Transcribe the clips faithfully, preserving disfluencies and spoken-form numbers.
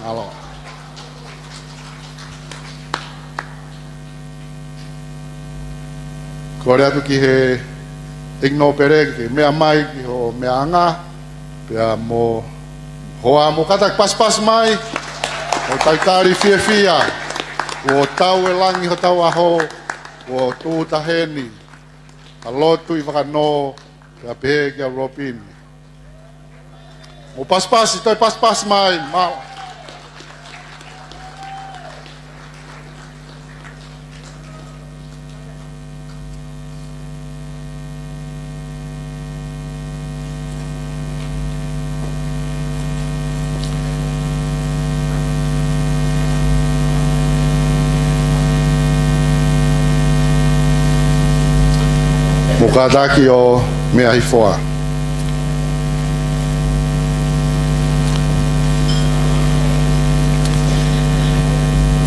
Mālō. Kole atu ki he ʻEiki Nōpele ke meʻa mai ki hoʻo meʻaʻanga, pea mo hoa mo kātaki pasipasi mai, ʻo talitali fiefia, ʻo tau e langi hotau ʻaho, ʻo tūʻuta heni, ʻa lotu ʻi Vakanō, pea pehē kia Lopini. Mo pasipasi, toe pasipasi mai, mālō. Mo kātaki ʻo meʻa hifo ā.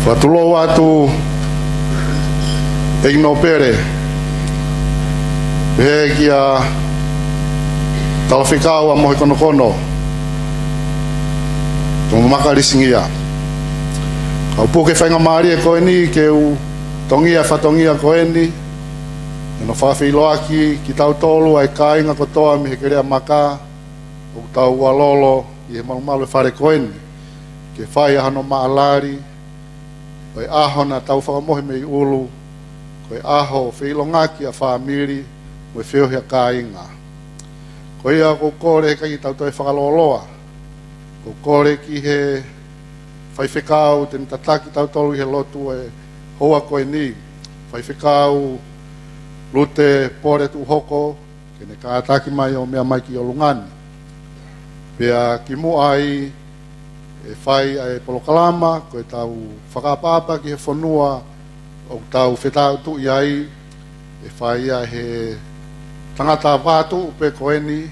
Fakatulou atu ʻEiki Nōpele, pehē kia Talafekau ʻa Mohekonokono, Toʻomaka Lisingia. Kau puke faingamālie ko eni ke u tongia fatongia ko eni, ʻi hono fakafeʻiloaki kitautolu ʻa e kāinga kotoa mei he Keleʻa Maka, ʻoku tau ʻalu lolo ʻi he malumalu e fale ko eni, ke fai ʻa hono maʻalali, ko e ʻaho naʻa tau fakamohe mei ʻulu, ko e ʻaho feʻilongaki ʻa fāmili, mo e feohi ʻa kāinga. Ko ia ʻoku ou kole he ʻikai ke tau toe fakalōloa, ʻoku ou kole ki he faifekau te ne tataki kitautolu ʻi he lotu ʻo e houa ko eni, Faifekau Lute Pole Tuʻuhoko, ke ne kātaki mai ʻo meʻa mai ki ʻolunga ni. Pea kimuʻa ai ʻe fai ʻa e polokalama, ko ʻetau fakaʻapaʻapa ki he fonua ʻoku tau fetāutuʻi ai, ʻe fai ia ʻe he tangata vātuʻu pē ko eni,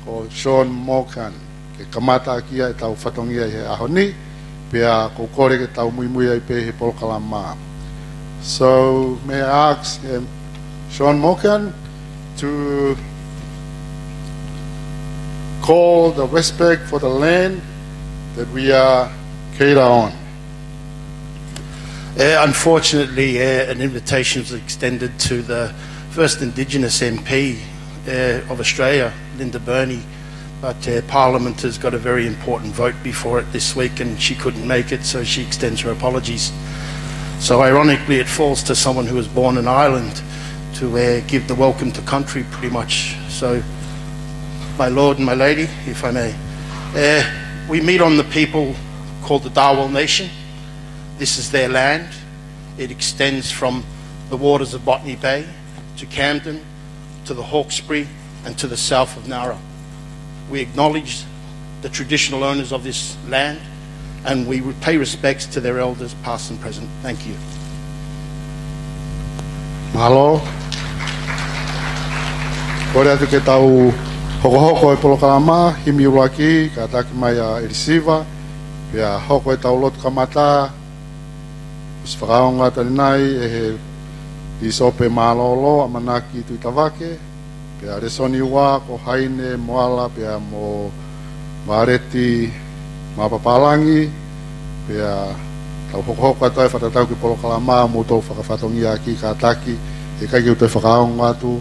ko Sean Morgan, ke kamata ʻaki ia ʻetau fatongia ʻi he ʻaho ni, pea ʻoku ou kole ke tau muimui ai pē he polokalama. So may I ask, um, Sean Morgan to call the respect for the land that we are cater on. Uh, unfortunately, uh, an invitation was extended to the first Indigenous M P, uh, of Australia, Linda Burney, but, uh, Parliament has got a very important vote before it this week and she couldn't make it, so she extends her apologies. So ironically, it falls to someone who was born in Ireland to, uh, give the welcome to country, pretty much. So, my lord and my lady, if I may, uh, we meet on the people called the Dharawal Nation. This is their land. It extends from the waters of Botany Bay to Camden, to the Hawkesbury, and to the south of Nowra. We acknowledge the traditional owners of this land, and we pay respects to their elders, past and present. Thank you. Mālō. Kole atu ke tau hokohoko e polokalama, himi ʻuluaki, kātaki mai ʻa ʻElisiva, pea hoko ʻetau lotu kamata, ʻosi fakaongo atu ʻanenai ʻe he Pīsope Mālōlō, ʻAmanaki Tuʻitavake, pea lēsoni ua ko Haine Moala, pea mo Vāleti Mapapālangi, pea tau hokohoko atu ai fakatatau ki he polokalama mo tau fakafatongiaʻaki kātaki, he ʻikai ke u toe fakaongo atu,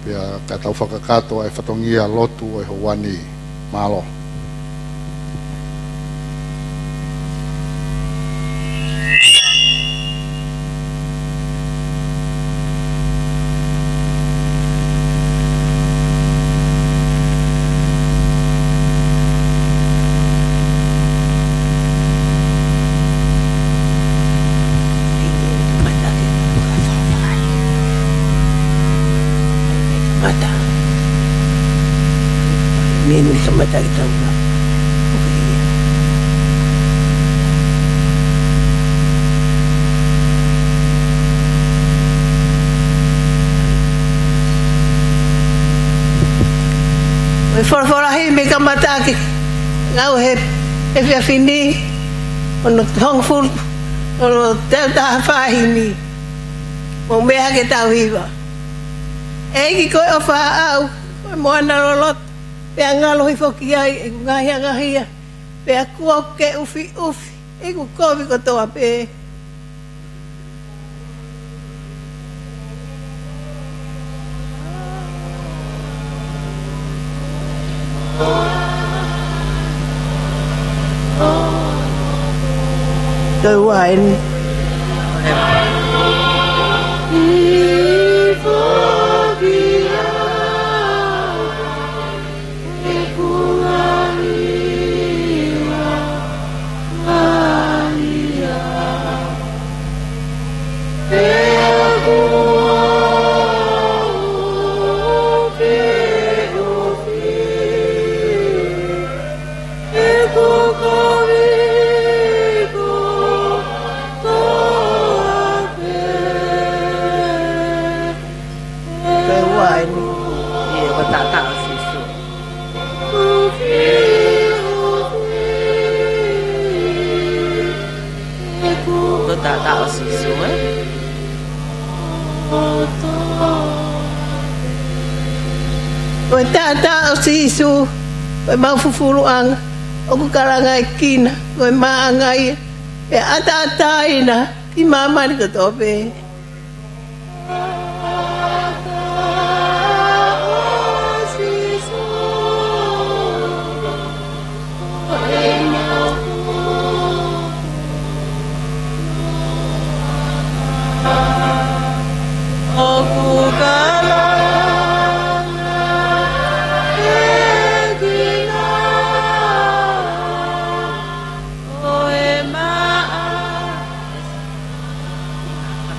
pea ka tau fakakakato ʻa e fatongia lotu ʻo e houa ni. Mālō. Mata. Mimi kamata ki tau na. ʻOi folofola himi kamata ki ngāue he efiafi ni, ʻo hono hongofulu, ʻo hono teau taha fā himi. Mou meʻa ke tau hiva. ʻEiki ko e ʻofa ʻaʻau, ko e moana loloto, pea ngalo hifo ki ai ʻeku ngaahi angahia. pea kuo ke ʻufiʻufi ʻeku kovi kotoa pē. Toe ua eni. Ko e ua eni. ʻIo, ko e taʻataʻa ʻo Sīsū. Ko e taʻataʻa ʻo Sīsū, ē? Ko e taʻataʻa ʻo Sīsū, ko ʻemau fufuluʻanga, ʻoku kalangaʻi kina, ko e māʻanga ia, ʻe ʻataʻatā ina ki māmani kotoa pē.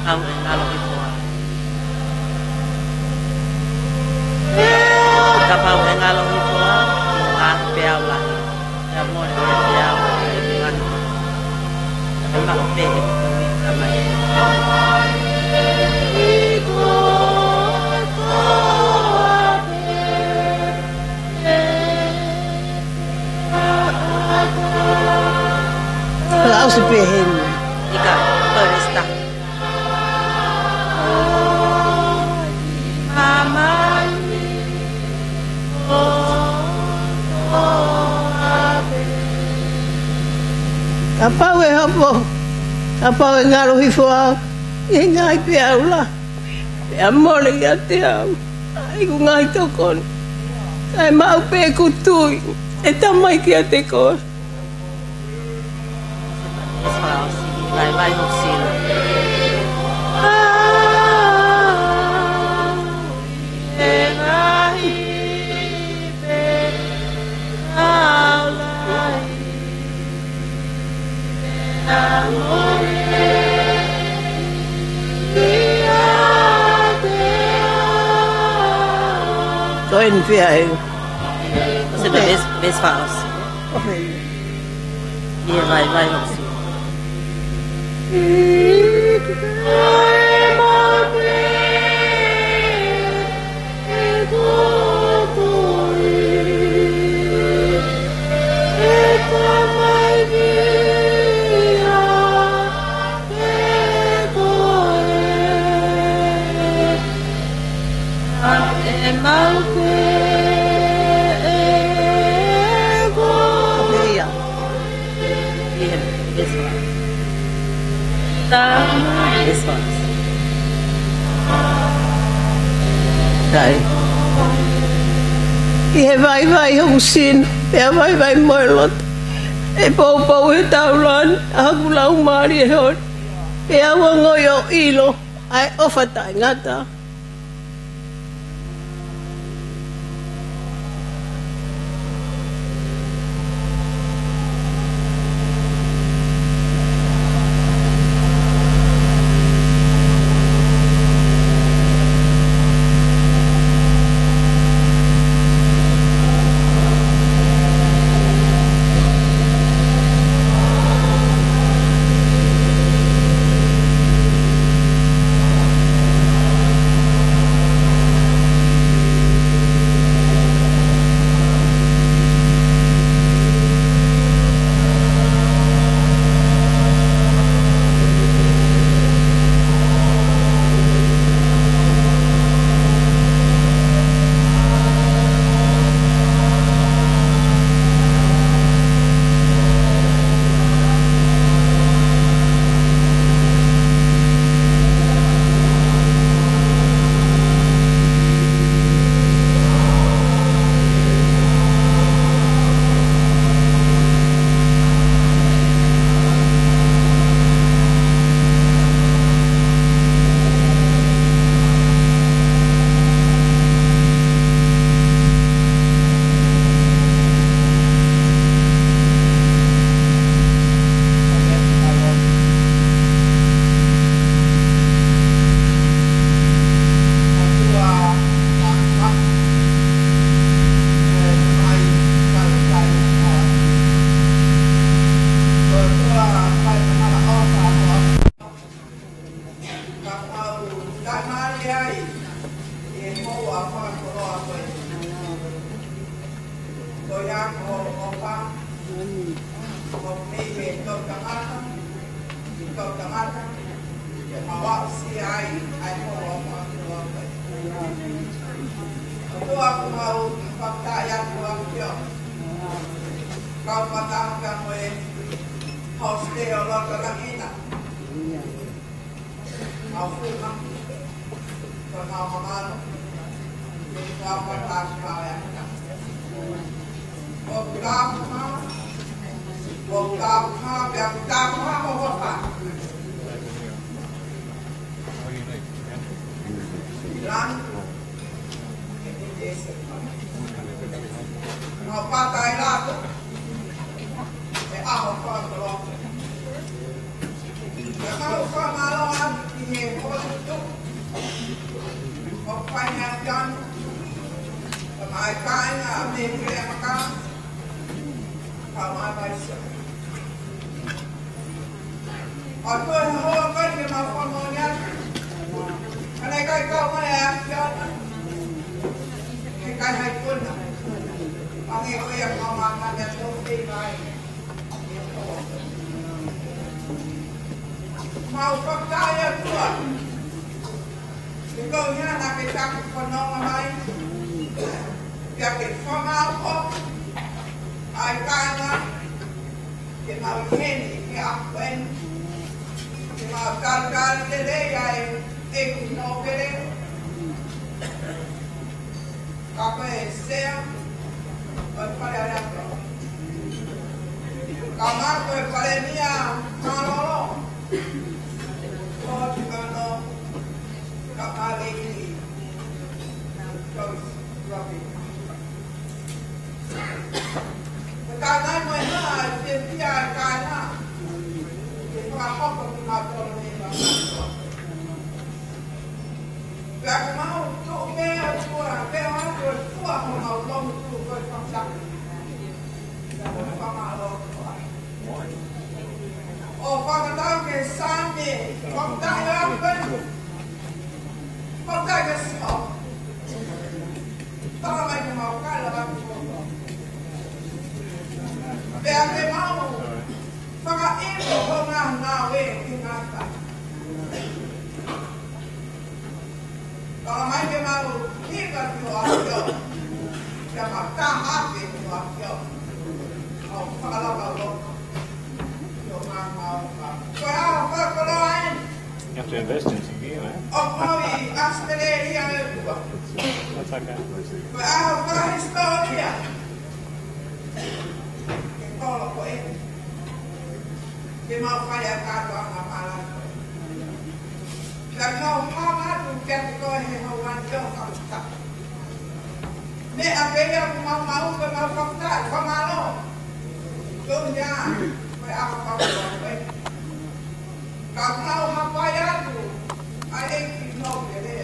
Kapau ʻe ngalo hifo au. Kapau ʻe ngalo hifo au, ʻe ngaahi pē au lahi. ʻE mole pē au, ʻe ngaahi. ʻE ngalo pē, ʻe ngaahi. Ka ʻosi pē heni. ʻIkai, ko e lista. Kapau ʻe hopo, kapau ʻe ngalo hifo au, ʻe ngaahi pē au lahi. Pea mole kiate au ʻa ʻeku ngaahi tokoni. Kae maʻu pē ʻeku tui, ʻe Tamai, kiate koe. Vai, vai, hoʻo sino. Ko eni pē ia. Ko e sino, vai, vai, hoʻo sino. ʻI he vaivai hoku sino, pea vaivai mo e loto, ʻe poupou he taulani ʻa hoku laumālie holi, pea u ongoʻi ʻo ʻilo ʻa e ʻofa taʻengata. Mau aʻusia ai ʻa e holo ʻo e ʻOtua. ʻOtua, ʻoku mau fakafetaʻi atu ʻa e ʻAfio. Kau fakataha mo e hosite ʻo Lotolakina. Mau fuma. Ko mau mamano. Mau fakataha mo e ʻAfio. ʻOku tāpuhā, ʻoku tāpuhā, pea ʻoku tāpuhā mo hopa. Ilan, mau pata e lato, e ʻaho fakakoloa. Pea mau fakamālō atu ki he houʻeiki ʻoku fai he ʻAfio ni, kae ʻumaʻā e kāinga mei he Puleʻanga Maka, kae ʻumaʻā e Vaisio. ʻOku ʻi ai e houʻeiki ke mau fakamoʻoni atu. Ka naʻe ʻikai kau mai ʻa e ʻAfio ni, he ʻikai ha ikuna. Hangē ko ia ʻoku mau mātā mea tō pē mai. Mau fakafetaʻi ʻOtua. He ko ia naʻa ke taki fononga mai. Pea ke fakamaʻopoʻopo ʻa e kāinga. Ke mau ʻi heni, ke ʻaho ko eni. Ke mau talitali lelei ai ʻEiki Nōpele. Ka ko e Sea ʻo e Fale Alea. Kae ʻumaʻā ko e Palēmia Mālōlō. Ko Tumano. Kae ʻumaʻā e ʻEiki Joyce Robbie. Ko e kāinga mo e hā, e fiefia e kāinga. Ke fakahoko kimautolu he mālōlō. Pea ʻoku mau tuʻu pē ʻOtua, pea ʻoku mau tuʻu pē ʻOtua, ʻoku mau lotu ʻOtua, ʻoku mau taki. Pea ʻoku mau fakamālō ʻOtua. ʻO fakatatau ki he Saame, fakatatau ki he Sihova. Tala mai ke mau kaila atu ʻOtua. Pea ke mau fakaʻilo hoʻo ngaahi ngāue ki he ngaahi taha. Tala mai ke mau hika ki hoʻo ʻAfio. Ke mau tāmateʻi ki hoʻo ʻAfio. ʻO fakalaka loto. Ki hoʻo ngaahi ngāue. Ko e ʻaho fakakoloa eni. You have to invest in T V, man. ʻOku mau ʻi ʻAositelēlia ʻe ua. That's okay. Ko e ʻaho fakahisitōlia. Ke kolo ko eni. Ke mau fai ʻa e kātoanga mālōlō. Pea mau hanga atu kiate koe he houa ni ʻo fakafetaʻi. Meʻa pē ia ʻoku mau maʻu ke mau fakafetaʻi, fakamālō. Ko ia, ko e ʻaho fakakoloa ko ē. Ka mau hapai atu, ʻa e ʻEiki Nōpele.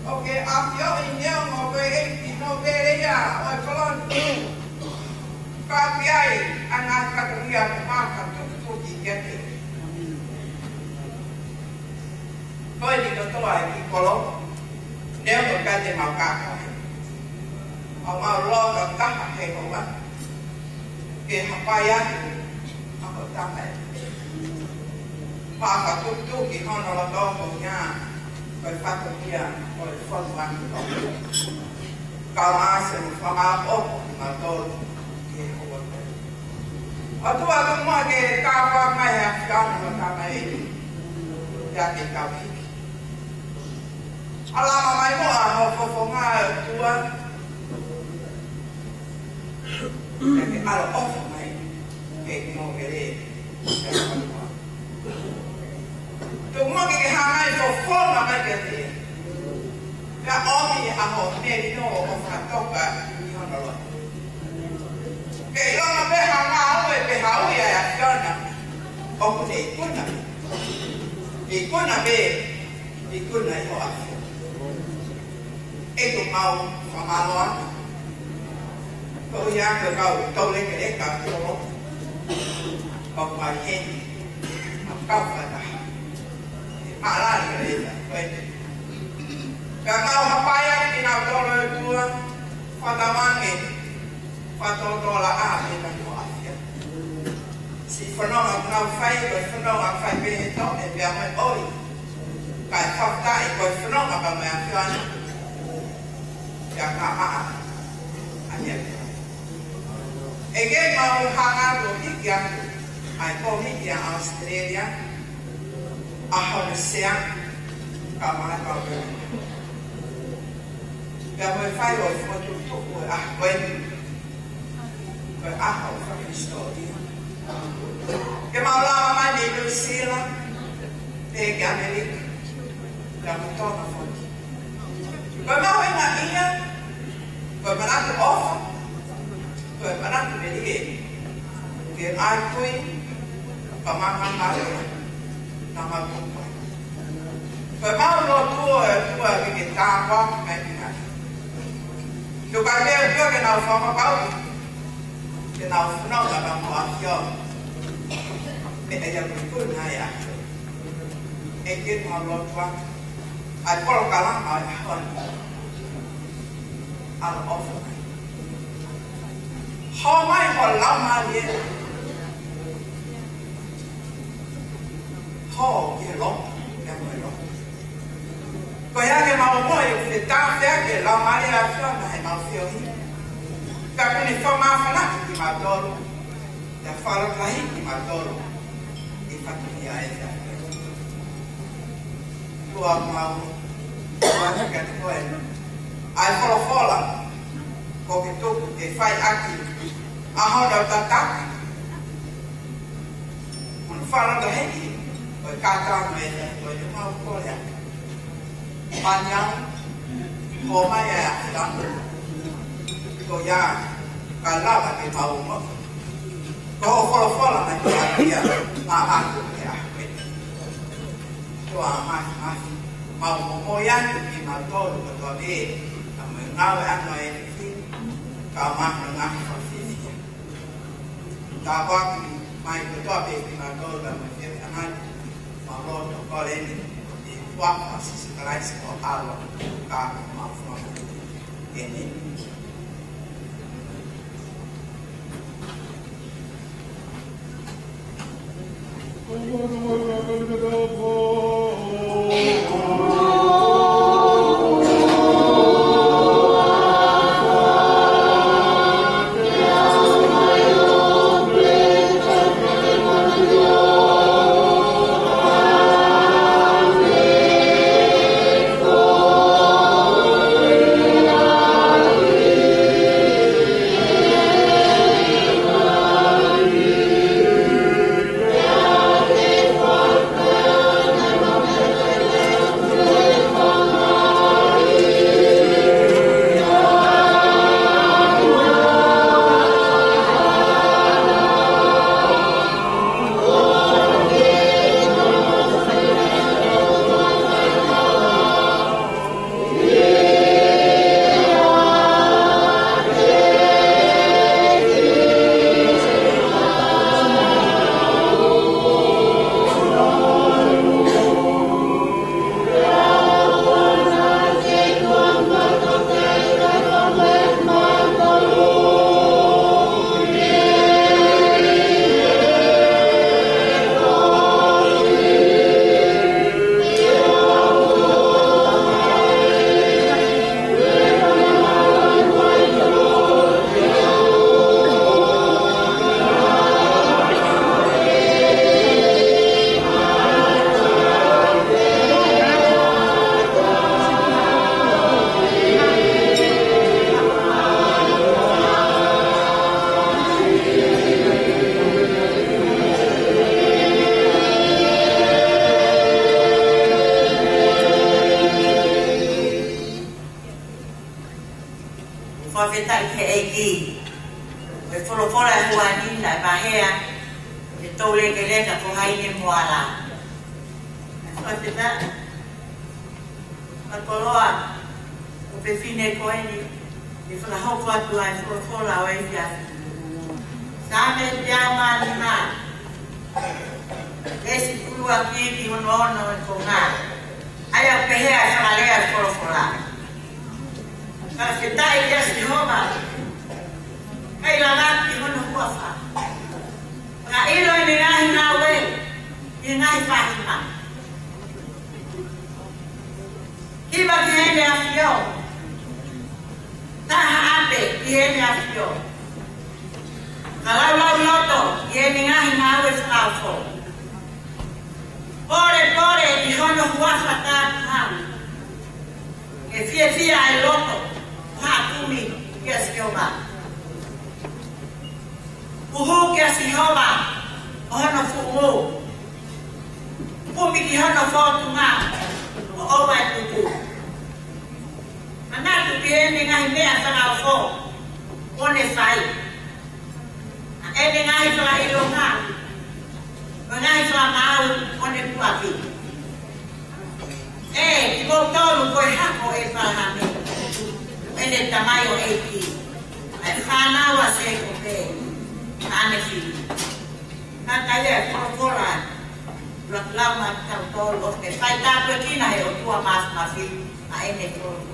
ʻOku ke ʻafioʻi neongo ko e ʻEiki Nōpele ia ʻo e kolo ni. Ka ʻoku ʻi ai ʻa e ngaahi fatongia ʻoku mau fakatuʻutuʻu kiate koe. Ko eni kotoa ʻEiki Kolo, neongo ʻikai te mau kākaaʻi. ʻOku mau loto taha he houa ni. Ke hapai atu ʻa hoʻo tamaioʻeiki. Pea fakatuʻutuʻu ki hono loto ko ia, ko e fatongia ʻo e fonua ni. Kae ʻoua naʻa se mo fakamāʻopoʻopo kimautolu ki he houa ni. ʻOtua, tuku muʻa ke tāpuaki mai he ʻAfio ni hoʻo tamaioʻeiki. Pea ke tau hiki. Ala mai muʻa hoʻo fofonga ʻOtua. Pea ke ʻaloʻofa mai. Ke ke nōpele. Tuku muʻa ke ke hanga ʻo fofonga mai kiate ia. Pea ʻomi ʻa hoʻo melino ʻo fakatoka ʻi hono loto. Ke ʻilo pē ha ngāue pe ha ui ʻa e ʻAfio ni. ʻOku ne ikuna. Ikuna pē. Ikuna ʻi hoʻo ʻAfio. ʻEiki, mau fakamālō atu. Ko ia ko e kau toulekeleka ʻo e kolo. ʻOku ʻi heni. Mau kau fakataha. Mālō e lea ko eni. Ka mau hapai atu kinautolu ʻOtua. Fakatamange. Fakatotolo ʻa e lea ʻo e ʻAfio. Siʻi fononga ʻoku nau fai, ko e fononga fai pē ʻe he toʻe pea mo e ʻoi. Kae fakafetaʻi ko e fononga pea mo e ʻAfiona. Pea ka maʻa ʻa e ʻAfiona. ʻEiki, mau hanga atu ʻo hiki atu ʻa e kōmiti ʻa ʻAositelēlia, ʻa hono sea, ka maʻa pau pē. Pea mo e fai ʻo e fokotuʻutuʻu ʻo e ʻaho ko eni. Ko e ʻaho fakahīsitōlia. Ke mau lava mai mei Nuʻu Sila, pea ki ʻAmelika, pea mo Tonga foki. Ko e mahuʻinga ia, ko e manatu ʻofa, ko e manatu melie, ke ʻai kui, ka manga maria, na makupai. Ko e mau lotu ʻa e ʻOtua ke ke tāpuaki mai ki ai. Tuku ke ʻOtua ke nau fakapapauʻi, ke nau fononga pea mo e ʻAfiona. ʻE ʻai ʻa e kui na ia. ʻEiki, mau lotu atu ʻa e polokalama ʻo e ʻaho ni. ʻAloʻofa mai. Hō mai ho Laumālie. Hō ki he loto, pea mo e loto. Ko ia ke mau moʻui ʻo fetāfeaki e Laumālie ʻa e ʻAfiona heʻemau feohi. Pea kuo ne fakamāfanaʻi kimautolu. Pea fakalotolahiʻi kimautolu ʻi he fatongia ʻa e ʻAfiona. Tuʻa mau, tuʻa kiate koe. ʻA e folofola kuo ke tuku ke fai ʻaki ʻa hono tataki. Hono fakalotolahiʻi ʻo e kātoanga ʻa e ʻAfiona, ko e mau kole atu. Panya, ko mai ʻa e ʻAfiona. Ko ia, ka lava ke mau mo. Ko hoʻo folofola mai ko ia, ʻa ʻaku ke ʻaku e. Ko ʻa mai, mai. Mau mo mo ia, kimautolu, ko tō me. Ka mo e ngāue ʻa e ʻEiki. Ka mai, ngā fakafefiaʻi. Tāpuaki mai kotoa pē kimautolu pea mo e feohiʻanga ni. Mau lotu ʻo kole eni ʻi he huafa ʻo Sīsū Kalaisi ko e ʻAlo, ka mau fononga. ʻĒmeni. Fakafetaʻi ki he ʻEiki. Ko e folofola ʻa e ʻaho ni naʻe pehē, ʻe tau lekeleka ko hai ne moala. Fakafetaʻi. Fakakoloa, ʻofefine ko eni, ʻe fakahoko atu ʻa e folofola ʻo e efiafi. Saame teau mā nima. Veesi ʻuluaki ki hono ono ʻo e konga. ʻA ia ʻoku pehē ʻa e fakalea ʻo e folofola. Fakafetaʻi kia Sihova. Kae lava ki hono huafa. ʻA ʻilo ʻene ngaahi ngāue ʻi he ngaahi fāsima. Hiva ki heʻene ʻAfio. Taha ʻape ki heʻene ʻAfio. Ka laulau loto ʻi heʻene ngaahi ngāue fakaofo. Pōlepole ʻi hono huafa tāpuhau. Ke fiefia ʻa e loto ʻo haʻa kumi kia Sihova. Puhu kia Sihova ʻa hono fuʻu ngū. Kumi ki hono fōtunga ʻo ʻoua ʻe tuku. Manatu ki heʻene ngaahi meʻa fakaofo kuo ne fai. ʻA ʻene ngaahi fakaʻilonga, mo e ngaahi fakamaau ʻo ne puaki. ʻE, kimoutolu ko e hako ʻo ʻĒpalahame, ʻene tamai ʻo ʻEiki, ʻa e fānau ʻa Sēkope, ʻa ʻene fili. Ka ʻi ai e folofola, lau lau maʻa kitautolu ʻoku ke fai tāpuekina he ʻOtua Māfimafi ʻa ʻene folofola.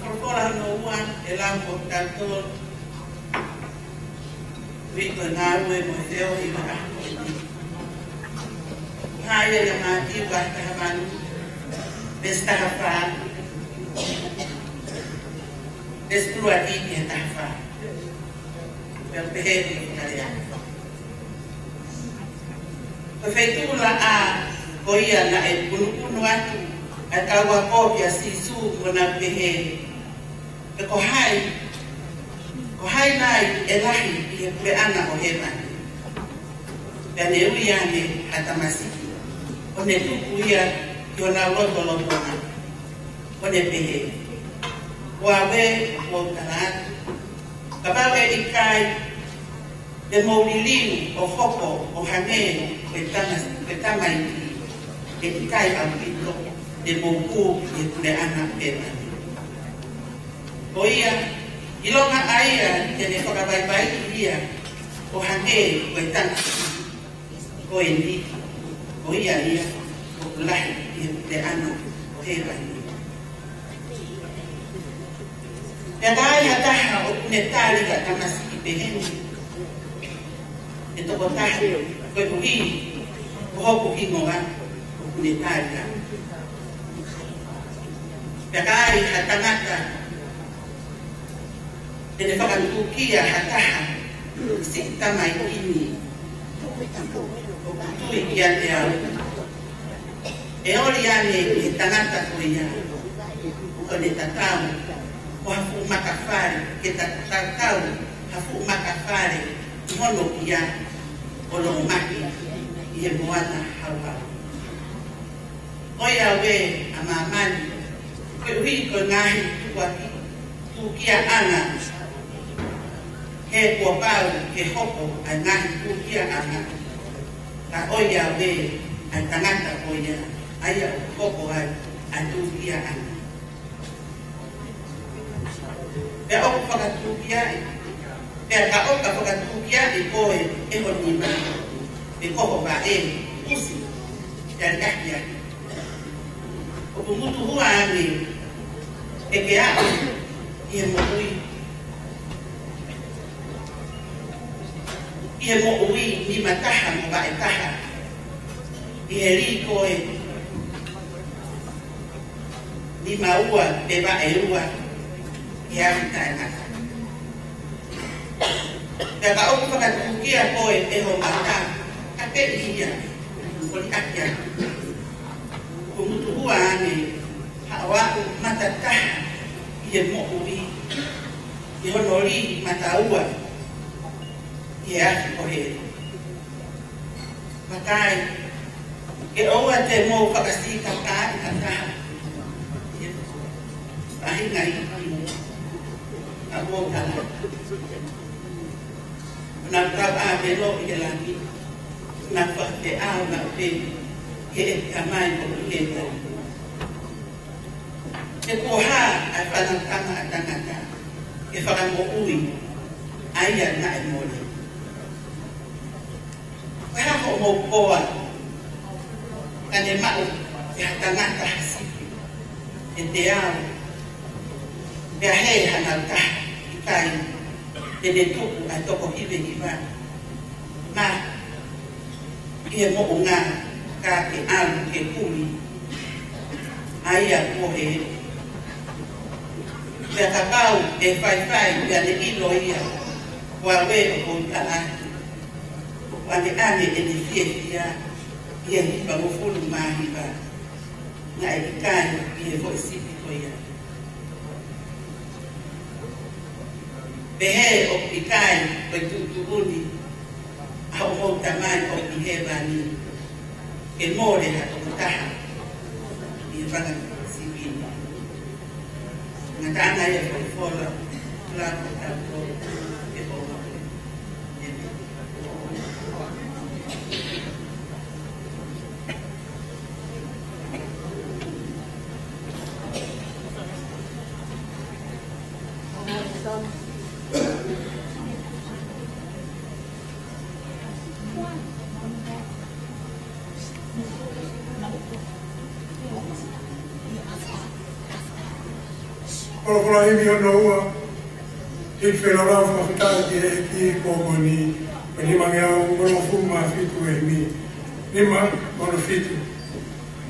Folofola hono ua ʻe lau maʻa kitautolu. Uike Ngāue mo e Feohi ʻo e ʻaho ko eni. Hā ia ʻia Mātiu vahe taha valu, veesi taha fā, veesi ʻuluaki ki he taha fā. Pea pehē ʻa e fakalea: Ko e feituʻu laʻā ko ia naʻe punupunu atu ʻa e kau ako kia Sīsū mo nau pehē, Pe ko hai, ko hai nai ʻe lahi ʻi he puleʻanga ʻo hēvani? Pea ne ui ange ha tamasiʻi, ʻo ne tuku ia ki honau lotolotonga, ʻo ne pehē, Ko au ē, ʻoku ou tala atu, kapau ʻe ʻikai te mou liliu ʻo hoko ʻo hangē ko e tama, ko e tamaiki, ʻe ʻikai ʻaupito te mou kū ki he puleʻanga ʻo hēvani. Ko ia, ʻilonga ʻa ia te ne fakavaivaiʻi ia ʻo hangē ko e tamaiki, ko eni, ko ia ia ʻoku lahi ʻi he puleʻanga ʻo hēvani. Pea ka ai ha taha ʻoku ne tali ha tamasiʻi peheni, ʻe tokotaha, koeʻuhi ko hoku hingoa ʻoku ne tali ia. Pea ka ai ha tangata te ne fakatukia ha taha siʻi tamaiki ni ʻoku tui kiate au, ʻe ʻoli ange ʻe he tangata ko ia ʻo ne tatau mo ha fuʻu maka fale, ke ta-, tatau ha fuʻu maka fale ʻi hono kia, ʻo longomaki ʻi he moana hauhau. ʻOiauē ʻa māmani, koeʻuhi ko e ngaahi tukuaki, tūkiaʻanga, he kuo pau ke hoko ʻa e ngaahi tūkiaʻanga. Ka ʻoiauē ʻa e tangata ko ia, ʻa ia ʻoku hoko ai ʻa e tūkiaʻanga. Pea ʻoku fakatūkiaʻi, pea ka ʻoka fakatūkiaʻi koe ʻe ho nima, pe ko ho vaʻe, ʻusi, pea liʻaki ia. ʻOku ngutuhua ange ke ke aʻu ʻi he moʻui, ʻi he moʻui nima taha mo vaʻe taha, ʻi he lī koe nima ua pe vaʻe ua ʻi he afi taʻengata. Pea ka ʻoku fakatūkia koe ʻe ho mata, kapeʻi ia, ʻo liʻaki ia. ʻOku ngutuhua ange haʻo aʻu mata taha ʻi he moʻui, ʻi hono lī mata ua ʻi he afi ko heli. Vakai, ke ʻoua te mou fakasikakaʻi ha taha. Ahi ngai, a mou tala. Naʻa tau ʻāvelo ʻi he langi, naʻa fakafeʻao naʻa pē, ke e tamai ko ʻi he tau. He ko e hā ʻa e fana tama ʻa tangata, ke fakamoʻui ʻa ia naʻe mole? Ko e hā hoʻomou koa, ka ne maʻu ʻe ha tangata ha sipi ʻe teau, pea hē ha ngaahi taha, ʻikai te ne tuku ʻa e toko hiva hiva na ʻi he moʻunga, ka ke ʻalu ke kumi ʻa ia kuo hē. Pea kapau ʻe faifai pea ne ʻilo ia, ʻoku ʻave ʻo kou talahi, ʻoku ʻaneʻane ʻene fiefia ʻi he hivangofulu mā hiva, naʻe ʻikai ʻi he foʻi sipi ko ia. Pehē ʻoku ʻikai ko e tuʻutuʻuni ʻa hoʻomou Tamai ʻoku ʻi hēvani ke mole ha tokotaha ʻi he fanga sipi ni. Ngataʻanga ia ko e fola, fola ko tautolu ke ʻoua. Folofola himi hono ua, himi fela lau fakafetaʻi ki he ʻEiki ko eni, ko e nimangeau hongofulu mā fitu e himi, nima ono fitu.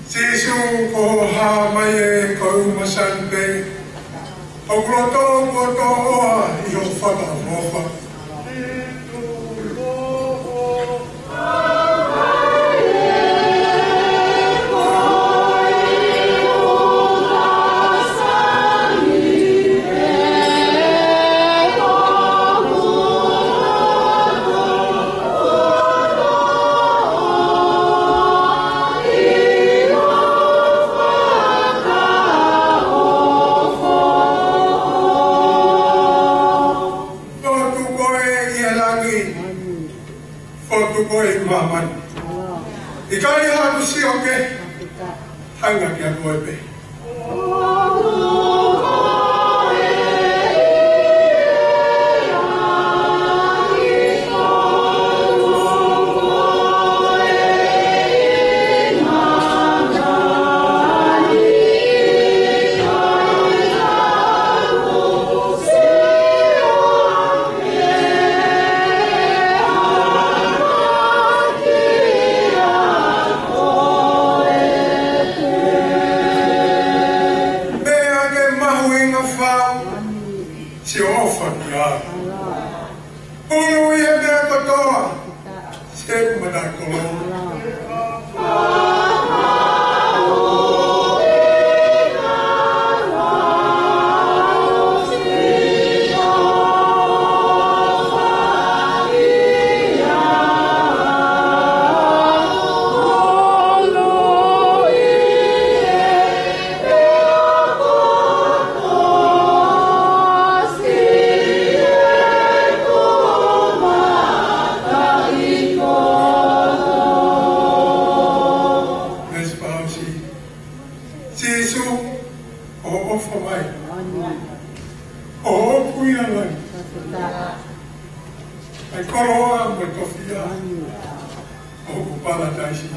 Sīsū, ko hoʻo hā mai ē ko e ʻumasani pē, ʻoku loto kuo tō ʻoa ʻi hoʻo fakaʻofoʻofa. Fotu koe ʻi he langi, fotu koe ʻi māmani. ʻIkai haʻaku sio ke hanga kia koe pē. Meʻa ke mahuʻinga fau, siʻo ʻofa kiate au. Pulu ʻi he meʻa kotoa, seku mata kolo. Veesi fā ʻosi. Sīsū, ʻoku ou ʻofa mai. ʻOku ou ʻofa mai. ʻAi koloa mo e tofiʻa. ʻOku palataisi.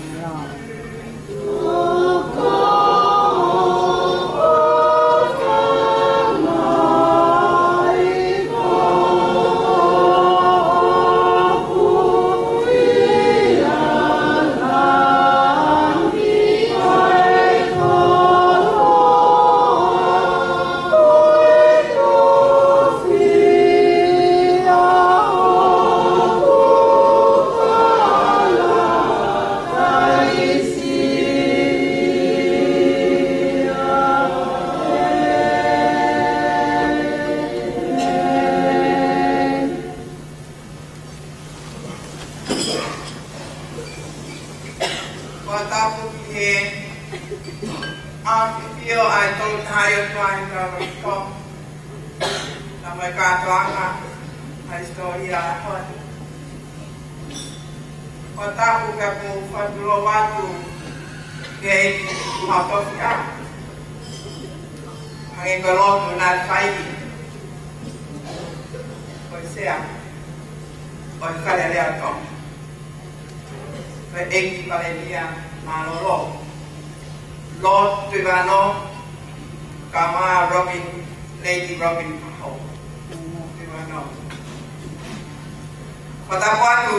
Ko e tapu ki he ʻafio ʻa e Tolu Tahaʻi ʻOtua ʻi he Talavou. Ka mo e kātoanga ʻa e hisitōlia ʻo e ʻaho ni. Ko e tapu ke u fakatulou atu ki he ʻEiki mo e tofiʻa. Hangē ko e lotu naʻe fai ko e Sea ʻo e Fale Alea ʻo Tonga, ko e ʻEiki Palēmia Mālōlō. Lord Tuivano, kae ʻumaʻā Robin, Lady Robin Paho Tuivano. Fakatapu atu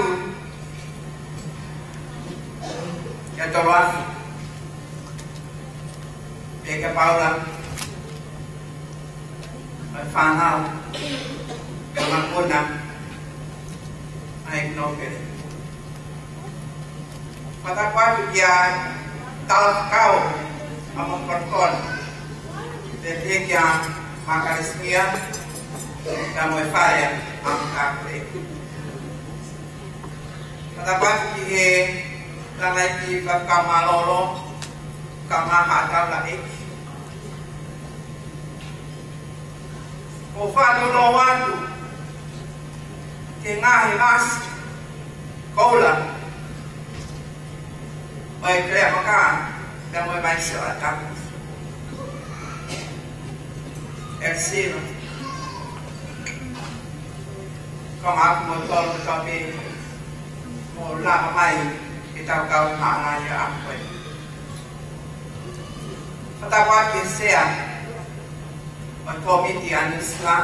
kia Toloafi, pea kia Paula, mo e fānau, mo e makuna ʻa e Nōpele. Fakatapu atu kia Talafakau ʻa Mokotokona, pea pehē kia Makalisimia, pea mo e fale ʻa Makakoe. Fakatapu atu ki he tangataʻeiki fakamālōlō, kae ʻumaʻā haʻa taulaʻeiki. ʻOku ou fakatulou atu ki he ngaahi vasi koula ʻo e Keleʻa Maka, pea mo e Vaisiʻa ʻo Tapu, Eliseva, kae ʻumaʻā kimoutolu kotoa pē ʻoku mou lava mai ke tau kau maʻangaʻi ʻa e ʻaho ko eni. Fakatapu atu ki he sea ʻo e kōmiti ʻa Nuʻu Sila,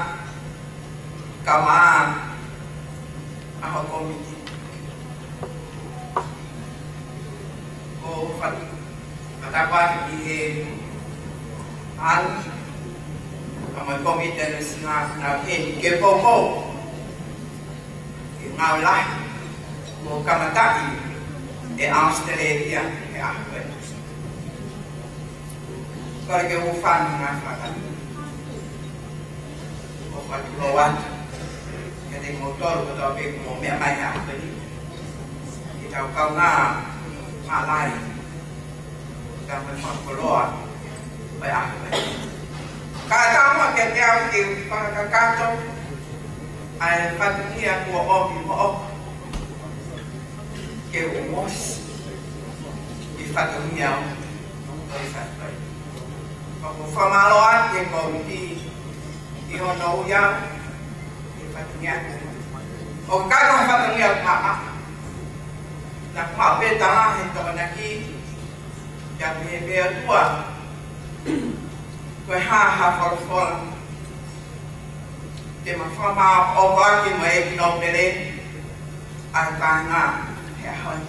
kae ʻumaʻā ʻa hoʻo kōmiti. ʻOku ou faka-, fakatapu atu ki he ʻalu, kae ʻumaʻā e kōmiti ʻa Nuʻu Sila, naʻa nau ʻi heni ke poupou ki he ngāue lahi kuo kamataʻi ʻe ʻAositelēlia he ʻaho ko eni. Kole ke u fānau ngā fata. ʻOku ou fakatulou atu kiate kimoutolu kotoa pē ʻoku mou meʻa mai he ʻaho ko eni, ke tau kaungā mālai, tau mai fakakoloa ʻo e ʻaho ko eni. Kae ʻatā muʻa kiate au ke u fakakakato ʻa e fatongia kuo ʻomi moʻoku ke u ʻosi ʻi he fatongia ʻo e fatongia. ʻOku ou fakamālō atu ki he kōmiti ʻi hono ui au ki he fatongia. ʻOku ʻikai ko ha fatongia maʻa. Naʻa ku maʻu pē tala he Tokonaki, ʻa ia ʻoku pehē pē ʻe he ʻOtua, ko e hā ha folofola te ma fakamaʻopoʻopo ʻaki mo e ʻEiki Nōpele ʻa e kāinga he ʻaho ni.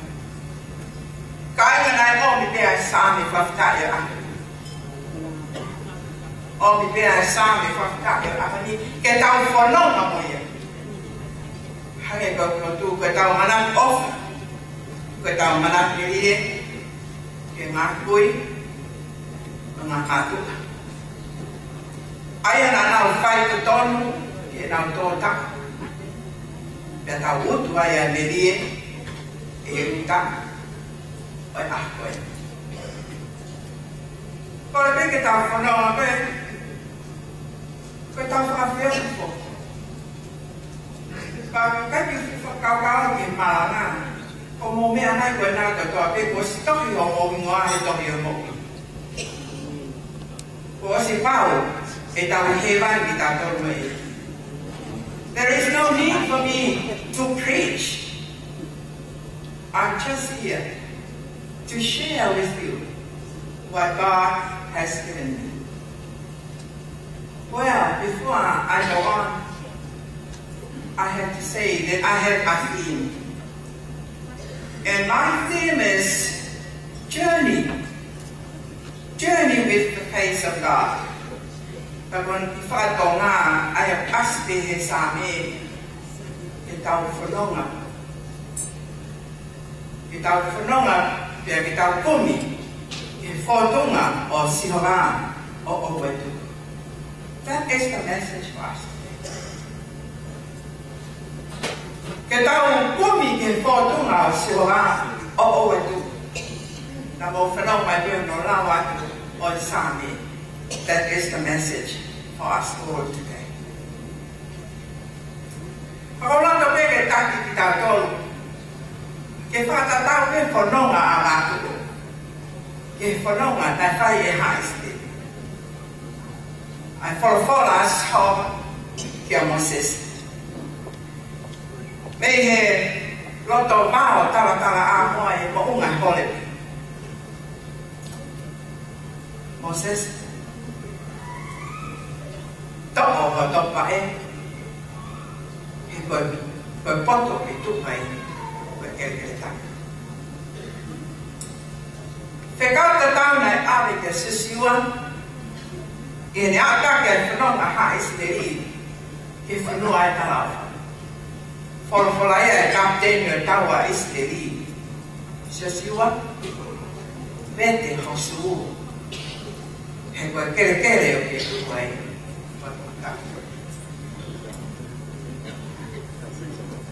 Kāinga, naʻe ʻomi pē ʻa e Saame fakafetaʻi ʻo e ʻaho ni. ʻOmi pē ʻa e Saame fakafetaʻi ʻo e ʻaho ni ke tau fononga mo ia. Hangē ko ʻeku lotu, ko ʻetau manatu ʻofa, ko ʻetau manatu melie ki he ngaahi kui mo e ngaahi mātuʻa, ʻa ia naʻa nau fai totonu ki heʻenau tōtā, pea tau utu ai ʻa e melie ʻi he uta ʻo e ʻaho ko eni. Kole pē ke tau fononga pē, ko ʻetau fakafeʻao foki. Ka ʻikai ke u fakakaukau ki he malanga, ʻoku mou meʻa mai ko ena kotoa pē kuo ʻosi tohi hoʻomou hingoa he tohi ʻo e moʻui. Kuo ʻosi pau ʻetau hēvani kitautolu mo e ʻEiki. There is no need for me to preach. I'm just here to share with you what God has given me. Well, before I go on, I have to say that I have a theme. And my theme is journey. Journey with the face of God. Pea ko ʻeku kiʻi fakatonga, ʻa ia ʻoku ʻasi pē he Saame, ke tau fononga. Ke tau fononga, pea ke tau kumi ki he fōtunga ʻo Sihova ʻo ʻoku ʻi tuʻa. That is the message for us today. Ke tau kumi ki he fōtunga ʻo Sihova ʻo ʻoku ʻi tuʻa. Naʻa mou fanongo mai pē hono lau atu ʻo e Saame. That is the message for us all today. Ka ʻoku ou loto pē ke taki kitautolu ke fakatatau ki he fononga ʻa Mātuʻu, ki he fononga naʻe fai ʻe Haʻa ʻIsileli. ʻA e folofola ʻa Sihova kia Mōsese mei he loto vao talatalaʻāmoa ʻi he moʻunga Holepi. Mōsese, toʻo ho topaʻe, he ko e, ko e poto ke tuʻu ai, ko e kelekele taha. Fekau tatau naʻe ʻave kia Siosiua, ʻi heʻene ʻatā ki he fononga ʻa haʻa ʻIsileli, ki he fonua ʻo e talaʻofa. Folofola ia ʻa e kapiteni ʻo e tau ʻa ʻIsileli: Siosiua, vete ho sū, he ko e kelekele ʻoku ke tuʻu ai.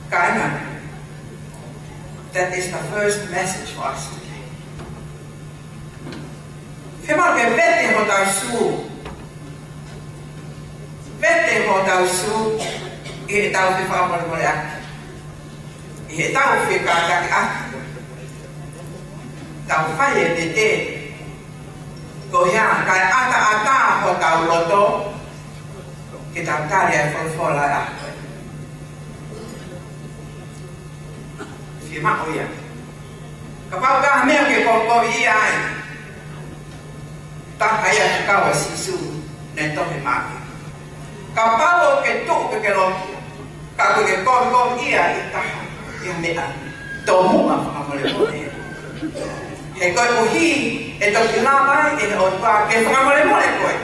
Kāinga, that is the first message for us today. Fiemaʻu ke vete hotau sū. Vete hotau sū ʻi heʻetau fefakamolemoleʻaki, ʻi heʻetau fekātakiʻaki. Tau fai e vete, koeʻuhi kae ʻataʻatā hotau loto ke tau tali ʻa e folofola ʻa e ʻaho ko ē. Fiemaʻu ia. Kapau ko ha meʻa ke kovi ai, tā ko e fekau ʻa Sīsū naʻe tohi ʻe Maʻake: Kapau ʻoku ke tuʻu ke ke lotu, ka ʻoku ke kovi ia ʻi ha taha ʻi ha meʻa, tomuʻa fakamolemole. He koeʻuhi ʻe toki lava ai ʻe he ʻOtua ke fakamolemole koe.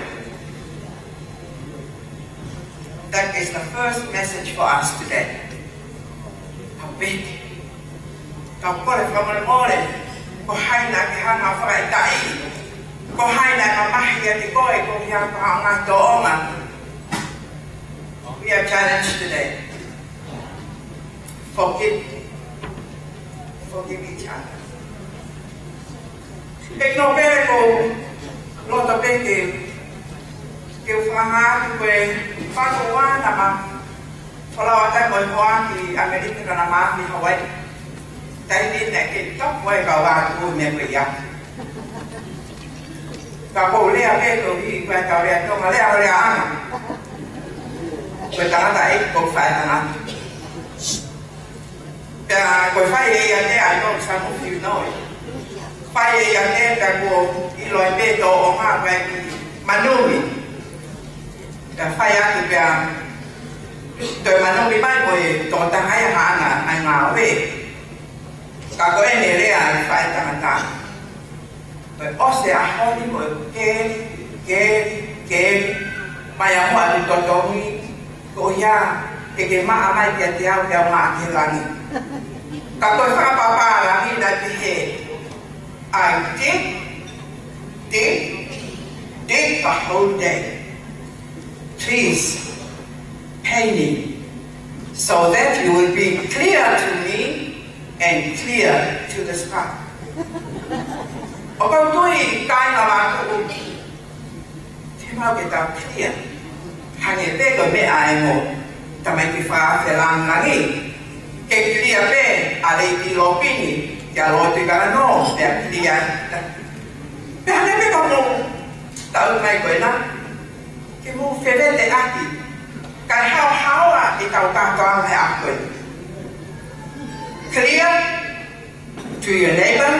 That is the first message for us today. Tau vete. Tau kole fakamolemole. Ko hai naʻa ke hanga ʻo fakaʻitaʻi? Ko hai naʻe mamahi kiate koe koeʻuhi ko ha ngaahi tōʻonga? We are challenged today. Forgive. Forgive each other. He ko e pele ko e loto pē ke, ke u fakahā atu ko e fakaʻuhinga naʻa ma folau atu ai mo e hoa ki ʻAmelika ka naʻa ma aʻu ki Hawaiʻi. Taimi naʻe kei tapu ai ka ua atu meʻa ko ia. Ka ko u lea pē koeʻuhi ko e tau lea Tonga, lea ʻo lea ʻana. Ko e tangataʻeiki, ko e faʻētangata. Pea ko e fai ʻe ia ʻa e, I know some of you know it. Fai ʻe ia ʻa e, pea ko e ʻilo ai pē tōʻonga ko e manumi. Pea fai atu pea toe manumi mai mo e tokotaha ia haʻana ʻa e ngāue. Ka ko ʻene lea ʻa e faʻētangata: Ko e ʻosi e ʻaho ni ko e keli, keli, keli, mai ʻa muʻa ʻi he totongi, koeʻuhi ke ke maʻa mai kiate au pea u maʻa ki he langi. Ka ko e fakapapālangi naʻe pehē: I dig, dig, dig the whole day. Please, pay me, so that you will be clear to me and clear to the sky. ʻOku ou tui, kāinga, ʻoku fiemaʻu ke tau clear. Hangē pē ko e meʻa ʻa e ongo tamaiki fakalangilangi. Ke clear pē ʻa Lady Lopini, ke ʻalu atu ki Kalanoa, pea clear. Pea hangē pē ko hoʻomou tau mai ko ena, ke mou feveteʻaki, kae haohaoa ʻetau kātoanga he ʻaho ko ē. Clear to your neighbor,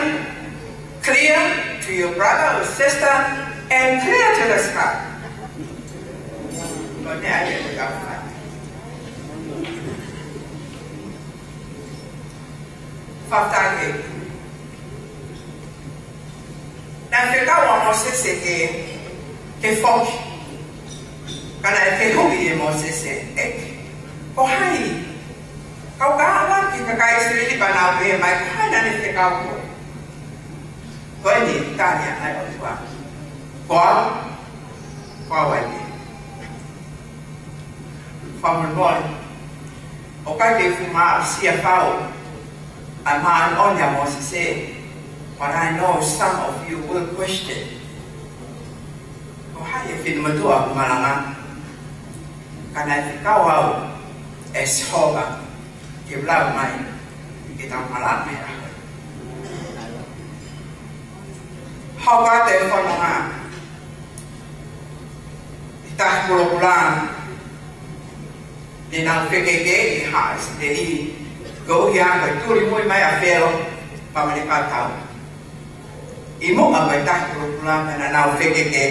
clear to your brother or sister, and clear to the sky. Ko e meʻa ia ʻoku tau fai. Fakafetaʻi. Naʻe fekau ʻa Mōsese ke, ke foki. Ka naʻe fehuʻi ʻe Mōsese: ʻEiki, ko hai? Kau ka ʻalu ki he kakai ʻIsileli pea nau pehē mai, ko hai naʻa ne fekau koe? Ko eni e tali ʻa e ʻOtua: Ko au, ko au ai pē. Fakamolemole, ʻoku ʻikai ke u fuʻu aʻusia fau ʻa e māʻoniʻoni ʻa Mōsese, but I know some of you will question: Ko hai e finemotuʻa ʻoku malanga? Ka naʻe fekau au ʻe Sihova ke u lau mai ke tau malanga ai. Hoko atu e fononga ʻi he Tahi Pulopula, ne nau fekeʻikeʻi haʻa ʻIsileli, koeʻuhi ko e tuli mui mai ʻa Felo pea mo ʻene kau tau. ʻI muʻa mai tahi pulupula, naʻa nau fekeke.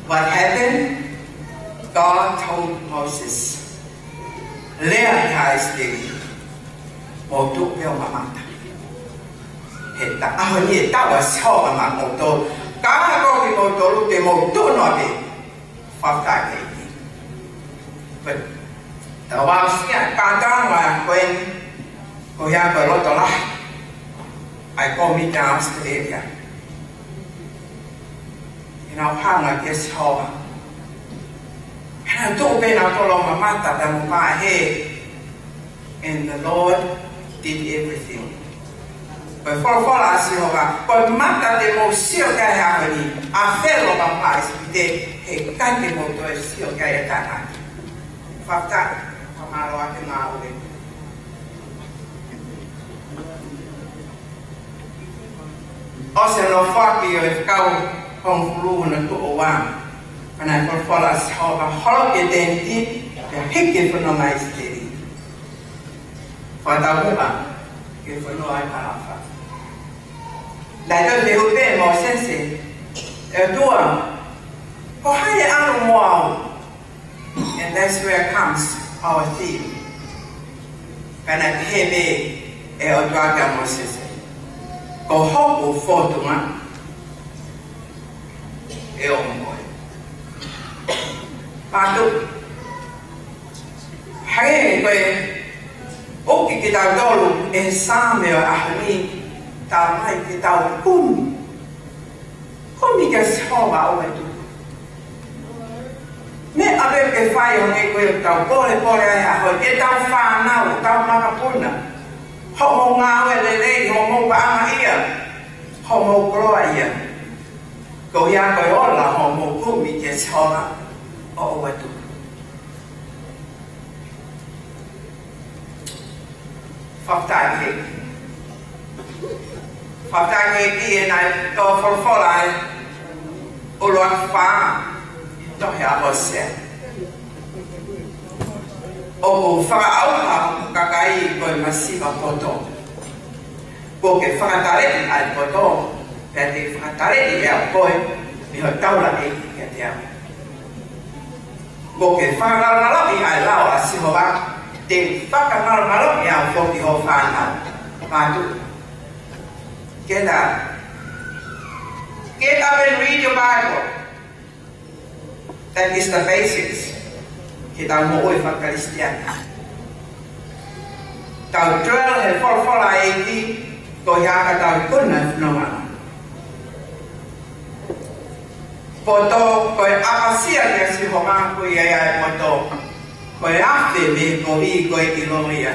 What happened? God told Moses, lea ki he ʻIsileli, mou tuʻu pē ʻo mamata. He ʻaho ni ʻe tau ʻa Sihova maʻamoutolu. Ka ko kimoutolu te mou tuʻu noa pē. Fakafetaʻi ki he ʻEiki. But the last year, kātaki ko eni, ko ia ko e loto lahi ʻa e kōmiti ʻAositelēlia. ʻI heʻenau hanga kia Sihova. He naʻa nau tuʻu pē nautolu ʻo mamata pea mo pāhē. And the Lord did everything. Ko e folofola ʻa Sihova, ko e mata te mou sio ki ai he ʻaho ni, ʻa Felo mo e kau ʻIsipite, he ʻikai te mou toe sio ki ai ʻe tānaki. Fakafetaʻi, fakamālō ʻa e ngāue. ʻOsi e nofo ʻaki ʻo e fekau hongofulu naʻe tuʻu ʻo ua. Pea naʻe folofola ʻa Sihova, holo ki he tēniti, pea hiki e fonua ʻa ʻIsileli. Fakatauʻatāina ki he fonua ʻo e talaʻofa. Naʻe toe fehuʻi pē ʻe Mōsese, ʻE ʻOtua, ko hai ʻe ʻalu mo au? And that's where comes our theme. Ka naʻe pehē pē ʻe he ʻOtua kia Mōsese, ko hoku fōtunga ʻe ʻomi koe. Patu. Hangē ko e ʻoku ʻikai ke tau tolu ʻi he Saame ʻo e ʻaho ni, talamai ke tau kumi. Kumi kia Sihova ʻo ʻoatu. Meʻa pē ke fai ʻo ne ko e tau pole pole ai ʻa hoʻo, ʻetau fānau, tau makapuna. Hoʻomou ngāue lelei, hoʻomou paʻanga ia, hoʻomou koloa ia. Ko ia ko e ola hoʻomou kumi kia Sihova ʻo ʻoatu. Fakafetaʻi ki he ʻEiki. Fakafetaʻi ki he ʻEiki ʻi heʻene tō folofola ʻa e ʻuluaki fā ʻi he tohi ʻa Hōsea. ʻOku fakaʻauha hoku kakai ko e masiva poto. Kuo ke fakataleʻi ʻa e poto, pea te u fakataleʻi ʻe au koe mei ho taulaʻeiki kiate au. Kuo ke fakangalongaloʻi ʻa e lao ʻa Sihova, te u fakangalongaloʻi au foki ho fānau. Patu. Get up. Get up and read your Bible. That is the basics. Ke tau moʻui fakakalisitiane. Tau dwell he folofola ʻa e ʻEiki, ko ia ka tau ikuna e fonua. Poto, ko e ʻapasia kia Sihova, ko ia ia e poto. Ko e afe mei he kovi, ko e ʻilo ia.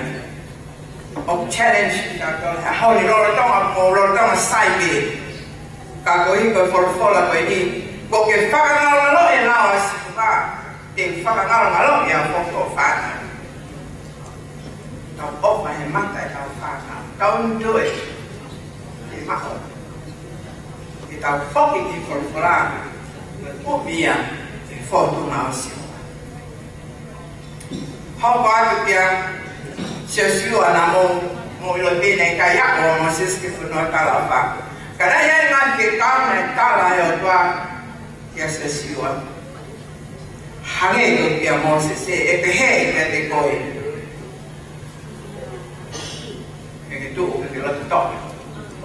ʻOku challenge kitautolu he ʻaho ni, lolotonga, mo lolotonga sai pē. Ka ko e ʻuhinga e folofola ko eni, kuo ke fakangalongaloʻi e lao ʻa Sihova, te u fakangalongaloʻi au foki ho fānau. Tau ʻofa he mata ʻetau fānau. Tau ndoe. Te maʻo. Ke tau foki ki he folofola. Ko e ʻuhinga e fōtunga ʻo Sihova. Hoko atu kia Siosiua, naʻa mou, mou ʻilo pē naʻe ʻikai ʻalu ʻa Mōsese ki he fonua talaʻofa. Ka naʻe ʻi ai e ngaahi fekau naʻe tala ʻe he ʻOtua kia Siosiua. Hangē ko ia kia Mōsese, ʻe pehē kiate koe. Ke ke tuʻu, ke ke loto toʻa,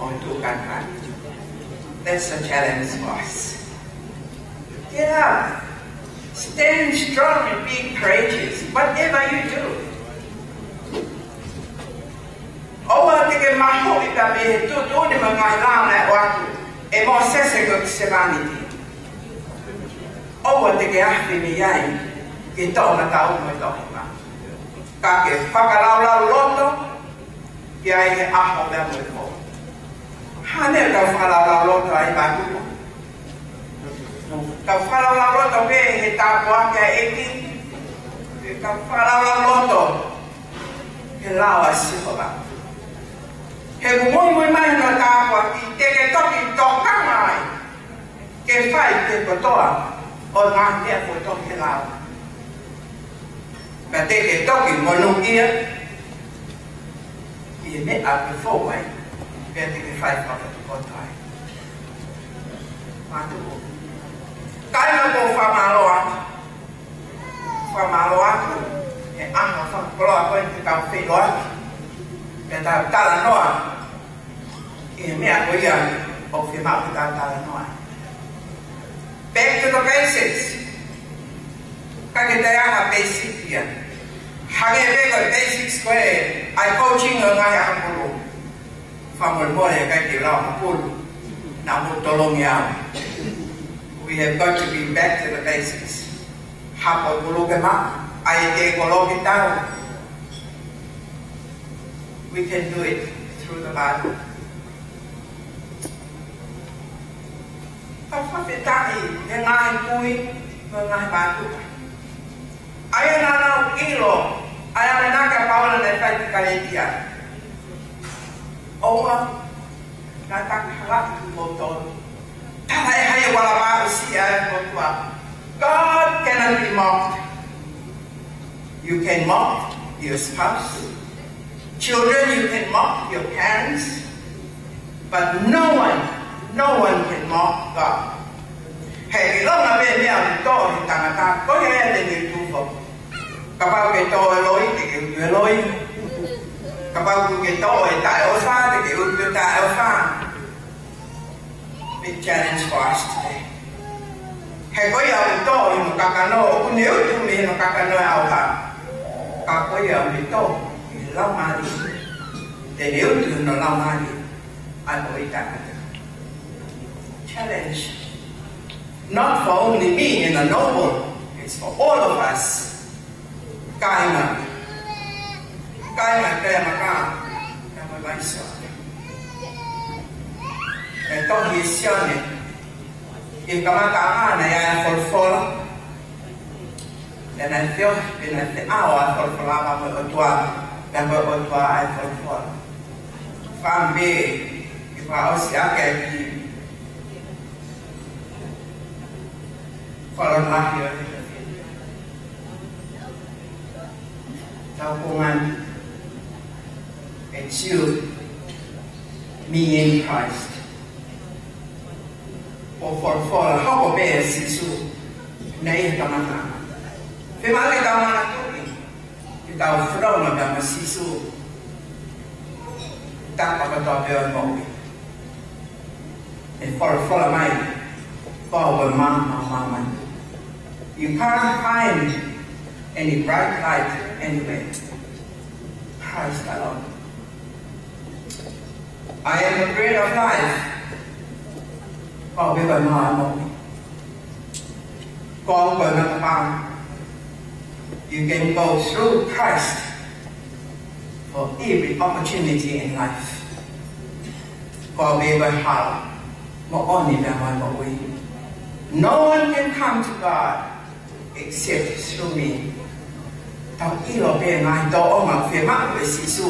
ʻo tuʻu Kanaani. That's a challenge for us. Get up. Stand strong and be courageous. Whatever you do. ʻOua te ke mahuʻi pē mei he tuʻutuʻuni mo e ngaahi lao naʻe ʻoatu ʻe Mōsese ko e sevāniti. ʻOua te ke afe mei ai ki he toʻomataʻu mo e toʻohema. Ka ke fakalaulauloto ki ai he ʻaho pea mo e pō. Hangē ko e fakalaulauloto ʻa e mātuʻa. Tau fakalaulauloto pē he tāpuaki ʻa e ʻEiki. Tau fakalaulauloto he lao ʻa Sihova. He ʻoku muimui mai hono tāpuaki, te ke toki tokanga ai ke fai e kotoa ʻo e ngaahi meʻa kotoa he lao. Ka te ke toki monūʻia ʻi he meʻa ʻoku ke fou ai, pea te ke fai fakapotopoto ai. Mātuʻa. Kāinga, ʻoku ou fakamālō atu. Fakamālō atu he ʻaho fakakoloa ko eni te tau feʻiloaki, te tau talanoa ʻi he meʻa ko ia ʻoku fiemaʻu ke tau talanoa. Back to the basics. Ka ke te aha basic ia? Hangē pē ko e basics ko ē ʻa e coaching ʻo e ngaahi ʻakapulu. Fakamolemole, ʻikai ke u lau ʻakapulu. Naʻa mou tolongi au. We have got to be back to the basics. Hapo kuluke ma, ai ke koloke tau. We can do it through the Bible. Ka fakafetaʻi he ngaahi kui mo e ngaahi mātuʻa. ʻA ia naʻa nau ʻilo ʻa e ʻamanaki ʻa Paula naʻe fai ki Kalētia. ʻOua naʻa takihalaʻi kimoutolu. Tala ʻe hai ʻoku lava ʻo aʻusia ʻa e ʻOtua. God cannot be mocked. You can mock your spouse. Children, you can mock your parents. But no one, no one can mock God. He ʻilonga pē meʻa ʻoku tō he tangata, ko ia te ne tuʻu. Kapau ke tō e loi, te ke utu e loi. Kapau ke tō e taʻeʻofa, te ke utu e taʻeʻofa. Big challenge for us today. He ko ia ʻoku tō ʻi hono kakano, ʻoku ne utu mei hono kakano ʻa e ʻofa. Ka ko ia ʻoku tō ʻi he laumālie, te ne utu ʻi hono laumālie ʻa e ʻofa ʻa e tangata. Challenge. Not for only me and the noble, it's for all of us. Kāinga. Kāinga, pea maka. Pea mo Laisa. E tohi ʻa Sione. ʻI he kamataʻanga naʻe ʻi ai e folofola. Pea naʻe feohi, pea naʻe feʻao ʻa e folofola pea mo e ʻOtua. Pea mo e ʻOtua ʻa e folofola. Fāmili, ʻi he fakaʻosi ake ki Folofola ʻa e ʻOtua. Tau ko ngani, it's you, me in Christ. ʻO folofola hoko pē ʻa Sīsū, naʻe ʻi he kamataʻanga. Fiemaʻu ke tau manatuʻi, ke tau folofola pea mo Sīsū. Tapa kotoa pē ʻo e moʻui. ʻE folofola mai, ko au ko e maama ʻo māmani. You can't find any bright light anywhere. Christ alone. I am the bread of life. Ko au ko e maama ʻo e moʻui. Ko au ko e matapā. You can go through Christ for every opportunity in life. Ko au ko e hala, moʻoni pea mo e moʻui. No one can come to God except through me. Tau ʻilo pē ngaahi tōʻonga ʻoku fiemaʻu ʻe Sīsū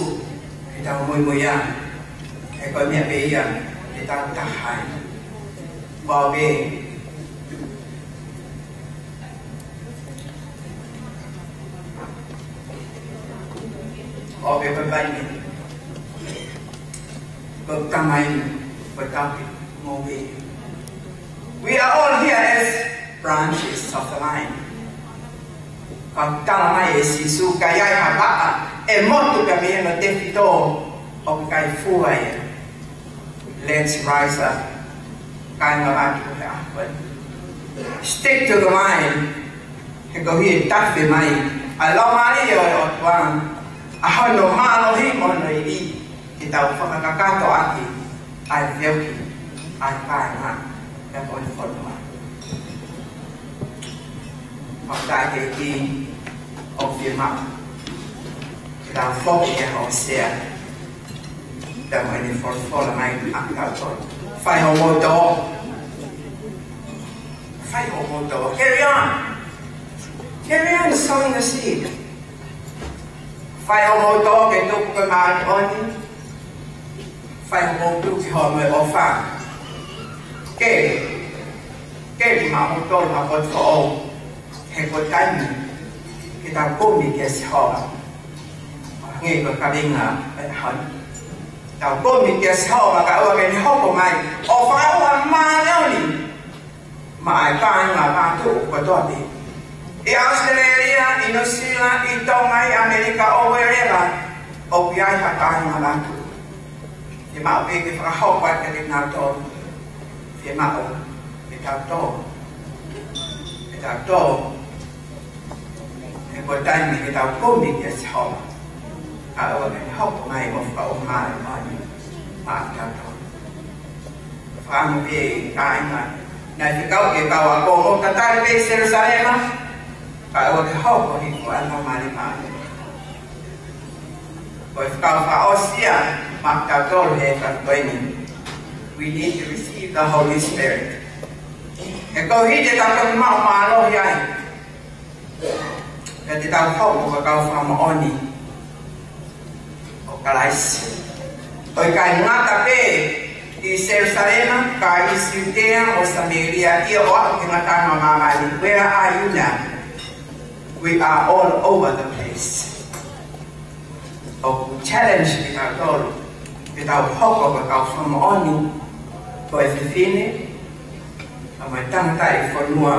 ke tau muimui ai. He ko e meʻa pē ia ke tau taha ai. Ko au pē. Ko au pē ko e vaine. Ko e tamai, ko e tapi, mo au pē. We are all here as branches of the vine. Ka ʻoku tala mai ʻe Sīsū, ka ʻi ai ha vaʻa ʻe motu ka mei hono tefito, ʻoku ʻikai fua ia. Let's rise up. Kāinga, ʻoatu he ʻaho ko eni. Stick to the vine. He ko ia ʻe tafe mai ʻa e Laumālie ʻo e ʻOtua, ʻa hono mālohi mo hono ivi, ke tau fakakakato ʻaki ʻa e feohi ʻa e kāinga, pea mo e fonua. Fakataha ki he ʻEiki, ʻoku fiemaʻu ke tau foki ki he Hōsea, pea mo ʻene folofola mai kiate kitautolu. Fai hoʻomou tō. Fai hoʻomou tō. Carry on. Carry on sowing the seed. Fai hoʻomou tō ke tupu ko e māʻoniʻoni. Fai hoʻomou tō ke hoko mo e ʻofa. Ke, ke maʻu moutolu ha potu foʻou. He ko e taimi ke tau kumi kia Sihova. Hangē ko e kaveinga ʻo e ʻaho ni. Tau kumi kia Sihova kae ʻoua ke ne hoko mai ʻo fakaʻauha māʻoniʻoni. Maʻa e kāinga Vatu kotoa pē. ʻI ʻAositelēlia, ʻi Nuʻusila, ʻi Tonga, ʻi ʻAmelika, ʻo wherever ʻoku ʻi ai ha kāinga Vatu. Fiemaʻu pē ke fakahoko atu kiate kinautolu. Fiemaʻu ke tau tō. Ke tau tō. He ko e taimi ke tau kumi kia Sihova. Kae ʻoua ke hoko mai mo fakaʻumaʻā mai maʻatautolu. Fakaʻamu pē ʻi kāinga. Naʻe fekau ke kau ako mo tatali pē ʻi Selusalema. Kae ʻoua ke hoko hifo ʻa e Laumālie Māʻoniʻoni. Ko e fekau fakaʻosi ia maʻatautolu he efiafi ko eni. We need to receive the Holy Spirit. He ko e hā te tau toki maʻu mālohi ai. Pea te tau hoko ko e kau fakamoʻoni ʻo Kalaisi. ʻO ʻikai ngata pē ʻi Selusalema, ka ʻi Siutea mo Samēlia, ʻio ʻo aʻu ki he ngataʻanga ʻo māmani. Where are you now? We are all over the place. ʻOku challenge kitautolu ke tau hoko ko e kau fakamoʻoni, ko e fefine, pea mo e tangataʻi fonua.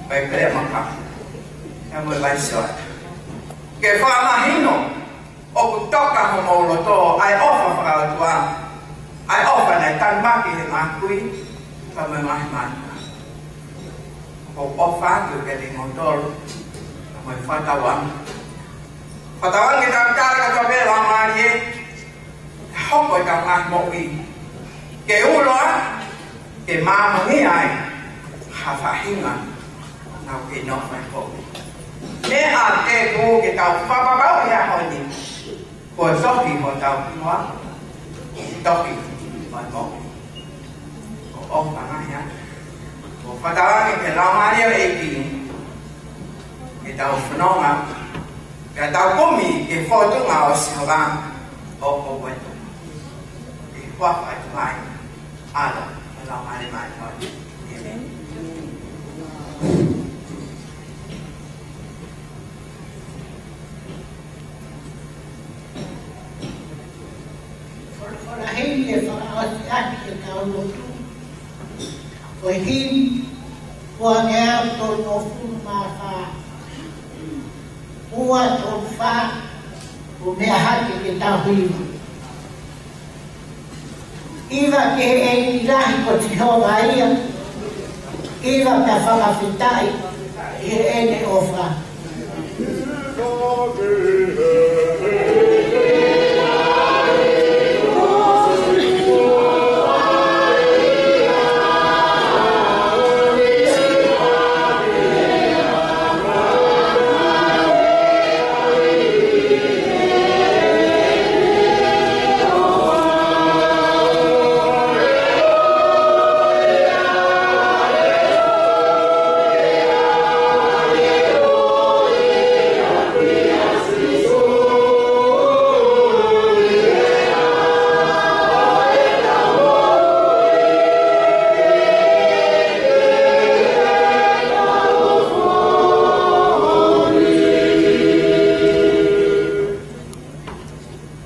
Vai pele maka. Pea mo e vai soa. Ke fakamahino ʻoku toka homou loto ʻa e ʻofa fakaʻotua, ʻa e ʻofa naʻe tanumaki he ngaahi kui, pea mo e ngaahi manu. ʻOku ou ʻofa atu kiate kimoutolu, pea mo e fakatauange. Fakatauange ke tau tali kotoa pē Laumālie, hoko ʻetau ngaahi moʻui ke ulo ai, ke māmongia ai ha faʻahinga naʻa ke nofo ai koe. Meʻa ke ku ke tau fakapapauʻi he ʻaho ni, ko e tohi hotau hingoa, tohi mai moʻui. ʻOku ou ʻofa lahi atu. ʻOku ou fakatauange ki he Laumālie ʻo e ʻEiki ke tau fononga, ke tau kumi ki he fōtunga ʻo Sihova ʻo ko e tuʻi. ʻI he huafa ʻo e Tamai, ʻAlo, mo e Laumālie Māʻoniʻoni. ʻĒmeni. Folofola heni ʻe fakaʻosi ʻaki ʻetau lotu. Ko e himi, ua ngeau tolungofulu mā fā. Ua tolu fā, ʻo meʻa hake ke tau hiva. Hiva ki he ʻEiki lahi ko Sihova ia. Hiva pea fakafetaʻi ki heʻene ʻofa.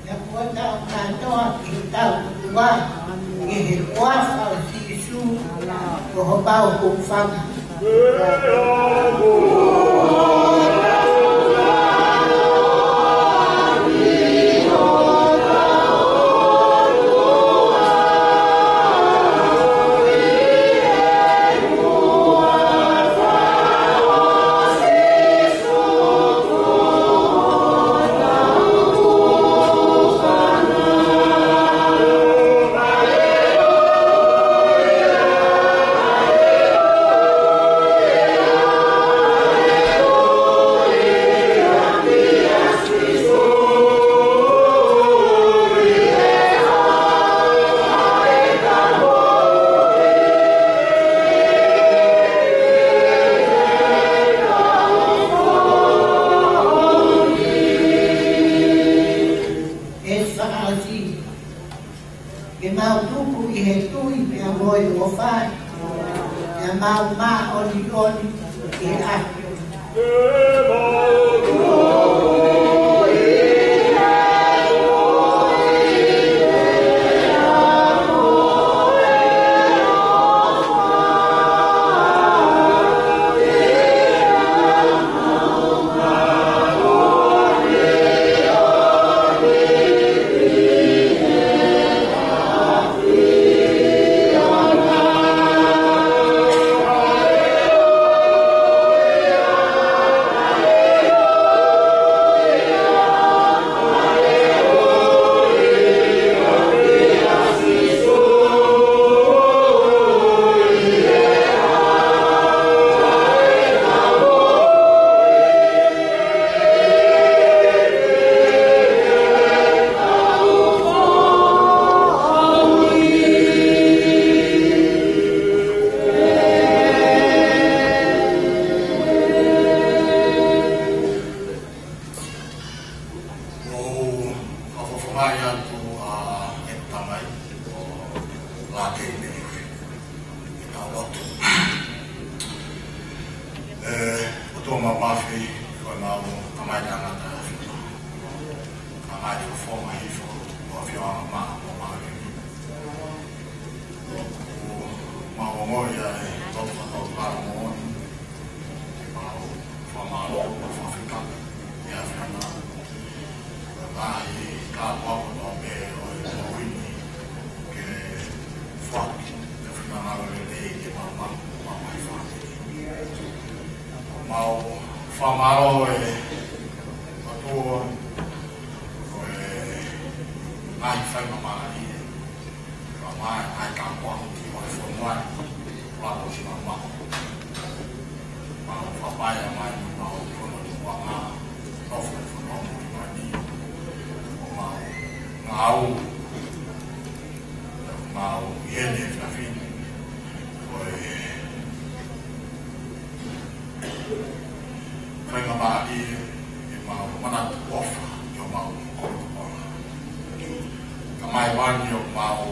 Pea kuo tau kātoa ki he tau tuai, ki he huafa ʻo Sīsū, ko homau hūfanga. ʻE fakaʻosi, ke mau tupu ʻi he tui pea mo e ʻofa, pea mau māʻoniʻoni ʻi he ʻaho. Lake i te ke tau lotu. ʻE, ʻOtua Māfimafi, ko e mau kamai tangata. Kamai te u fonga hifo, ʻo fio anga mā, ʻo mā ke ni. ʻOku mau ongoʻi ʻa e lotu fakatau moʻoni. Mau fakamālō, mau fakafetaʻi, ʻi he ʻAfiona. Lahi ka papa no me o i mo i ni ke faki, ke fina ngalo le le ke mau mau, mau mai faki. Mau fakamālō e ʻOtua, ko e ngaahi faingamālie, ka mai, mai ka papa ki o e fonua, wa ko si mau mau. Mau fakamai mai, mau fono tu wa ma, nofo fono mu ni. Mau ngāue, mau ʻi heni e fafine. Ko e faingamālie, ʻemau manatu ʻofa, ʻi homau koloa. Kamai wani ʻoku mau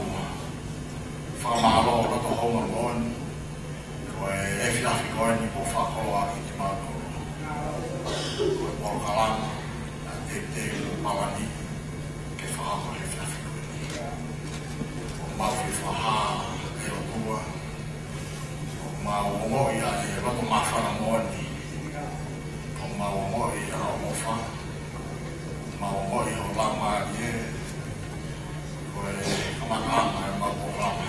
fakamālō loto houngaʻia moʻoni, ko e efiafi ko eni kuo fakakoloaʻaki kimautolu. Ko e polokalama, naʻe teuteu ʻo palani ke fakahoko he efiafi ko eni. ʻOku mau fifahā, ʻe ʻOtua, ʻoku mau ongoʻi ʻa e loto māfana moʻoni. ʻOku mau ongoʻi ʻa e ʻofa. Mau ongoʻi ho laumālie, ko e kamataʻanga ʻemau polokalama.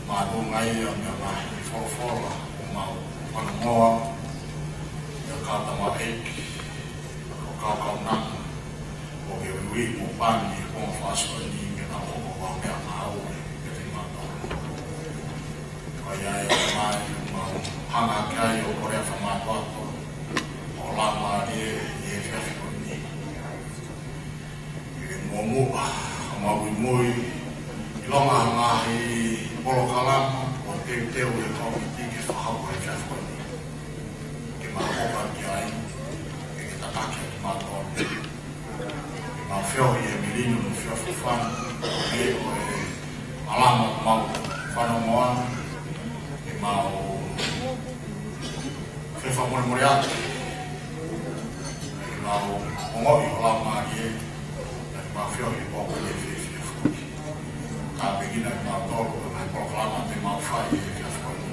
Mātuʻa ia mei he ngaahi folofola ʻoku mau fanongoa, ʻi he kau tamaiki, ko e kau kaunanga, ʻoku ke uiuiʻi mo pani, ko e fāsua ni ke nau hoko ko e meʻa ngāue, ke te mātuʻa. Ko ia e mai, mau hanga ki ai ʻo kole fakamātoato, ho laumālie, ʻi he efiafi ko eni. ʻI he muʻomuʻa, ka mau muimui, ʻilonga ngaahi polokalama, ʻoku teuteu ʻe he kōmiti ke fakahoko he efiafi ko eni. Ke mau hoko ki ai, ke ke tataki atu kimautolu. Mau feohi ʻe Melino mo Feofofani, ʻe ko e malanga mau fanongoa, ʻemau fefakamolemole atu, ʻemau ongoʻi ho laumālie, ʻemau feohi ʻo ko e fiefia foki. Tāpuekina kimautolu, ʻa e polokalama te mau fai he efiafi ko eni.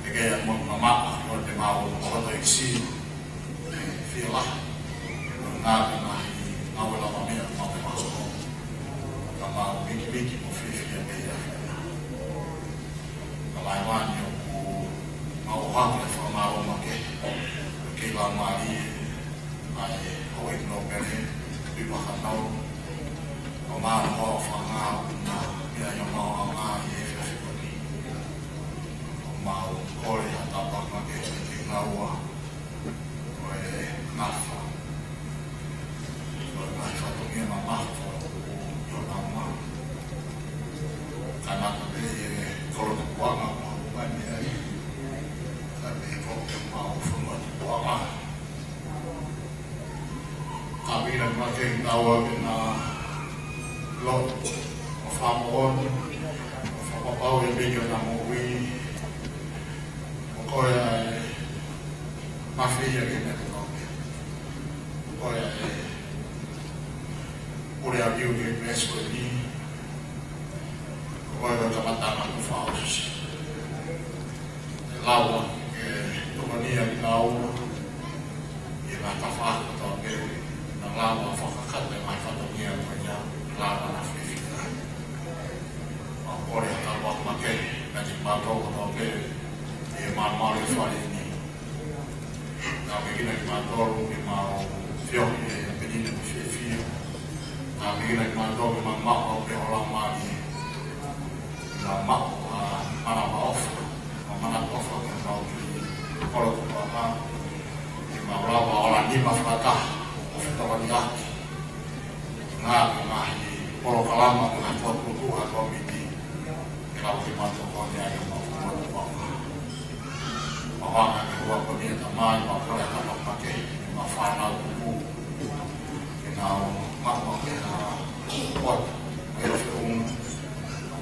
ʻE ke ʻai mo mamaʻo, ʻo te mau ʻoto ʻeksi, ʻe fie lahi. Ngā te mahi, ngā ue lava mea, mau te maho. Ka mau mikimiki mo fiefia mei he ʻAfiona. Ka mai wani ʻoku mau hake fakamālō makehe. Ke laumālie, ʻa e houʻeiki nōpele, Pipa Hanau. Ka mau hoa fanga, na, mea ia mau anga, ʻi he efiafi ko eni. Mau kole ha tāpuaki makehe kiate kinaua, ko e nafa, ko e ngaahi fatongia mamafa ʻoku ʻi honau maʻu. Ka naʻa pē ʻe kolo tupuʻanga mau mai mei ai, ka pē ko ke mau fonua tupuʻanga. Ka pina ma ke naua ke na lo, ʻo fakamoʻoni, ʻo fakapapau ʻe peke ʻo na moʻui, ʻo ko e ʻai mafia ke na ke loke. ʻO ko e ʻai pule a viu ke mesko ni, ʻo ko e kamataʻanga ʻoku fakaʻosi. ʻE lava ke tokoni ʻa kinaua, ʻi he ngaahi tafaʻaki kotoa pē, na lava fakakakato e ngaahi fatongia ko ia, lava na fiefia. Mau kole ha tāpuaki makehe, kiate kimautolu kotoa pē, ʻi he malumalu e fale ni. Tāpuekina kimautolu, ke mau feohi ʻe Melino mo Fiefia. Tāpuekina kimautolu, ke mau maʻu ʻa e ʻofa ʻa e Laumālie. Ke mau maʻu ʻa e manavaʻofa, ʻa e manavaʻofa ke mau ki kolo tupuʻanga. Ke mau lava ʻo ola nima fakataha, ʻo fetokoniʻaki. Ngaahi, ngaahi polokalama, ngaahi potu ʻa e kōmiti. Ke lava ke mau tokoni ai, ke mau kolo tupuʻanga. Mau hanga ke ua ko ni ʻe Tamai, mau kole ha tāpuaki makehe, mau fānau tupu. Ke nau maʻu ke ha Poti, ʻa e feʻunga,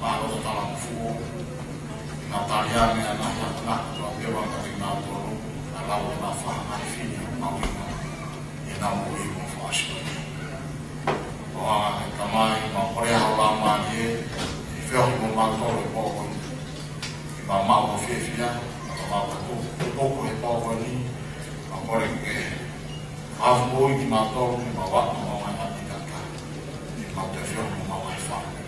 ʻa e loto tala fuo, ʻi he taliane ʻa e ngaahi akonaki kotoa pē ʻoku ʻikai ke nau tonu, ʻa e lau ʻo e ngaahi faʻahinga fefine, mahuʻinga, ʻi heʻenau moʻui mo e fakaʻosi. ʻOfa ʻe Tamai, mau kole ʻa ho Laumālie, ke feohi mo mautolu he pō ko eni. Ke mau maʻu ho fiefia, ke mau ka tuku, tuku he pō ko eni, mau kole ke ke fakafoʻou kimautolu, ke mau aʻu ki he ngaahi ʻapi taha. Ke mau toe feohi mo homau ngaahi fāmili.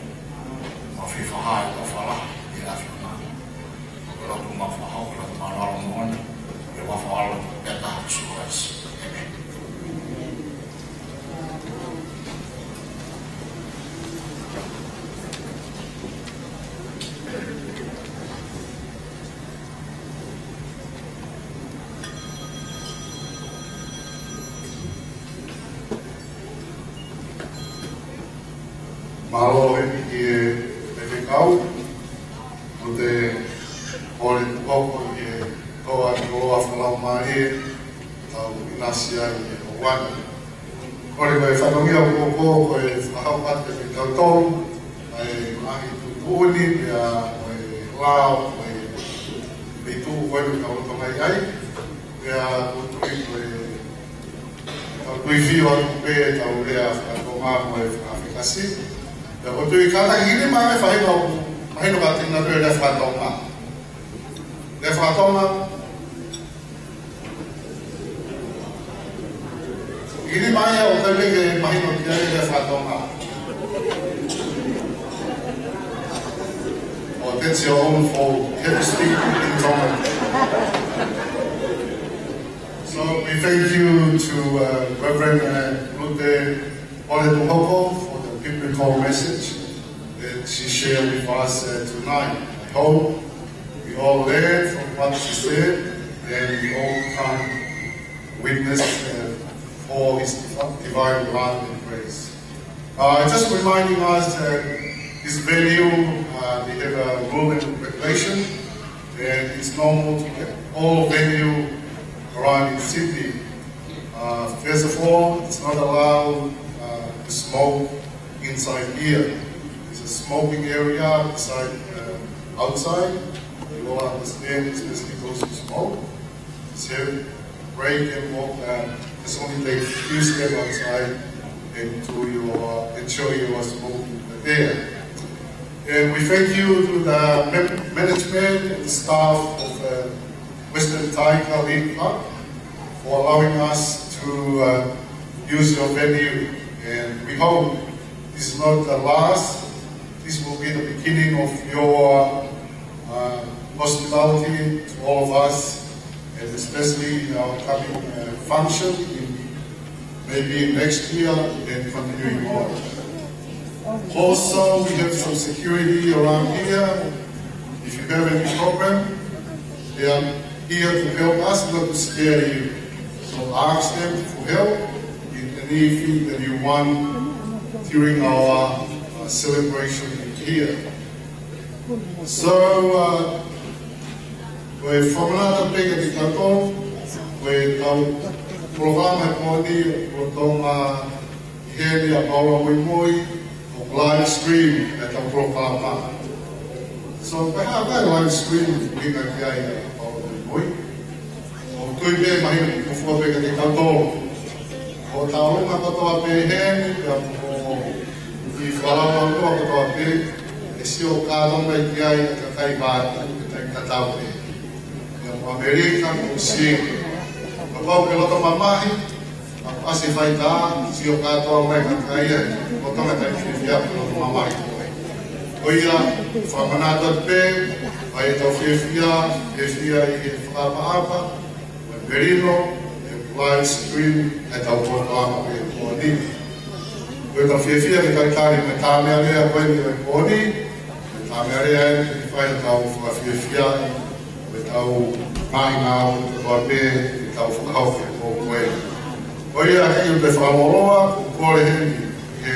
Mau fie fakahā ʻetau falala ki he ʻAfiona. Mau kole atu mau fakahoko ʻetau mālōlō moʻoni, ʻi he huafa ʻo ho ʻAlo pē taha ko Sīsū Kalaisi. ʻĒmeni. Mālō ʻEiki ki he Faifekau, mo e Pule Tuʻuhoko ʻi he toʻa ʻi he koloa fakalaumālie, tau ʻinasi ai he ʻaho ni. Kole ko e fatongia ʻoku ou kole ke fakahoko atu kiate kitautolu, ʻa e ngaahi tuʻutuʻuni, pea mo e lao, mo e feituʻu ko eni ʻoku tau lolotonga ʻi ai, pea ʻoku ou tui ko e tau tuifio atu pē ʻetau lea faka-Tonga mo e faka-Fekasi. Pea ʻoku ou tui kātaki ʻi he mahino, mahino kātaki ʻa e lea faka-Tonga. Lea faka-Tonga. ʻI he mahino ʻoku ʻikai ke mahino ki ai e lea faka-Tonga. Oh, that's your own fault. You have to speak in Tongan. So we thank you to, uh, Reverend, uh, Lute Pule Tuʻuhoko for the biblical message that she shared with us, uh, tonight. I hope we all learn from what she said and we all come witness, uh, for his divi-, divine love and grace. Uh, just reminding us that this venue, uh, they have a rule and regulation, and it's normal to get all venue around in Sydney. Uh, first of all, it's not allowed, uh, to smoke inside here. There's a smoking area beside, uh, outside. You all understand, especially those who smoke. So break and walk, uh, just only take a few steps outside and to your, ensure you are smoking there. And we thank you to the man-, management and the staff of, uh, Western Tiger League Club for allowing us to, uh, use your venue. And we hope this is not the last. This will be the beginning of your, uh, hospitality to all of us, and especially in our coming, uh, function in maybe next year and continuing on. Also, we have some security around here. If you have any problem, they are here to help us, not to scare you. So ask them for help in anything that you want during our, uh, celebration here. So, uh, ko e fakamanatu pē kiate kitautolu, ko ʻetau polokalama he pō ni, ʻoku tau ʻi heni ʻa Paula Muimui, ʻoku live stream ʻetau polokalama. So, pea ko e live stream, ʻuhinga ki ai ʻa Paula Muimui. ʻOku ou tui pē mahino, ʻoku fuʻu pē kiate kitautolu. Ko e tauʻolunga kotoa pē heni, pea mo e fakalaumālie kotoa pē, ʻe sio kātoa mai ki ai ʻa e kakai vātu, ʻi he taimi tatau pē. Pea mo ʻAmelika, mo Sīsū. Kapau ʻoku ke loto mamahi, ʻoku ʻasi e faitā, sio kātoa mai e kakai ia, ʻoku tau ʻi he taimi fiefia, ʻoku loto mamahi koe. Ko ia, fakamanatu atu pē, ʻa ʻetau fiefia, fiefia ʻi he fakaʻapaʻapa, mo e melino, ʻe live stream ʻetau polokalama he pō ni. Ko ʻetau fiefia ke talitali mo e Tāmealea ko eni he pō ni, mo e Tāmealea ʻe fai ʻetau fakafiefia, mo ʻetau ngaahi ngāue kotoa pē, ʻetau fakahoko he pō ko eni. Ko ia ʻoku ou fakamālō atu, ʻoku kole heni, ʻe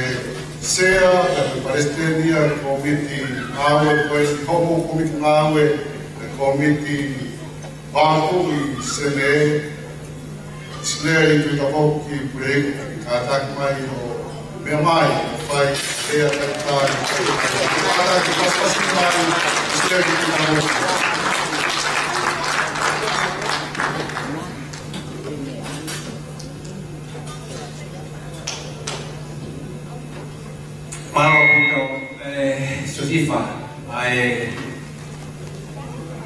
Sea, ʻe Palesiteni ʻa e Kōmiti Ngāue, ko e Homo Kōmiti Ngāue, ʻe Kōmiti Vātuʻi Senē, Sineli Tuʻitapou ki Puleiku, kātaki mai ʻo Meʻa mai, fai, pea kai tai. Kai tai, pasipasi mai, Mister Kinamoto. Mālō ʻaupito, ē, Siosifa, ʻa e,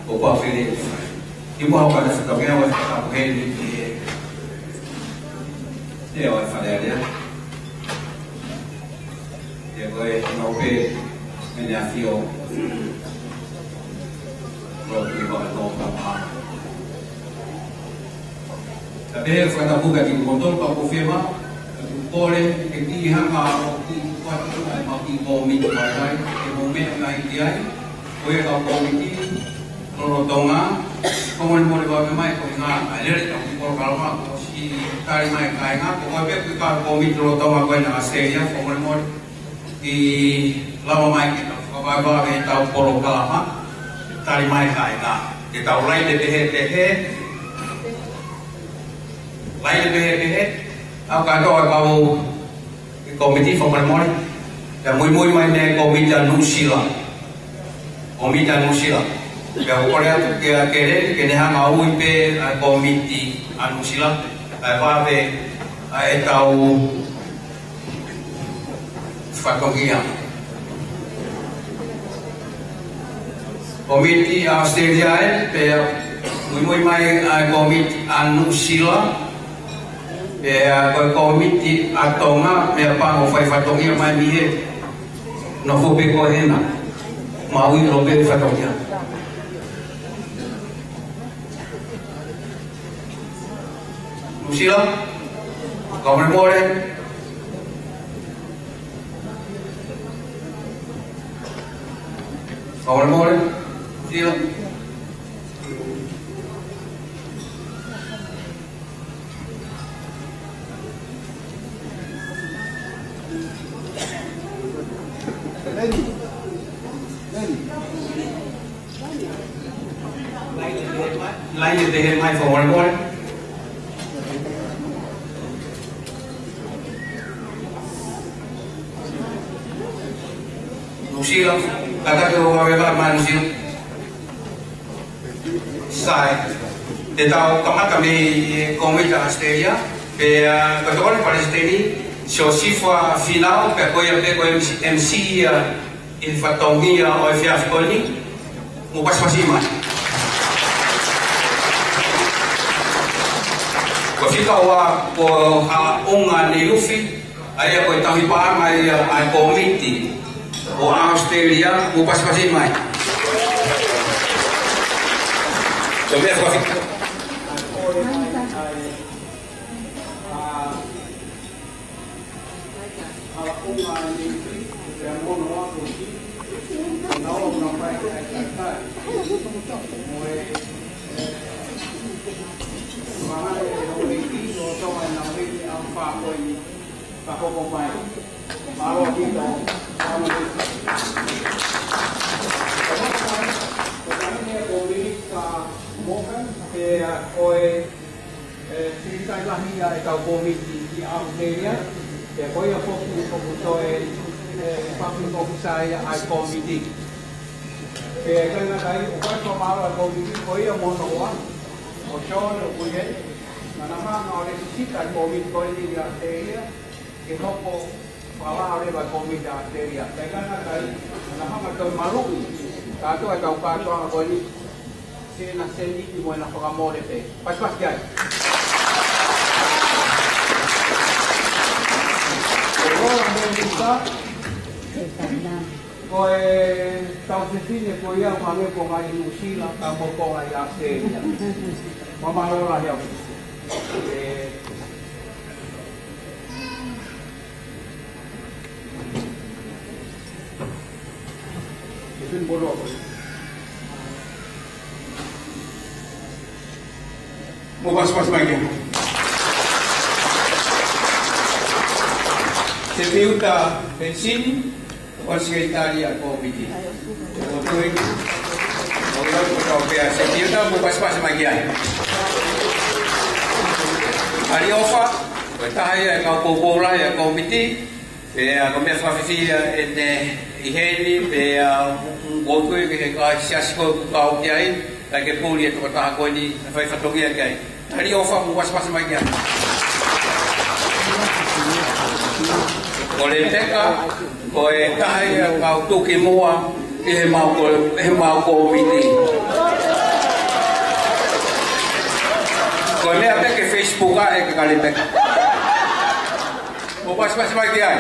ʻoku ou fili. Kimuʻa hoʻo kātaki fakaʻuhinga ʻa e fakapuleʻanga ki he, ʻe, ʻo e Fale Alea. ʻE, ko e, nau pē, ʻEne ʻAfio. Ko e, ko e, ko e, ko e, Ka pehē fakatapu kiate kimoutolu, ka ʻoku ou fiemaʻu ke u kole ke kiʻi hanga ʻo kiʻi kuata ʻa e mau kiʻi kōmiti vaivai, ke mou meʻa mai ki ai, ko e kau kōmiti lolotonga, fakamolemole vave mai ko e ngaahi lele kau kiʻi polokalama, kuo ʻosi tali mai kāinga, ko koe pē ko e kau kōmiti lolotonga ko ena ʻAositelēlia, fakamolemole. ʻI lava mai ke tau fakavaivai ʻetau polokalama, tali mai kāinga. Ke tau laine pehē pehē, laine pehē pehē, ʻa e kātoa ʻa e kau kōmiti fakamolemole. Pea muimui mai mei he kōmiti ʻa Nuʻusila. Kōmiti ʻa Nuʻusila. Pea ʻoku ou kole atu kia Kele, ke ne hanga ʻo ui pē ʻa e kōmiti ʻa Nuʻusila. ʻA e vave ʻa ʻetau fatongia. Kōmiti ʻa ʻAositelēlia ē, pea muimui mai ʻa e kōmiti ʻa Nuʻusila, pea ko e kōmiti ʻa Tonga, meʻapango fai fatongia mai mei he nofo pē ko ena. Mau ʻilo pē fatongia. Nuʻusila, fakamolemole. Fakamolemole. Nuʻusila. Leni. Leni. Laine pehē mai, fakamolemole. Nuʻusila, kātaki hoʻo vave mai Nuʻusila. Sai. Te tau kamata mei he kōmiti ʻa ʻAositelēlia, pea, ʻa, ko e tokoni palesiteni, Siosifa Finau, pea ko ia pē ko e M C, M C ia, ʻi he fatongia ʻo e efiafi ko eni, mou pasipasi mai. Ko e fika ua ko Halaʻunga Neiufi, ʻa ia ko e tauhi paʻanga ia ʻa e kōmiti ʻo ʻAositelēlia, mou pasipasi mai. Ko e meʻa fakafika. Morgan, pea ko e ʻe, Sekelitali Lahi ia ʻa e kau kōmiti ʻi ʻAositelēlia, pea ko ia foki ʻoku toe, ʻe, Executive Officer ia ʻa e kōmiti. Pea ʻikai ngata ai, ʻoku ʻikai fakamālō ʻa e kōmiti, ko ia mo hono hoa, ʻo John ʻo Kuihe, naʻa na hanga ʻo lēsisita ʻa e kōmiti ko eni ʻi ʻAositelēlia, ke hoko fakalao leva ʻa e kōmiti ʻa ʻAositelēlia. Pea ʻikai ngata ai, naʻa na hanga ʻo toe maluʻi kātoa ʻetau kātoanga ko eni, Sena seni ki mo ena fakamole pē. Pasipasi ki ai. Ko e rola mo e uta. Ko e tau fefine ko ia ʻoku hangē ko e ngaahi Nuʻusila, ka ko e ngaahi ʻAositelēlia. Mālō lahi ʻaupito. ʻE, Mou pasipasi mai ki ai. Sefiuta Penisini, ko e Sekelitali ʻa e Kōmiti. Ko tui, ko tau pea Sefiuta, mou pasipasi mai ki ai. ʻAliofa, ko e taha ia ʻo e kau poupou lahi ʻa e Kōmiti. Pea ko e meʻa fakafiefia eni ʻi heni, pea ʻoku ou tui ki he kakai siasi ko ē ʻoku kau ki ai, kae ke puli e tokotaha ko eni, ʻe fai fatongia ki ai. Tali ʻofa mo pasipasi mai ki ai. Ko Lepeka, ko e taha ia ʻoku tuʻu ki muʻa ʻi heʻemau ko-, heʻemau kōmiti. Ko e meʻa pē ke Facebook ʻa e ke ka Lepeka. Mo pasipasi mai ki ai.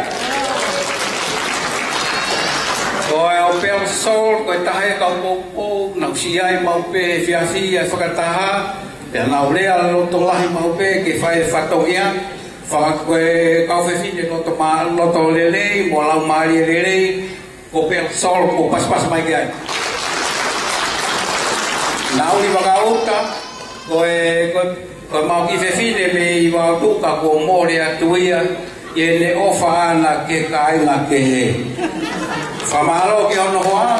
Ko e ʻOpea Sol, ko e taha ia ʻoku ou poupou, naʻa ku sio ai maʻu pē he efiafi ʻa e fakataha, pea naʻa ku lea loto lahi maʻu pē ke fai e fatongia, faka-, ko e kau fefine loto ma-, loto lelei, mo laumālie lelei, ko ʻOpea Sol, mo pasipasi mai ki ai. Nauli Vakauta, ko e, ko e, ko ʻemau kiʻi fefine mei Vavaʻu, ka kuo mole atu ia, ʻi heʻene ʻofa ʻana ki he kāinga kehe. Fakamālō ki hono hoa,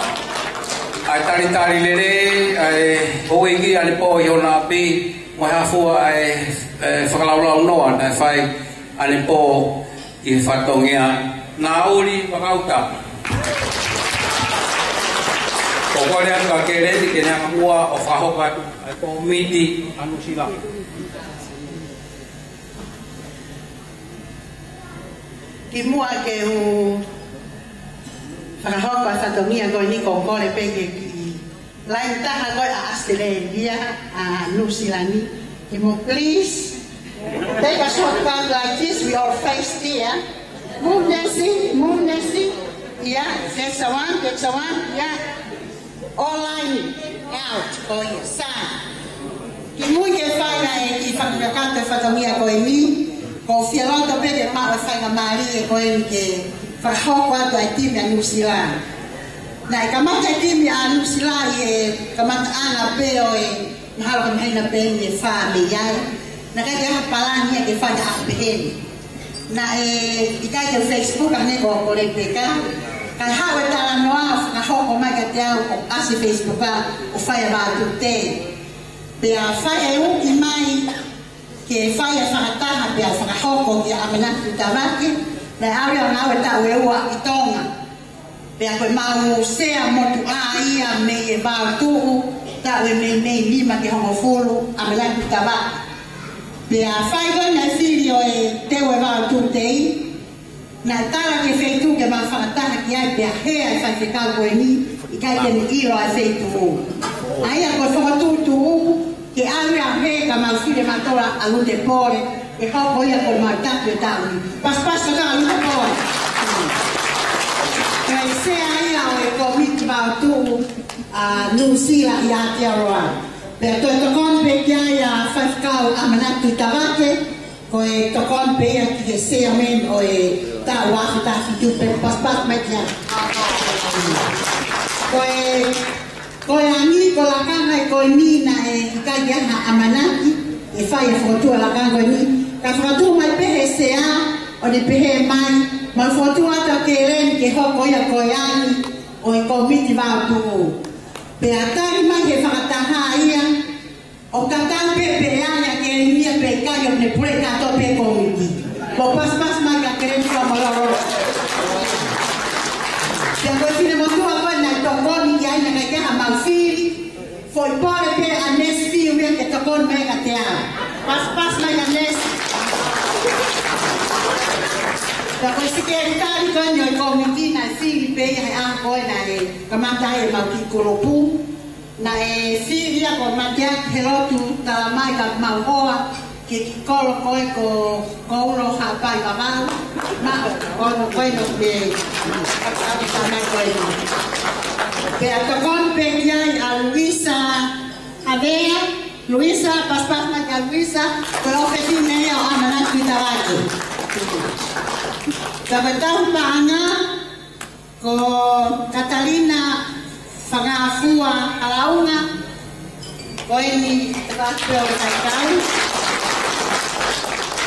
ʻa e talitali lelei, ʻa e houʻeiki ʻanepō ʻi hona ʻapi, mo e hā fua ʻa e, e fakalaulaunoa naʻe fai ʻanepō ʻi he fatongia. Nauli Vakauta. ʻOku ou kole atu kia Keleni ke ne hanga muʻa ʻo fakahoko atu ʻa e kōmiti ʻa Nuʻusila. Kimuʻa ke u fakahoko ʻa e fatongia ko eni, ʻoku ou kole pē ki he kiʻi laine taha ko ē ʻa ʻAositelēlia, ʻa Nuʻusila ni. Ke mo please take a short bow like this, we all face here. Move, Nancy, move, Nancy. Yeah, that's the one, that's the one, yeah. All line out, ko ia, sa. Kimuʻa ke fai ʻa e kiʻi fakakakato e fatongia ko eni, ʻoku ou fie loto pē ke maʻu e faingamālie ko eni ke fakahoko atu ʻa e timi ʻa Nuʻusila. Naʻe kamata e timi ʻa Nuʻusila ʻi he kamataʻanga pē ʻo e mahalo ko e māhina pē eni ʻe fā mei ai. Naʻe ʻikai ke ʻi ai ha palani ia ke fai ha ʻaho pehē ni. Naʻe ʻikai ke Facebook ʻa ʻene ko, ko Lepeka. Kae haʻu e talanoa ʻo fakahoko mai kiate au ʻo ʻasi Facebook ʻo fai e Vavaʻu Tuesday. Pea fai e uki mai ke fai e fakataha pea fakahoko kia ʻAmanaki Tuʻitavake, naʻe ʻalu ia ʻo ngāue taʻu ʻe ua ʻi Tonga. Pea ko ʻemau sea motuʻa ia mei he Vavaʻu Tuʻu, taʻu ʻe meimei nima ki he hongofulu, ʻAmanaki Tuʻitavake. Pea fai ko ē naʻe fili ʻo e teu e Vavaʻu Tuesday, naʻe tala ki he feituʻu ke mau fakataha ki ai pea hē ʻa e faifekau ko eni, ʻikai ke ne ʻilo ʻa e feituʻu. ʻA ia ko e fokotuʻutuʻu, ke ʻalu ia ʻo hē ka mau fili ʻe mautolu ʻa Lute Pole, ke hoko ia ko e maʻu tapu e taʻu ni. Pasipasi ka ʻa Lute Pole. Ko e sea ia ʻo e kōmiti Vavaʻu Tuʻu ʻa Nuʻusila ʻi Aotearoa. Pea toe tokoni pē ki ai ʻa Faifekau ʻAmanaki Tuʻitavake, ko e tokoni pē ia ki he chairman ʻo e taʻu ua afe taha fitu, pea pasipasi mai ki ai. Ko e, ko e ʻangi ko e lakanga ko eni naʻe ʻikai ke ʻi ai ha ʻamanaki ke fai e fokotuʻu e lakanga ko eni. Ka fokotuʻu mai pē he sea ʻo ne pehē mai, mau fokotuʻu atu ʻa Keleni ke hoko ia ko e ʻangi ʻo e kōmiti Vavaʻu Tuʻu. Pea tali mai he fakataha ia, ʻoku tatau pē pe ʻe ʻange ʻa Keleni ia pe ʻikai, ʻoku ne pule kātoa pē kōmiti. Ko e pasipasi mai kia Keleni, fakamālō. Pea ko e finemotuʻa ko ē naʻe tokoni ki ai, naʻe ʻikai ke ʻi ai haʻamau fili. Foʻi pole pē ʻa Nesi Fiu ia ke tokoni mai kiate au. Pasipasi mai kia Nesi. Pea ko e sekelitali ko eni ʻo e kōmiti naʻe fili pē ia he ʻaho ko ē naʻe kamata ai ʻemau kiʻi kulupu. Naʻe fili ia ko Mateaki Helotu Talamai, ka mau hoa ki he kiʻi kolo ko ē ko Koulo Haʻapai Vavaʻu. Maʻu ko ē ko ē no me Haʻapai Vavaʻu ko ē. Pea tokoni pē ki ai ʻa Luisa Havea. Luisa, pasipasi mai kia Luisa, ko e ʻofefine ia ʻo ʻAmanaki Tuʻitavake. Pea ko e tauhi paʻanga, ko Katalina Fangafua Halaunga, ko eni te vāpeo le faikau.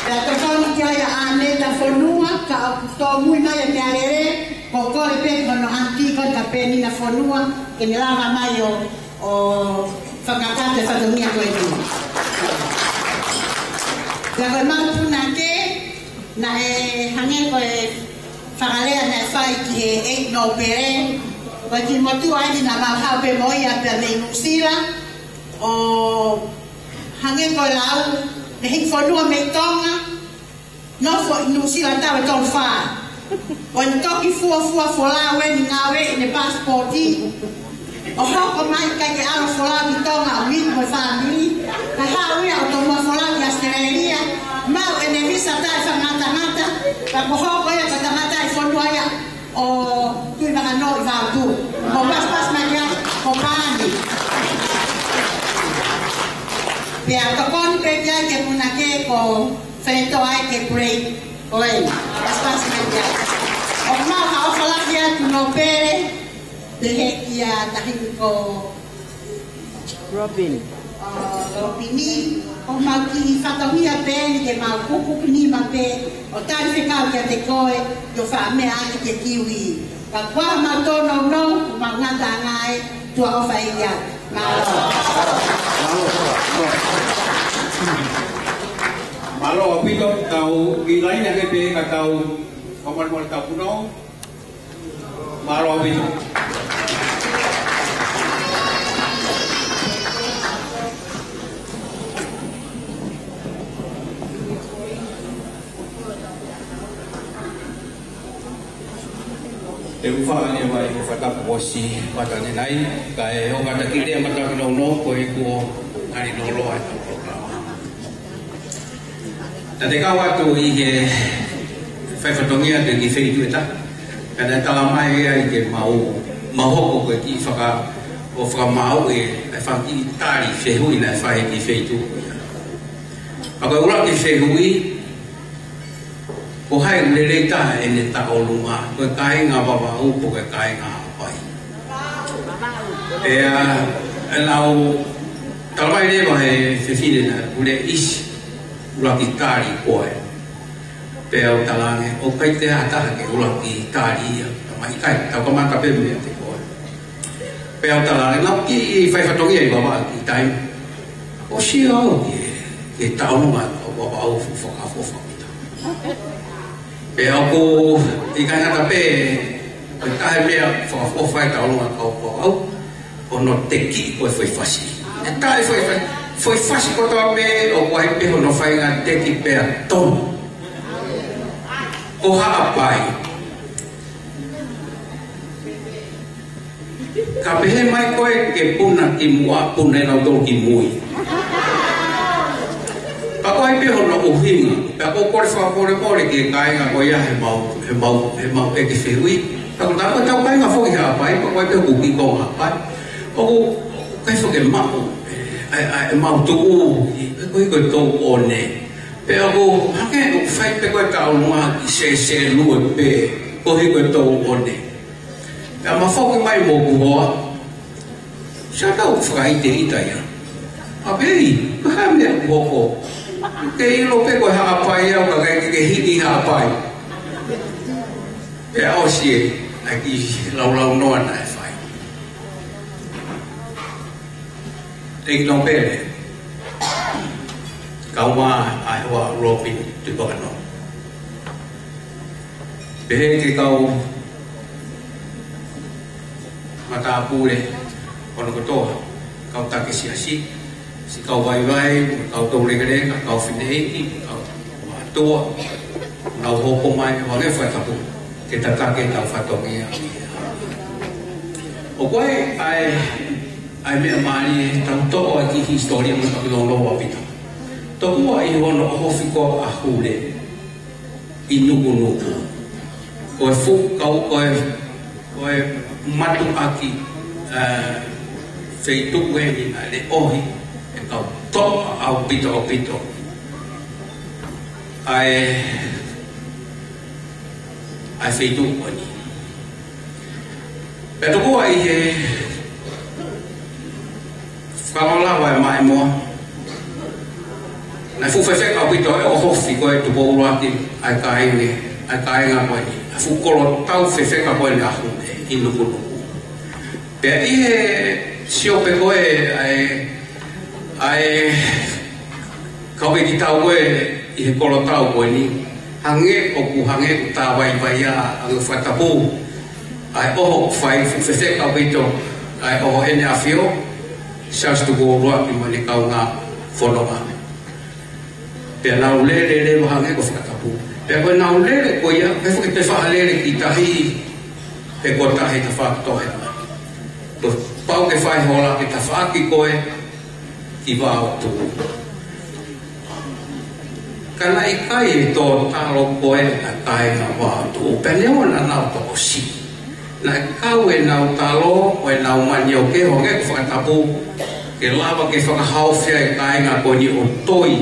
Pea tokoni ki ai ʻa ʻAneta Fonua, ka ʻoku tōmui mai e meʻalele, ko e kole pē ki hono ʻanti ko ē ko Penina Fonua, ke ne lava mai ʻo, ʻo fakakakato e fatongia ko eni. Pea ko ʻemau punake, naʻe hangē ko e Fakalea naʻe fai ki he ʻEiki Nōpele, ko e kiʻi motuʻa eni naʻa mau haʻu pē mo ia pea mei Nuʻusila, ʻo hangē ko e lau, ne hiki fonua mei Tonga, nofo ʻi Nuʻusila taʻu ʻe tolu fā. Ko ʻene toki fuofua folau eni naʻe ʻi heʻene pasipoti, ʻo hoko mai ʻikai ke ʻalu ʻo folau ki Tonga ʻo meet mo e fāmili. Kae haʻu ia ʻo tomuʻa folau ki ʻAositelēlia. Maʻu ʻene visa taʻefakangatangata. Ka kuo hoko ia ko e tangataʻi fonua ia ʻo Tuʻivakanō ʻi Vaotu. Ko e pasipasi mai ia ko Paani. Pea tokoni pē ki ai ke muna ke ko Feleto ai ke break. Ko e pasipasi mai ia. ʻOku mau ʻofa lahi atu Nōpele. Pehē kia taʻahine ko Robin. ʻA, Robini, ʻoku mau kiʻi fatongia pē eni ke mau kuku nima pē, ʻo tali fekau kiate koe, ʻio fai meʻa ʻaki ke kiwi. Ka kuo mau tōnounou, mau ngata ange ai, tuʻa ʻofa ia. Mālō. Mālō ʻaupito, tau ʻi laine ange pē ka tau, fakamolemole tau punou. Mālō ʻaupito. Te u faʻa ne vai ko fatapu ʻosi pata ne nai, kae ʻoua te u kiʻi lea mataʻu nounou, ko e kuo ngali nolo ai. Naʻa te kau atu ʻi he fai fatongia ki he kiʻi feituʻu ʻe taha. Ka naʻe tala mai ia ʻi he mau, mau hoko ko e kiʻi faka-, ʻo fakamaau e, e fanga kiʻi tali fehuʻi naʻe fai ki he feituʻu. Ka ko e ʻuluaki fehuʻi, ko hai ʻoku lelei taha ʻene tauʻolunga, ko e kāinga Vavaʻu pe ko e kāinga Haʻapai. Pea, ʻe lau, tala mai leva he fefine naʻe ʻuleʻisi, ʻuluaki tali ko ē. Pea u tala ange, ʻoku ʻikai te ʻi ai ha taha ke ʻuluaki tali ia, tala mai ʻikai, tau kamata pē meiate koe. Pea u tala ange, naʻa ku kiʻi fai fatongia ʻi Vavaʻu ʻi he taimi. ʻOsi au ki he, ki he tauʻolunga ʻo Vavaʻu ʻoku fakaʻofoʻofa ʻaupito. Pea ʻoku ʻikai ngata pē, ko e taha e meʻa fakaʻofoʻofa ʻi he tauʻolunga ʻo Vavaʻu, ko hono tekiʻi ko e foʻi fasi. ʻE taʻe foʻi fasi, foʻi fasi kotoa pē, ʻoku ʻi ai pē hono faʻahinga teki pea tonu. Ko Haʻapai. Ka pehē mai ko ē ke puna ki muʻa, puna ʻe nautolu ki mui. Pea ko e hā pē hono ʻuhinga, pea ʻoku ou kole fakamolemole ki he kāinga ko ia he mau, he mau, he mau ʻeke fehuʻi. Pea ko e taha ko ē ʻetau kāinga foki Haʻapai, pea ko e hā pē hoku kiʻi konga Haʻapai. ʻOku, ʻoku ʻikai foki ke maʻu, ʻe, ʻe, ʻe mau tuʻu, ʻe, ko e hā ko e tōʻone. Pea ʻoku hangē ʻoku fai pē ko e tauʻolunga ʻi he sēsēlue pē, ko e hā ko e tōʻone. Pea ma foki mai mo hoku hoa. Sai, tau fakaʻiteʻita ia. ʻA pē ʻi, ko e hā e meʻa ʻoku hoko. Ke ʻilo pē ko e Haʻapai au ka ʻikai ke ke hiki Haʻapai. Pea ʻosi e, ʻa e kiʻi laulaunoa naʻe fai. ʻEiki Nōpele. Kau mai ʻa e hoa Robin Tuʻivakanō. Pehē ki he kau matāpule hono kotoa, kau taki siasi, siʻi kau vaivai, kau toulekeleka, kau fineʻeiki, kau mātuʻa, nau hopo mai, ʻoange fakatapu, ke tataki ʻetau fatongia. ʻOku ʻi ai, ʻa e, ʻa e meʻa mālie, tau toʻo ʻa e kiʻi hisitōlia mo e kiʻi lolo ʻaupito. Tokua ʻi hono ʻohofi ko ē ʻa Hule ʻi Nukunuku. Ko e fuʻu kau, ko e, ko e mātuʻaki, ē, feituʻu eni naʻe leʻohi ʻe he kau toʻa ʻaupito, ʻaupito. ʻA e, ʻa e feituʻu ko eni. Pea tokua ʻi he fakaʻofa ʻa e maʻimoa. Naʻe fuʻu fefeka ʻaupito e ʻohofi ko ē tupoulu ʻaki ʻa e kāinga, ʻa e kāinga ko ē. Naʻe fuʻu kolotau fefeka ko ē ʻa Hule ʻi Nukunuku. Pea ʻi he sio pē ko ē ʻa e, ʻa e kau ʻeikitau ko ē ʻi he kolotau ko eni. Hangē ʻoku, hangē ʻoku tāvaivai ʻa e fakatapu, ʻa e ʻoho ʻoku fai, fefeka ʻaupito ʻa e ʻoho ʻEne ʻAfio, Siaosi Tupou ʻUluaki mo ʻene kaungā fononga. Pea nau lele leva hangē ko e fakatapu. Pea ko ʻenau lele ko ia, pe faka-, pe fakalele ki tahi, pe ko tahi ta fakatohe. Ko e pau ke fai hola ke tafaʻaki koe ki Vaotuʻu. Ka naʻe ʻikai e tō talo ko ē ʻa e kāinga Vaotuʻu. Pea neongo naʻa nau tokosiʻi, naʻe kau ʻenau talo, ʻo ʻenau manioke, hangē ko e fakatapu, ke lava ke fakahaofi ʻa e kāinga ko eni ʻo toi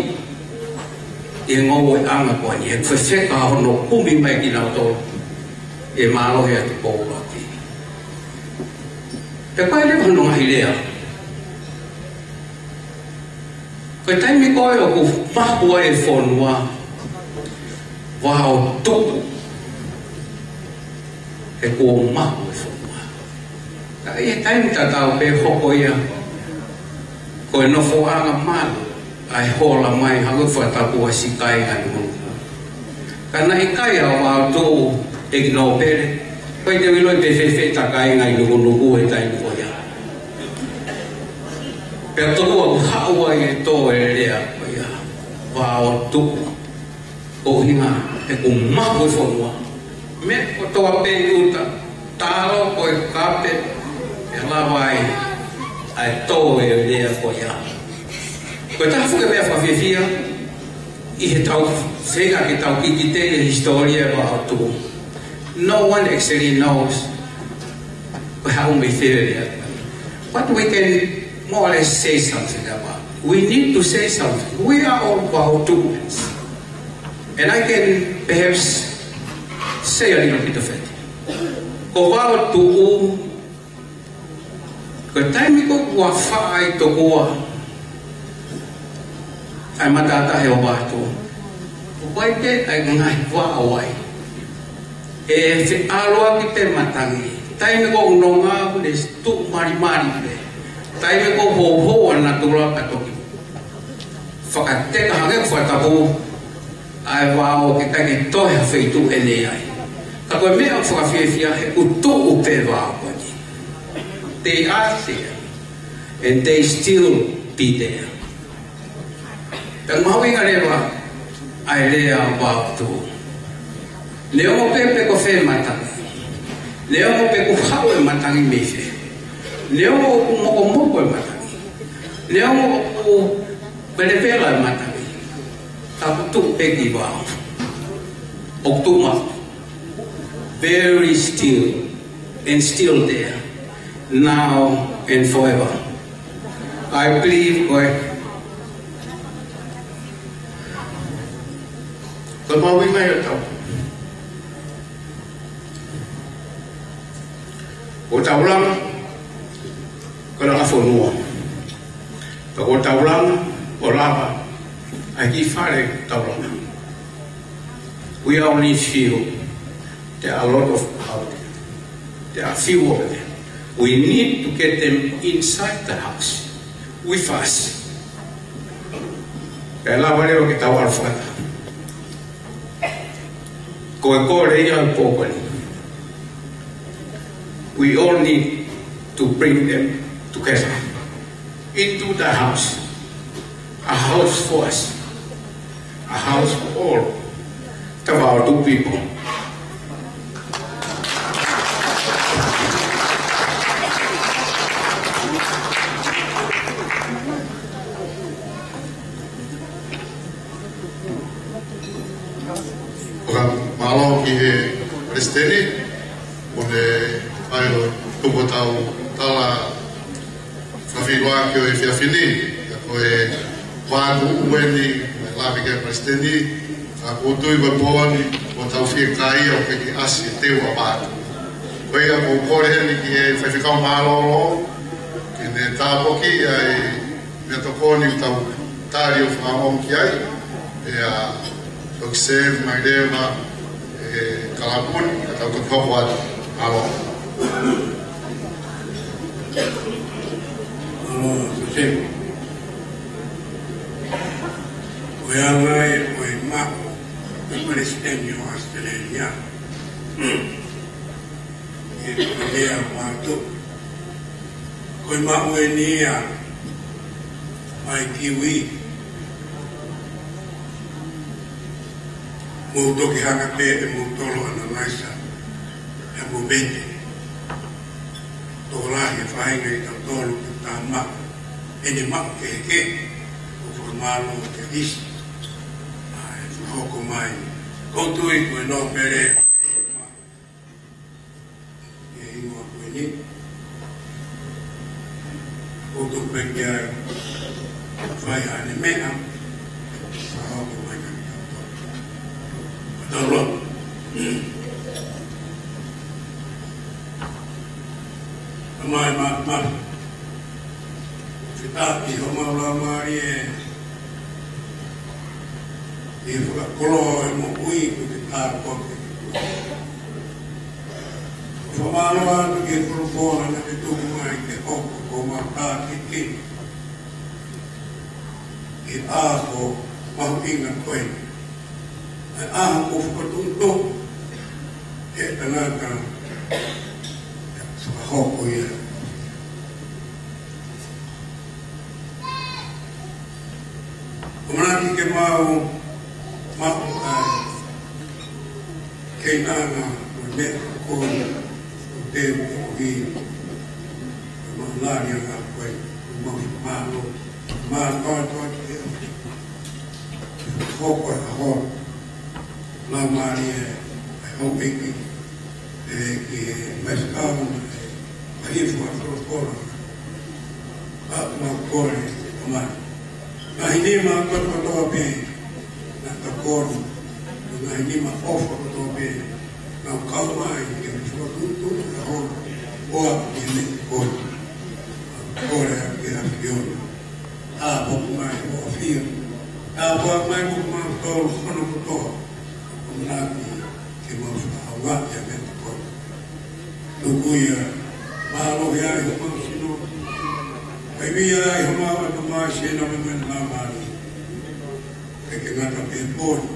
ʻi he ngoueʻanga ko eni, he fefeka hono kumi mai kinautolu ʻe Mālohi ʻa Tupou ʻUluaki. Pea ko e lea hono ngaahi lea. Ko e taimi ko ē ʻoku mahu ai e fonua, Vaotuʻu, he kuo mahu e fonua. Ka ʻi he taimi tatau pē hoko ia ko e nofoʻanga malu ʻa e hola mai hangē ko e fakatapu ʻa siʻi kāinga Nukunuku. Ka naʻe ʻikai ʻa Vaotuʻu ʻEiki Nōpele, ko e te u ʻilo pe fēfē ta kāinga ʻi Nukunuku he taimi ko ia. Pea tokua kuo haʻu ai e tō e lea ko ia, Vaotuʻu. Ko e ʻuhinga he kuo mahu e fonua. Meʻa kotoa pē ʻi ʻuta, talo ko e kape, ʻe lava ai ʻa e tō e lea ko ia. Ko e taha foki e meʻa fakafiefia, ʻi heʻetau feinga ke tau kikite ʻi he hisitōlia ʻo Vaotuʻu. No one actually knows ko e haʻu mei fē e lea. But we can more or less say something about it. We need to say something. We are all Vaotuʻuans. And I can perhaps say a little bit of it. Ko Vaotuʻu, ko e taimi ko ē kuo faʻa ʻi tokua ʻa e matātahi ʻo Vaotuʻu, ʻoku ʻi ai pē ʻa e ngaahi vaʻa vai. ʻE feʻaluʻaki pē matangi. Taimi ko ē ʻoku nonga, ʻoku ne tuʻu malimali pē. Taimi ko ē ʻoku houhou ʻa natula ka toki fakateka hangē ko e fakatapu ʻa e vao ke ʻikai ke toe ha feituʻu ʻe ʻi ai. Ka ko e meʻa fakafiefia he ʻoku tuʻu pē vao ko eni. They are there. And they still be there. Pea mahuʻinga leva ʻa e lea ʻo Vaotuʻu. Neongo pē pe ko fē matangi. Neongo pe kuo haʻu e matangi mei fē. Neongo ʻoku mokomoko e matangi. Neongo ʻoku velepela e matangi. Ka ʻoku tuʻu pē ki vao. ʻOku tuʻu maʻu. Very still and still there, now and forever. I believe ko e, ko e mahuʻinga ia ʻetau, ko ʻetau langa, ko e langa fonua. Ka ko ʻetau langa, ʻo lava ʻa e kiʻi fale ʻoku tau langa. We are only few. There are a lot of out there. There are few over there. We need to get them inside the house with us. Kae lava leva ke tau ʻalu fakataha. Ko e kole ia ʻo e pō ko eni. We all need to bring them together into the house. A house for us. A house for all. The Vaotuʻu people. Fakamālō ki he Palesiteni, mo e ʻai ʻo tuku ʻetau tala fakafeʻiloaki ʻo e efiafi ni, ka ko e Vaotuʻu eni, mo e lave ki he Palesiteni, ka ʻoku ou tui ko e pō ni, ʻoku tau fiekaia ʻo ke ke ʻasi e teu ʻa Vaotuʻu. Ko ia ʻoku ou kole eni ki he faifekau mālōlō, ke ne tāpuakiʻi ʻa e meʻa tokoni ʻoku tau tali ʻo fakaongo ki ai, pea toki save mai leva e kalapu ni, ka tau toki hoko atu. Mālō. Mālō, Soseko. Ko e anga ia ʻo e maʻu ʻa e Palesiteni ʻo ʻAositelēlia. ʻE ko e lea ʻa e mātuʻa. Ko e maʻu eni ia mai Kiwi. Mou toki hanga pē ʻe moutolu ʻo ʻanamaisa ʻa e movete. Tokolahi e faʻahinga ʻi tautolu ke tā maʻu ʻene maʻu kehekehe, ʻo fakamālō ki he ʻEiki. ʻA e fakahoko mai. ʻOku ou tui ko e nōpele ʻi he hingoa ko eni. ʻOku ou tui pē ke fai haʻane meʻa, fakahoko mai ka kita. Mālō. Tamai, mā, mā. Fetaʻi homau laumālie ʻi he fakakoloa ʻo e moʻui ko e tāpuaki. Fakamālō atu ki he folofola naʻa ke tuku mai ke hoko ko homau tākiekina ʻi he ʻaho mahuʻinga ko eni. ʻA e ʻaho kuo fakatuʻutuʻu ʻe he tangata ʻe fakahoko ia. ʻOku ʻamanaki ke mau maʻu ʻa e keinanga ʻo e meʻa ko eni ʻoku teu ʻi he ʻaho ni. Ko e maʻu lali ʻa e ʻaho ko eni, ʻoku mau fakamālō, mālō atu ki he hoko e ʻaho. Laumālie ʻa e houʻeiki, ʻe ki he masikau, ʻa e hifo ʻa e folofola. ʻOku mau kole, Tamai. Ngaahi nima kotoa pē naʻa tau kole, ngaahi nima ʻofa kotoa pē naʻa nau kau mai ke fakatuʻutuʻu ʻa e ʻaho, ʻo aʻu ki he meʻa ko eni. Kole atu ki he ʻAfiona. Tāpuakiʻi mai ʻa e ʻAfiona. Tāpuakiʻi mai mo kimautolu hono kotoa. ʻOku mau ʻamanaki ke mau fakaʻauha ʻa e meʻa ko eni. Tuku ia, mālohi ai homau sino. Kaivia ai homau ʻatamai, sino mo e meʻa mali. Ke ke ngata pē poni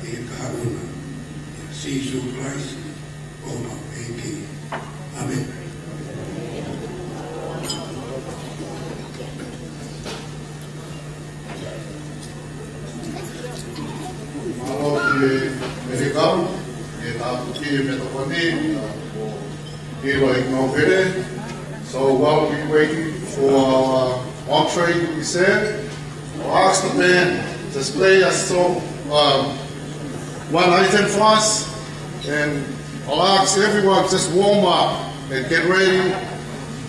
ʻi he kahaʻu na. ʻIa Sīsū Kalaisi ko homau ʻEiki. ʻĀmeni. Mālō ki he meʻa kau, ʻe tāpuakiʻi ʻe he meʻatokoni, ʻa, ʻo Hilo Ignobere. So while we waiting for our entree to be served, I'll ask the band to play us some, um, one item for us, and I'll ask everyone just warm up and get ready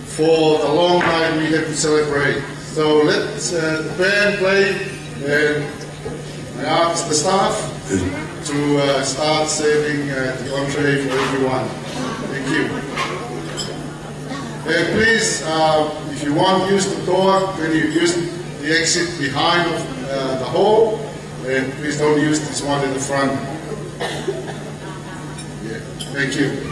for the long night we have to celebrate. So let, uh, the band play, and I ask the staff to, uh, start serving, uh, the entree for everyone. Thank you. And please, uh, if you want, use the door, then you use the exit behind of, uh, the hall, and please don't use this one in the front. Yeah, thank you.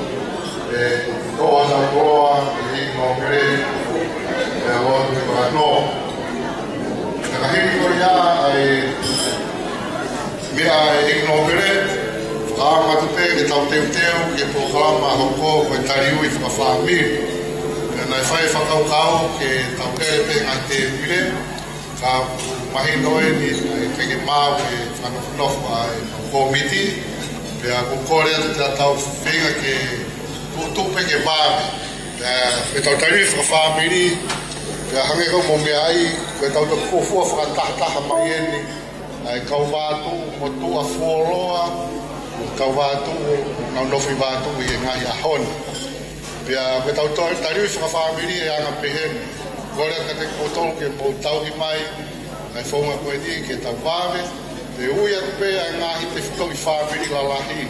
ʻe toʻo ʻetau koloa, ʻe ʻIkinoupele, ʻe ʻalu atu ki Fakanoa. Ka hili ko ia ʻa e meʻa ʻa ʻIkinoupele, fakaʻamu atu pē ke tau teuteu ki he polokalama hoko ko e taliui fakafāmili. Pea naʻe fai e fakakaukau ke tau ʻeke pē ngaahi tēpile, ka ʻoku mahino eni ʻa e feinga maʻu ke fakanofonofo ʻa e kōmiti, pea ʻoku kole atu ke tau feinga ke tuʻutuʻu pē ke vave. Pea ko ʻetau taliui fakafāmili, pea hangē ko hoʻomou meaʻi, ko ʻetau toki fuofua fakatahataha mai eni ʻa e kau vātuʻu motuʻa fuoloa, kau vātuʻu, nau nofo ʻi vātuʻu ʻi he ngaahi ʻaho ni. Pea ko ʻetau to-, taliui fakafāmili ʻe anga pehē ni. Kole atu kiate kimoutolu ke mou tauhi mai ʻa e founga ko eni ke tau vave, ke ui atu pē ʻa e ngaahi tefitoʻi fāmili lalahi.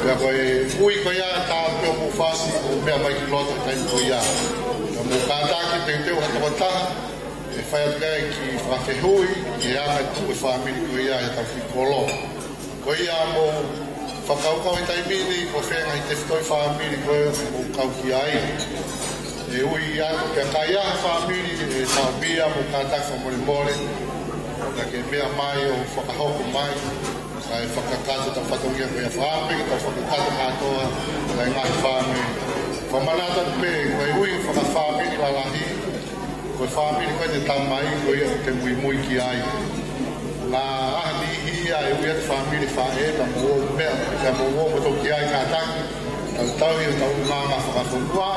Pea ko e ui ko ia ʻe taha pē ʻoku mou fasi ʻo meʻa mai ki loto taimi ko ia. Ka mou kātaki teuteu ha tokotaha, ʻe fai atu ai e kiʻi fakafehuʻi, ke anga e tuʻu e fāmili ko ia ʻi heʻetau kiʻi kolo. Ko ia mou fakakaukau he taimi ni, ko e fē ngaahi tefitoʻi fāmili ko ē ʻoku mou kau ki ai. ʻE ui atu pea ka ʻi ai ha fāmili ʻe taumia, mou kātaki fakamolemole, ka ke meʻa mai ʻo fakahoko mai, kae fakakakato ʻetau fatongia ko ia, fakaʻamu pē ke tau fakakakato kātoa ʻa e ngaahi fāmili. Fakamanatu atu pē, ko e ui fakafāmili lalahi, ko e fāmili ko ē ʻa e tamai, ko ia ʻoku te muimui ki ai. Ngaahi ʻaho niʻihi ʻe ui atu e fāmili faʻē, ka mou ō meʻa, ka mou ō moutolu ki ai, kātaki, tau tauhi ʻetau ʻulungaanga fakafonua,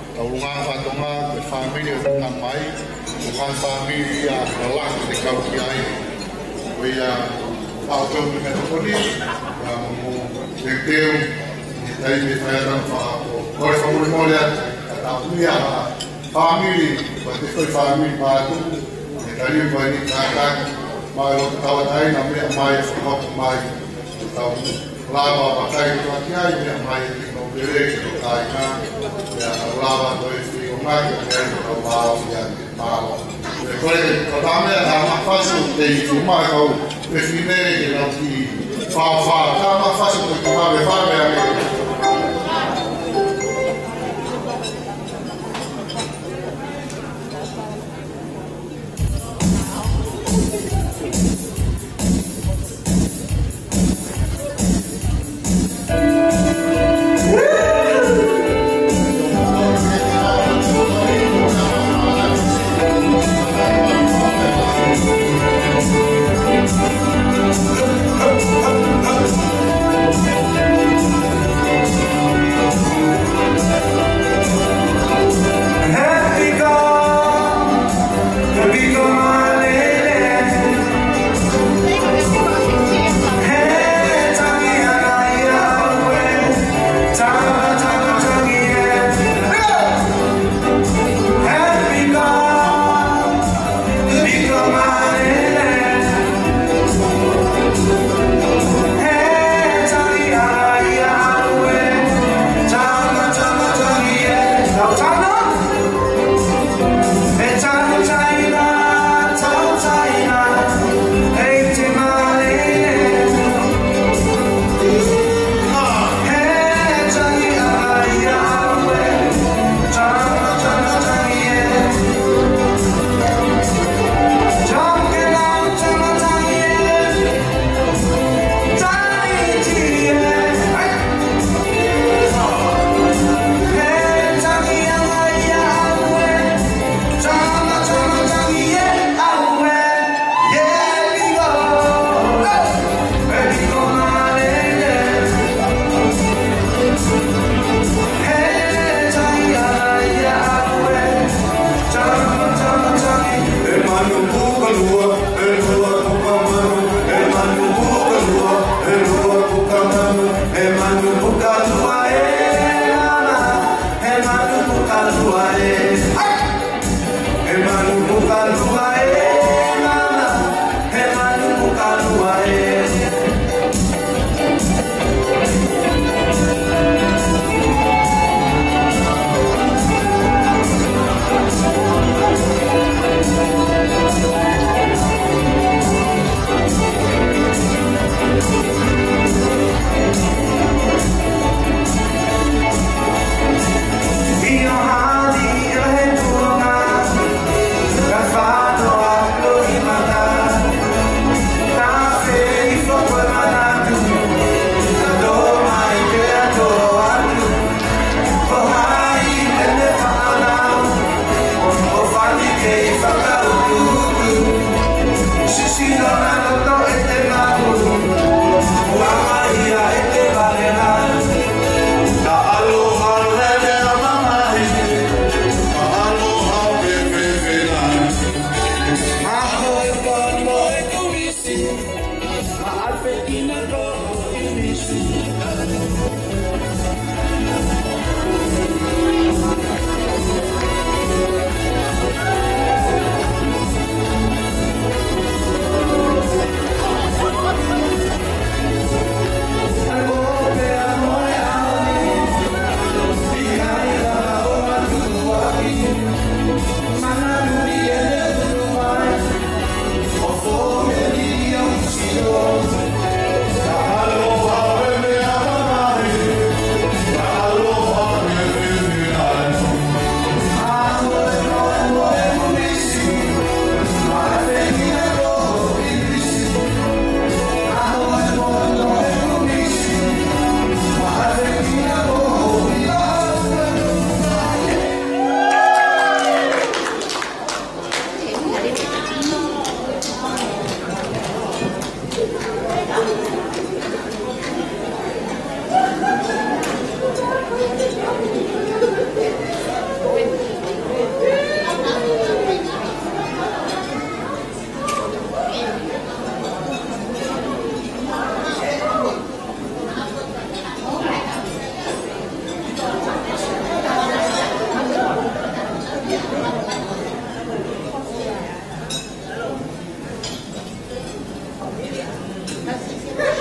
ʻetau ʻulungaanga fakatonga, ko e fāmili ʻa e tamai, ko e ngaahi fāmili ia lalahi ʻoku te kau ki ai. Ko ia, ʻoatu e meʻatokoni, ʻa mou teuteu, ʻi he taimi ʻe fai ai ʻetau fakahoko. Kole fakamolemole atu, ka tau ʻi ai ha fāmili, ko e tefitoʻi fāmili pātuku, ʻe taliui ko eni, kātaki, maʻu e loto tauʻatāina, meʻa mai, fakahoko mai, tau lava ʻo vakai atu ki ai, meʻa mai ʻIkinoupele ki he kāinga, pea tau lava ʻo toe fakaʻaongaʻi atu ai, tau lava ʻo fai ai. Mālō. Ko e, ko e tama ia, tama fasu, te i tu mai kau, pe fine, ke nau ki, fa, fa, tama fasu, ko e tama, fa, fa,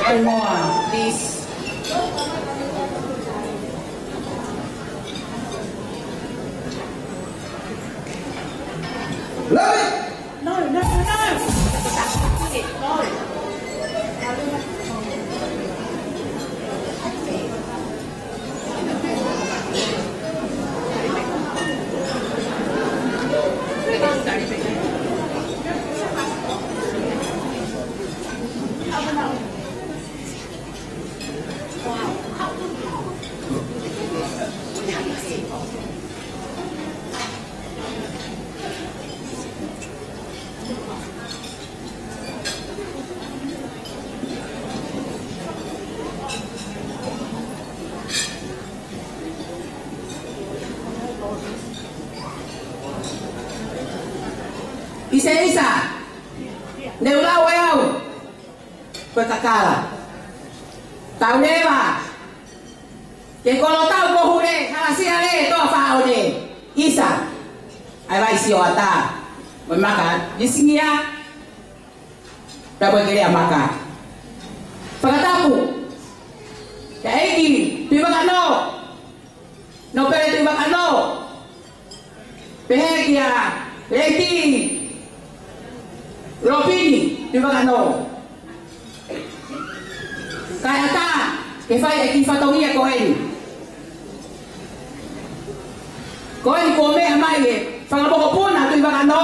More, please. Love it. No, no, no, no. No. ʻIsa, ʻisa, ne u lau ʻe au, ko e kakala. Tau leva ki he kolo tau ko Hule, hala sia le toa faone. ʻIsa, ʻai vai sio ata mo e maka, lisingia, ta ko e kele a maka. Fakatapu kia ʻEiki Tuʻivakanō, Nōpele Tuʻivakanō, pehē kia Lady Lopini Tuʻivakanō. Kae ʻatā ke fai e kiʻi fatongia ko eni. Ko eni kuo meʻa mai e fanga mokopuna Tuʻivakanō.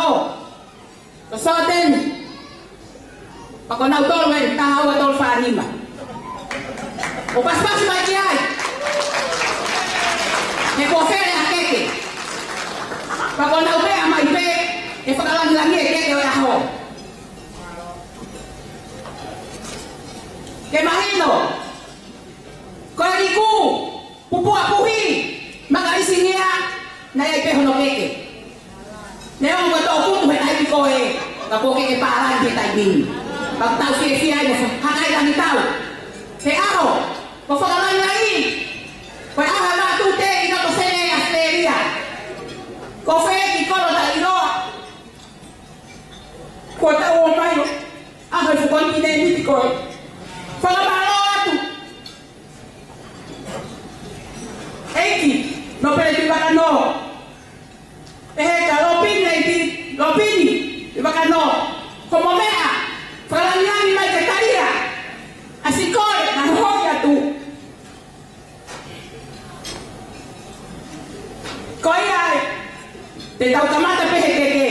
Ko Sōteni. Pea ko nautolu eni, taha ua tolu fā nima. ʻO pasipasi mai ki ai. He kuo fele ʻa keke. Pea ko nau meʻa mai pē, ʻe fakalangilangi e keke ʻo e ʻaho. Ke mahino, ko e liku, pupua puhi, maka lisingia, naʻe ʻi ai pē hono keke. Neongo ko e toʻukupu he taimi ko ē, ka kuo keke pālangi he taimi ni. Pea tau fiefia ai mo hakaʻi langi tau. He ʻaho, ko fakalangilangi, ko e ʻaho ʻa e mātuʻa ʻi Nōpōseni ʻAositelēlia. Ko fē ki kolo ta ʻiloa. Kuo tau ō mai ʻo ʻaho e fuʻu konitinēniti ko ē. Fakamālō atu. ʻEiki Nōpele Tuʻivakanō. Pehē kia Lopini, Lady Lopini Tuʻivakanō. Ko hoʻomo meʻa fakalangilangi mai ke talia ʻa siʻi kole naʻe hoʻi atu. Ko ia ai, te tau kamata pē he keke.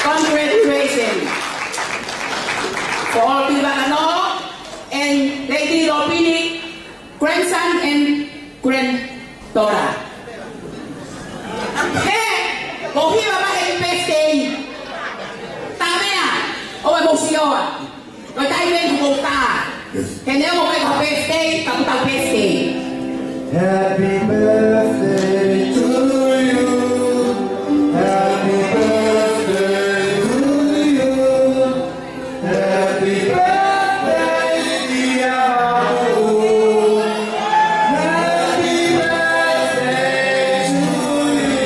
Congratulations for all Tuʻivakanō and Lady Lopini, grandson and granddaughter. He, ko hiva vahe ʻi birthday. Tamea, ʻoua mou sio. Ko e taimi eni kuo tā. He neongo ko e birthday, ka kuo tau birthday. Happy birthday to you. Happy birthday to you. Happy birthday, dear Abu. Happy birthday to you.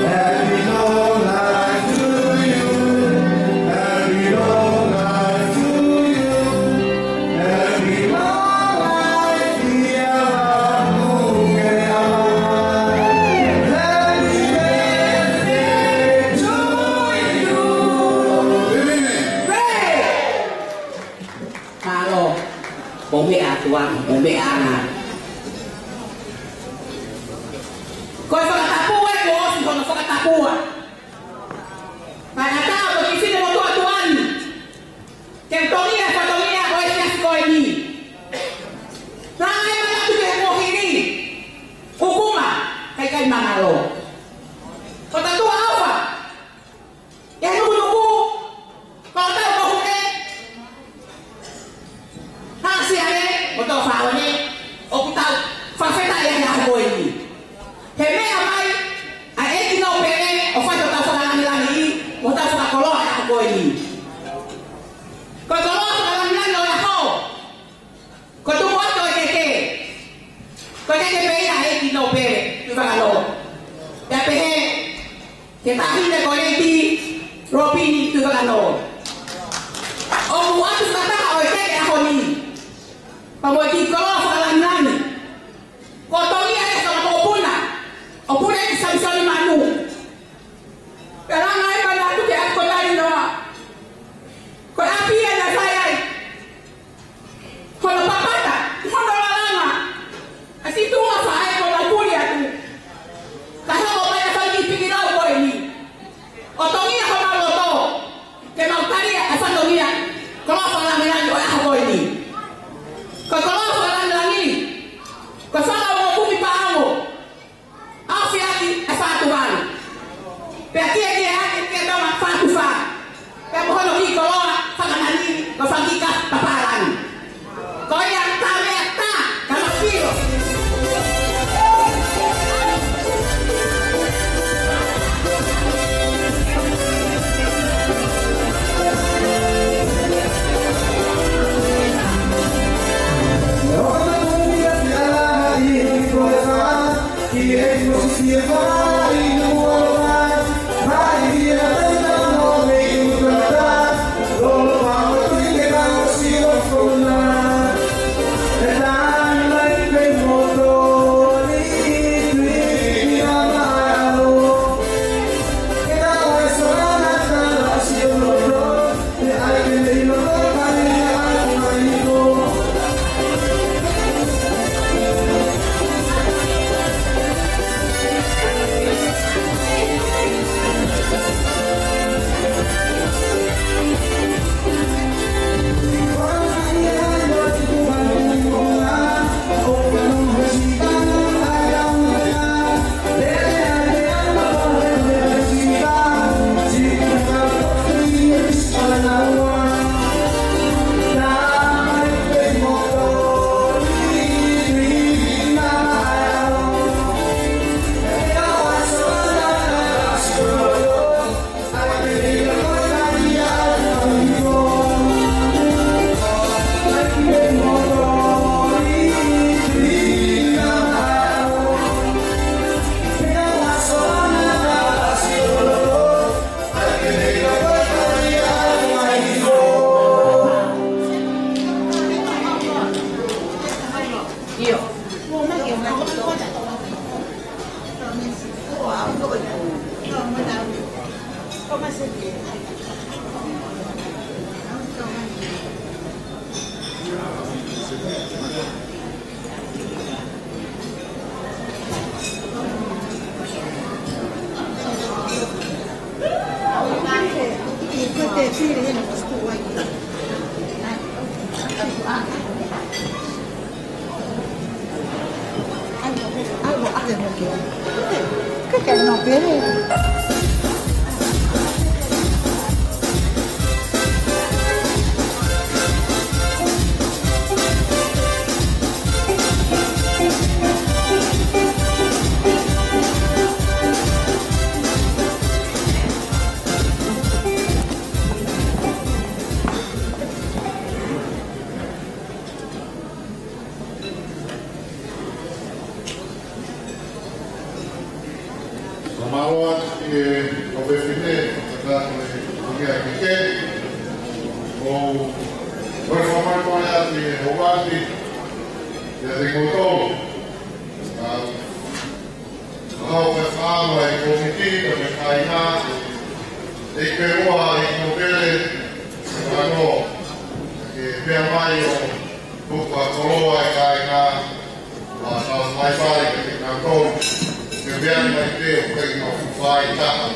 Happy long life to you. Happy long life to you. Happy long life, dear Abu. Happy birthday to you. Hey! Mālō, mou meʻa atu ā, mou meʻa ā. Ko e fakatapu ē, kuo ʻosi hono fakatapu ā. Kae ʻatā ʻo ki fine mo tuʻa tuʻa ni. Ke u toʻo e fatongia ʻo e siasi ko eni. Naʻe mai atu ke mo hili. Ukuma, kai kai mālō. Ko ta tuʻa ʻofa. ʻI he nukunuku, ko tau ko Hule. Hā sia le, mo tau faone, ʻoku tau fakafetaʻi ai ʻa ko eni. He meʻa mai ʻa e ʻEiki Nōpele, ʻo fai hotau fakalangilangi, mo hotau faka Nōpele Tuʻivakanō. Pea pehē ki he Taʻahine ko Lady Lopini Tuʻivakanō. ʻOku ʻoatu fakataha ʻo e keke ʻaho ni, pea mo e kiʻi koloa fakalāngilangi, ko Tongia e kama mokopuna ʻo Pule ʻi Samisoni Manu. Pea langa ai pea na tuku atu ko Talinoa. Ko e ʻapi ia naʻe fai ai hono papata, hono lalanga ʻa siʻi tuʻunga faʻē ko Maupuli atu. Kae hoko mai ʻa e fanga kiʻi pikilau ko eni ʻo Tongia homau loto, ke mau tali ʻa e fatongia, koloa fakalāngilangi ʻo e ʻaho ko eni. Ko e koloa fakalāngilangi, ko e fanga ua kumi paʻanga, ʻafiaki ʻe fā tuvalu. Pea kiʻi, kiʻi ake, kiʻi tama fā tuvalu. Pea mo hono kiʻi koloa fakanani, ko e fanga kiʻi kapu papālangi. Ko ia tā meʻa tā, ka na filo. Fakamālō atu ki he ʻofefine, fakataha mo e kōmiti keke. ʻOku ou fakamālō atu ki he ʻofa ʻa e kōmiti. ʻA e kau faifekau ʻa e kōmiti, kae ʻumaʻā e kāinga, ʻEiki Peua, ʻEiki Nōpele Tuʻivakanō, ke meʻa mai ʻo tuku ʻa e koloa ʻa e kāinga, ʻa e kau faifai, ke kinautolu, ke meʻa mai pē ʻo kai na fai taha,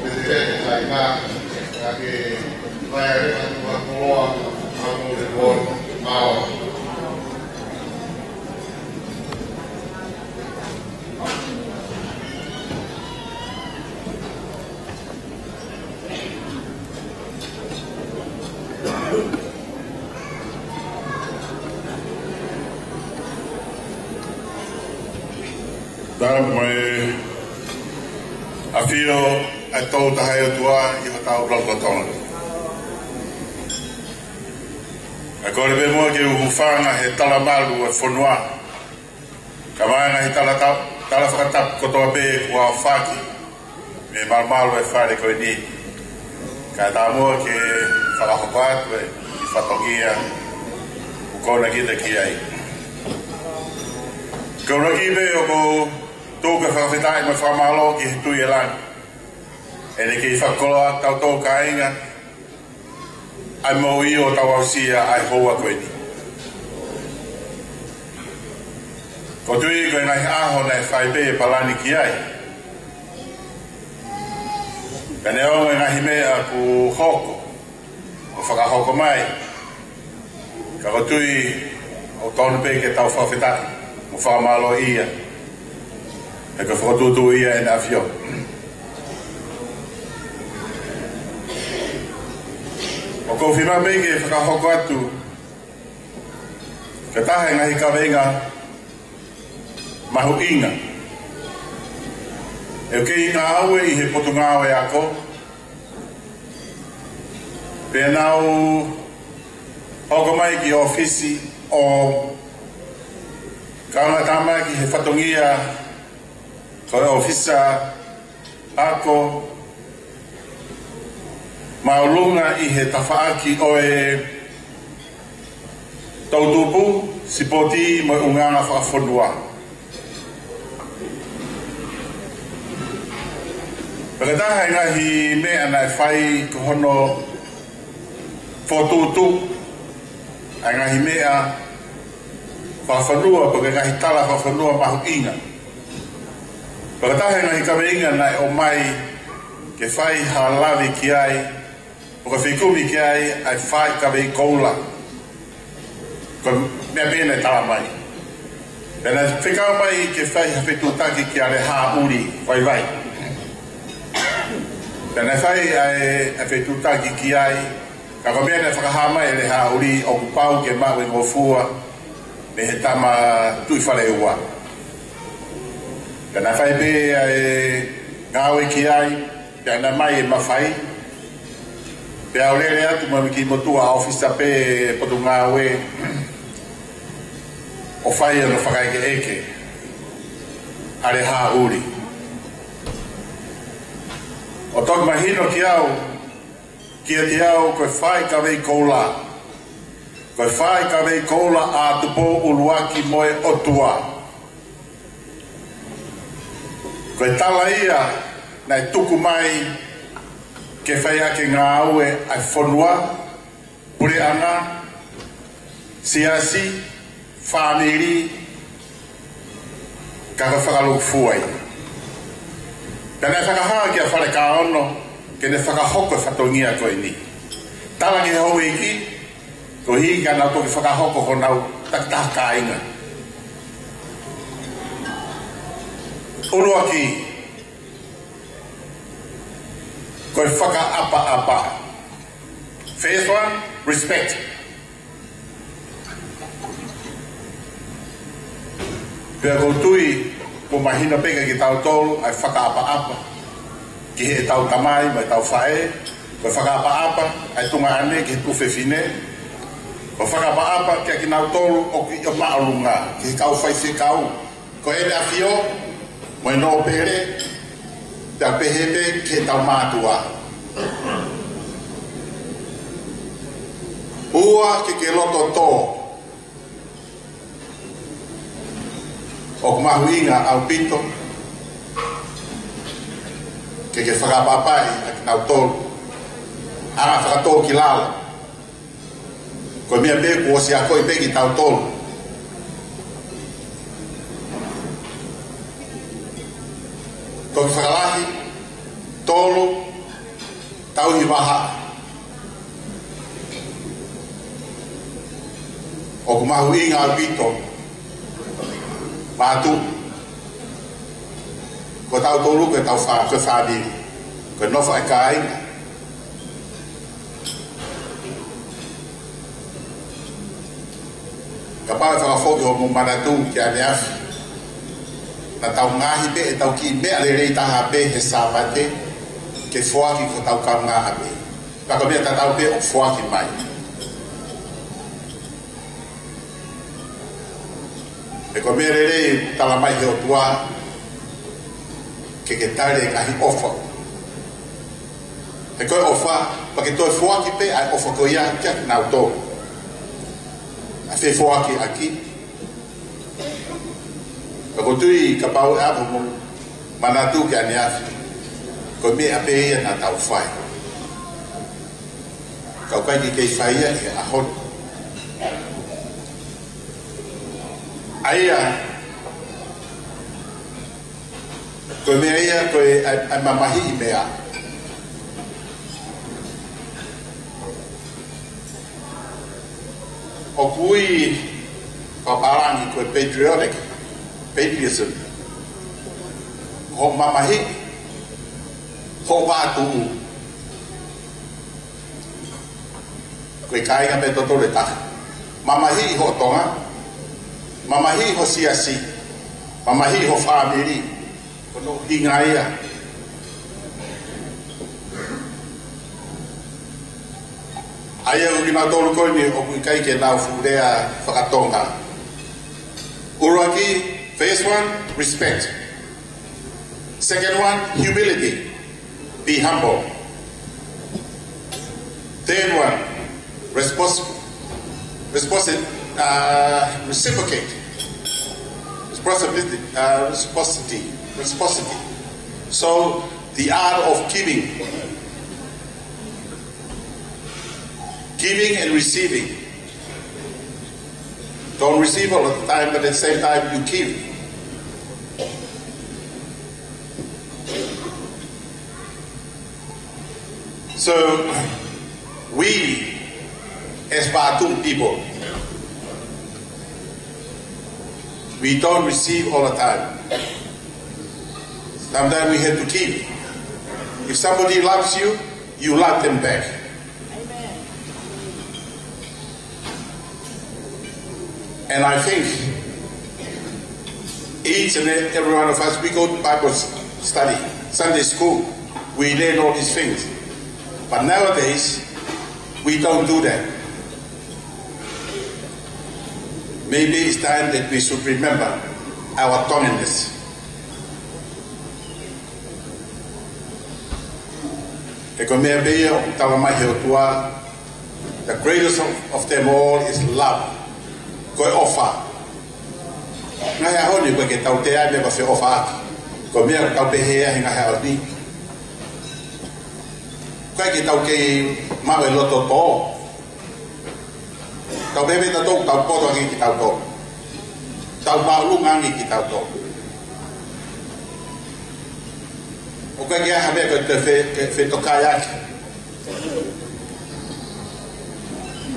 ke te pete kāinga, ka ke fai ʻa e kau koloa, ʻa e koloa, mālō. Tau mai ʻafio ʻa e Tolu Tahaʻi ʻOtua ʻi hotau lotolotonga. ʻE kole pē muʻa ke u hūfanga he talamalu ʻo e fonua. Kae ʻumaʻā e ngaahi tala ta-, tala fakatapu kotoa pē kuo aofaki mei he malumalu ʻo e fale ko eni. Kae ʻatā muʻa ke fakahoko atu e fatongia ʻoku konga kita ki ai. Ko e ʻuluaki pē ʻoku ou tuku e fakafetaʻi mo e fakamālō ki he Tuʻi ʻo e langi. ʻEne kei fakakoloa ʻa tautolu kāinga, ʻa e moʻui ʻo tau aʻusia ʻa e houa ko eni. ʻOku ou tui ko e ngaahi ʻaho naʻe fai pē e palani ki ai. Pea neongo e ngaahi meʻa kuo hoko, kuo fakahoko mai, ka ʻoku ou tui ʻoku totonu pē ke tau fakafetaʻi mo fakamālōʻia, he ko e fokotuʻutuʻu ia ʻa ʻEne ʻAfio. ʻOku ou fie maʻu pē ke fakahoko atu ko e taha e ngaahi kaveinga mahuʻinga. ʻOku ou kei ngāue ʻi he Potungāue Ako, pea nau hoko mai ki he ʻōfisi ʻo kaungā tāmaki he fatongia ko e ʻōfisa ako māʻolunga ʻi he tafaʻaki ʻo e toʻutupu, sipoti mo e ʻulungaanga fakafonua. Pea ko e taha e ngaahi meʻa naʻe fai ko hono fokotuʻutuʻu ʻa e ngaahi meʻa fakafonua, pe ko e ngaahi tala fakafonua mahuʻinga. Pea ko e taha e ngaahi kaveinga naʻe ʻomai ke fai ha lave ki ai, ʻo ka fekumi ki ai ʻa e fai kavei koula. Ko e meʻa pē naʻe tala mai. Pea naʻe fekau mai ke fai ha fetuʻutaki kia Lehāʻuli Vaivai. Pea naʻe fai ʻa e, ʻa e fetuʻutaki ki ai, ka ko e meʻa naʻe fakahā mai ʻe Lehāʻuli ʻoku pau ke maʻu e ngofua mei he tama Tuʻi Faleua. Pea naʻe fai pē ʻa e ngāue ki ai, pea naʻe ʻomai e mafai, pea u lele atu mo e kiʻi motuʻa ʻōfisa pē Potungāue ʻo fai hono fakaʻekeʻeke ʻa Lehāʻuli. ʻO toki mahino kiate au, kiate au ko e fai kavei koula. Ko e fai kavei koula ʻa Tupou ʻUluaki mo e ʻOtua. Ko e tala ia naʻe tuku mai ke fai ʻaki e ngāue ʻa e fonua, puleʻanga, siasi, fāmili, ka ko e fakalūkufua ia. Pea naʻe fakahā kia Falekāono ke ne fakahoko e fatongia ko eni. Tala ki he houʻeiki, koeʻuhi ka nau toki fakahoko honau takitaha kāinga. ʻUluaki, ko e fakaʻapaʻapa. First one, respect. Pea ʻoku ou tui kuo mahino pē kiate kitautolu ʻa e fakaʻapaʻapa ki heʻetau tamai mo ʻetau faʻē, ko e fakaʻapaʻapa ʻa e tuongaʻane ki he tuofefine, ko e fakaʻapaʻapa kiate kinautolu ʻoku ʻi ʻo māʻolunga, ki he kau faifekau, ko ʻEne ʻAfio mo e nōpele, pea pehē pē ki heʻetau mātuʻa. Ua, ke ke loto tō. ʻOku mahuʻinga ʻaupito ke ke fakaʻapaʻapaʻi ʻa kinautolu. ʻAnga fakatōkilalo. Ko e meʻa pē kuo ʻosi akoʻi pē kitautolu. Toki fakalahi, tolu, tauhi vahaʻa. ʻOku mahuʻinga ʻaupito. Mātuʻa. Ko tautolu ko ʻetau fā-, ko e fāmili. Ko e nofo ʻa e kāinga. Kapau ʻe fakafoki hoʻomou manatu ki ʻaneafi, naʻa tau ngaohi pē ʻetau kiʻi meʻa lelei taha pē he Sāpate, ke foaki ki hotau kaungāʻapi. Pea ko e meʻa tatau pē ʻoku foaki mai. He ko e meʻa lelei, tala mai he ʻOtua ke ke tali e ngaahi ʻofa. He ko e ʻofa, pea ke toe foaki pē ʻa e ʻofa ko ia kiate kinautolu. ʻA e fefoakiʻaki. Pea ʻoku ou tui kapau ʻe ʻalu mo manatu ki ʻaneafi, ko e meʻa pē ia naʻa tau fai. Ka ʻoku ʻikai ke kei fai ia he ʻaho ni. ʻA ia, ko e meʻa ia, ko e, ʻa e, ʻa e mamahiʻi meʻa. ʻOku ui ʻe he pālangi ko e patriotic, patriotism. Ko e mamahiʻi hoʻo vātuʻu. Ko e kāinga pē ʻe toko tolu ʻe taha. Mamahiʻi hoʻo Tonga. Mamahiʻi ho siasi. Mamahiʻi ho fāmili. Ko hono ʻuhinga ia. ʻA ia ko kinautolu ko eni ʻoku ʻikai ke nau fuʻu lea faka-Tonga. ʻUluaki, first one, respect. Second one, humility. Be humble. Third one, respons-, respons-, uh, reciprocate. Responsibility, uh, reciprocity, reciprocity. So, the art of giving. Giving and receiving. Don't receive all the time, but at the same time you give. So, we, as Vaʻa Tuʻu people, we don't receive all the time. Sometimes we have to give. If somebody loves you, you love them back. And I think each and every one of us, we go to Bible study, Sunday school, we learn all these things. But nowadays, we don't do that. Maybe it's time that we should remember our Tongianness. He ko e meʻa pē ia ʻoku tala mai he ʻOtua, the greatest of, of them all is love. Ko e ʻofa. Ngaahi ʻaho ni ʻoku ʻikai ke tau tali meʻa ko e feʻofaʻaki. Ko e meʻa ʻoku tau pehē ai he ngaahi ʻaho ni. ʻOku ʻikai ke tau kei maʻu e loto tō. Tau pehē pē tautolu, tau poto ange kitautolu. Tau māʻolunga ange kitautolu. ʻOku ʻikai ke ʻi ai ha meʻa ke te fe-, ke fetokaiʻaki.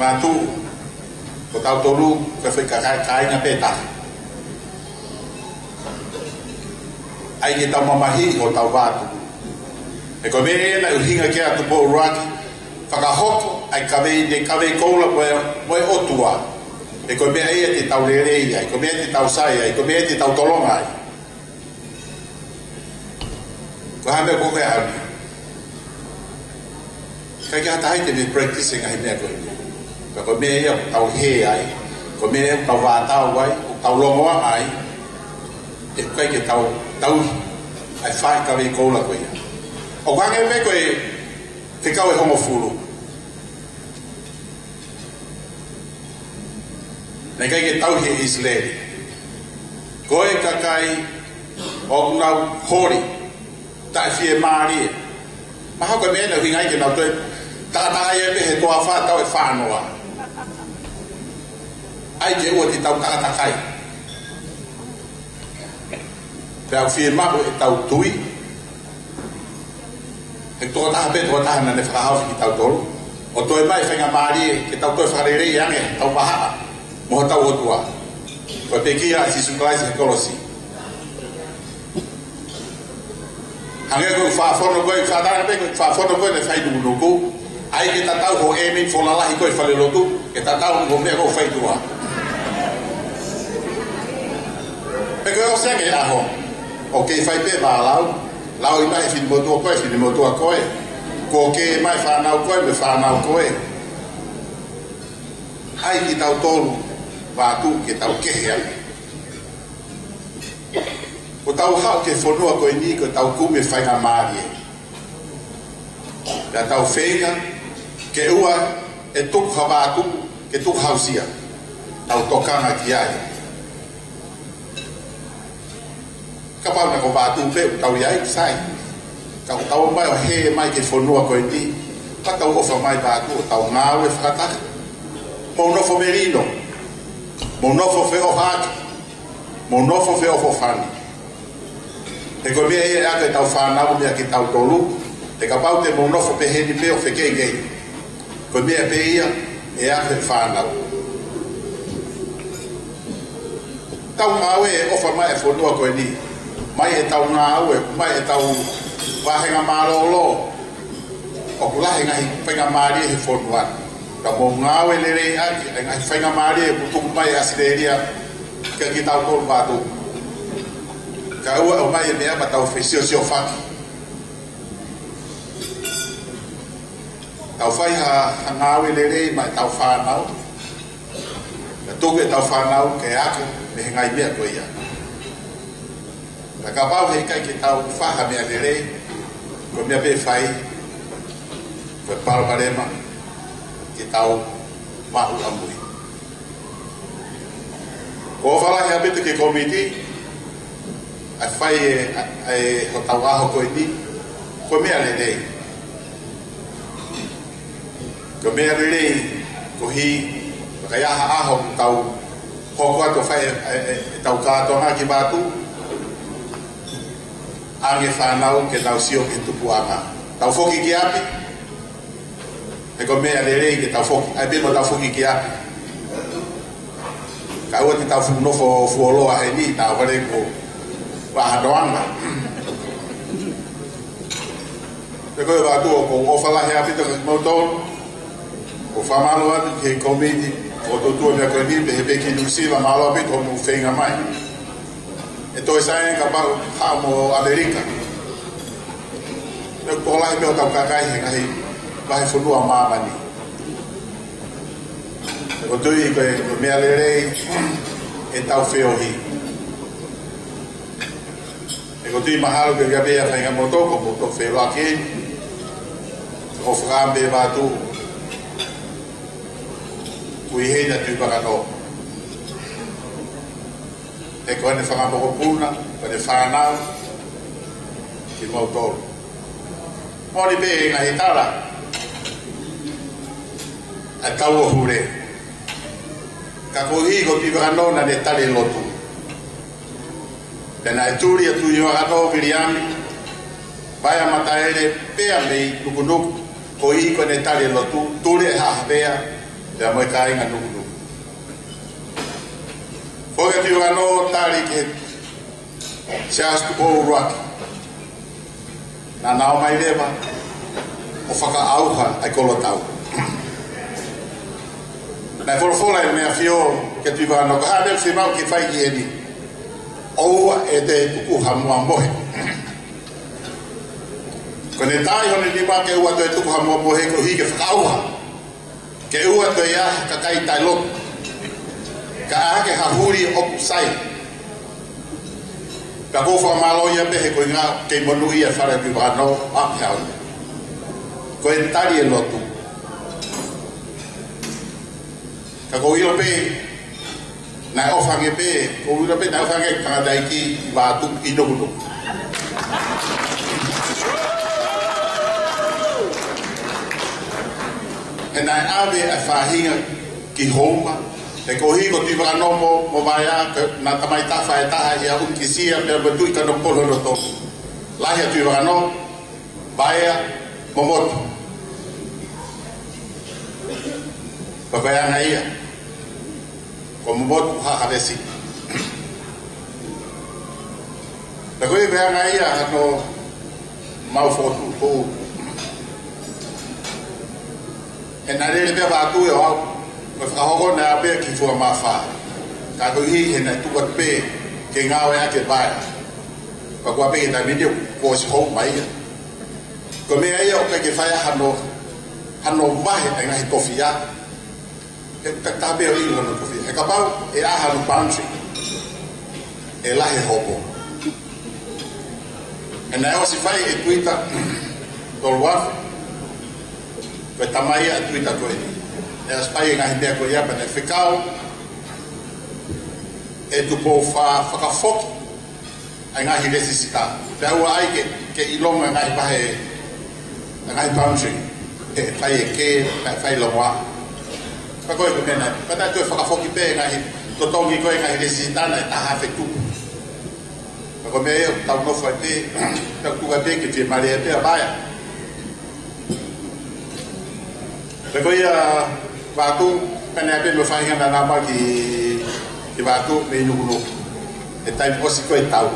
Vaʻa Tuʻu, ko tautolu, ko e foʻi kakai, kāinga pē taha. ʻAi ke tau mamahiʻi hotau vātuʻu. He ko e meʻa ia naʻe ʻuhinga ki ai ʻa Tupou ʻUluaki, fakahoko ʻa e kaveinga, kavei koula mo e, mo e ʻOtua. He ko e meʻa ia te tau lelei ai, ko e meʻa te tau sai ai, ko e meʻa te tau tolonga ai. Ko e hā e meʻa ko ē ʻoku ʻi ai? ʻIkai ke ʻi ai ha taha ia te ne practice e ngaahi meʻa ko eni. Ka ko e meʻa ia ʻoku tau hē ai, ko e meʻa ia ʻoku tau vātau ai, ʻoku tau longoaʻa ai, ʻoku ʻikai ke tau tauhi ʻa e fai kavei koula ko ia. ʻOku hangē pē ko e fekau ʻe hongofulu. Naʻe ʻikai ke tauhi ʻe ʻIsileli. Ko e kakai ʻoku nau holi, taʻefiemālie. Mahalo ko e meʻa naʻe ʻuhinga ai ke nau toe takatakai ai pē he toafa taʻu ʻe fā noa. ʻAi ke ʻoua te tau takatakai. Pea ʻoku fiemaʻu ʻetau tui. He tokotaha pē tokotaha naʻa ne fakahaofi kitautolu. ʻO toe maʻu e faingamālie ke tau toe fakalelei ange hotau vahaʻa mo hotau ʻOtua. Ko e pekia ʻa Sīsū Kalaisi he kolosi. Hangē ko e faʻa fono ko ē, faʻa tala pē ko e faʻa fono ko ē naʻe fai nukunuku. ʻAi ke tatau hoʻo ʻēmeni foʻou lalahi ko ē ʻi falelotu, ke tatau mo e meʻa ʻoku fai tuʻa. Pea ko e ʻosi ange e ʻaho, ʻoku kei fai pē vālau, lau ʻi mahe finemotuʻa ko ē, finemotuʻa ko ē. Kuo kē mai fānau ko ē mo e fānau ko ē. ʻAi kitautolu, Vaʻa Tuʻu, ke tau kehe ange. ʻOku tau haʻu ki he fonua ko eni ko ʻetau kumi e faingamālie. Pea tau feinga ke ʻoua ʻe tuku ha vātuku ke tukuhausia. Tau tokanga ki ai. Kapau naʻe ko e vātuku pē ʻoku tau ʻi ai, sai. Ka ʻoku tau ō mai ʻo hē mai ki he fonua ko eni, ka tau ʻofa mai vātuku ʻo tau ngāue fakataha. Mou nofo melino. Mou nofo feʻofaʻaki. Mou nofo feʻofoʻofani. He ko e meʻa ia ʻe ako ʻetau fānau meia kitautolu. He kapau te mou nofo pehē ni pē ʻo fekeʻikeʻi, ko e meʻa pē ia ʻe ako e fānau. Tau ngāue ʻo ʻofa mai e fonua ko eni. Mai ʻetau ngāue, mai ʻetau vāhenga mālōlō. ʻOku lahi e ngaahi faingamālie he fonua. Ka mou ngāue lelei ʻaki e ngaahi faingamālie ʻoku tuku mai ʻe ʻAositelēlia kia kitautolu vātuku. Kae ʻoua ʻe ʻomai e meʻa pea tau fesiosiofaki. Tau fai ha, ha ngāue lelei maʻa ʻetau fānau. Pea tuku ʻetau fānau ke ako mei he ngaahi meʻa ko ia. Ka kapau heʻikai ke tau fai ha meʻa lelei, ko e meʻa pē ʻe fai, ko e palopalema ke tau maʻu ʻamui. ʻOku ou ʻofa lahi ʻaupito ki he kōmiti ʻa e fai e, ʻa e, ʻa e hotau ʻaho ko eni, ko e meʻa lelei. Ko e meʻa lelei, koeʻuhi, ka ʻi ai ha ʻaho ʻoku tau hoko atu ʻo fai e, e, e, ʻetau kātoanga ki vātuku, ʻange fānau ke nau sio ki he tupuʻanga. Tau foki ki ʻapi, he ko e meʻa lelei ke tau foki, ʻai pē mo tau foki ki ʻapi. Kae ʻoua te tau fuʻu nofo fuoloa heni, naʻa vale ko e vahanoanga. Pea ko e vātuku ʻoku ou ʻofa lahi ʻaupito kia kimoutolu. ʻOku ou fakamālō atu ki he kōmiti, ʻoku tuʻutuʻu e meʻa ko eni, pehē pē ki Nuʻusila, mālō ʻaupito hoʻomou feinga mai. ʻE toe sai ange kapau haʻu mo ʻAmelika. Pea ʻoku tokolahi pē hotau kakai he ngaahi, ngaahi fonua ʻo māmani. ʻOku ou tui ko e, ko e meʻa lelei ʻetau feohi. ʻOku ou tui mahalo ke ʻi ai pē ha faʻahinga ʻo moutolu ʻoku mou toki feʻiloaki. ʻOku ou fakaʻamu pē vātuku ʻoku ʻi heni ʻa Tuʻivakanō. He ko ʻene fanga mokopuna, ko ʻene fānau, kimoutolu. Moʻoni pē ngaahi tala ʻa e tau ʻo Hule. Ka koeʻuhi ko Tuʻivakanō naʻa ne tali e lotu. Pea naʻe tuli ʻa Tuʻivakanō Viliami Vaea Mataele pea mei Nukunuku, koeʻuhi ko ʻene tali e lotu, tuli ʻe Haʻa Havea pea mo e kāinga Nukunuku. Foki ʻa Tuʻivakanō tali ki he Siaosi Tupou ʻUluaki. Naʻa na ō mai leva ʻo fakaʻauha ʻa e kolotau. Naʻe folofola ʻe Meʻafio kia Tuʻivakanō, ko e hā e meʻa ʻoku fiemaʻu ke fai ki heni? ʻOua ʻe toe tuku ha muʻa mohe. Ko ʻene tā hono nima ke ʻoua toe tuku ha muʻa mohe koeʻuhi ke fakaʻauha. Ke ʻoua toe ʻi ai ha kakai taʻelotu. Kae ʻai hake ha huli ʻoku sai. Ka ʻoku ou fakamālō ia pē he ko e ʻuhinga kei monūʻia e fale ʻo Tuʻivakanō ʻaʻaku he ʻaho ni. Ko e tali e lotu. Ka ʻoku ou ʻilo pē, naʻe ʻofa ange pē, ʻoku ou ʻilo pē naʻe ʻofa ange e tangataʻeiki ʻi Vatu ʻi Nukunuku. He naʻe ʻave ʻa e faʻahinga ki Houma, he koeʻuhi ko Tuʻivakanō mo, mo Vaea, ko e, naʻa na tamaitaha faʻē taha ia, ʻUnikisia pea mo Tuʻi Kanokupolu hono tolu. Lahi ʻa Tuʻivakanō, Vaea, Momotu. Pea ko e anga ia. Ko Momotu Haʻa Havesi. Pea ko e anga ia hano mau fotu ko. He naʻe lele pē ʻa Vatu ʻo aʻu. Ko e fakahoko naʻe aʻu pē ki Fuamafa. Ka koeʻuhi he naʻe tuku atu pē ke ngāueʻaki ʻe Vaea. Pea ko e pē ke taimi ni kuo ʻosi Houma ia. Ko e meʻa ia ʻoku ʻikai ke fai hano, hano vahe e ngaahi tofiʻa. He ka tape o ʻilo hano tofiʻa. He kapau ʻe ʻai hano pantry. ʻe lahi e hopo. He naʻe ʻosi fai e tuita tolu afe, ko e tamai ʻa e tuita ko eni. Naʻe ʻosi fai e ngaahi meʻa ko ia pea naʻe fekau ʻe Tupou Fa fakafoki ʻa e ngaahi lēsisita. Pea ʻoua ʻai ke, ke ʻilonga e ngaahi vahe, e ngaahi boundary. He fai e kē, fai, fai longoaʻa. Pea ko e ko e meʻa naʻe, pea naʻe toe fakafoki pē e ngaahi totongi ko e ngaahi lēsisita naʻe taha afe tupu. Pea ko e meʻa ia ʻoku tau nofo ai pē, tau tuku ai pē ke fiemālie pē ʻa Vaea. Pea ko ia Vatu, pea naʻe pē mo e faʻahinga naʻa nau ō mai ki, ki Vatu mei Nukunuku. He taimi ʻosi ko e tau.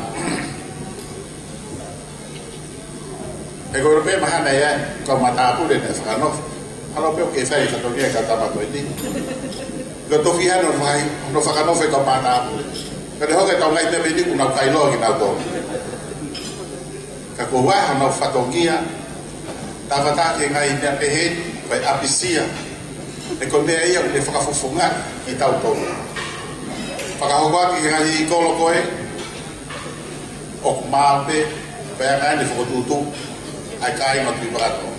He ko e pē mahalo ia, kau matāpule naʻe fakanofo. ʻAlu pē ʻo kei fai fatongia e kau tama ko eni. Ko e tofiʻa hono fai, hono fakanofo e kau matāpule. Ka ne hoko e tau ngaahi meʻa pē ni kuo nau kai loa kinautolu. Ka ko e ʻuhinga hono fatongia, tau fata ki he ngaahi meʻa pehē ni, ko e ʻapisia. He ko e meʻa ia ʻoku ne fakafofongaʻi kitautolu. Fakahoko atu ki he ngaahi kolo ko ē, ʻoku maʻu pē, pea ʻikai ke ne fokotuʻutuʻu ʻa e kāinga Tuʻi Vakatonga.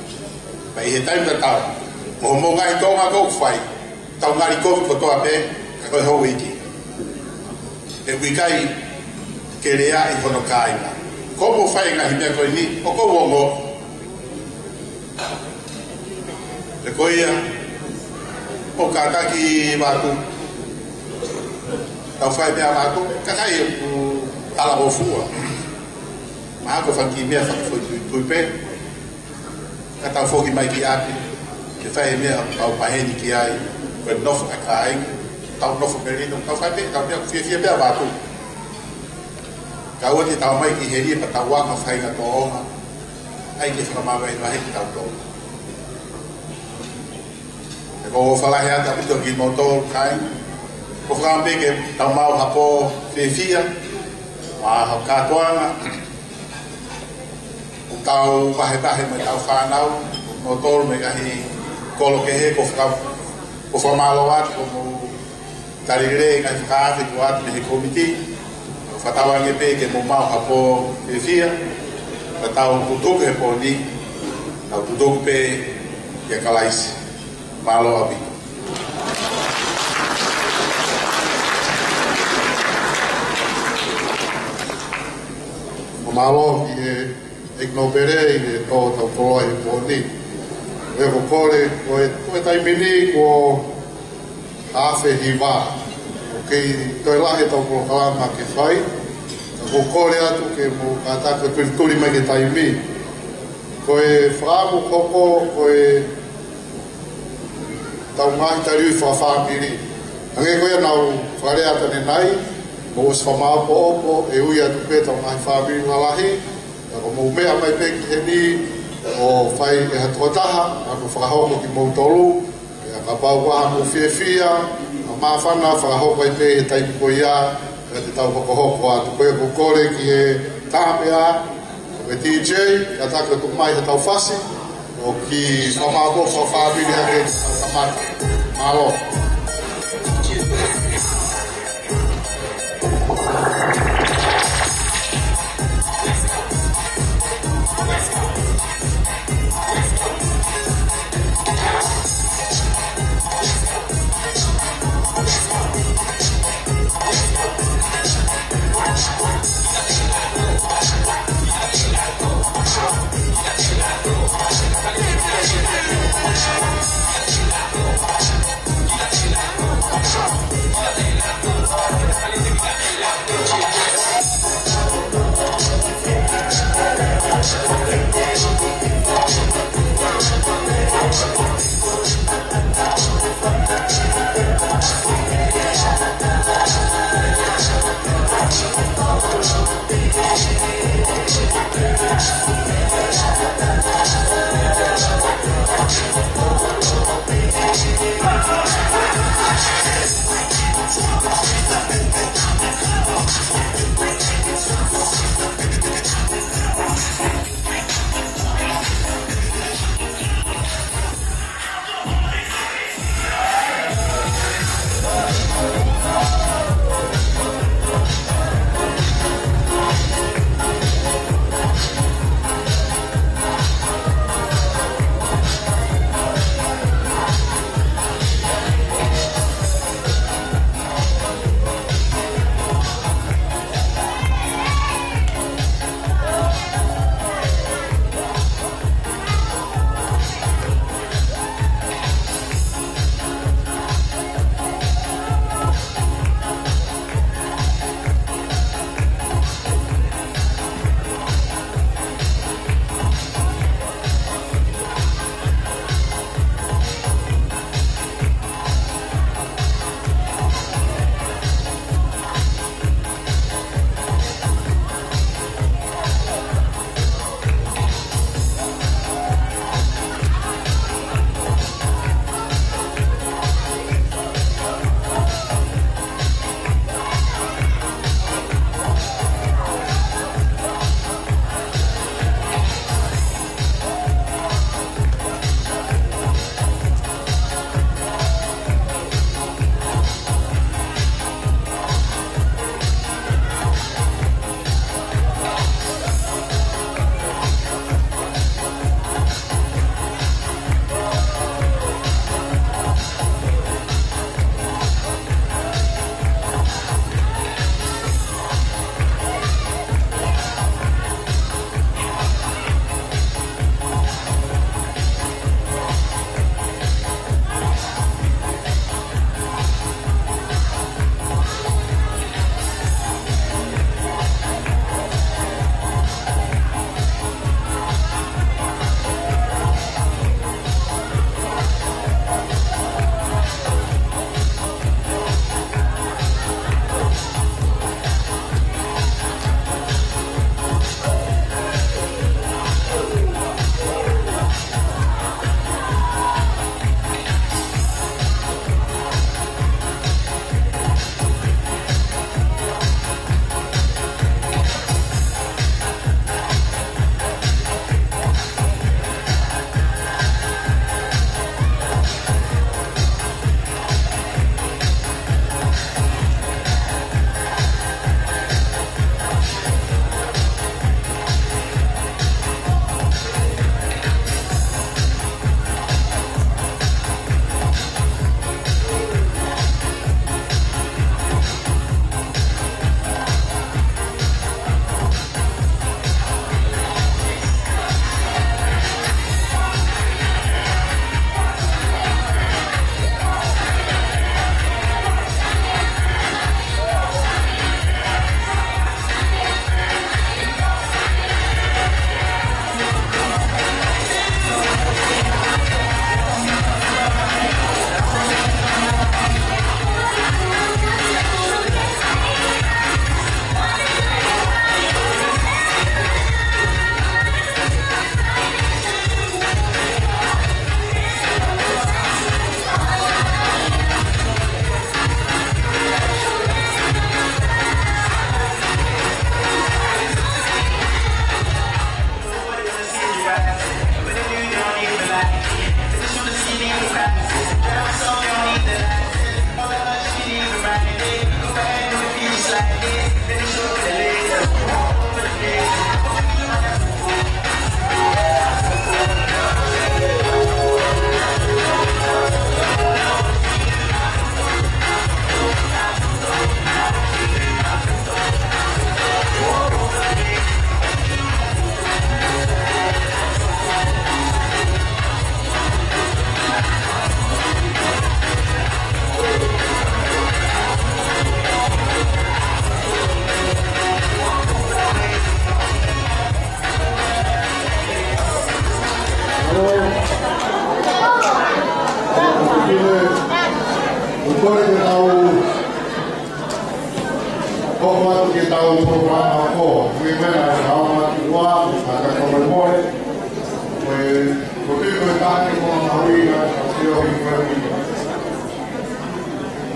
Pea ʻi he taimi tatau, mo hoʻomou ngaahi toʻonga ʻoku fai, tau ngali kovi kotoa pē, ka ko e houʻeiki. He ʻoku ʻikai ke leaʻi hono kāinga. Ko hoʻomou fai e ngaahi meʻa ko eni, ʻoku ou ongoʻi. He ko ia, ʻoku kātaki Vatu. Tau fai meʻa Vatu, kakai ʻoku talangofua. Mahalo ko e fanga kiʻi meʻa fakafoʻituitui pē. Ka tau foki mai ki ʻapi, ke fai e meʻa ʻoku tau pehē ni ki ai, ko e nofo ʻa e kāinga, tau nofo melino, tau fai pē, tau meʻa ʻoku fiefia pē ʻa Vatu. Ka ʻoua te tau ō mai ki heni pea tau aka faʻahinga toʻonga, ʻai ke fakamavahevahe kitautolu. He ʻoku ou ʻofa lahi atu ʻaupito kimoutolu kāinga. ʻOku ou fakaʻamu pē ke tau maʻu ha pō fiefia, maʻu ha kātoanga, ʻo tau vahevahe mo ʻetau fānau, kimoutolu mo e ngaahi kolo kehe, ʻoku ou faka-, ʻoku ou fakamālō atu, ʻoku mou tali lelei e ngaahi fakaafe kuo ʻoatu mei he kōmiti. Fakatauange pē ke mou maʻu ha pō fiefia, ka tau tutuku he pō ni, tau tutuku pē ʻia Kalaisi. Mālō ʻaupito. Mālō ki he ʻEiki Nōpele ʻi he tō ʻetau koloa he pō ni. Pea ʻoku ou kole, ko e, ko e taimi ni kuo afe hiva. ʻOku kei toe lahi ʻetau polokalama ke fai. Ka ʻoku ou kole atu ke mou kātaki ʻo tulituli mai ki he taimi. Ko e fakaʻamu hoko, ko e tau ngaahi taliui fakafāmili. Hangē ko ia naʻa ku fakalea atu ʻanenai, mou ʻosi fakamaopoopo, ʻe ui atu pē ʻetau ngaahi fāmili lalahi, ka ko hoʻomou meʻa mai pē ki heni, ʻo fai ʻe ha tokotaha, ʻa hono fakahoko kimoutolu, pea kapau ʻoku ʻi ai haʻamou fiefia, ʻa e māfana fakahoko ai pē he taimi ko ia, pea te tau hokohoko atu. Ko ia ʻoku ou kole ki he tāpea, ko e D J, kātaki ʻo tuku mai haʻatau fasi, ʻo kiʻi fakamaopoopo fakafāmili hake, kamata. Mālō. Atu ke tau polokalama ko, ui mena e tau matu ua, a ka kau mai moe, ko e, ko te ko e taha ke kona maui na, a te o i koe ni.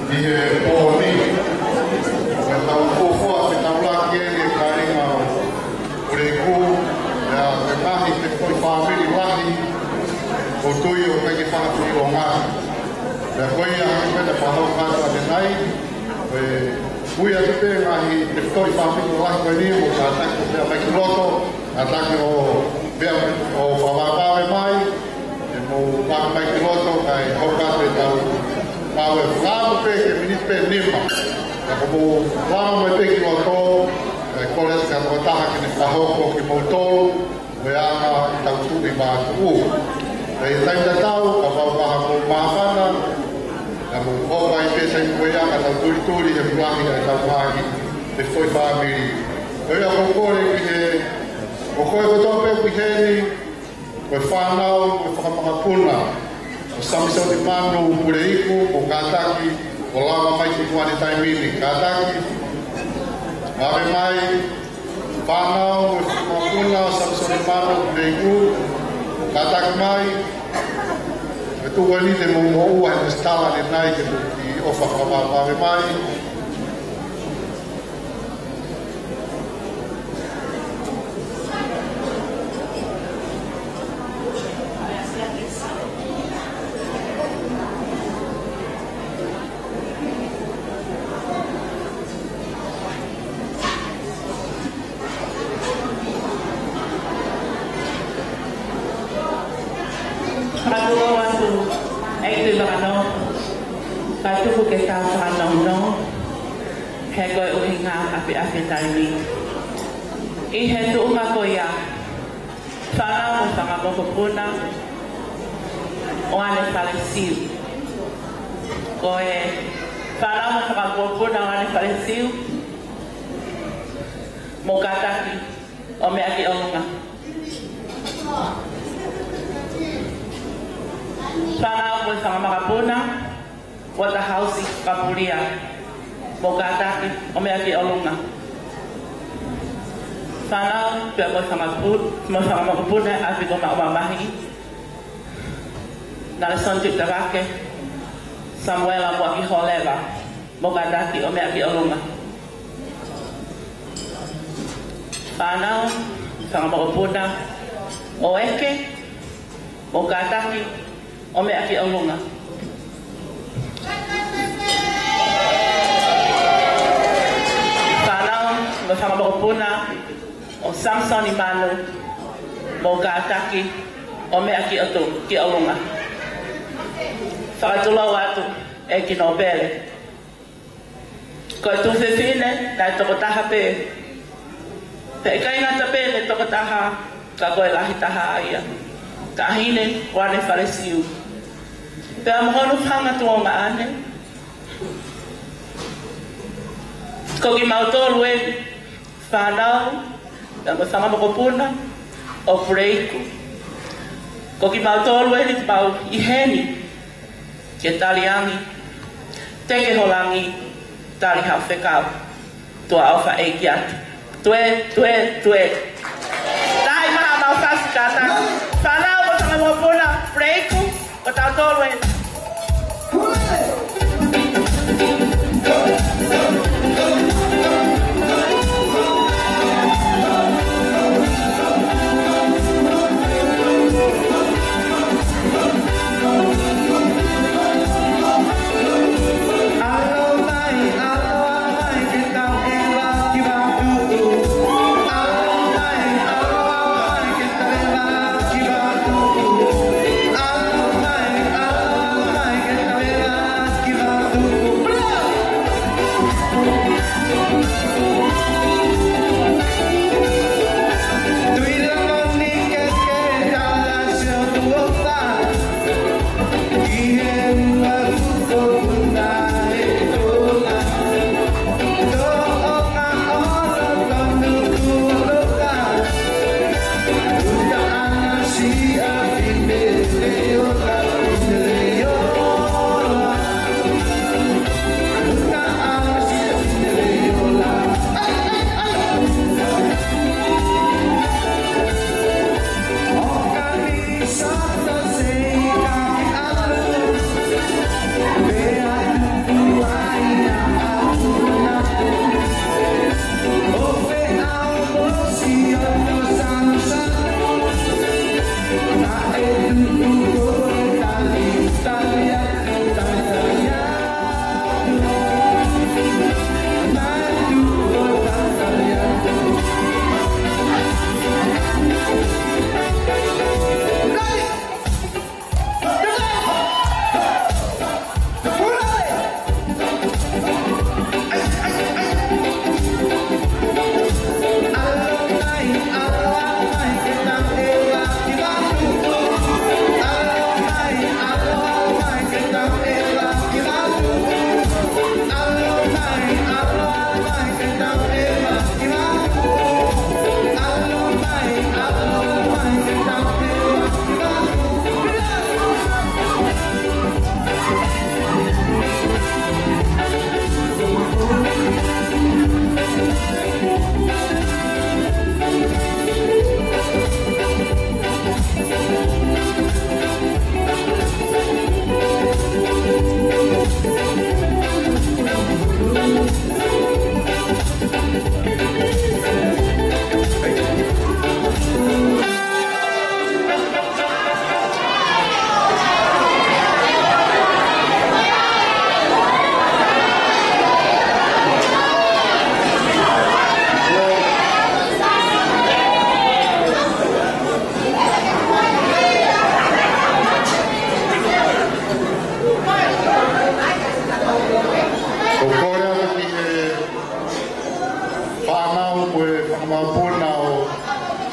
Ni he pō ni, ko e tau fuofua, ke tau laki e ni e kāinga ʻo Puleiku, ʻa e ngaahi tefitoʻi fāmili lahi, ʻoku ou tui ʻoku ʻikai ke fakaʻilonga. Pea ko ia, ko e tau fakahoko atu ʻanenai, ʻe, ui atu pē ngaahi tefitoʻi fāmili lahi ko eni, mo kātaki pea mai ki loto, kātaki ʻo pea ʻo fakavavevave mai, ʻe mou vave mai ki loto, kae hoko atu e tau, mau e fakaʻamu pē ke miniti pē nima. Ka ko mou lava mai pē ki loto, ʻe kole atu ki ha tokotaha ke ne fakahoko kimoutolu, mo e anga ʻetau tuʻi mātuʻu. Pea ʻi he taimi tatau, kapau ʻoku ʻi ai ha mou māfana, ka mou ʻofa ai pē taimi ko ia, ka tau tulituli he pulangi ʻa e tau ngaahi tefitoʻi fāmili. Ko ia ʻoku ou kole ki he, ʻoku ou kole kotoa pē ʻoku ʻi heni, ko e fānau, ko e fanga makapuna ʻo Samisoni Manu Puleiku, mou kātaki ʻo lava mai ki tuʻa he taimi ni. Kātaki, vave mai, fānau, ko e fanga makapuna ʻo Samisoni Manu Puleiku, kātaki mai, ʻe tuku eni te mou moʻua he sitala ʻanenai ke mou kiʻi ʻofa fakavavevave mai. Fakatulou atu, ʻEiki Vakanō, ka tuku ke tau fakanounou, he ko e ʻuhinga ʻapiʻapi taimi. ʻI he tuʻunga ko ia, fānau mo e fanga mokopuna ʻo ʻAne Falesiu. Ko e fānau mo e fanga mokopuna ʻo ʻAne Falesiu, mou kātaki ʻo meʻa ki ʻolunga. Fānau mo e fanga makapuna, Waterhouse Kapulia, mou kātaki ʻo meʻa ki ʻolunga. Fānau, pea mo e fanga pu-, mo e fanga makapuna ʻapi ko maʻu mamahi, Nalesoni Tuʻitavake, Samuela Muaki Holeva, mou kātaki ʻo meʻa ki ʻolunga. Fānau, fanga makapuna ʻo ʻEke, mou kātaki ʻo meʻa ki ʻolunga. Fānau, mo e fanga makapuna ʻo Samisoni Manu, mou kātaki ʻo meʻa ki ʻotu, ki ʻolunga. Fakatulou atu, ʻEiki Nōpele. Ko e tuofefine, naʻe tokotaha pē. Pea ʻikai ngata pē ʻene tokotaha, ka ko e lahi taha ia. Taʻahine ʻo ʻAne Falesiu. Pea mo hono fanga tuongaʻane. Ko kimautolu eni, fānau, pea mo e fanga makapuna ʻo Puleiku. Ko kimautolu eni mau ʻi heni ke tali angi, teke ho langi, tali haʻo fekau. Tuʻa ʻofa ʻeiki atu. Tue, tue, tue. Tahi maha mau fasi kātaki. Fānau mo e fanga mokopuna, Puleiku, ko tautolu ē.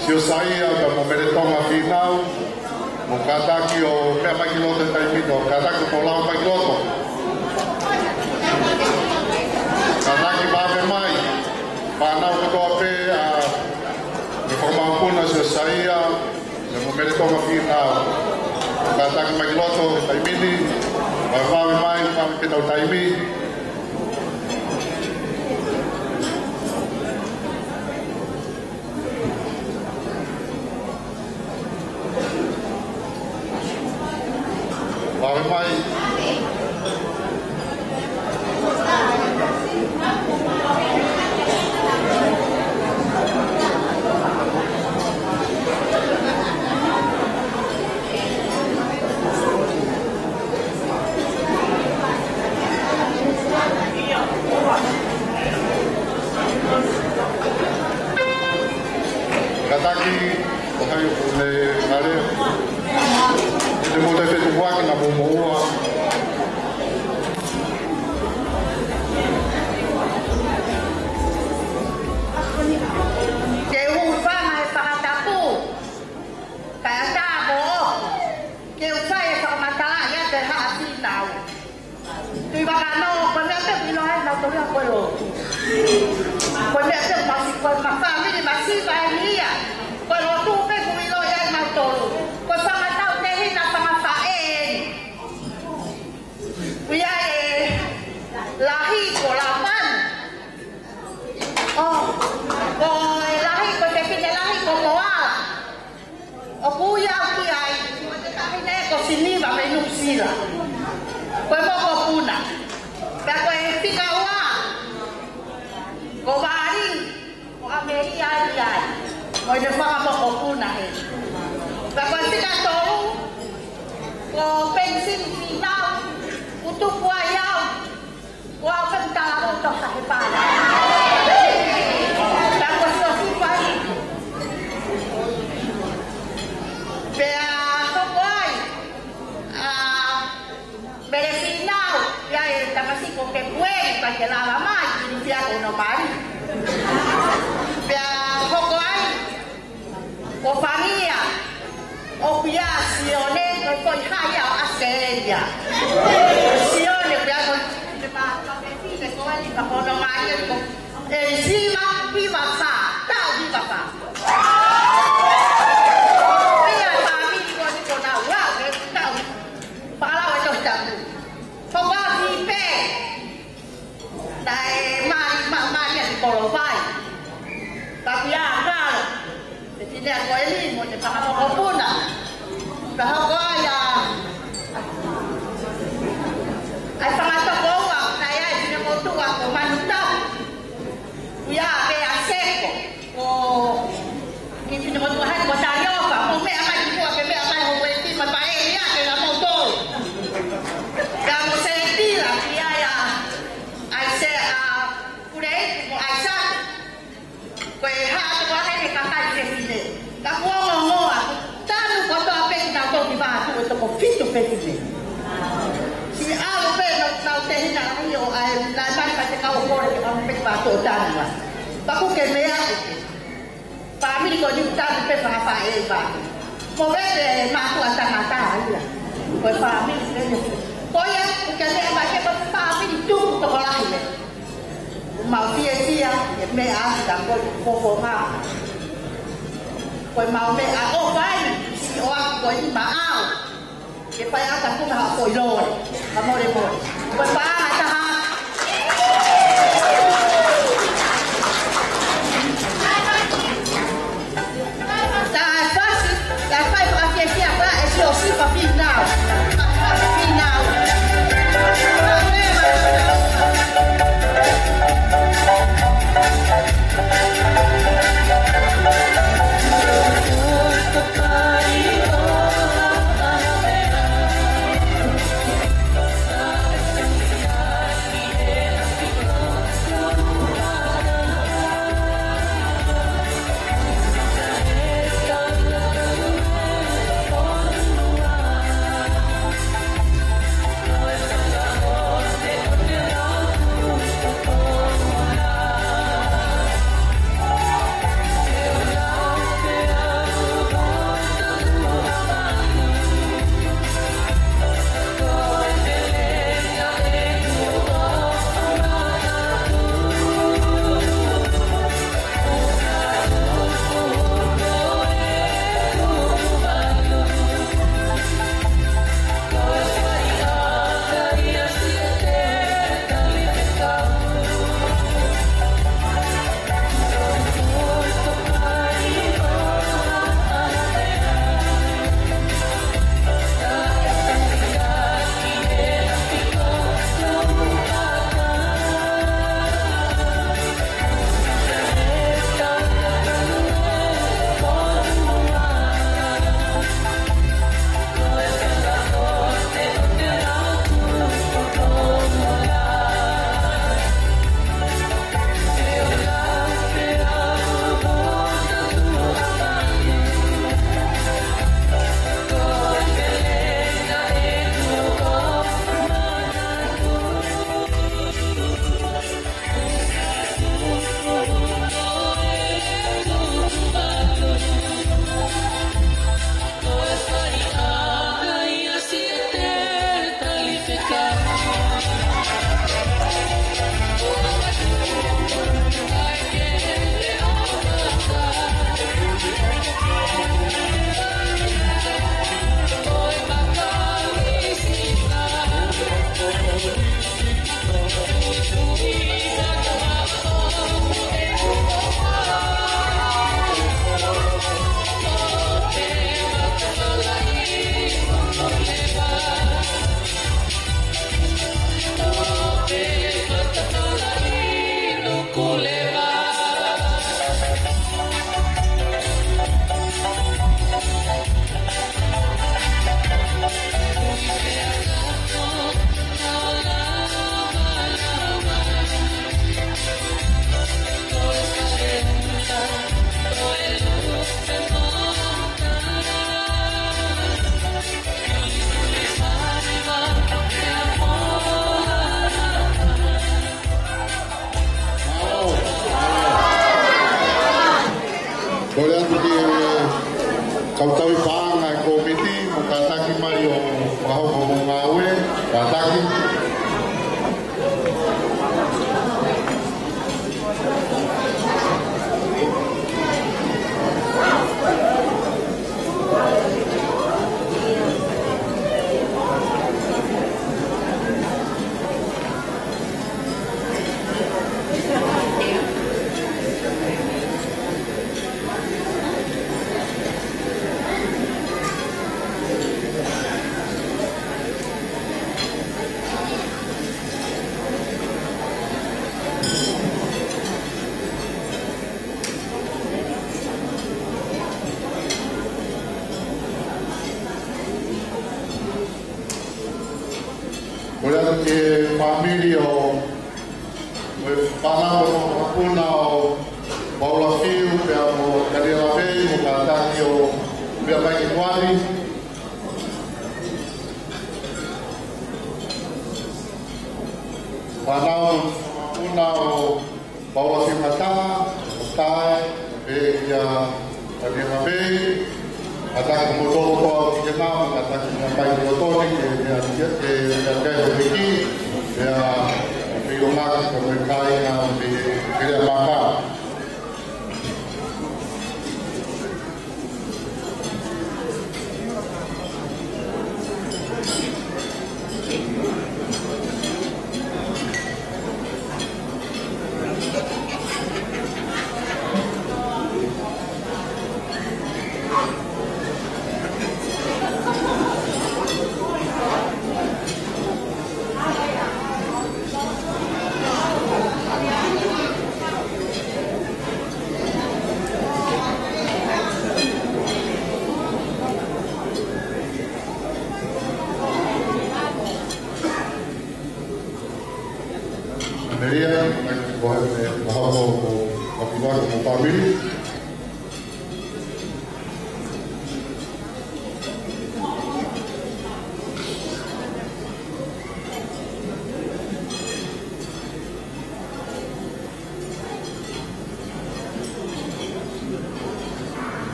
Siosaia pea mo Meletonga Fīnau, mou kātaki ʻo meʻa mai ki loto he taimi ni, kātaki ʻo tō lava mai ki loto. Kātaki vave mai, fānau kotoa pē ʻa e fakamāʻopoʻopo ʻa Siosaia, pea mo Meletonga Fīnau. Kātaki mai ki loto he taimi ni, vave mai, vave pē ʻetau taimi. Vave mai. Kātaki, ʻo hai ʻoku ne ngale. Te mou toe fetukuaki na mou moʻua. Ke u hūfanga he fakatapu, kae ʻatā moʻoku ke u fai e fakamatala ʻiate Haʻa Fīnau. Tuʻi Vakano, ko e meʻa pē ʻoku ʻilo ai ʻe nautolu ia ko e lotu. Ko e meʻa pē masi, ko e ma fāmili masiva eni ia. Ko e lotu pē ʻoku ʻilo ai ʻe nautolu. Ko e fanga tautehina, fanga faʻē eni. ʻOku ʻi ai e lahi ko Lapani. ʻO, ko e lahi, ko e fefine lahi ko Moala. ʻOku ʻi ai, ʻoku ʻi ai, ko e taʻahine ko Siniva mei Nuʻusila. Ko e mokopuna. Pea ko e fika ua, ko Vali, ko ʻAmelia ʻi ai. Mo ʻene fanga mokopuna ē. Pea ko e fika tolu, ko Penisini Fīnau, ʻoku tuku ai au. Ua o fem tala o tosa he pala. Tango so si pai. Pea hoko ai ʻa Mele Fīnau, ʻi ai e tamasiʻi ko Kepueli, pea ke lava mai, inu pia ko no mali. Pea hoko ai ko Fania, ʻoku ʻi ai ʻa Sione, ko e foʻi haia ʻo ʻAsitelia. Sione, ʻoku ʻi ai ko e fefine ko eni ka ko hono mali ko Elisima, hiva fā, taʻu hiva fā. ʻI ai e fāmili ko eni ko nau ua, ke taʻu, pala o e tohi tapu. Hoko ʻa Fipe. Naʻe mali, ma-, mali ʻa ki Kolofai. Ka pia kalo. Te tinea ko eni mo te fanga mokopuna. Ka hoko ai ʻa, ʻa e fanga tokoua, naʻe ʻi ai e finemotuʻa ko Manutau. ʻOku ʻi ai pē ʻa Seko. Ko e kiʻi finemotuʻa heni ko Talioka, mou meʻa mai ki muʻa ke meʻa mai ho uefi mai pea ʻe ia ke la mou tō. Ka mo Setila, ʻi ai ʻa, ʻa Sē, ʻa Kuleiku mo ʻAisake. Ko e hā atu ʻa heni kakai fefine. Ka kuo mo ngoa, tanu kotoa pē kinautolu ki vā atu e toko fitu fefine. Siʻi ʻalu pē nau, nau tehina ai ʻo ʻai, nau mai ka te kau kole ke kau pē ki vā atu ʻo tanu ai. Paku ke meʻa ʻoku ke. Fāmili ko eni ʻoku tanu pē fanga faʻē ʻi vā. Mo vete mātuʻa tangata ia. Ko e fāmili pē ia. Ko ia, ʻoku ke meʻa mai ke ko e fāmili tuku tokolahi ia. Mau fiefia, ke meʻa ʻaki ka ko e fofonga. Ko e mau meʻaʻofa eni, siʻi ʻoku ko eni maʻau. Ke fai ʻaki ʻa e punga ha foʻi lole. Ka mole mole. Ko e paʻanga ʻe taha. Taʻe fasi, taʻe fai fakafiefia ka e Siosifa Fīnau. Fīnau. Kau tauhi paʻanga e kōmiti, mo kātaki mai ʻo fakahoko hoʻomou ngāue, kātaki. Kole atu ki he fāmili ʻo, ʻo e fānau ʻo e fakapuna ʻo Paula Fiu, pea mo Taniela Vei, mo kātaki ʻo meʻa mai ki tuʻa ni. Fānau ʻo e fakapuna ʻo Paula Fiu Ngata, ʻo tae, pea kia Taniela Vei, kātaki mo toko toa ki he nau, kātaki meʻa mai ki loto ni, ke, ke, ke, ke, ke, pea, pea, pea, Melia, mai ko e maha ko ko kapila ko mo pamili.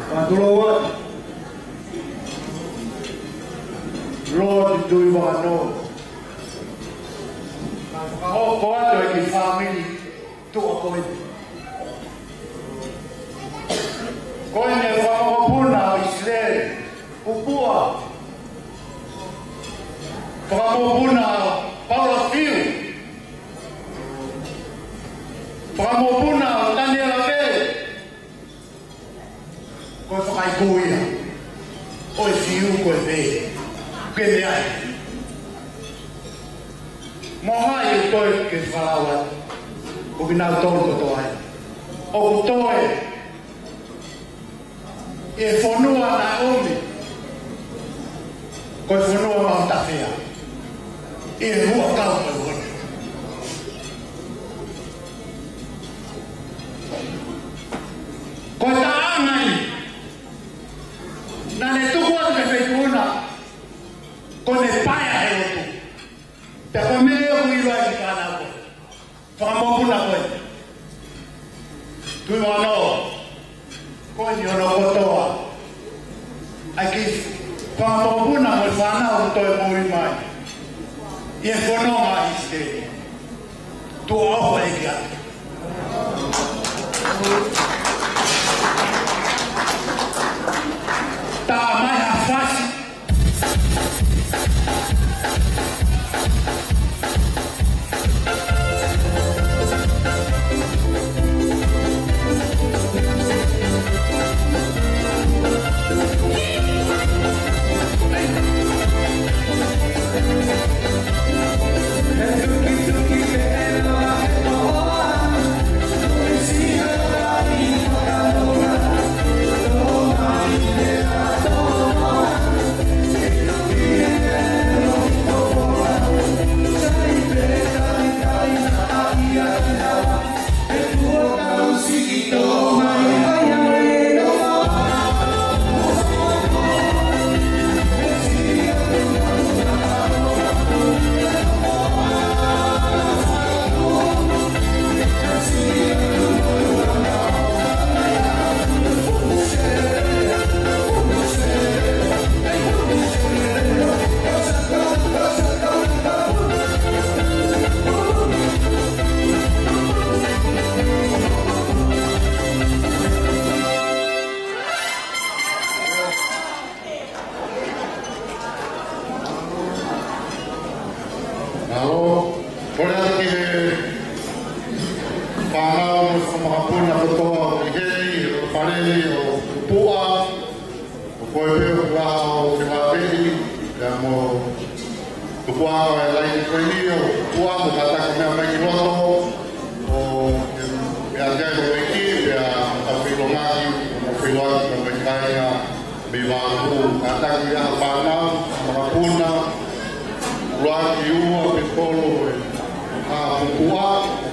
Patuloa. Lord, do you want to know? Ka, ka, ʻo, ko atu e kiʻi fāmili tuʻa ko eni. Ko eni e fakamokopuna ʻo ʻIsileli, ʻUpua. Fakamokopuna ʻo Paula Fiu. Fakamokopuna ʻo Taniela Vei. Ko e fakaikuia. Ko e Fiu, ko e Vei. Ke meʻa ai. Mo hai ʻe toe ke falaua. Ko kinautolu kotoa ai. ʻOku toe. ʻI he fonua naʻe ʻomi. Ko e fonua maʻu tafea. ʻI he huʻakau ko eni. Ko e taʻanga ia naʻa ne tuku atu ki he feituʻu na, ko ʻene paea he lotu. Pea ko e meʻa ia ʻoku ʻiloa ʻe he fānau ko ē. Fakamokopuna ko ē. Tui mano. Ko eni hono kotoa. ʻAi ke fakamokopuna mo e fānau ʻoku toe moʻui mai. ʻI he fononga ʻi ʻIsileli. Tuʻa ʻofa ʻEiki atu. Tā mai ha fasi. Puʻa, ʻo ko e pē ʻoku lahi ʻo ke laveʻi, pea mo tukuange e laini ko eni ʻo puʻa mo kātaki meʻa mai ki loto, ʻo ke meʻa ki ai ʻo ʻEiki, pea ʻoku feʻiloaki, ʻo feʻiloaki, ʻo meʻa ki ai ʻa Mei Vavaʻu, kātaki ʻa e fānau, makapuna, ʻuluaki ua pe tolu, ʻa pupuʻa,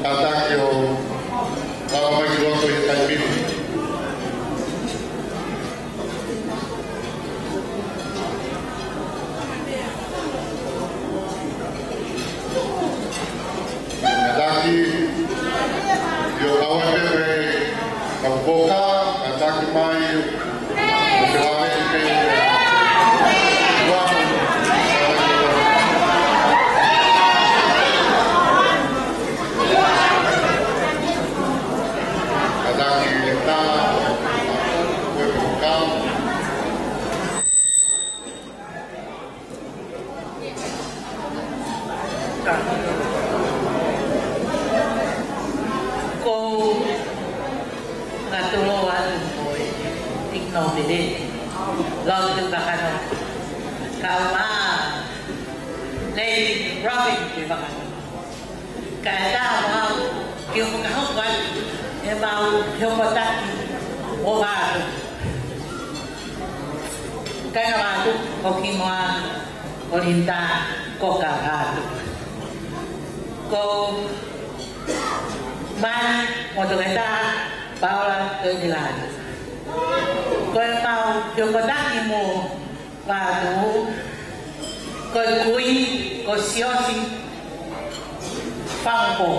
kātaki ʻo lava mai ki loto ʻi he taimi ni. Kātaki, ʻio kau ai pē, kau koka, kātaki mai, ʻo ke lave ki pē, ua. Kātaki, tā, ua koka. Ko ngā tolo atu mo e ʻIki Nōpele, Lord Tuʻivakanō, kae ʻumaʻā Lady Robin Tuʻivakanō. Kae ʻatā mo au ke u fakahoko atu ʻemau hokotaki ʻo Vavaʻu. Kāinga Vavaʻu, ko Kingoa, ko Linda, ko ka Vavaʻu. Ko Mali, mo Toketā Paula Toʻililani. Ko ʻemau hokotaki mo Vavaʻu, ko e kui, ko Siosi Fangupō.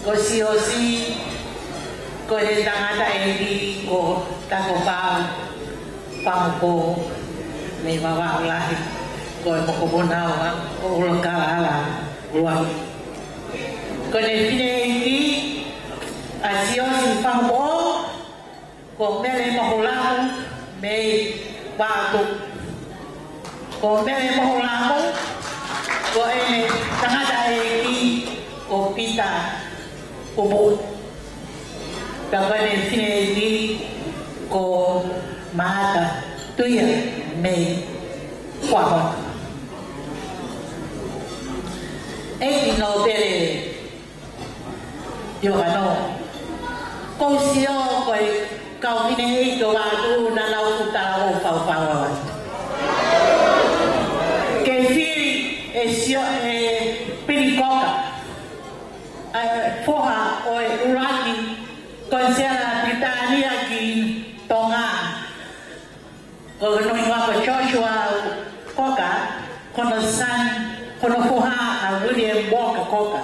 Ko Siosi, ko e tangataʻeiki ko Takopau Fangupō mei Vavaʻu Lahi, ko e mokopuna ʻo ʻUlukālala ʻUluaki. Ko ʻene fineʻeiki ʻa Siosi Fangupō, ko Mele Mohulau mei Vavaʻu. Ko Mele Mohulau, ko ʻene tangataʻeiki ko Pita Pupu. Pea ko ʻene fineʻeiki ko Maata Tuia mei Kuamotu. ʻEiki Nōpele Tuʻivakanō. Ko u sio ko e kau fineʻeiki ʻo Vavaʻu naʻa nau fuʻu tala ʻo faufau atu. Ke fili ʻe Sio, ʻe Pili Koka, ʻa e foha ʻo e ʻUluaki Konisela Pilitānia ki Tonga. Ko hono hingoa ko Joshua Koka, ko hono sani, ko hono foha ʻa William Walker Koka.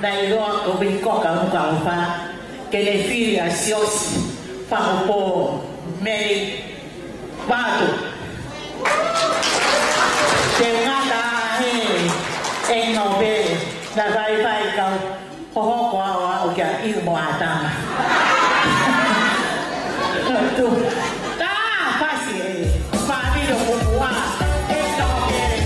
Naʻe ʻiloa ko Vili Koka ʻo Nukuʻalofa, ke ne fili ʻa Siosi Fangupō mei Vavaʻu. Te u ngata he ʻEiki Nōpele, naʻa faifai kau hohoko au ʻo aʻu kia Iu mo Atama. Tu. Tā, fasi e. Fāmili ʻo Pupuʻa. ʻEiki Nōpele.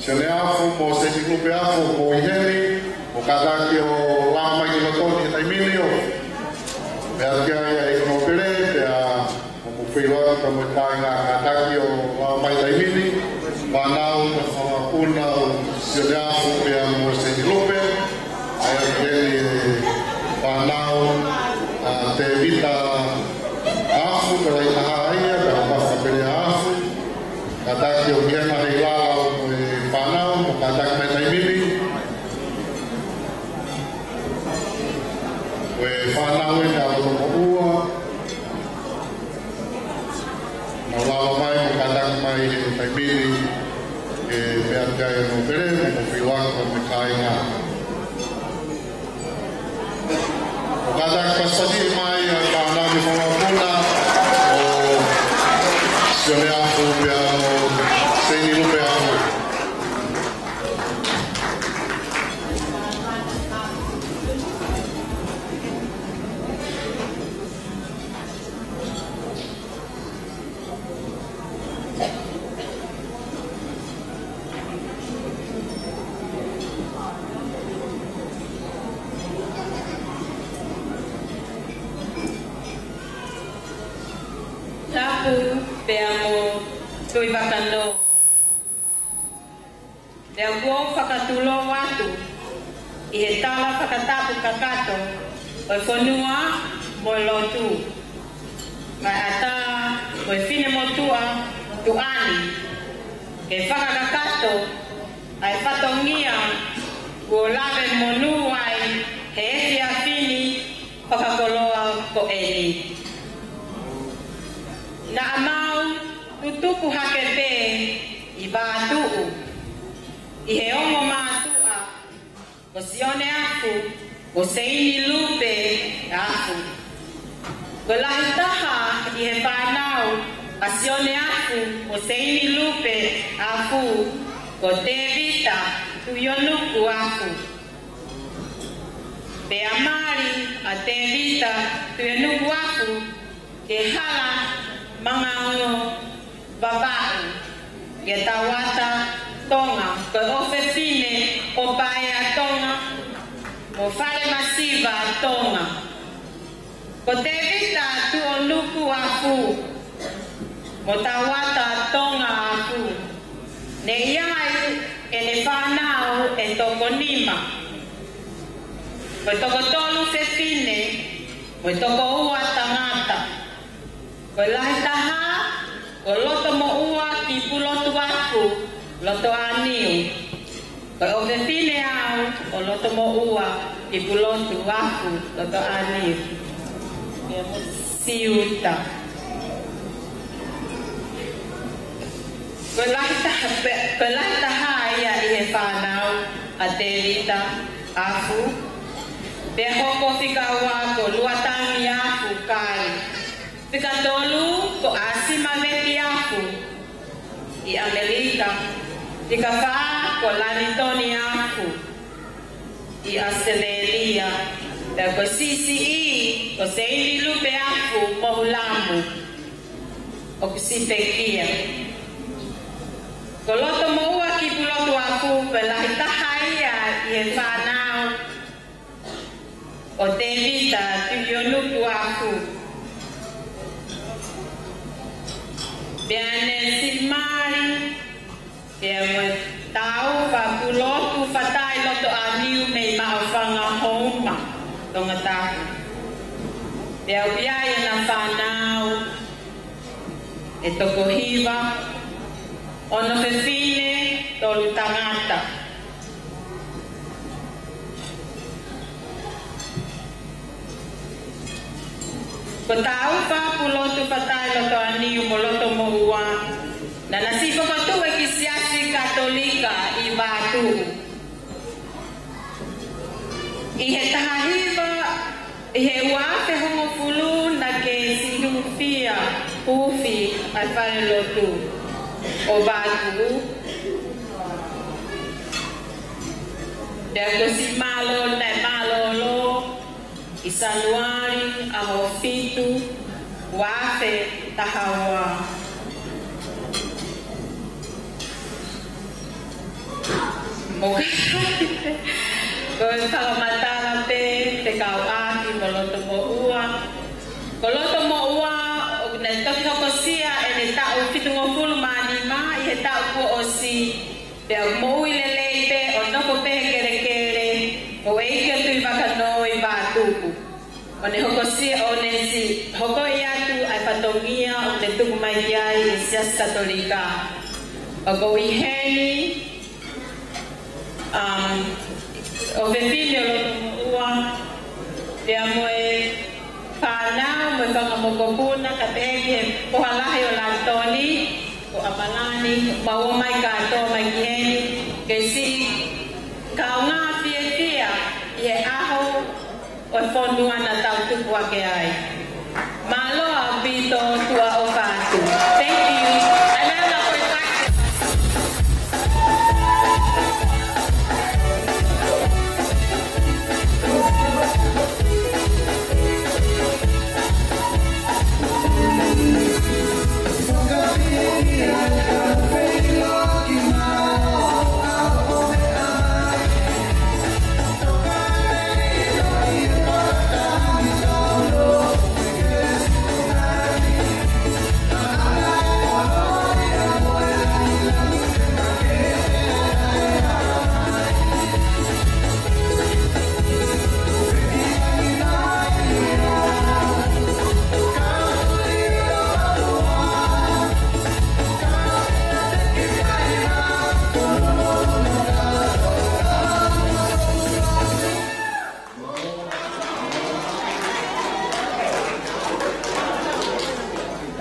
Sione Afu mo Seini Lupe Afu, ʻoku mou ʻi heni, ʻo kātaki ʻo lava mai ki loto ni he taimi ni ʻo meʻa ki ai ʻa e ʻEiki Nōpele, pea ʻoku mou feʻiloaki pea mo e kāinga, kātaki ʻo lava mai he taimi ni, fānau mo e fanga mokopuna ʻo Sione Afu pea mo Seini Lupe, ʻa ia ʻoku ʻi heni e fānau ʻa Tēvita Afu, ko e lahi taha ia, pea mo Mafapelea Afu, kātaki ʻo ʻi heni he lalo mo e fānau, mo kātaki mai he taimi ni. Ko e fānau ʻeni ʻa loto moʻua, nau lava mai mo kātaki mai he taimi ni, ʻo meʻa ki ai ʻa e Nōpele, mo mou feʻiloaki pea mo e kāinga. ʻO kātaki pasipasi mai ʻa e fānau mo e fanga mokopuna ʻo Sione Afu pea mo Seini Lupe Afu. Tapu pea mo Tuʻi Vakanō. Pea ʻoku ou fakatulou atu ʻi he tala fakatapu kakato ʻo e fonua mo e lotu, kaeʻatā mo e finemotuʻa tuʻa ni, ke fakakakato ʻa e fatongia kuo lave monū ai he efiafi ni fakakoloa ko eni. Naʻa mau tutuku hake pē ʻi Vātuʻu, ʻi he ongo mātuʻa ko Sione Afu, ko Seini Lupe Afu. Ko e lahi taha ʻi he fānau ʻa Sione Afu, ko Seini Lupe Afu, ko Tēvita Tuʻionuku Afu. Pea mali ʻa Tēvita Tuʻionuku Afu ki he hala Mangaongo Vavaʻu, ʻi he Tauata Tonga, ko e ʻofefine ʻo Paea Tonga, mo Fale Masiva Tonga. Ko Tēvita Tuʻionuku Afu mo Tauata Tonga Afu, ne ʻi ai ʻene fānau ʻe toko nima. Ko e toko tolu fefine, mo e toko ua tangata. Ko e lahi taha, ko Lotomoʻua ki Pulotu Afu, Lotoʻāniu. Ko e ʻofefine au ʻo Lotomoʻua ki Pulotu Afu, Lotoʻāniu. Siuta. Ko e lahi taha pē, ko e lahi taha ia ʻi he fānau ʻa Tēvita Afu. Pea hoko fika ua ko Luatangi Afu Kali. Fika tolu ko ʻAsima Veti Afu ʻi ʻAmelika. Fika fā ko Lanitoni Afu ʻi ʻAositelēlia. Pea ko e siʻisiʻi ko Seini Lupe Afu Moʻulamu ʻoku sipekia. Ko Lotomoʻua ki Pulotu Afu, ko e lahi taha ia ʻi he fānau ʻo Tēvita Tuʻionuku Afu. Pea ne siʻi mali, pea mo e Taufa Pulotu Fatai Lotoʻāniu mei Maʻufanga Houma, Tongatapu. Pea ʻoku ʻi ai ʻena fānau ʻe toko hiva, ono fefine, tolu tangata. Ko Taufa Pulotu Fatai Lotoʻāniu mo Lotomoʻua, naʻá na siʻi fokotuʻu e kiʻi siasi Katolika ʻi Vātuʻu. ʻI he taha hiva, ʻi he ua afe hongofulu naʻá ke siʻi hūfia, huufi ʻa e falelotu ʻo Vātuʻu. Pea ko siʻi mālō, naʻe mālōlō ʻi Sānuali ʻaho fitu, ua afe taha ua. Ko e fakamatala pē, fekauʻaki mo Lotomoʻua. Ko Lotomoʻua, ʻoku ne toki hokosia ʻene taʻu fitungofulu mā nima ʻi he taʻu kuo ʻosi, pea ʻoku moʻui lelei pē ʻo nofo pē he kelekele ʻo e ʻEiki ʻo Tuʻivakanoi Vātupu. ʻO ne hokosia, ʻo ne siʻi hoko atu ʻa e fatongia ʻoku ne tuku mai ki ai ʻi he Siasi Katolika. ʻOku ou ʻi heni, um, ʻofefine ʻo Lotomoʻua, pea mo e fānau mo e fanga mokopuna, kae pehē ki he Foha Lahi ʻo Lanitoni, ko ʻAmalani, mau ō mai kātoa mai ki heni, ke siʻi kaungā fiefia ʻi he ʻaho ʻo e fonua naʻa tau tupu hake ai. Mālō ʻaupito, tuʻa ʻofa atu. Thank you. And I love you.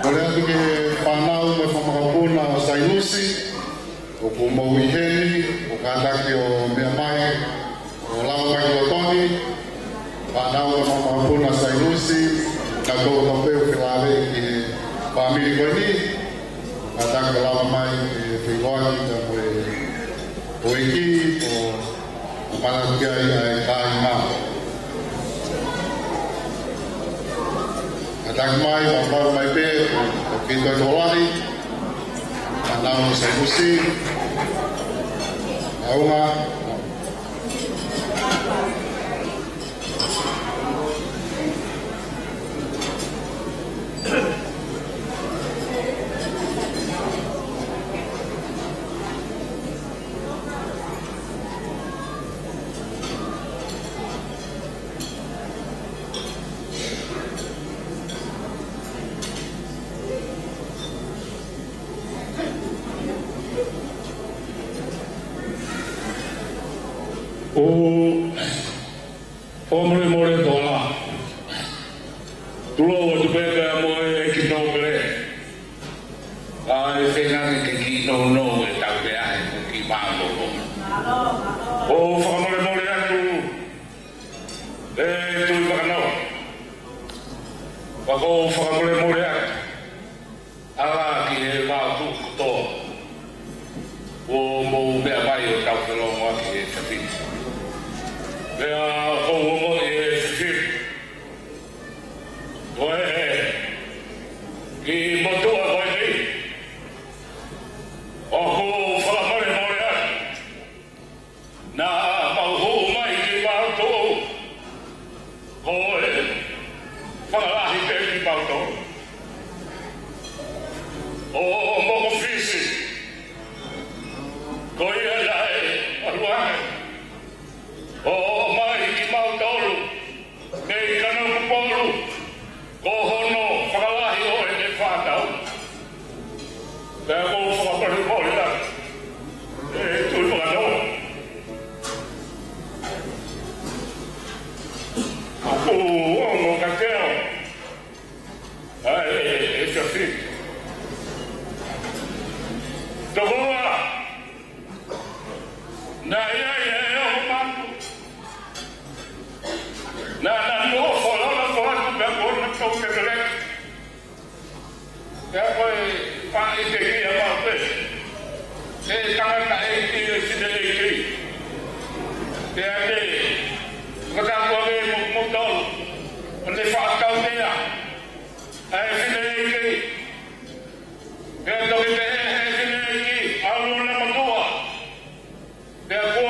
Kole atu ki he fānau mo e fanga mokopuna ʻo Sailusi, ʻoku mou ʻi heni, ʻo kātaki ʻo meʻa mai, ʻo lava mai ki loto ni, fānau mo e fanga mokopuna ʻo Sailusi, kātaki ʻo tau pē ʻo felāveʻi ki he fāmili ko eni, kātaki ʻo lava mai ke feʻiloaki pea mo e houʻeiki, ʻo ʻamanaki ai ʻa e kāinga. Kātaki mai, mālō mai pē, ʻo kei toe tokolahi, fānau ʻo Sailusi, ʻaunga. ʻO fakamolemole atu ā. Tulou atu pē pea mo e ʻEiki Nōpele. ʻA e feinga ke kiʻi nounou e tau pē ai, ʻoku kiʻi mālōlō. ʻO fakamolemole atu, ʻe Tuʻivakanoi. Pea ʻoku ou fakamolemole atu, ʻa ia ki he Vātupu kotoa. ʻO mou meʻa mai ʻo tau felōngoaki he efiafi ni. Pea ʻoku ou ongoʻi he efiafi ni, ko e kiʻi motuʻa ko eni, ʻoku ou fakamolemole atu. Naʻa mau hū mai ki Vātupu, ko e fakalahi pē kimautolu. ʻO mokopuna Fisi, ko ia naʻe ʻalu ange ʻo ʻomai kimautolu mei Kanokupolu, ko hono fakalahi ʻo ʻene fānau. Pea ʻoku ou fakamolemole atu, ʻe Tuʻivakanoi. ʻOku ou ongoʻi kiate au ʻa e, ʻe efiafi ni. Toko ua, naʻe ʻi ai e ongo manu. Naʻa na nofo ʻo nofo atu pea ko na tau tekeleke. Pea ko e faʻa ʻi te kia mau pē. ʻE tangataʻeiki, ʻe fineʻeiki. Pea te, ko ta kua ke mo, mo tau. ʻO ne faʻa tau mea. ʻA e fineʻeiki. Pea toki te he, he fineʻeiki, ʻalu ʻo na matua. Pea ko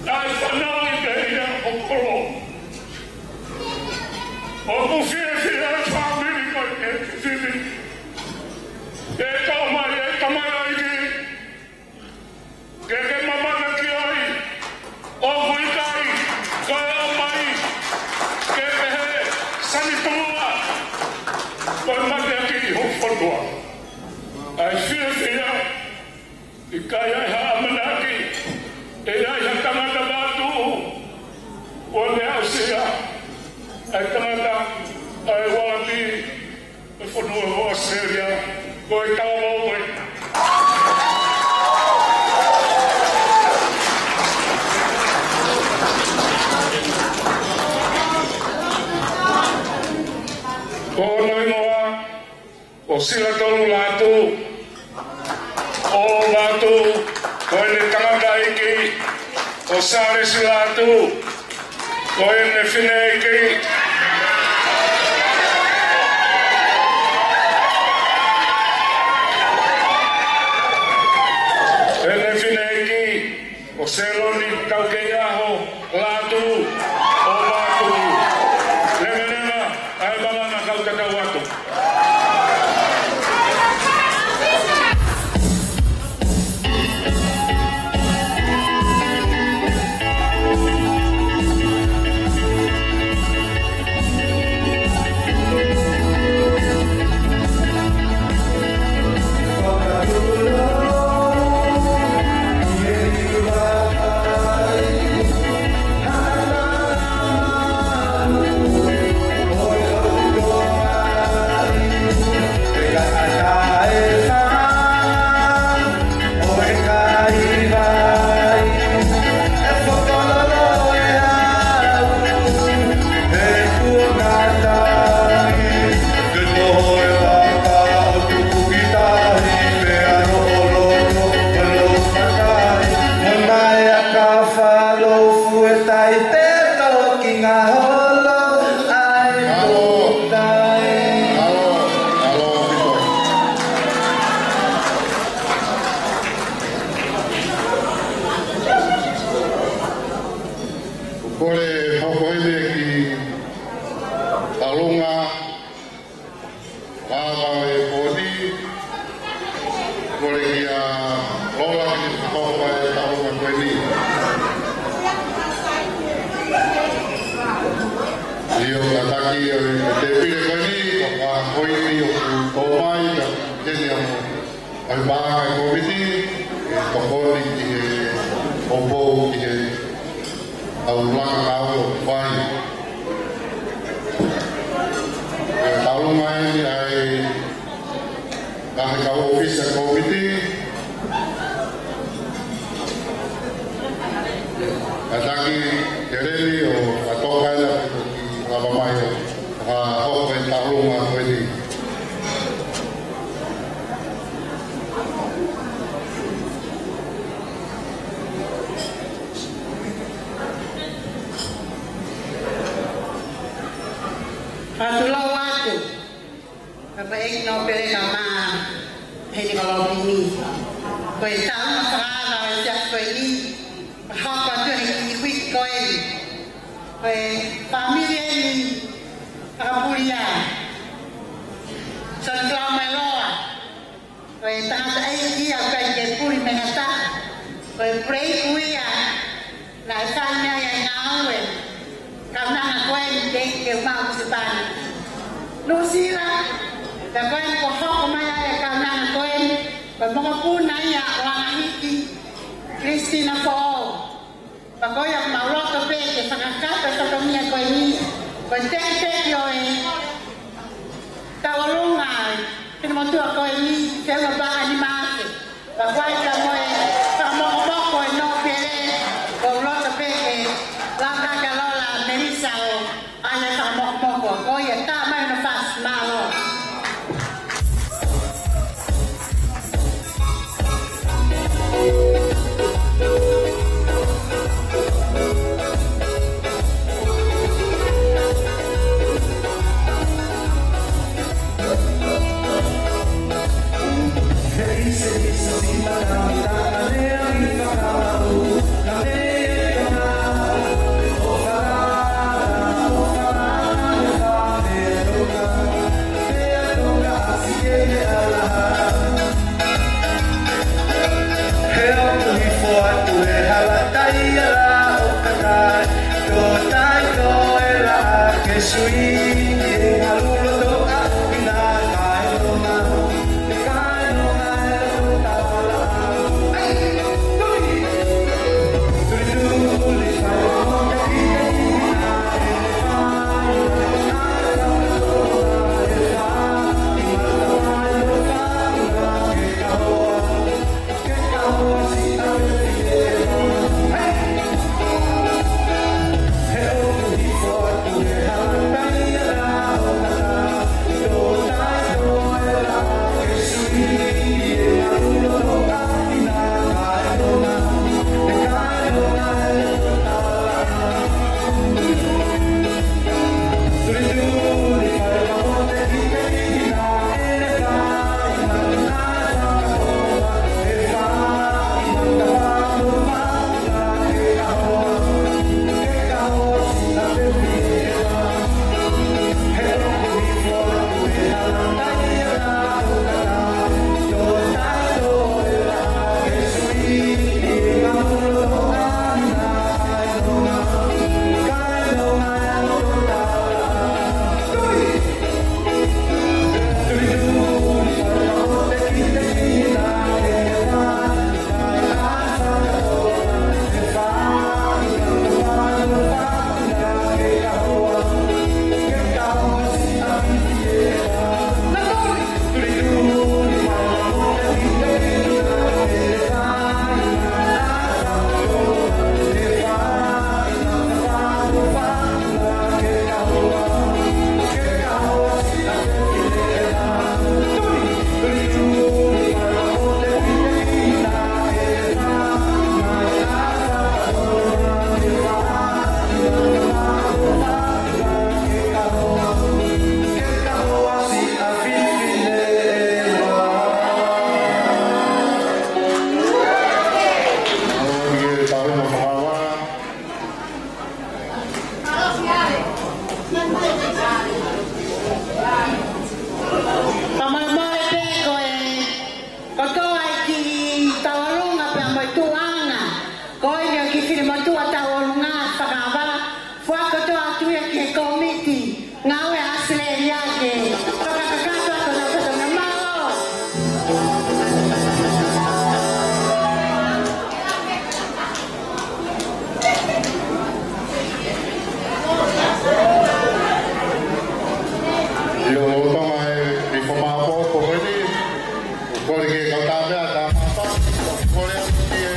Naʻe fanauʻi pē ia ʻo kolo. ʻOku fiefia e fāmili ko ē ki he fefine. ʻE kau mai e tamaioʻeiki ke ke mamata ki ai. ʻOku ʻikai ko e ʻomai ke pehē sanitua ko e mateaki ʻi ho fonua. ʻAi fiefia. ʻIkai ai ha ʻamanaki, ʻe ʻi ai ha tangata mātuʻu, ʻo ne aʻusia ʻa e tangata ʻa e ualapi ʻo e fonua ʻo ʻAositelēlia, ko e talavou ē. Ko hono hingoa ʻo Silatolu Lātū, ʻo Lātū, ko ʻene tangataʻeiki, ʻo Sālesi Lātū, ko ʻene fineʻeiki, ʻene fineʻeiki, ʻo Seloni Taukeiʻaho Lātū, ʻo Lātū. Leveleva ʻa e malanga, kau tatau atu. Kole hoko heni ki Talunga, Lava e Pōti, kole kia Lola ke ne fakahoko e talunga ko eni. ʻIo, kātaki ʻo e tēpile ko eni, ko e pā ko eni ʻoku tō mai, ka heni amo ʻa e paʻanga e kōmiti, ʻe tokoni ki he ʻoupou ki he ʻaulanga ngāue ʻoku fai. ʻE talunga eni ʻa e ngaahi kau ʻōfisa kōmiti. Kātaki keleli ʻo fakatoka ena ke toki lava mai ʻo fakahoko e talunga ko eni. Fakatulou atu, Papa ʻEiki Nōpele Kaumā Heni Kolopini. Ko e talunga fakaava ʻo e siasi ko eni, ʻoku hoko atu he kiʻi uike ko eni. Ko e fāmili eni ʻa Pulia, Soni Flau Mailoa. Ko e tangataʻeiki ia ʻoku ʻikai ke puli mei ha taha. Ko e puleiku ia naʻe fai mei ai ʻa e ngāue, kaunanga ko eni ke, ke mau Sipani. Nuʻusila, ka ko eni kuo hoko mai ai e kaunanga ko eni, ko e mokopuna ia ʻo Angahiki Christina Foʻou. Pea ko ia ʻoku mau loto pē ke fakakakato e fatongia ko eni, ko e tekiteki ʻo e tauʻolunga ʻa e finemotuʻa ko eni, Feua Paʻa ni Mafe. Pea ko ia ka mo e fakamokomoko e nōpele, ʻoku ou loto pē ke laka kia Lola Melisa ʻo ʻai e fakamokomoko, ko ia tā mai hono fasi, mālō. Tamaimai pē ko e kotoa e kiʻi tauʻolunga pea mo e tuʻunga. Ko ia ki he fili motuʻa tauʻolunga fakava. Fua kotoa atu ia ki he kōmiti ngāue ʻAositelēlia ke fakakakato atu ʻa e fatongia. Mālō. ʻIo, ʻoku tau mai, ʻi he fakamaʻopoʻopo ko eni, ʻoku kole ke kau tāpea, tāpapa, ʻoku kole atu ki he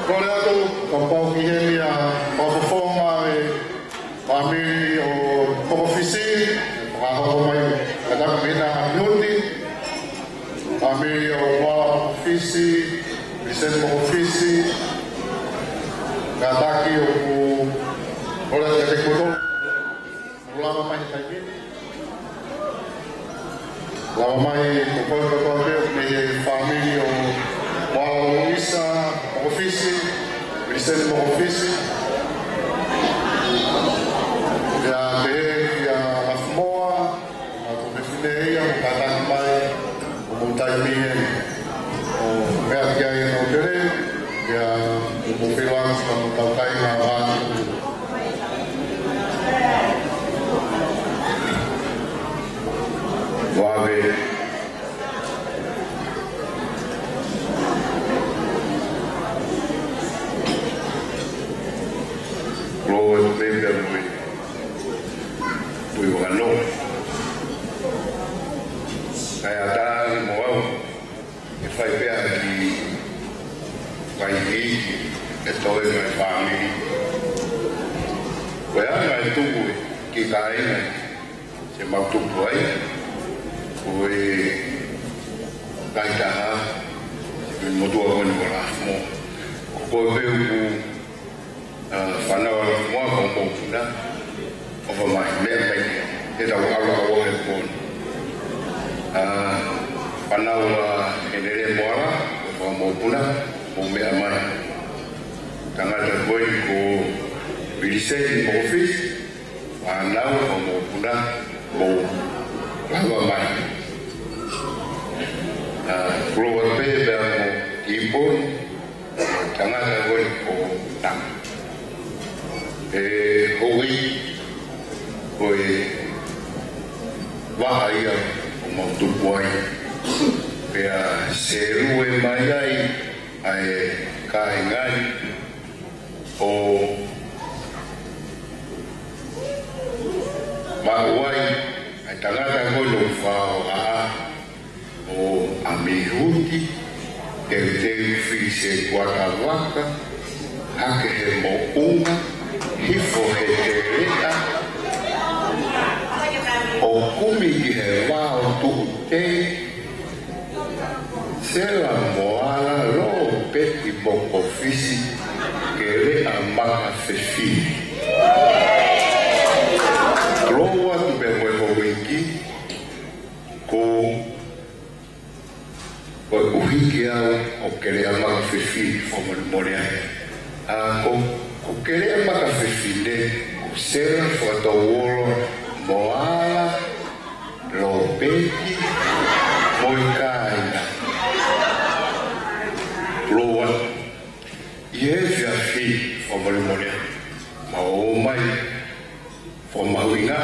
Kole atu, kapau ʻoku ʻi heni ʻa e fakafofonga ʻo e fāmili ʻo Mokofisi, fakahoko mai ʻa e tapu mei he ngaahi miniti. Fāmili ʻo Mokofisi, Vincent Mokofisi, Kātaki ʻoku ʻola te te koto. Lava mai he taimi ni. Lava mai ko koe kotoa pē mei he fāmili ʻo Moala Luisa Mokofisi, Viliseni Mokofisi. Pea pehē kia Lafumoa, ʻa ko fefine ia, mo kātaki mai, ʻo mo taimi eni. ʻO meʻa ki ai ʻenau pele, ia, ʻo mo feilauaki, mo tau kai ngā vātu. Vave. Lord, maybe I'm with Tui Vakanoa. Kae ʻatā ange mo au, ʻe fai pē ʻa e kiʻi fai iiki ʻe toe mai fāmili. Ko e anga e tuku e kiʻi kāinga te mau tupu ai, ko e kaitaha, te motuʻa ko eni ko Lafumoa. Ko koe pē ʻoku ʻa, fānau ʻa Lafumoa ko Mokopuna, ʻofa mai, meʻa mai, he tau ʻalu ʻo he pō ni. ʻA, fānau ʻa Henele Moala, ʻofa Mokopuna, mou meʻa mai. Tangata ko eni ko Viliseni Mokofisi, fānau ʻa Mokopuna, mou lava mai. ʻA, Kuloa pē pea mo Kiponi, tangata ko eni ko Tama. ʻE houʻeiki, ko e vaʻa ia ʻoku mau tupu ai. Pea sēlue mai ai ʻa e kāinga ni ʻo maʻu ai ʻa e tangata ko eni ʻoku fakaʻaho ʻa ʻo ʻAmihuti, teuteu fili sētuata vaka, hake he moʻunga, hifo he teleʻa, ʻo kumi ki he vao tuʻu tei, Sela Moala, Lopeti Mokofisi, Keleʻa Makafefine. Kuloa atu pē mo e houʻeiki, ko Ko e ʻuhiki au ʻo Keleʻa Makafefine, fakamolemole ange. ʻA, ko, ko Keleʻa Makafefine, ko Sela Fakatouolo Moala Lopeti mo e kāinga. Kuloa ʻi he efiafi, fakamolemole ange. Mau ō mai, fakamahuʻinga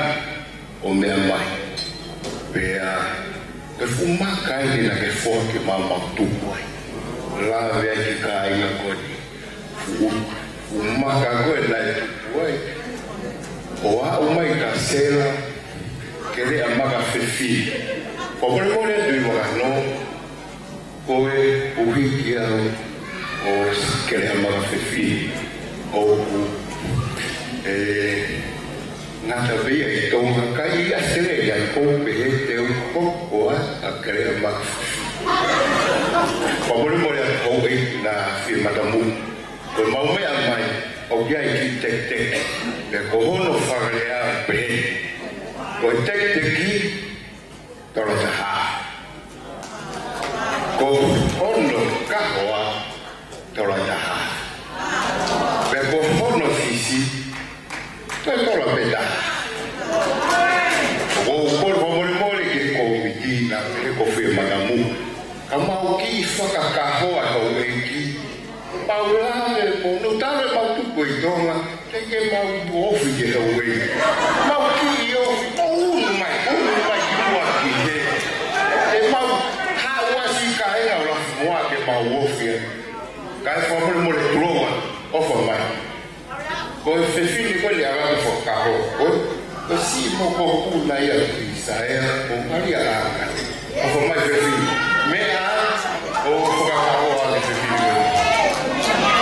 ʻo meʻa mai. Pea, ko e fuʻu maka eni naʻa ke foaki maʻa mau tupu ai. Lave ai ki he kāinga ko eni. Fuʻu, fuʻu maka ko ē naʻe tupu ai. ʻO aʻu mai kia Sela, Keleʻa Makafefine. Fakamolemole atu ʻi Vakanoa. Ko e ʻuhiki au ʻo Keleʻa Makafefine ʻoku, ʻe, ngata pē ia ʻi Tonga, ka ʻi ʻAositelēlia ʻoku pehē te u hoko atu ʻa Keleʻa Makafefine. Fakamolemole atu houʻeiki naʻa fie matamuʻa. Ko ʻemau meʻa mai, ʻoku ʻi ai e kiʻi tekiteki, pea ko hono fakalea ʻoku pehē. Ko e tekiteki, tola taha. Ko hono kahoa, tola taha. Pea ko hono fisi, toe tola pē taha. ʻOku ou kole fakamolemole ki he kōmiti naʻe ko e fie matamuʻa. Ka mau kiʻi fakakahoa houʻeiki. Mau lave mo, no tale mau tuku ʻi Tonga, ke ke mau ofi ke houʻeiki. Mau kiʻi ofi, mau unu mai, unu mai ki muʻa ki hē. ʻE mau haʻu ʻa e siʻi kāinga ʻo Lafumoa ke mau ofi ai. Kae fakamolemole kuloa, ʻofa mai. Ko e fefine ko eni ʻa e fakakahoa. Ko e, ko e siʻi mokopuna ia ʻo Isaia, ko Malia ʻAkani. ʻOfa mai fefine. Meʻa, ʻo fakakahoa ʻa e fefine ko eni.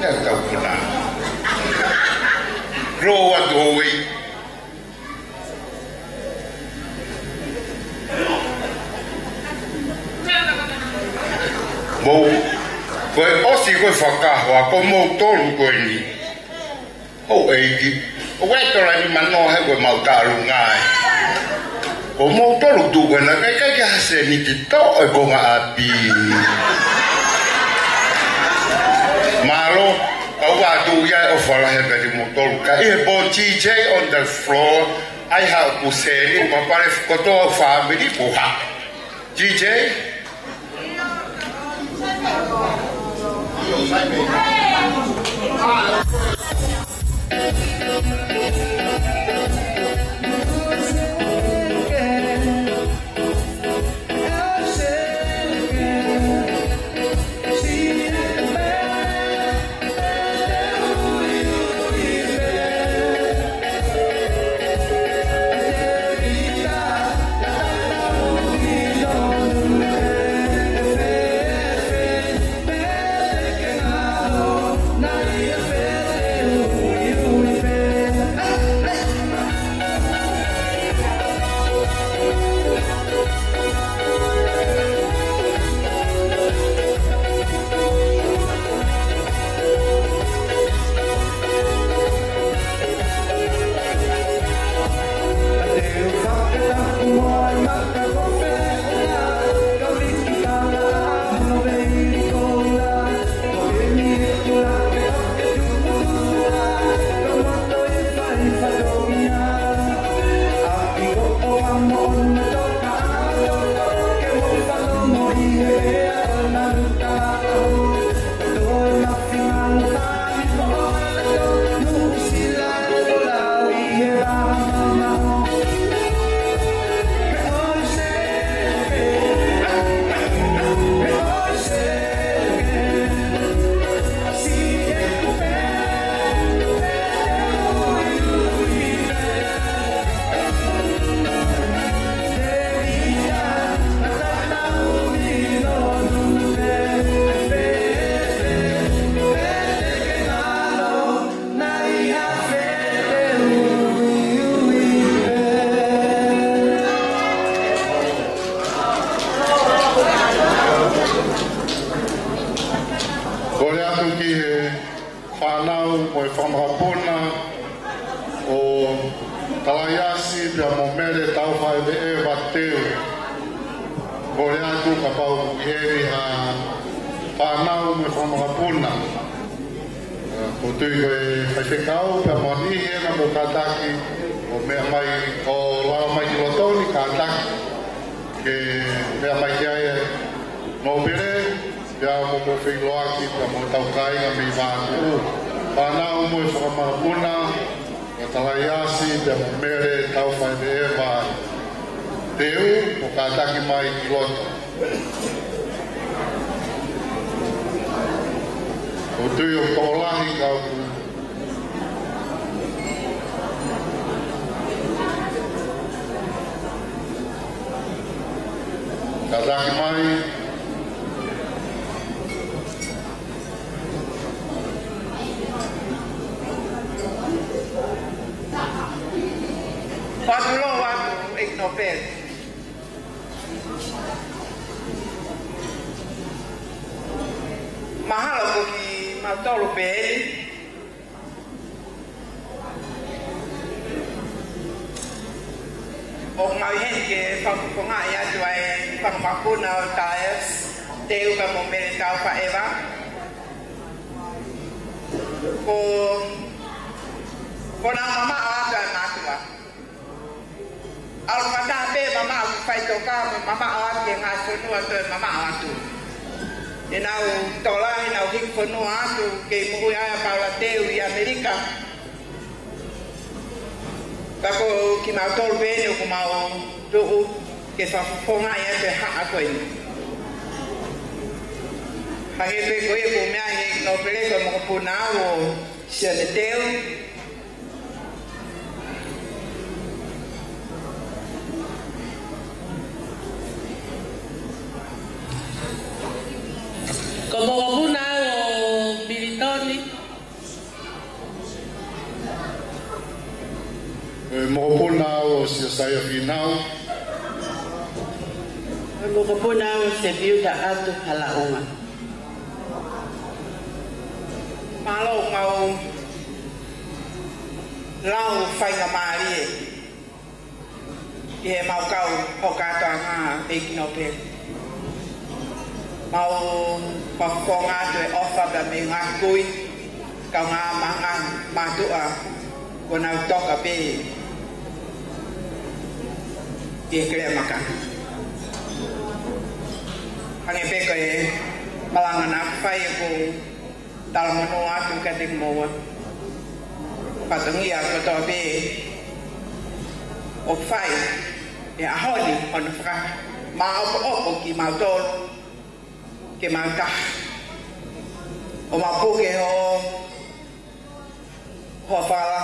Meʻa tau kona. Kuloa atu houʻeiki. Mou, ko e ʻosi ko e fakahoa, ko moutolu ko eni. ʻOku ʻeiki, ʻoku ʻi ai e tola ni manoa he ko e mau talunga ai. Ko moutolu tuku ena, ʻikai, ʻikai ke ha seniti, toʻo e konga ʻapi. Mālō, ʻoku ʻatu ia e ʻofa lahi kiate kimoutolu. Ka ʻi he pō G J on the floor, ʻai haʻaku sēniti, ma pale kotoa fāmili puha. G J? Kole atu ki he fānau mo e fanga mokopuna ʻo Talaiasi pea mo Mele Taufaʻevaʻeva Teu. Kole atu kapau ʻoku ʻi heni ha fānau mo e fanga mokopuna. ʻOku ou tui ko e faifekau pea mo e niʻihi ena ʻoku kātaki ʻo meʻa mai, ʻo lava mai ki loto ni, kātaki ke meʻa mai ki ai e nōpele, pea mo hoʻomou feʻiloaki pea mo hotau kāinga mei Vavaʻu. Fānau mo e fanga mokopuna ʻo Talaiasi pea mo Mele Taufaʻevaʻeva Teu, ʻo kātaki mai ki loto. ʻOku ou tui ʻoku tokolahi ka ʻoku kātaki mai. Fatulou atu, ʻEiki Nōpele. Mahalo ko kimautolu pē eni ʻoku mau ʻi heni ke fakafofongaʻi atu ʻa e fanga mokopuna ʻo Talaiasi, Teu pea mo Mele Taufaʻevaʻeva. Ko, ko ʻenau mamaʻo atu ʻa e mātuʻa. ʻAlu fakataha pē mamaʻo ki faʻitoka mo mamaʻo atu ki he ngaahi fonua toe mamaʻo atu. ʻEnau tola, ʻenau hiki fonua atu, kei moʻui ai ʻa Paula Teu ʻi ʻAmelika. Ka ko kimautolu pē eni ʻoku mau tuʻu ke fakafofongaʻi atu e haʻa ko eni. Hangē pē ko ia kuo meʻa ʻEiki Nōpele, ko e mokopuna au ʻo Sione Teu. Ko e mokopuna au ʻo Militoni. Ko e mokopuna au ʻo Siosaia Fīnau. Ko e mokopuna au ʻo Sepiuta ʻAtu Halaʻunga. Mālō ʻemau lau faingamālie ʻi heʻemau kau ʻo kātoanga ʻEiki Nōpele. Mau fakafofonga atu e ʻofa pea mei he ngaahi kui, kaungā mātuʻa, kuo nau toka pē ʻi he keleʻa maka. Hangē pē ko e malanga naʻa ku fai, ʻoku ou talamonū atu kiate kimoua. Fatongia kotoa pē ʻoku fai he ʻaho ni, hono fakamāʻopoʻopo kimautolu ke mau taha. ʻO mau puke ho, ho fala,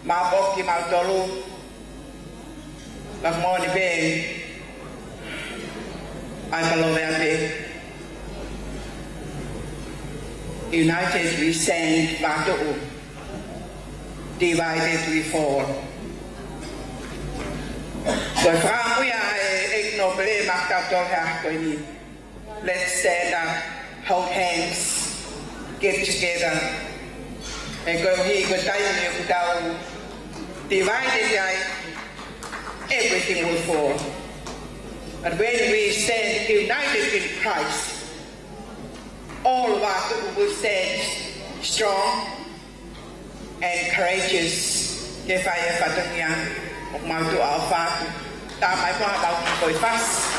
mau puke kimautolu. Ka moʻoni pē, ʻai palo vea pē. United we stand, vātuʻu. Divided we fall. Ko e fakaʻamu ia ʻa e ʻEiki Nōpele maʻa kitautolu he ʻaho ko eni. Let's stand up, hold hands, get together. He koeʻuhi ko e taimi ʻoku tau divided ai, everything will fall. But when we stand united in Christ, all of us will stand strong and courageous ke fai e fatongia ʻoku mau tuʻu ʻo fai. Tāmai ko ʻemau kiʻi foʻi fasi.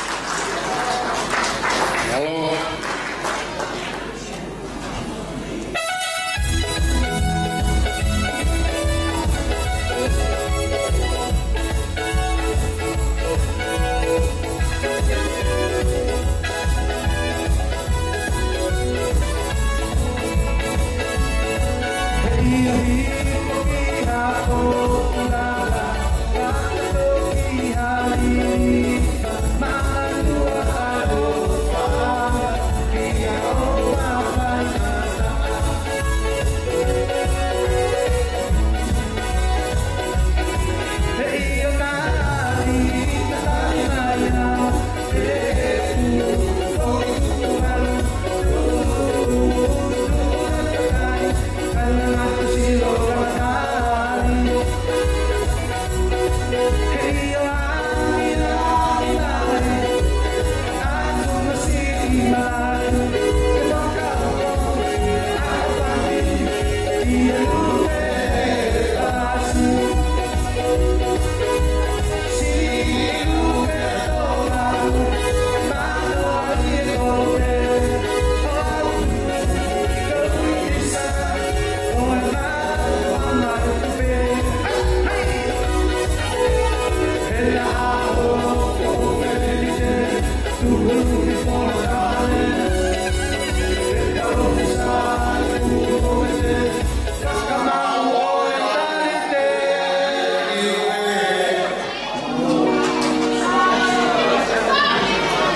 Hello.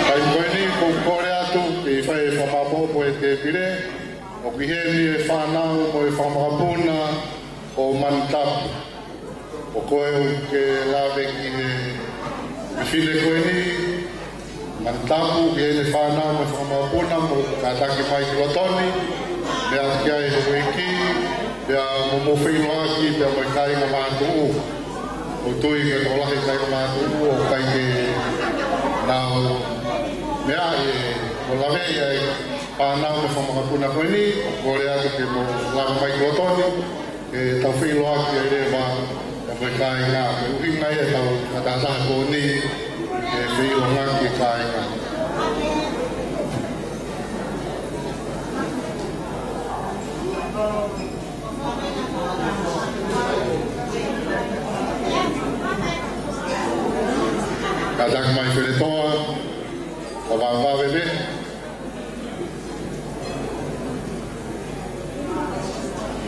Kae ko eni, ʻoku ou kole atu ke fai e fakamāʻopoʻopo e tēpile. ʻOku ʻi heni e fānau mo e fanga makapuna ʻo Manutapu. ʻOku ou kole ke lave ki he fefine ko eni, Manutapu, ki heʻene fānau mo e fanga makapuna, mou kātaki mai ki loto ni, meʻa atu ki ai e houʻeiki, pea mou feʻiloaki pea mo e kāinga mātuʻa. ʻOku ou tui ko e tokolahi e kāinga mātuʻa ʻoku ʻikai ke nau meaʻi e, ʻo laveʻi ʻa e fānau mo e fanga makapuna ko eni. ʻOku ou kole atu ke mou lava mai ki loto ni, ke tau feʻiloaki ai leva pea mo e kāinga, ko e ʻuhinga ia ʻetau fakataha ko eni, ke feʻiloaki e kāinga. Kātaki mai Feletoa, ʻo vavevave.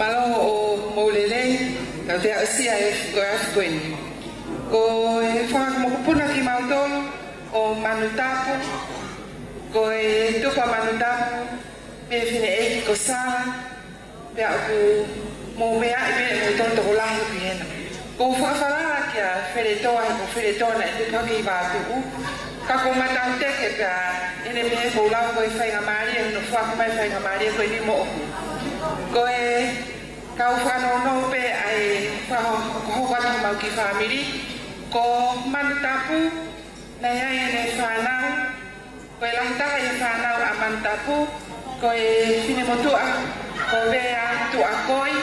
Mālō hoʻomou lelei, tau toe aʻusia e efiafi ko eni. Ko e fanga makapuna kimautolu ʻo Manutapu, ko e tupu ʻa Manutapu, pea fineʻeiki ko Sala, pea ʻoku mou meaʻi pē ʻe moutolu tokolahi ʻoku ʻi hena. ʻOku ou fakafalala kia Feletoa, he ko Feletoa naʻe tupu hake ʻi Vātuʻu. Ka ʻoku ou mataʻu teke pea ʻene pehē ʻoku ou lau ko e faingamālie, hono foaki mai e faingamālie ko eni moʻoku. Ko e kau fakanounou pē ʻa e fakahokohoko atu homau kiʻi fāmili, ko Manutapu, naʻe ʻi ai ʻene fānau, ko e lahi taha ʻi he fānau ʻa Manutapu, ko e finemotuʻa, ko Vea Tuʻakoi,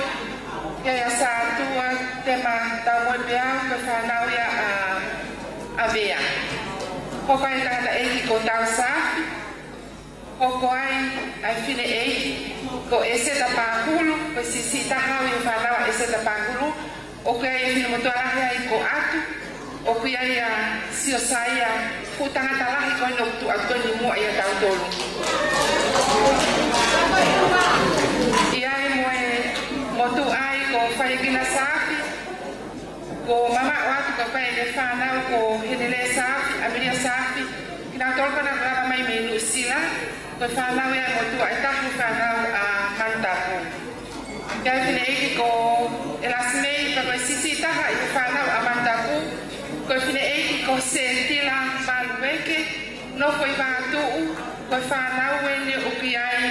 ʻi ai ʻa Sātua Tema Taumoepeau, ko e fānau ia ʻa, ʻa Vea. Hoko ai e tangataʻeiki ko Tau Saafi, hoko ai ʻa e fineʻeiki ko ʻEseta Pāhulu, ko e siʻisiʻi taha ʻi he fānau ʻa ʻEseta Pāhulu, ʻoku ʻi ai e finemotuʻa lahi ai ko ʻAtu, ʻoku ʻi ai ʻa Siosaia, fuʻu tangata lahi ko eni ʻoku tuʻu atu ko eni muʻa ʻia tautolu. ʻI ai mo e motuʻa ai ko Faikina Saafi, ko mamaʻo atu ko e fānau ko Henele Saafi, ʻAmelia Saafi, kinautolu ko ena ʻoku lava mai mei Nuʻusila, ko e fānau ia ʻa e motuʻa ʻe taha ʻi he fānau ʻa Manutapu. ʻI ai e fineʻeiki ko ʻElasimei, pea ko e siʻisiʻi taha ʻi he fānau ʻa Manutapu, ko e fineʻeiki ko Setila Malueke, nofo ʻi Vātuʻu, ko e fānau eni ʻoku ʻi ai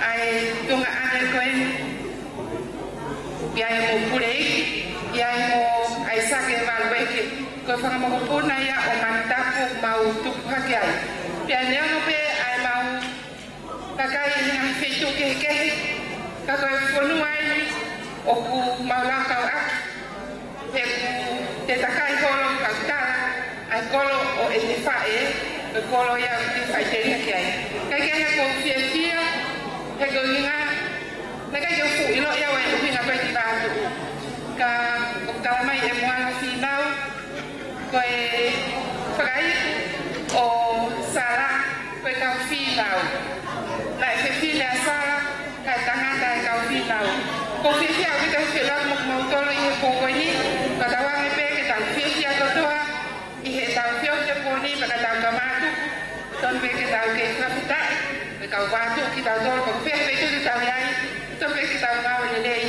ʻa e tuongaʻane ko eni, ʻi ai mo Puleiki, ʻi ai mo ʻAisake Malueke, ko e fanga mokopuna ia ʻo Manutapu ʻoku mau tupu hake ai. Pea neongo pē ʻa ʻemau kakai ʻi he ngaahi feituʻu kehekehe, ka ko e fonua eni ʻoku mau lakau ʻaki, he ʻoku te takai holo ka tala ʻa e kolo ʻo ʻete faʻē, ko e kolo ia ʻoku te faʻiteliha ki ai. Kae kehe ʻoku ou fiefia, he ko e ʻuhinga, naʻe ʻikai ke u fuʻu ʻilo ia ʻa e ʻuhinga ko ē ki Vātuʻu. Ka ʻoku tala mai ʻe Moana Fīnau, ko e fakaiku ʻo Sala, ko e kau fīnau. Naʻe fefine ʻa Sala, kae tangata e kau fīnau. ʻOku ou fiefia ʻaupito he feʻiloaki mo kimoutolu ʻi he pō ko eni, ka tauange pē ke tau fiefia kotoa ʻi heʻetau feohi he pō ni, pea ka tau ka mātuku, tonu pē ke tau kei fakafetaʻi, pea ka Vātuʻu kitautolu, ko e feituʻu te tau ʻi ai, tonu pē ke tau ngāue lelei,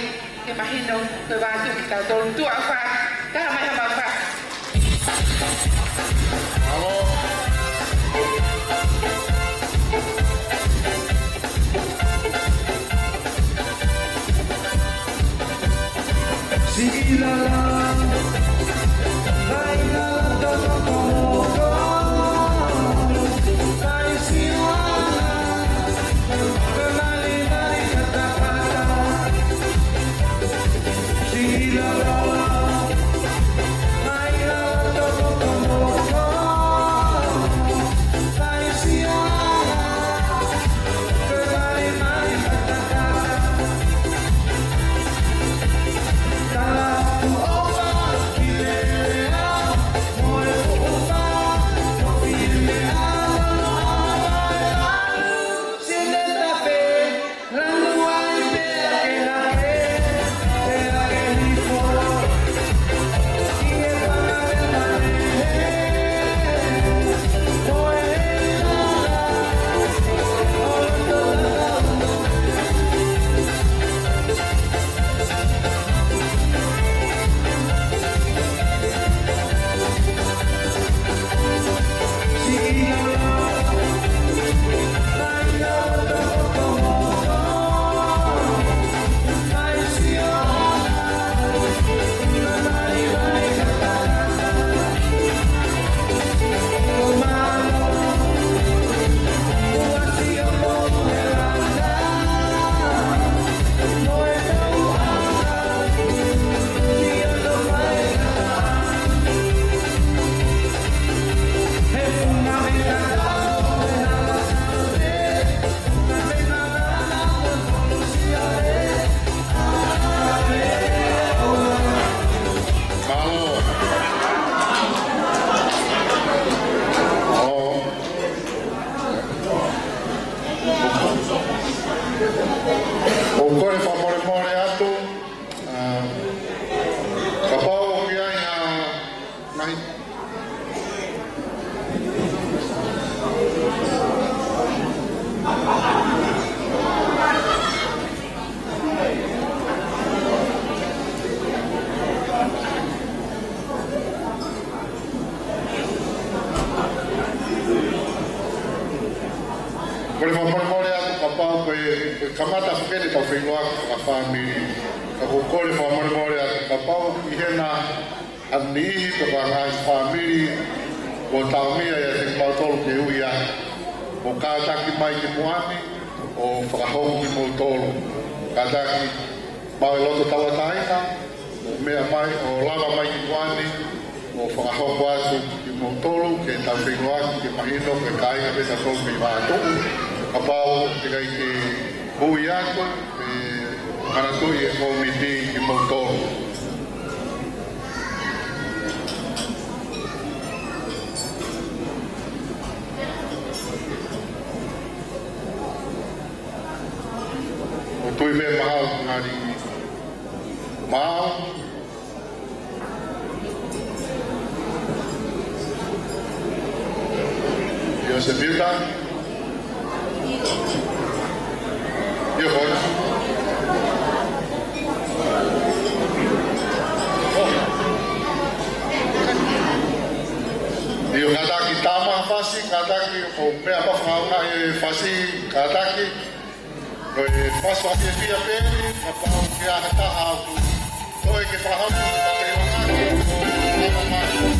ke mahino ko e Vātuʻu kitautolu. Tuʻa ʻofa, taha mai ha mau fa. Mālō. Siʻi lala, mai lala toko toko. Mai siʻi lala. Mālō. ʻO. ʻOku ou fakamolemole atu, ā, kapau ʻoku ʻi ai ha ngaahi Ko e fakamolemole atu kapau ko e Ko e kamata foki eni ʻetau feʻiloaki fakafāmili. Ka ʻoku ou kole fakamolemole atu kapau ʻi hena ha niʻihi pe ko ha ngaahi fāmili kuo taʻomia ʻiate kimautolu ke ui ai, ʻo kātaki mai ki muʻa ni ʻo fakahoko kimoutolu. Kātaki, maʻu e loto tauʻatāina, ʻo meʻa mai, ʻo lava mai ki muʻa ni, ʻo fakahoko atu kimoutolu, ke tau feʻiloaki, ke mahino, ke kāinga pē tautolu mei Vaʻa Tuʻu, kapau ʻe ʻikai ke ui atu, ʻe manatuʻi ʻe he kōmiti kimoutolu. ʻOku ou tui pē mahalo ngali maau. ʻIo, Sepiuta. ʻIo, ko ena. ʻIo, kātaki, tā mai ha fasi, kātaki, ʻo meʻa pē fakaʻaongaʻi e fasi, kātaki. Ko e fasi fiefia pē eni, kapau ʻoku ʻi ai ha taha ʻoku toe ke fakahoko, ke fakahoko.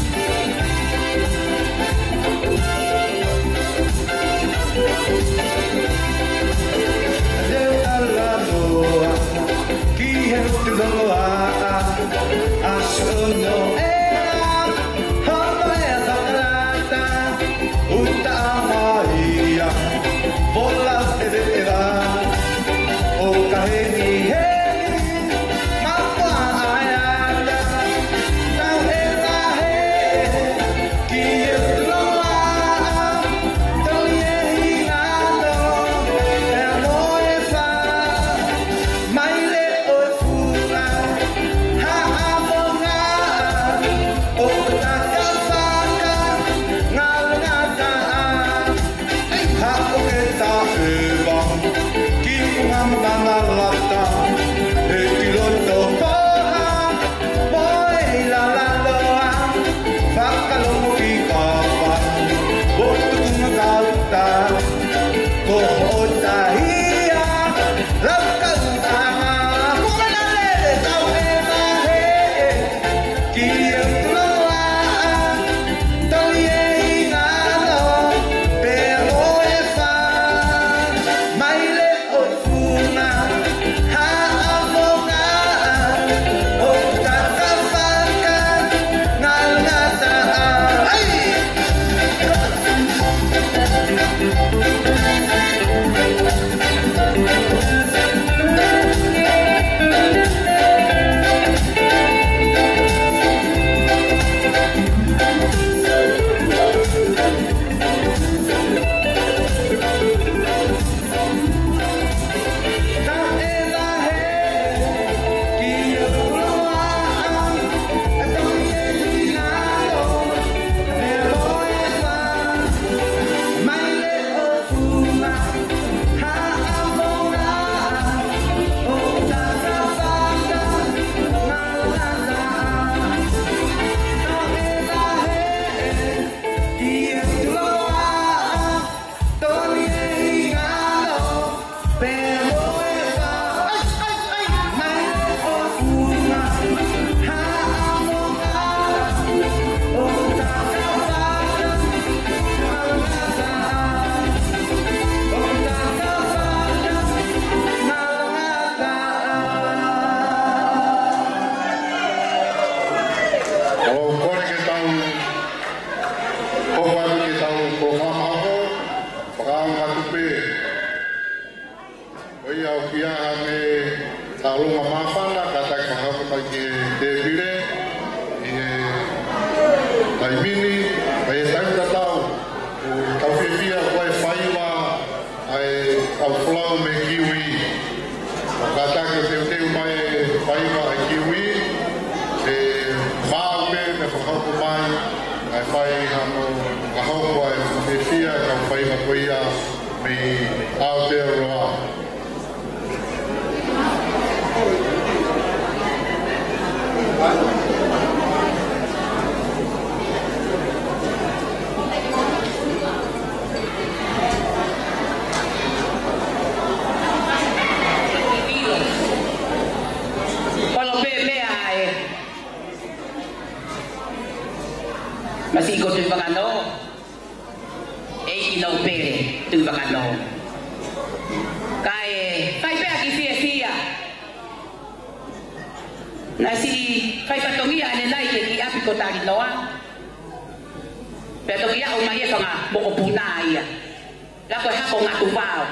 Leo talanoa ki he tuʻunga ʻa, ʻa Sono ē, hono ʻea fakalata. Uta mai ia, vola ʻeveʻeva, ʻo ka hengihengi, maʻu ʻa e ata, tau ʻe vahe, ki he tuʻunga ʻa, tau ʻi he hinano, ʻe mo e fa. Mai le ʻo e funga, haʻavonga, ʻo ka ka faka, ngalangata, haʻu ke taʻeva, ki funga manalata, ʻe ki loto poha, mo e ʻi lalo loa, fakalongo ki kapa, ʻo tuku makauta, ko hoʻo tahia, lau kau tama, ko mana lele tau ʻe vahe, ki he tuʻunga ʻa, tau ʻi he hinano, pea mo e fa, mai le ʻo e funga, haʻavonga, ʻo ka ka faka, ngalangata, ai! ʻOku ou kole ke tau, ʻoku ou kole ke tau, ko e fakahoko, fakaʻaonga atu pē. Ko ia ʻoku ʻi ai ha meʻa tauʻolunga māfana, kātaki fakahoko mai ki he tēpile, ʻi he taimi ni, ʻi he taimi tatau, ʻoku tau fiefia, ko e faiva, ʻa e kau folau mei he kiwi. ʻOku kātaki ʻo teuteu mai e faiva ʻa e kiwi, ʻe maʻu pē meʻa fakahoko mai, ʻa e fai hano fakahoko ʻa e fiefia, kau faiva ko ia mei Aotearoa. ʻEiki ko Tuʻivakanō, ʻEiki Nōpele Tuʻivakanō. Kae fai pē ʻa e kiʻi fiefia. Naʻe siʻi fai fatongia ʻanenai ki he kiʻi ʻapi ko Talinoa. Pea toki aʻu mai e fanga mokopuna ia. Lako e hako ngatu vao.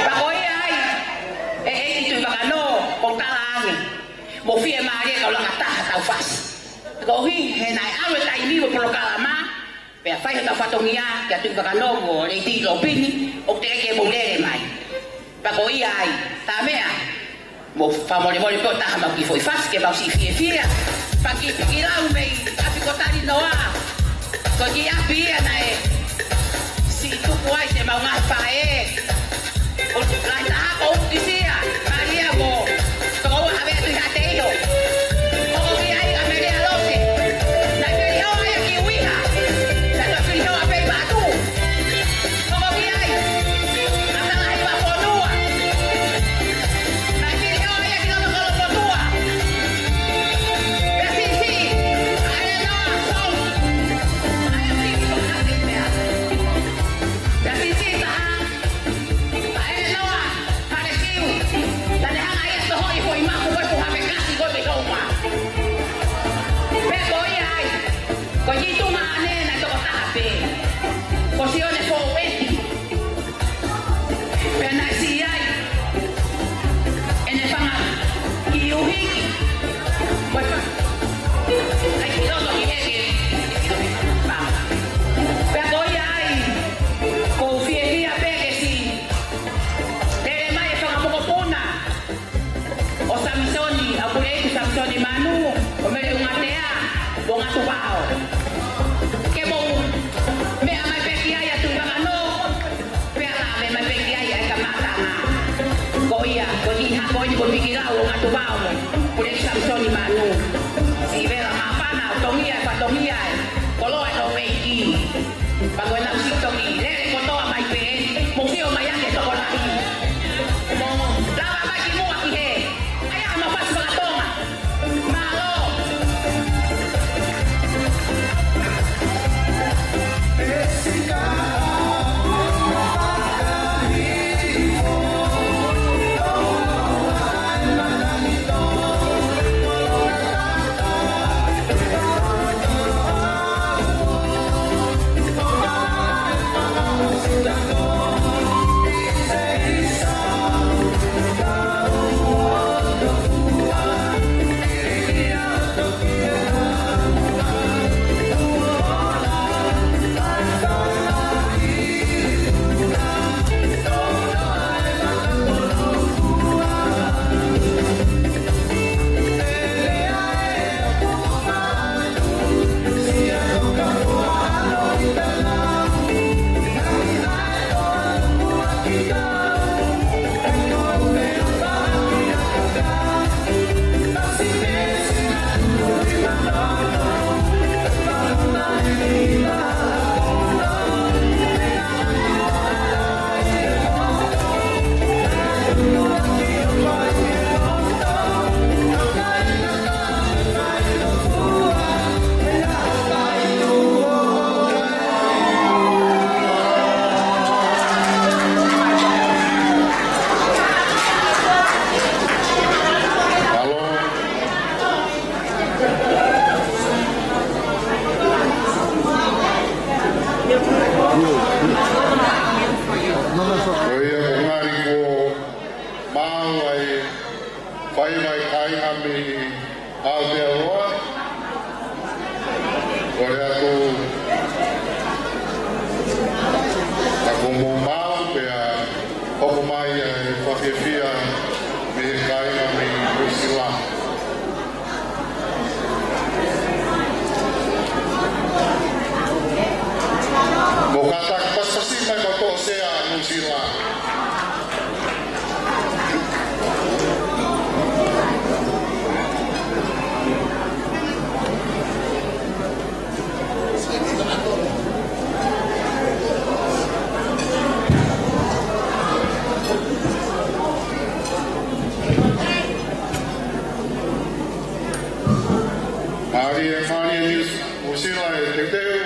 Pea ko ia ai, ʻe ʻEiki Tuʻivakanō, ʻoku ou tala ange, mou fiemālie kau langa taha ʻetau fasi. Koeʻuhi he naʻe ʻalu e taimi mo e polokalama, pea fai hotau fatongia kia Tuʻivakanō mo Lady Lopini, ʻoku teʻeki ke mou lele mai. Pea ko ia ai, tā meʻa, mou fakamolemole pē ʻo taha mau kiʻi foʻi fasi ke mau siʻi fiefia. Pea kiʻi, kiʻi lau mei ʻapi ko Talinoa. Ko e kiʻi ʻapi ia naʻe siʻi tuku ai siʻemau ngaahi faʻē. ʻO lahi taha ko Ukisia, Malia mo Tokoua Havea Tuʻihaʻateiho. Hoko ki ai ʻa Melia Lose. Naʻe fili hoa ia ki Uiha. Naʻe toe fili hoa pē ʻi Vaʻatu. Hoko ki ai ʻa Talahi Vaponua. Naʻe fili hoa ia ki loto Kolopotua. Pea siʻisiʻi ʻa ʻElenoa Song. ʻA e siʻi ko Happy Bear. Pea siʻisiʻi taha ʻa ʻElenoa Mālie, mālie Nuʻu-, Nuʻusila e teuteu.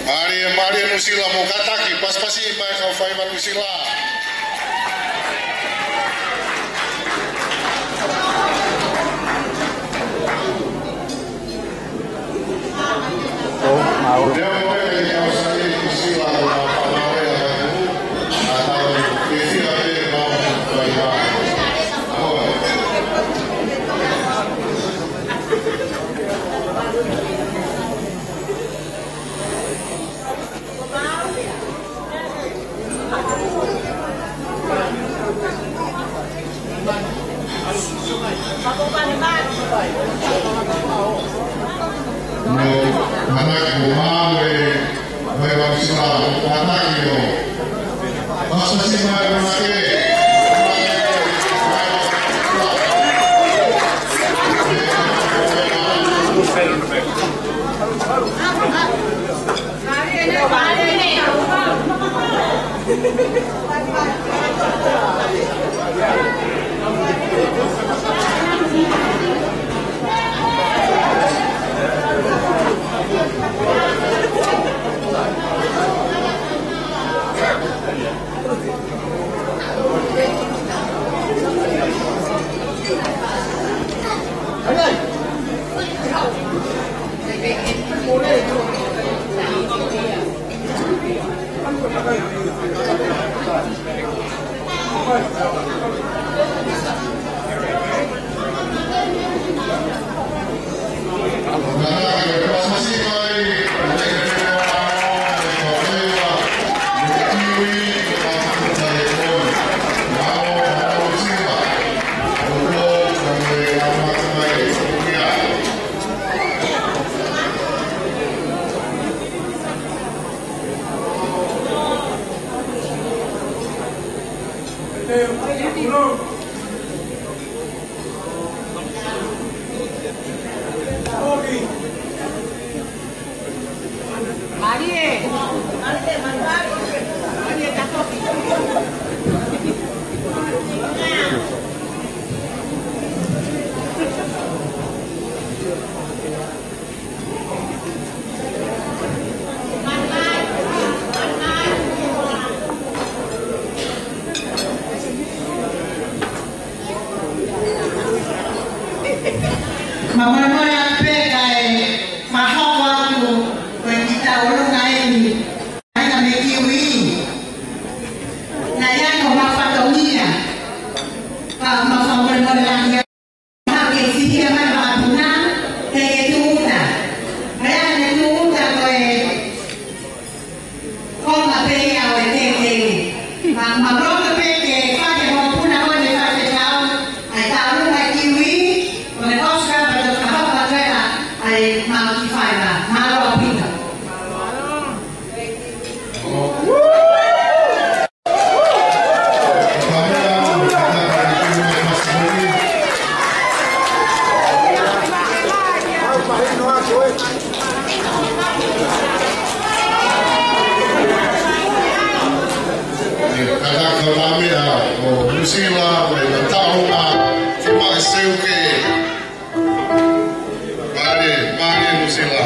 Mālie, mālie Nuʻusila, mou kātaki, pasipasi mai kau faiva Nuʻusila. Mamoe moe a peka e mahoko atu ko e kita olunga eni. Ai ka me kiwi. Na ia ko ma fatongia. Ka ma fatongia mo le langia. Ke sihia mai ʻa Puna, ke ke tuʻuta. Meʻa ke tuʻuta ko e, ko ma pē ia ʻo e teke. Ma, ma roto pē ke fake mo Puna ko e fake kau, ai talu mai kiwi, ko e Oscar, pa to ka hapa tera, ai ma ki faiva, ma roa pita. Kātaki ʻo Nuʻusila, ʻo e tau a, ki ma e seu ke. Mālie, mālie Nuʻusila.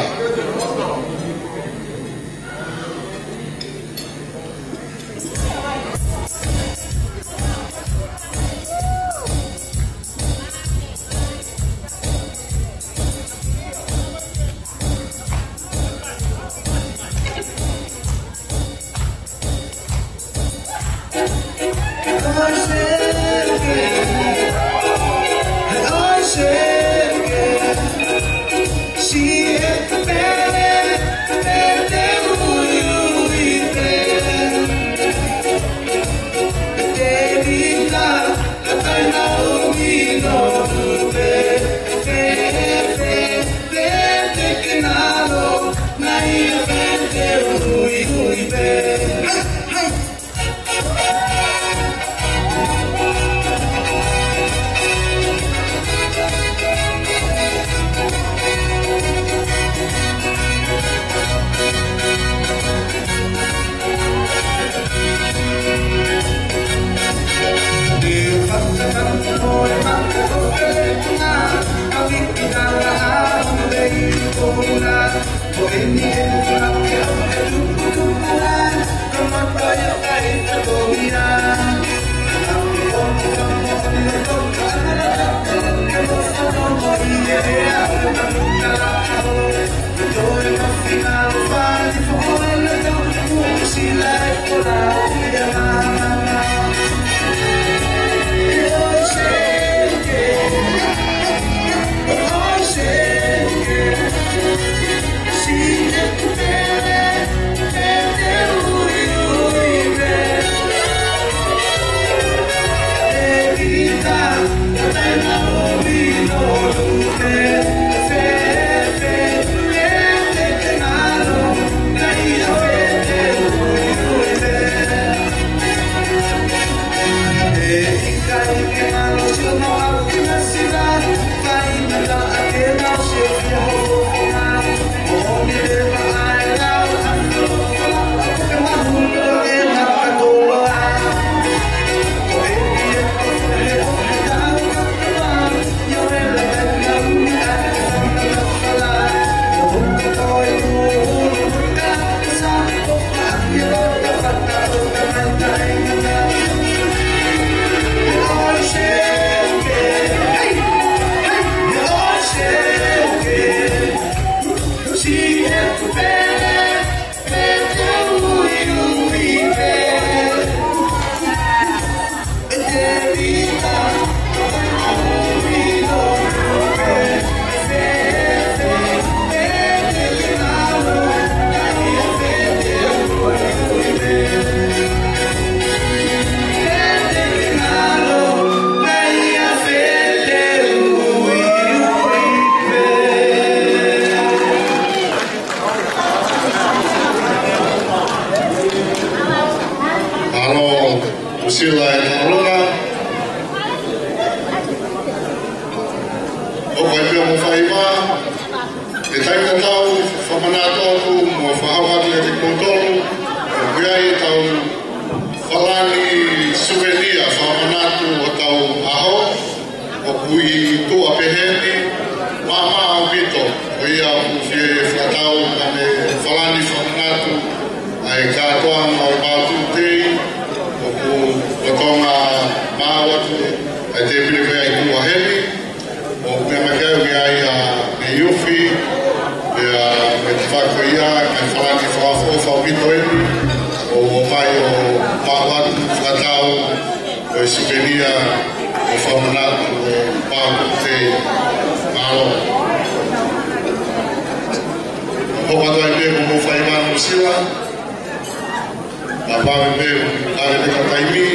Mālō, Kusila e Talunga. ʻOku ʻi ai pē mo e faiva, ʻi he taimi tatau, fakamanatu atu mo fakahoko atu kiate kimoutolu, ʻoku ʻi ai ʻetau falani suvenía fakamanatu ʻo ʻetau ʻaho, ʻoku ʻi tuʻa pehē ni, maʻamaʻa ʻaupito, ko ia ʻoku fie fakatau ʻa e falani fakamanatu ʻa e kātoanga ʻo e Pātuku Tei, ʻoku lolotonga maʻu atu ʻa e tēpile ko ia ʻi tuʻa heni, ʻoku meʻa mai ki ai ʻa e Mei Ufi, pea mo e tafaʻaki ko ia, kae falani fakaʻofoʻofa ʻaupito eni, ʻo ʻomai ʻo maʻu atu fakatau ʻo e suvenía ʻo e fakamanatu ʻo e Pātuku Tei. Mālō. Hoko atu ai pē mo hoʻomou faiva Kusila. Kapau ʻe pehē, ʻe pehē ka taimi.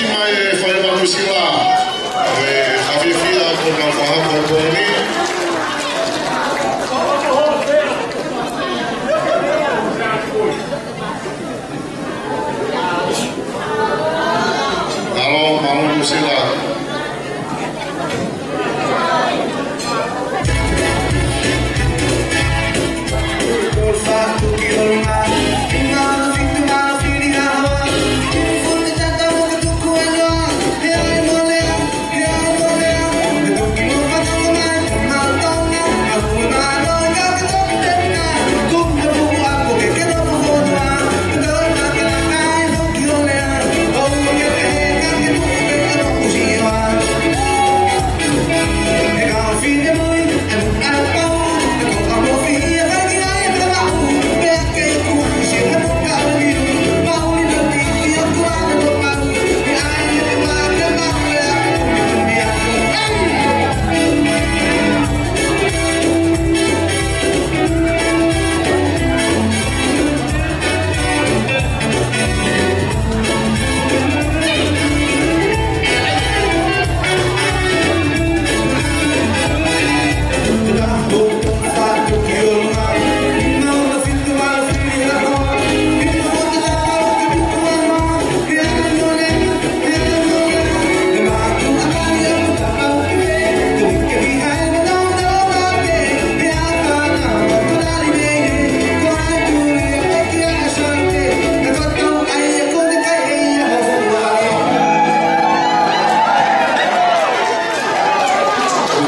Mai e fai Matusila, e, ha fiefia ko e kau fakahoko he pō ni. Mālō, mālō Matusila.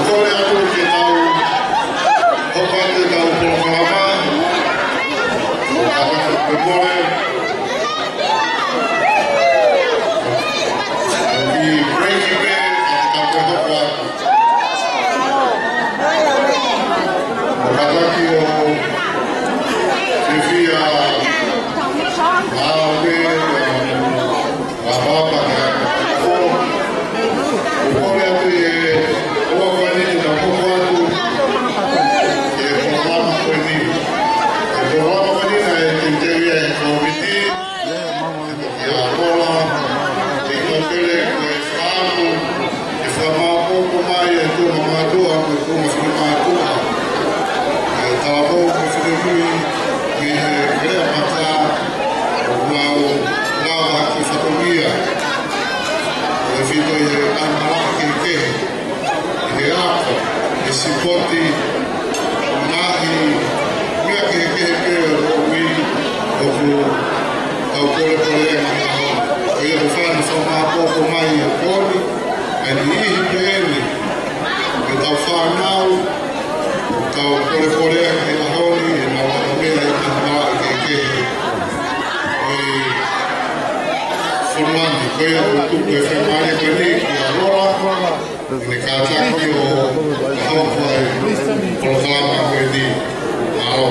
Kole atu ke tau hoko atu e tau polokalama. Kole. Ki break pē, ka te tau hoko atu. Kātaki ʻo fiefia ʻa e, ʻa e, ʻa e papa, ʻa e papa. ʻOku kole atu e ua kuani ke tau hoko atu e polokalama ko eni. E polokalama ko eni naʻe teuteuʻi ʻe he kōmiti. Kia Lola, ʻi he pele ko e fānau, ʻe fakamāʻopoʻopo mai e tō mātuʻa, ko e tō mātuʻa. ʻE talavou ko e finemui, ki he lea mata, ʻoku mau lava ke fatongia. ʻE fito ʻi he ʻamanaki kehekehe. ʻI he ako, ʻi he sipoti, ngaahi meʻa kehekehe pē ʻo e moʻui ʻoku tau polepole ai. Ko ia ʻoku fai ʻa e fakamāʻopoʻopo mai ʻa e pō ni, ʻa e niʻihi pē eni ʻo e tau fānau, tau polepole ai he ʻaho ni, ʻenau ʻamanaki kehekehe. ʻOi, fonua ni, ko ia ʻoku tuku e fiemālie ko eni kia Lola, ʻi he kātaki ʻo hoko ai polokalama ko eni. Mālō.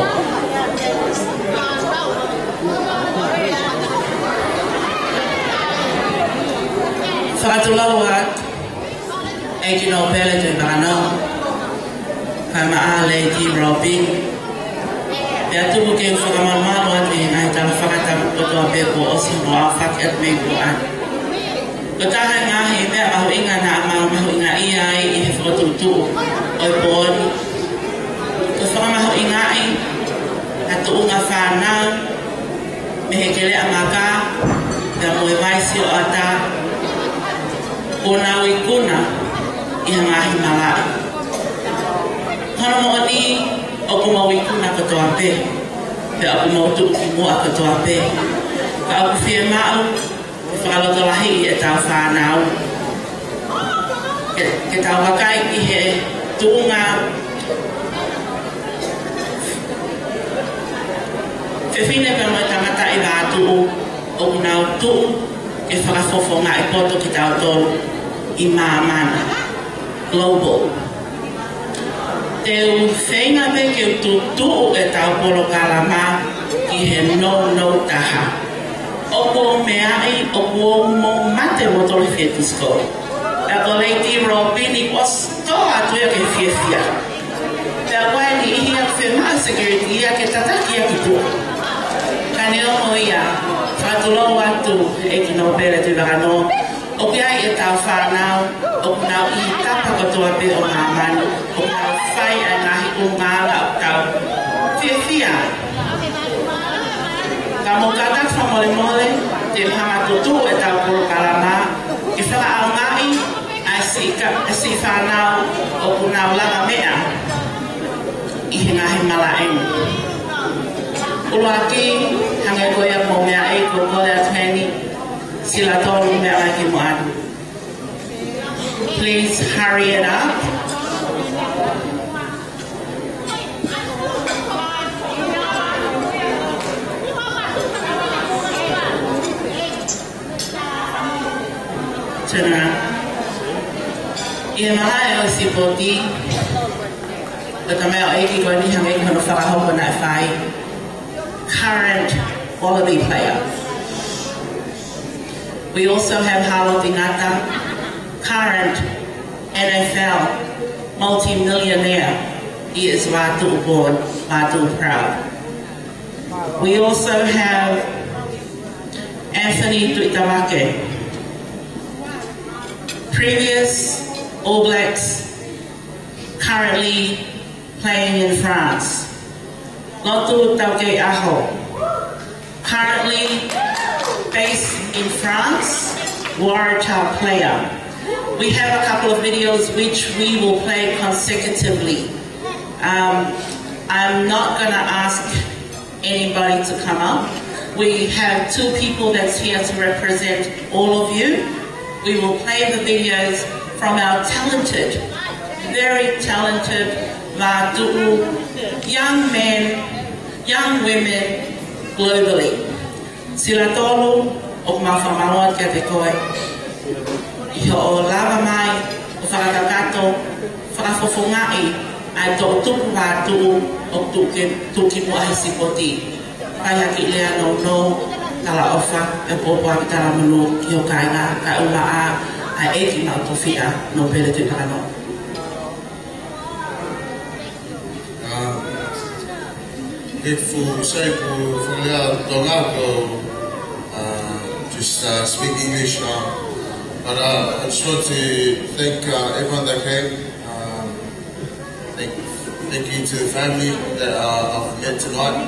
Fakatulou atu, ʻEiki Nōpele Tuʻivakanō, Kae Maʻa Lady Robin. Pea tuku ke u fakamalumalu atu ʻi he ngaahi tala fakatapu kotoa pē kuo ʻosi mo aofaki atu mei tuʻa. Ko e taha e ngaahi meʻa mahuʻinga naʻa mau mahuʻingaʻia ai ʻi he fokotuʻutuʻu ʻo e pō ni, ko e fakamahuʻingaʻi ha tuʻunga fānau mei he keleʻa maka, pea mo e vai sioʻata, kuo nau ikuna ʻi ha ngaahi malaʻe. Hono moʻoni, ʻoku mau ikuna kotoa pē, pea ʻoku mau tuʻu ki muʻa kotoa pē. Ka ʻoku fiemaʻu ke fakalotolahiʻi e tau fānau. Ke, ke tau vakai ʻi he tuʻunga fefine pea mo e tangata ʻi vā tuʻu, ʻoku nau tuʻu ke fakafofongaʻi poto kitautolu ʻi māmani. Global. Te u feinga pē ke u tuʻutuʻu e tau polokalama ki he nounou taha. ʻOku ou meaʻi, ʻoku ou mou mate mo tole fia disco. Pea ko Lady Robin ʻoku ʻosi tō atu ia ke fiefia. Pea ko e niʻihi ia ke fiemaʻu security ia ke tataki ia ki tuʻa. Ka neongo ia, fakatulou atu ʻEiki Nōpele Tuʻivakanō, kotoa pē ʻo māmani, ʻoku nau fai ʻa e ngaahi ʻulungaanga ʻoku tau fiefia. Ka mou kātaki fakamolemole, te u hanga atu ʻo tuʻu ʻetau polokalama, ke fakaʻaongaʻi ʻa e siʻi ka-, ʻa e siʻi fānau ʻoku nau lavameʻa ʻi he ngaahi malaʻe ni. ʻUluaki, hangē ko ia ko e meʻa ʻoku ou kole atu heni, Silatolu, meʻa mai ki muʻa ni. Please hurry it up. Turn around. ʻI he malaʻe ʻo e sipoti, ko e tamaioʻeiki ko eni hangē ko hono fakahoko naʻe fai. Current quality player. We also have Hāloti Ngata, current N F L multi-millionaire. He is Vātuʻu born, Vātuʻu proud. We also have Anthony Tuʻitavake, previous All Blacks, currently playing in France. Lotu Taukeiʻaho, currently based in France, Waratah player. We have a couple of videos which we will play consecutively. Um, I'm not gonna ask anybody to come up. We have two people that's here to represent all of you. We will play the videos from our talented, very talented Vātuʻu young men, young women globally. Silatolu, ʻoku mau fakamālō atu kiate koe ʻi hoʻo lava mai ʻo fakakakato, fakafofongaʻi ʻa e toʻutupu Vātuʻu ʻoku tuʻu ki, tuʻu ki muʻa he sipoti. Fai ha kiʻi lea nounou, talaʻofa, ʻe pōpoaki talamonū ki ho kāinga, kae ʻumaʻā ʻa e ʻEiki Maʻu Tofiʻa, Nōpele Tuʻivakanō. Uh, grateful, sorry for, for the Tonga, so, uh, just, uh, speak English, uh, but, uh, I just want to thank, uh, everyone that came. Um, thank, thank you to the family that, uh, I've met tonight.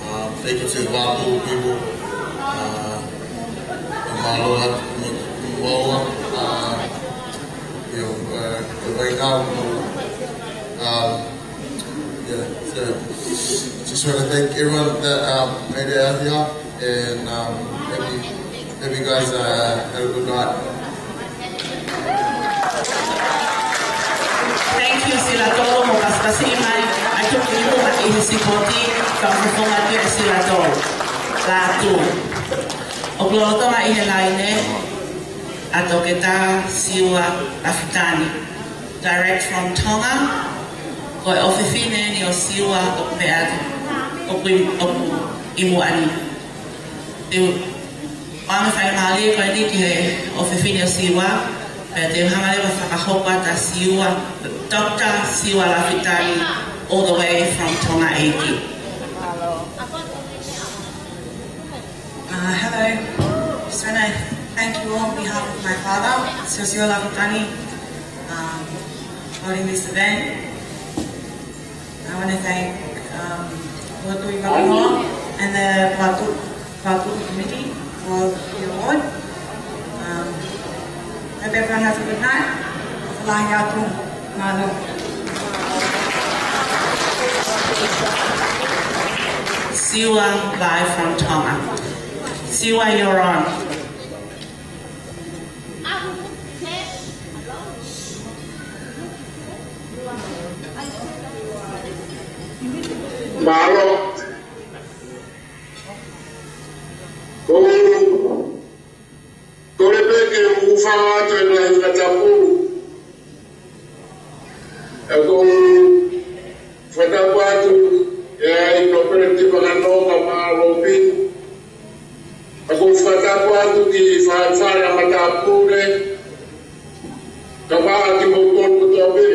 Um, thank you to the Vātuʻu people. Uh, mālō atu, mālō, uh, you know, uh, the way now, um, yeah, so just wanna thank everyone that, um, made it out here, and, um, hope you, hope you guys, uh, have a good night. Thank you, Silatolu, mo pasipasi mai, ʻa e tuʻu ki muʻa ʻi he sipoti, fakafofonga atu ʻe Silatolu. Lātū. ʻOku lolotonga ʻi he laine, ʻa Toketā Siua Lafitani. Direct from Tonga, ko e ʻofefine eni ʻo Siua ʻoku meʻa atu, ʻoku ʻi, ʻoku ʻi muʻa ni. Te u ʻoange faingamālie ko eni ki he ʻofefine ʻo Siua, pea te u hanga leva ʻo fakahoko atu ʻa Siua, Doctor Siua Lafitani, all the way from Tonga ʻEiki. Uh, hello. Just wanna thank you all on behalf of my father, Siosiua Lafitani, um, holding this event. I wanna thank, um, Lotu Ivakanō and the Vātuʻu, Vātuʻu committee for the award. Um, hope everyone has a good night. Lahi atu. Mālō. Siua, live from Tonga. Siua, you're on. Mālō. Ko Kole pē ke u hūfanga atu he ngaahi fakatapu. ʻOku ou fakatapu atu ʻi he ʻEiki Nōpele Tuʻivakanō kae ʻumaʻā Lōpini. ʻOku ou fakatapu atu ki he Fale Matāpule, kae ʻumaʻā kimoutolu kotoa pē.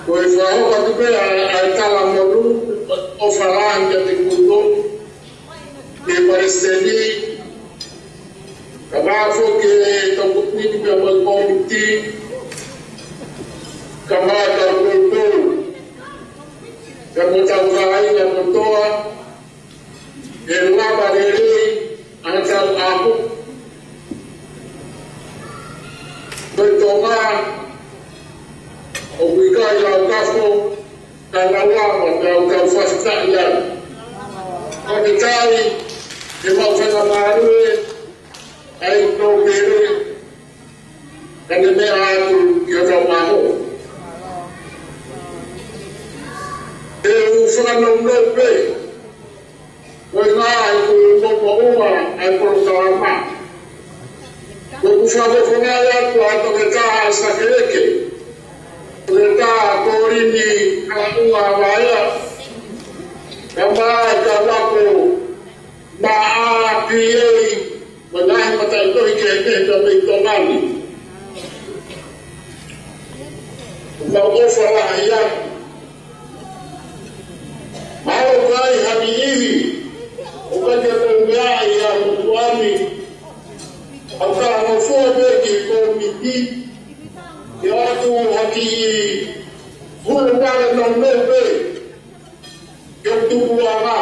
Ko e fakahoko atu pē ʻa e, ʻa e talamonū ʻofa lahi kiate kimoutolu, ki he Palesiteni, Kae ʻumaʻā foki e tau kōmiti pea mo e kōmiti, kae ʻumaʻā e kau poupou, pea mo hotau kāinga kotoa, ʻe lava lelei ʻa e tau ako. Ko e Tonga, ʻoku ʻikai lau kafo, ka lau lava, ka lau kau fasi taʻi ai. Ko e tali, ʻe mau faingamālie, ʻa e tau pele, ka ne meʻa atu ki hotau ako. ʻE u fakanounou pē, ko e ngaahi kuo moʻua ʻa e polokalama. Ko ʻeku fakafofongaʻi atu ʻa Toketā Sakeleke, Toketā Kolini Aunga Vaea, kae ʻumaʻā e kau ako maʻa P A, mo e ngaahi mataʻitohi kehekehe pea mei Tonga ni. ʻOku mau ʻofa lahi atu. Mahalo ko e hā e niʻihi ʻoku ʻikai ke tau meaʻi ʻa e motuʻa ni, ʻoku ou talangofua pē ki he kōmiti, ke ʻoatu ha kiʻi hulu pale nounou pē, ke tuku anga.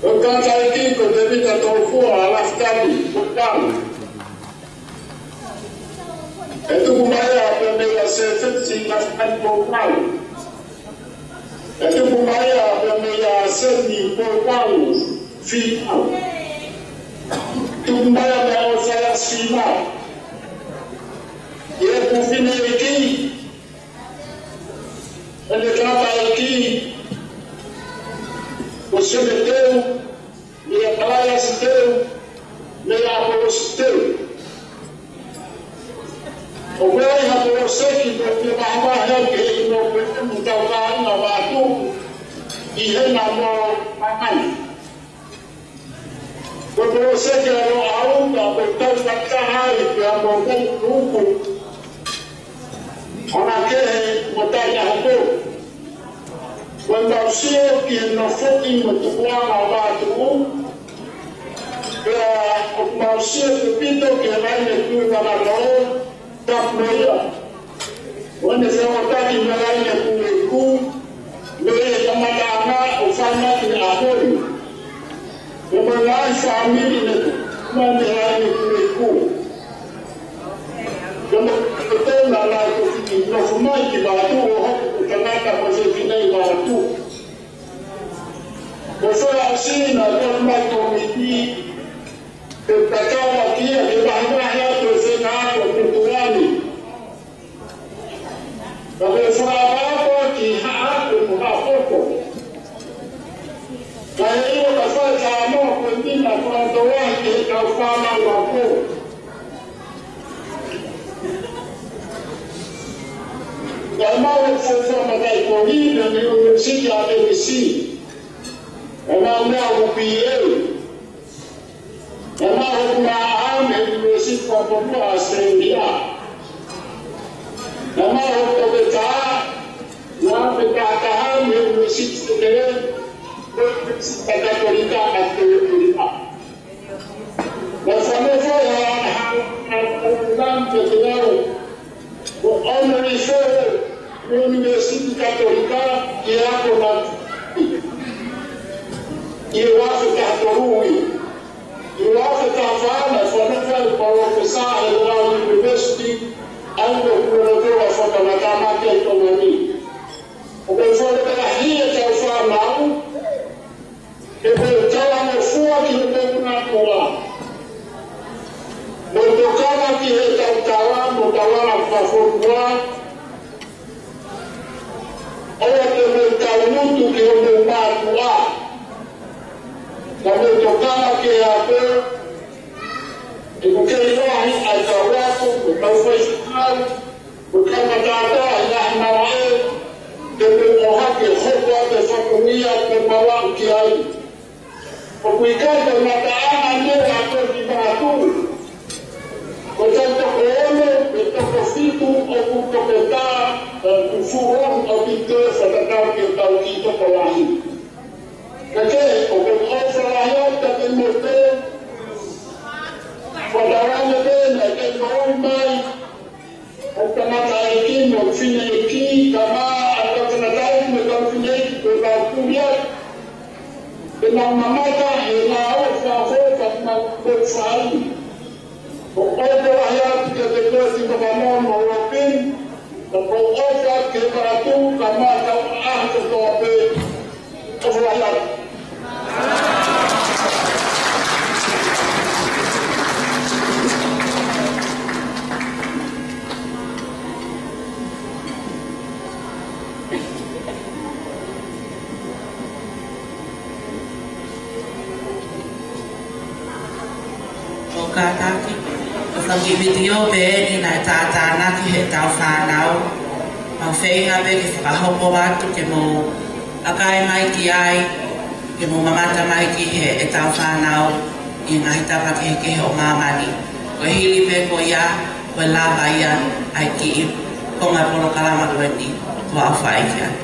Ko e tangataʻeiki ko Tevita Tofua Lafitani Pouvalu. ʻE tuku mai ia pea mei a Sefeti Lafitani Pouvalu. ʻE tuku mai ia pea mei a Seni Pouvalu Fiʻau. Tuku mai ia mei a ʻOsaia Sima. ʻI he kuo fineʻeiki, ʻene tangataʻeiki, ko Sene Teu, mei a Kalaiasi Teu, mei a Apolosi Teu. ʻOku ʻi ai ha poloseki ʻoku te mahamahia ke ino pe mu tau kāinga Vatu, ʻi hena mo Maʻanani. Ko e poloseki ʻa Loʻau, ka ko e tau fakahai pea mo Moʻunuku, ʻo na kehe mo Tainahoko. Ko e mau sio ki he nofoʻi mo e tukuʻanga ʻo Vatu, pea ʻoku mau sio ʻaupito ki he laine kui Vakalou, Tapumeia. ʻO ne fakaʻatā ki he laine kui Kū, mei he kamataʻanga ʻo fānaki ʻa Holi. Ko e ngaahi fāmili ne tuku mai mei he laine kui Kū. Ko e mau ko tona nai ko fiki nofo mai ki Vatu ʻo hoko ko e tangata ko e fefine ʻi Vatu. Ko e fakaʻosi naʻe ʻomai kōmiti, ke tatau ki ai ke vahevahe atu e fenga ʻo e motuʻa ni. Ka ko e fakaʻapaʻapa ki haʻa ko mo haʻa poto. Ka ʻe ʻilo ka fai ka mo ko e mina ko e toa ki he kau fānau ako. Ka mau e fuofua mataʻitohi mei he ʻUnivēsiti ʻa M C. Ka mau meʻa ʻo P A. Naʻa mau hoku maʻa mei he ʻUnivēsiti Papua ʻAositelēlia. Naʻa mau hoku toketā, naʻa mau pekataha mei he ʻUnivēsiti Setele, ʻUnivēsiti Katolika ʻAositelēlia. Naʻa mau fai ha, ha, ha, ha, ko e honorary fellow ʻi he ʻUnivēsiti Katolika ʻi he ako na ʻi he uaafe taha tolu ui. ʻI he uaafe taha fā naʻe fakafoki au ko e palōfesa he Loʻau University, ʻa ia ko e palōfesa fakatamaki ʻi Tonga ni. ʻOku ou fakaʻapaʻapa ki he kau fānau, he ko e talangofua ki he moʻunga Tonga. Mo e tokanga ki he tau tala, mo e tau ala fakafonua. ʻOua te mou tau ngutu ki hoʻomou mātuʻa. Ka mou tokanga ki he ako, he ʻoku kei lahi ʻa e kau ako, mo e kau faifekau, mo e kau matātahi ʻi he ngaahi mamaʻe, te mou ʻohake hoko atu e fatongia te mou aʻu ki ai. ʻOku ʻikai ko e ngataʻanga eni ʻa e ako ki Vatu. Ko e tau toko ono, ko e toko fitu ʻoku toketā, ē, ʻoku fuʻu ʻaupito e fakatatau ki he tau kiʻi tokolahi. Ka ke, ʻoku ou ʻofa lahi atu kiate kimoutolu, Fakatauange pē naʻe kei moʻui mai ʻa e tangataʻeiki mo e fineʻeiki, kae ʻumaʻā ʻa e tangataʻeiki mo e kau fineʻeiki, ko e kau tuli atu. Ke nau mamata he ngāue fakafoʻou, ka nau ko fai. ʻOku ou ʻofa lahi atu kiate koe Singapore mo Robin, ʻoku ou ʻofa atu ki he fakatuʻu kae ʻumaʻā ʻa e kau ʻaho kotoa pē. ʻOfa lahi atu. ʻOku kātaki, ko e fanga kiʻi vitiō pē eni naʻe tātānaki heʻetau fānau. Mau feinga pē ke fakahoko atu ke mou vakai mai ki ai, ke mou mamata mai ki heʻetau fānau ʻi he ngaahi tapa kehekehe ʻo māmani. Ko e hili pē ko ia, ko e lava ia ʻa e kiʻi konga polokalama ko eni kuo u fai ki ai.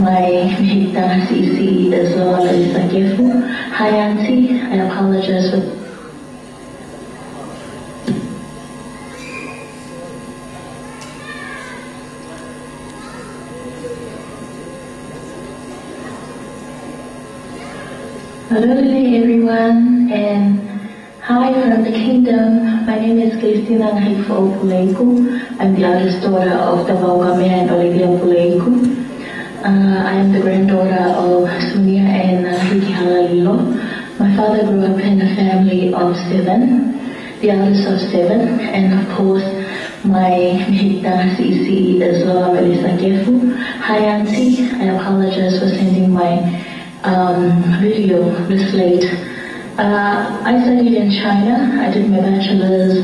Mai mei he tangata siʻisiʻi as well, Melissa Kefu. Hi, Auntie. I apologize for Hello, everyone, and hi from the kingdom. My name is Christina Ngaifoʻou Puleiku. I'm the eldest daughter of Tavao Kamea and Olivia Puleiku. Uh, I am the granddaughter of Sunia and, uh, Hiki Halalilo. My father grew up in a family of seven, the eldest of seven, and of course, mai mei he tangata siʻisiʻi as well, Melissa Kefu. Hi, Auntie. I apologize for sending my, um, video this late. Uh, I studied in China. I did my bachelor's,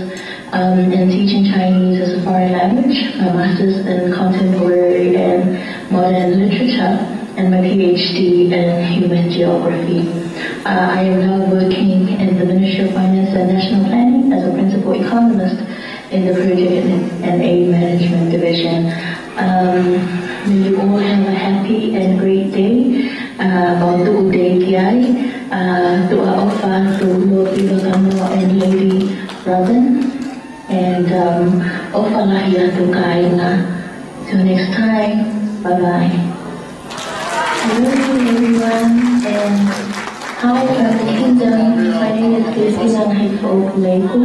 um, in teaching Chinese as a foreign language, my master's in contemporary and modern literature, and my P H D in human geography. Uh, I am now working in the Ministry of Finance and National Planning as a principal economist in the Project and, and Aid Management Division. Um, may you all have a happy and great day. Uh, mau tuʻu atu ki ai, uh, tuʻa ʻofa atu Lord Beaver Kamoa and Lady Robin. And, um, ʻofa lahi atu kāinga. Till next time. Bye bye. Hello, everyone, and hi from the kingdom. My name is Christina Ngaifoʻou Puleiku.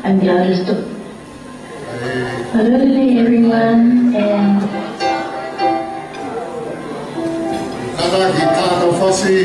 I'm the eldest of Hello, everyone, and Kātaki, kātaki fasi.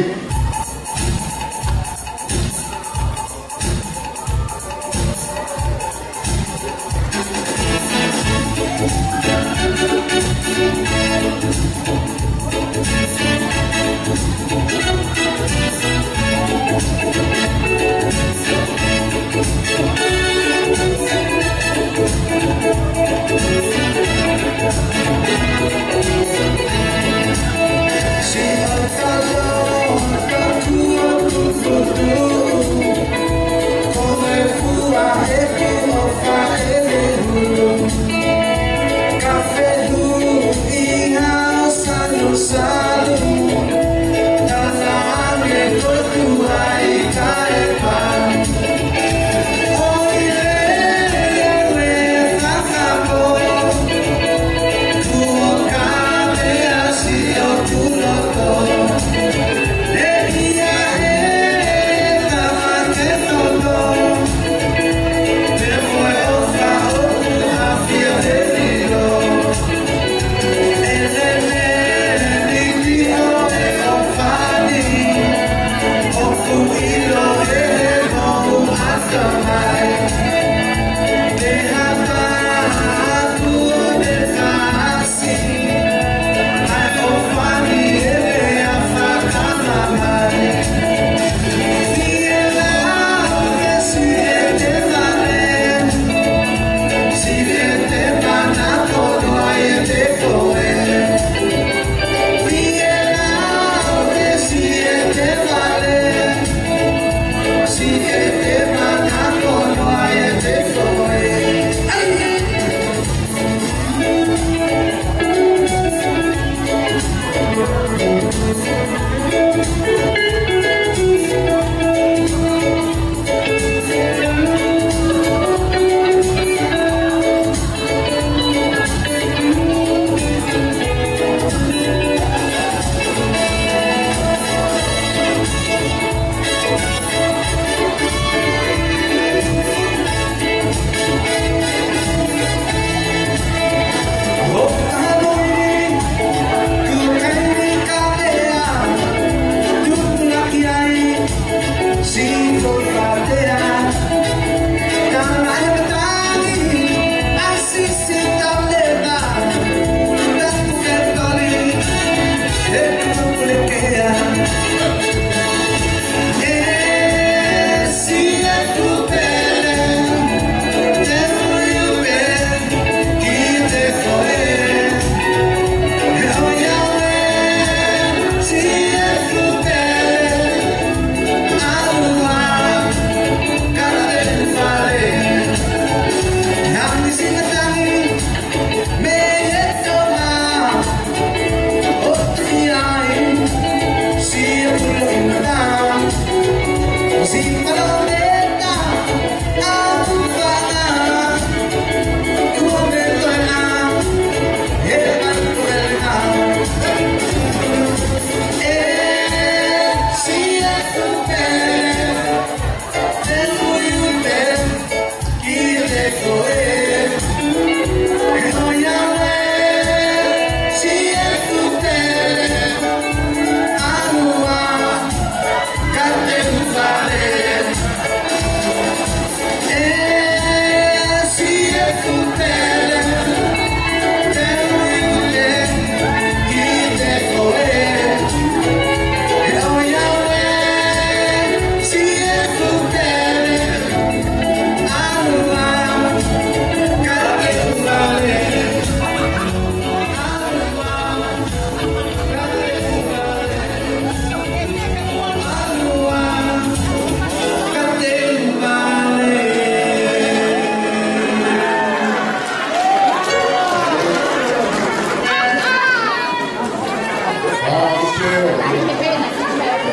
Ā, ʻoku pehē,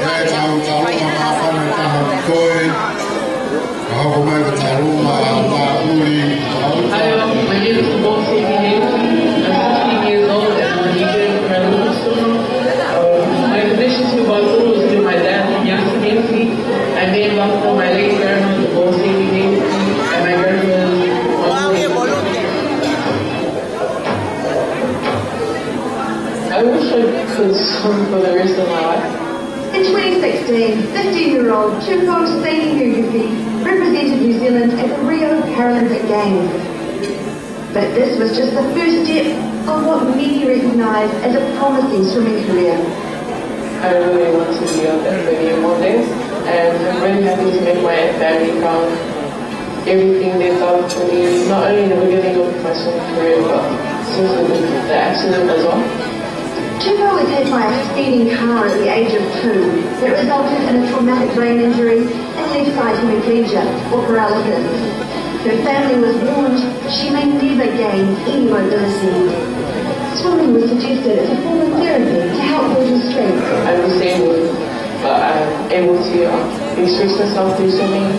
ʻe tau taulunga māfana taha koe, ka hoko mai ka taulunga ʻa Maʻuli. Hi, my name is Bosi Mineufi. I'm sixteen years old and I'm a teacher in Maluku School. Uh, my connection to Valu is through my dad, Inyasi Mineufi. I named after my late grandmother, Bosi Mineufi, and my grandmother. I wish I could swim for the rest of my life. In twenty sixteen, fifteen-year-old Tupou Seineufi represented New Zealand at the Rio Paralympic Games. But this was just the first step of what many recognise as a promising swimming career. I really want to be on that podium one day, and I'm really happy to make my family proud. Everything they've done for me, not only in the beginning of my swimming career, but since the, the accident as well. Tupou was hit by a speeding car at the age of two that resulted in a traumatic brain injury and left side hemiplegia, or paralysis. Her family was warned that she may never gain any mobility. Swimming was suggested as a form of therapy to help build her strength. I was able, but I'm able to, um, express myself through swimming.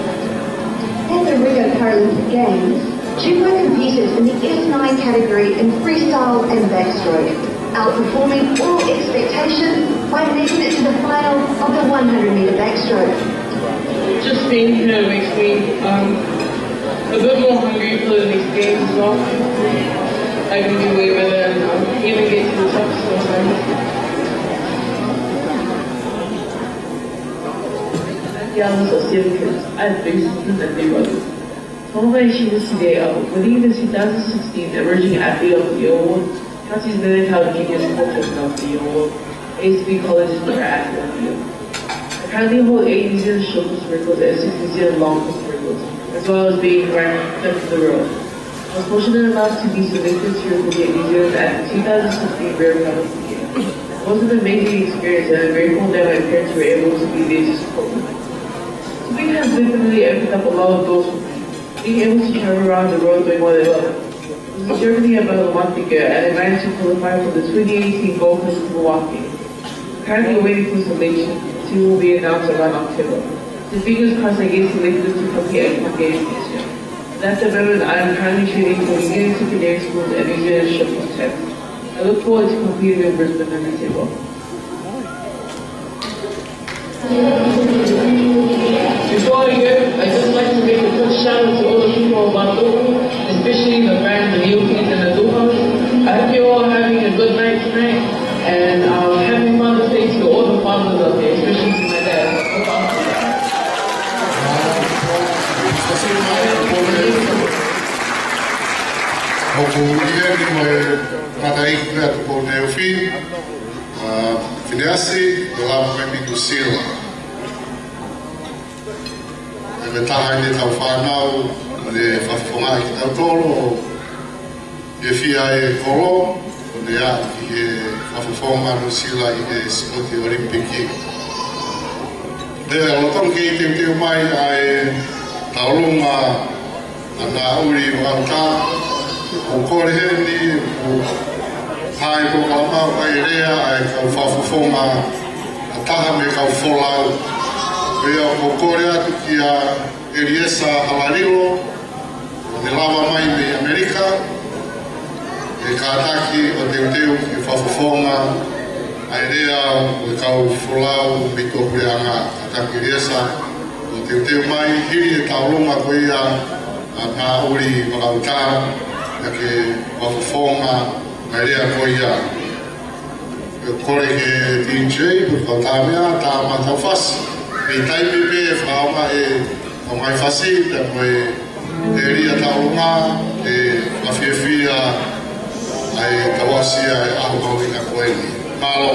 At the Rio Paralympic Games, Tupou competed in the S nine category in freestyle and backstroke, outperforming all expectations by making it to the final of the one hundred metre backstroke. Just being here makes me, um, a bit more hungry for the next games as well. I can do way better and, um, even get to the top sometimes. He was a serious athlete and they were. However, she was today, uh, winning the two thousand sixteen Emerging Athlete of the Year Award, Counties Manukau Guinness Book of the Year Award, A S B College's Winter Athlete of the Year. I currently hold eight New Zealand short course records and six New Zealand long course records, as well as being ranked fifth in the world. I was fortunate enough to be selected to represent New Zealand at the two thousand sixteen Rio Paralympic Games. It was an amazing experience, and I'm grateful that my parents were able to be there to support me. Swimming has definitely opened up a lot of doors for me. Being able to travel around the world doing what I love. I was in Germany about a month ago, and I managed to qualify for the twenty eighteen Gold Coast Commonwealth Games. Currently waiting for selection. Team will be announced around October. So fingers crossed I get selected to compete at the Games next year. At the moment, I am currently training for New Zealand secondary schools and New Zealand short course teams. I look forward to competing in Brisbane in December. Before I go, I'd just like to make a quick shout out to all the people of Vavaʻu, especially the fans, the Neophiles and the Duhas. I hope you're all having a good night tonight, and, um, happy Father's Day to all the fathers out there, especially to my dad. ʻOku ʻi heni mo e tangataʻeiki ʻa Tupou Neofi, ʻa Fineasi, ʻo lava mai mei Nuʻusila. ʻE me taha ʻi heʻetau fānau, ʻo ne fakafofongaʻi kitautolu, ʻo ne fai e kolo, ʻo ne aʻu ki he fakafofonga Nuʻusila ʻi he sipoti ʻOlimipiki. Pea lolotonga ʻeku teuteu mai ʻa e taulunga ʻa Maʻuli Vakautā, ʻoku ou kole heni, ʻoku ʻi ai e polokalama ʻoku ʻai lea ʻa e kau fakafofonga, ʻa taha mei he kau folau. Pea ʻoku ou kole atu kia ʻEliesa Halalilo, ʻo ne lava mai mei ʻAmelika, ʻe kātaki ʻo teuteu ki he fakafofonga ʻa e lea ʻo e kau folau mei tuʻapuleʻanga. Kātaki ʻEliesa ʻo teuteu mai, hili e taulunga ko ia ʻa Maʻuli Vakautā, ʻa e fakafofonga ʻa e lea ko ia. ʻOku ou kole ki he D J, pea kau tāmea, tā mai e kau fasi. Mei taimi pē fakaʻaongaʻi e kau ngaahi fasi, pea mo e ʻēlia taulunga, ʻe fakafiefia ai kau asia e ʻaho mahuʻinga ko eni. Mālō.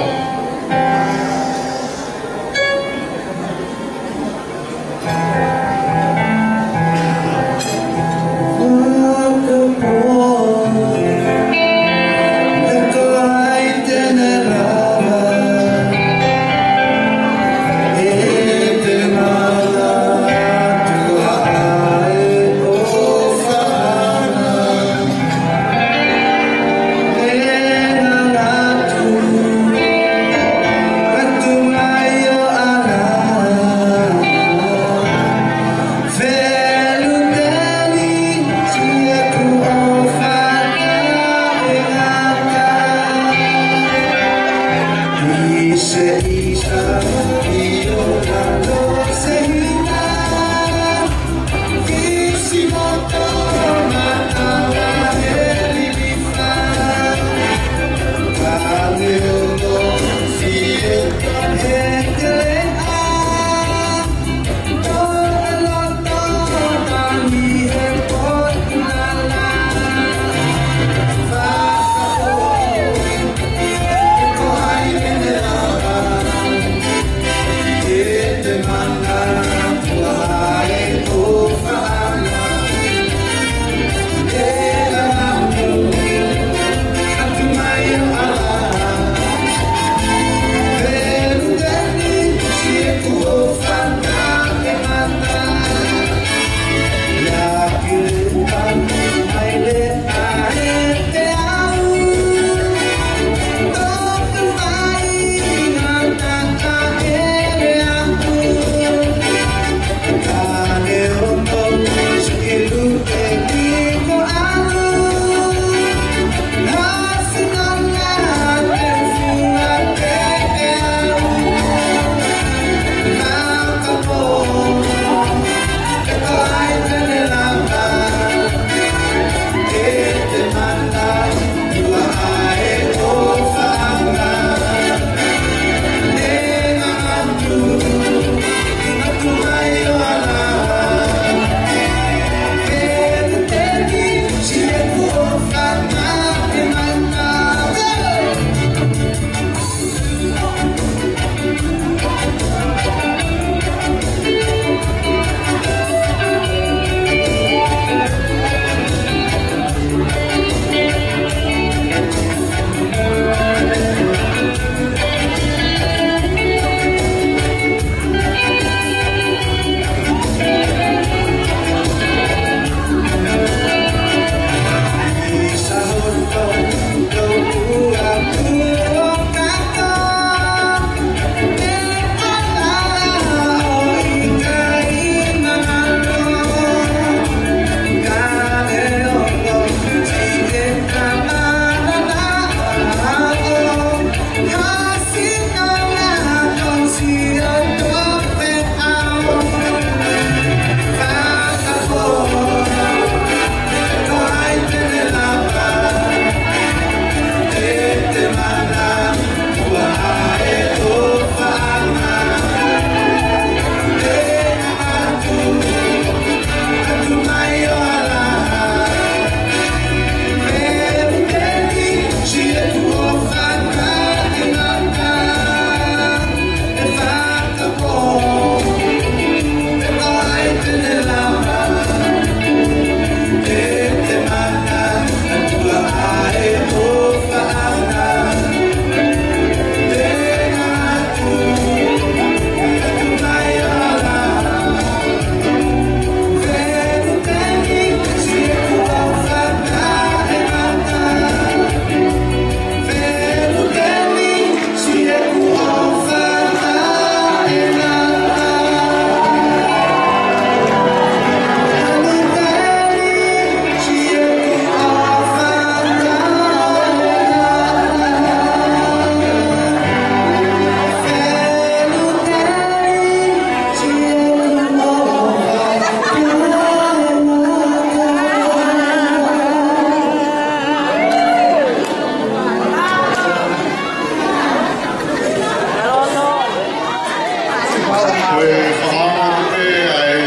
Ko e fakaʻamu pē ʻa e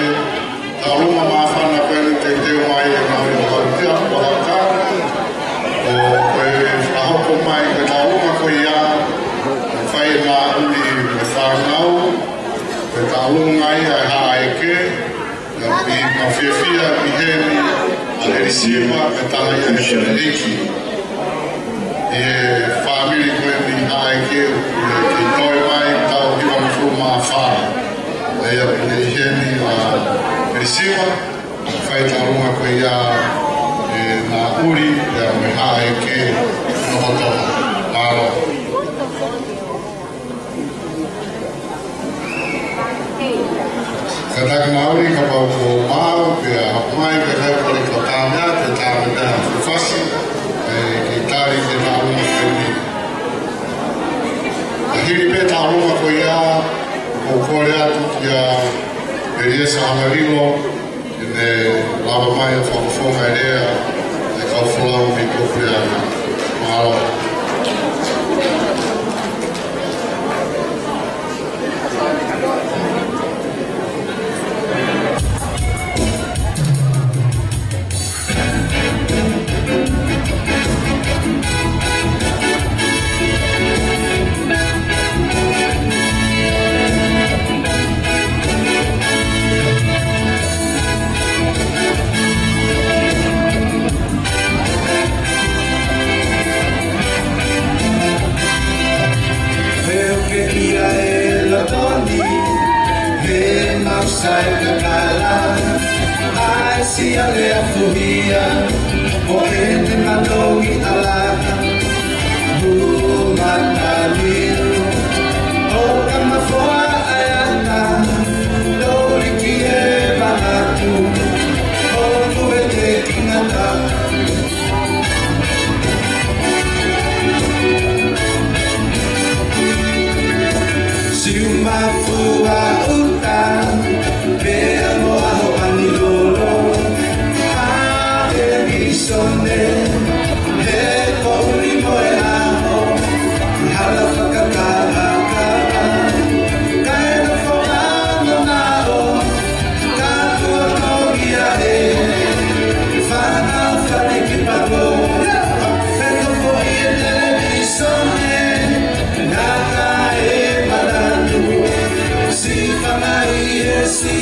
tauʻolunga māfana ko eni, teuteu mai ʻe Ngāue Motuʻa Haʻatea, Puakata. ʻO, ko e fakahoko mai ko e tauʻolunga ko ia, fai ʻe Naʻuli mo e fānau, ko e tauʻolunga ia ʻa e Haʻaeke, ʻi he fiefia ʻi heni ʻa ʻElisima, ko e taha ia ʻo e fineʻeiki ʻi he fāmili ko eni Haʻaeke, ʻoku kei toe mai taʻu hivangofulu mā fā. ʻA ia ʻoku ʻi heni ʻa ʻElisima, fai tauʻolunga ko ia ʻe Naʻuli, ʻa e Haʻaeke, nofo atu. Mālō. Kātaki Mauli, kapau ʻoku maau, pea hoko mai, pea kai pole ko tāmea, pea tāmea, pea fasi, ʻe, ke tali ke tau mo teni. ʻE, Hili pē taulunga ko ia, ʻoku ou kole atu kia Eliesa Hamalino, ke ne lava mai ʻo fakafofonga e lea ʻa e kau folau mei Kupeana. Mālō. He ʻoku ke ʻi ai e loto ni, he mau sai kakala, ʻa e siale a fuhia, ʻo ʻene manongi ʻala. Hu mata liu, ʻo ka mafoa ai ana, loli ki he manatu, ʻo tuete ki ngata. Siu mafua uta, pea mo ʻaho ʻanilolo. ʻA e visone, he poʻuli mo e ʻaho, hala fakakakaka. Kae nofo ʻana naʻo, ka kuo toki ʻa e, fana fale ki palo. Fenofo ʻi he televīsone, ngata e manatu, si fanga ʻi he si.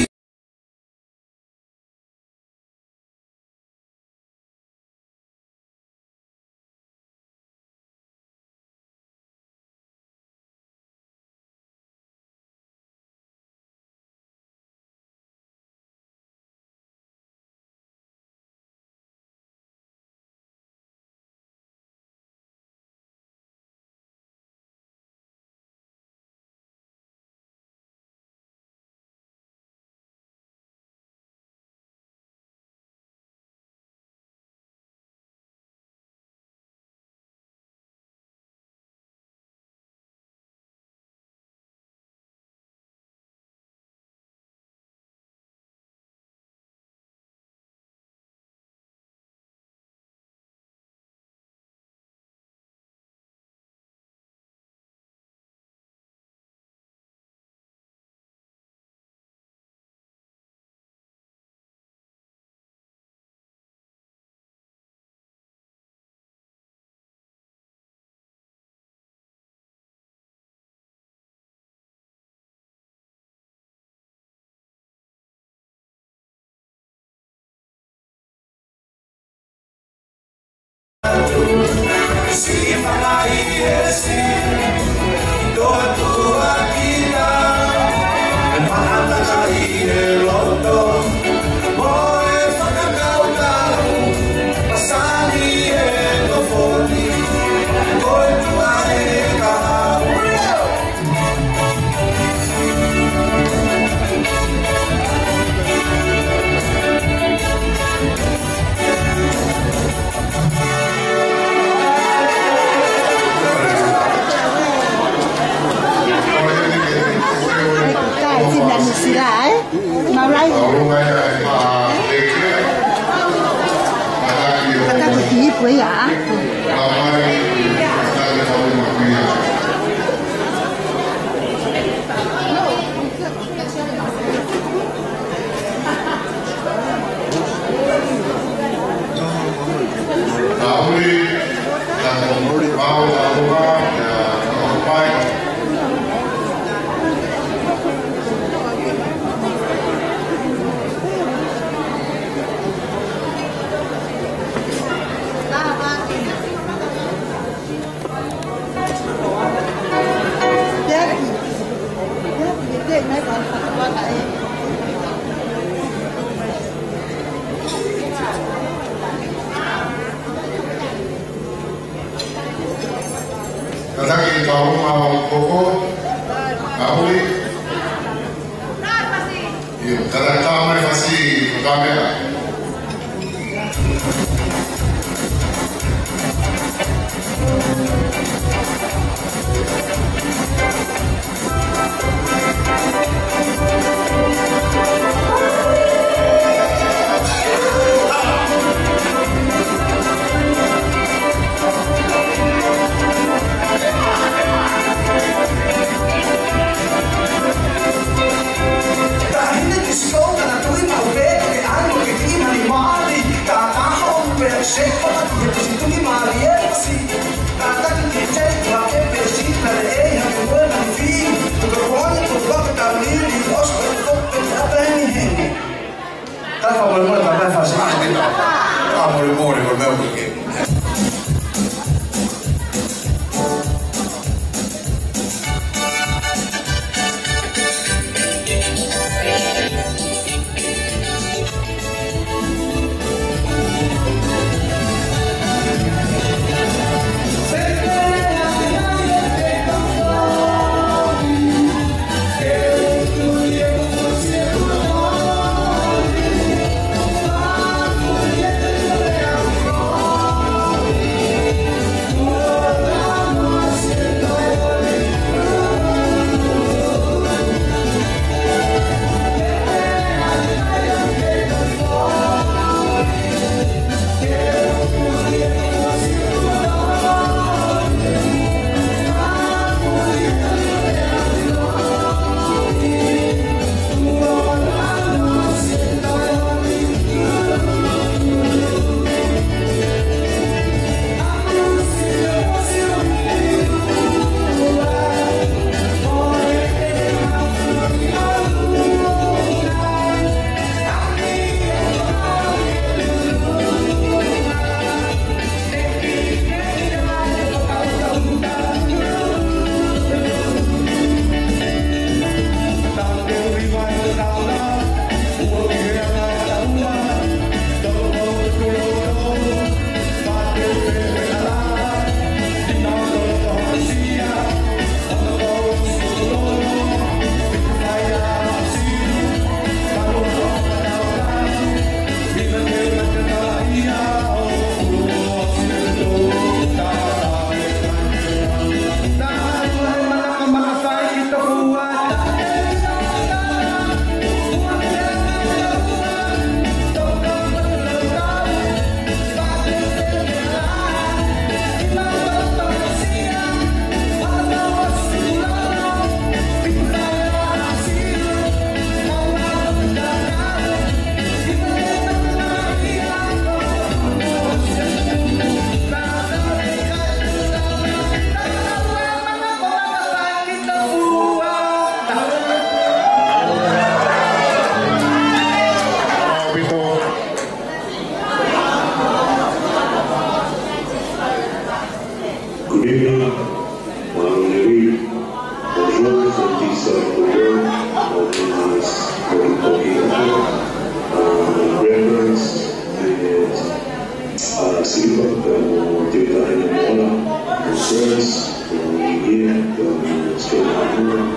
Tataki e kau ʻumaʻā ʻo koko, ka hui. ʻIo, tataki tau mai fasi, ko e meʻa.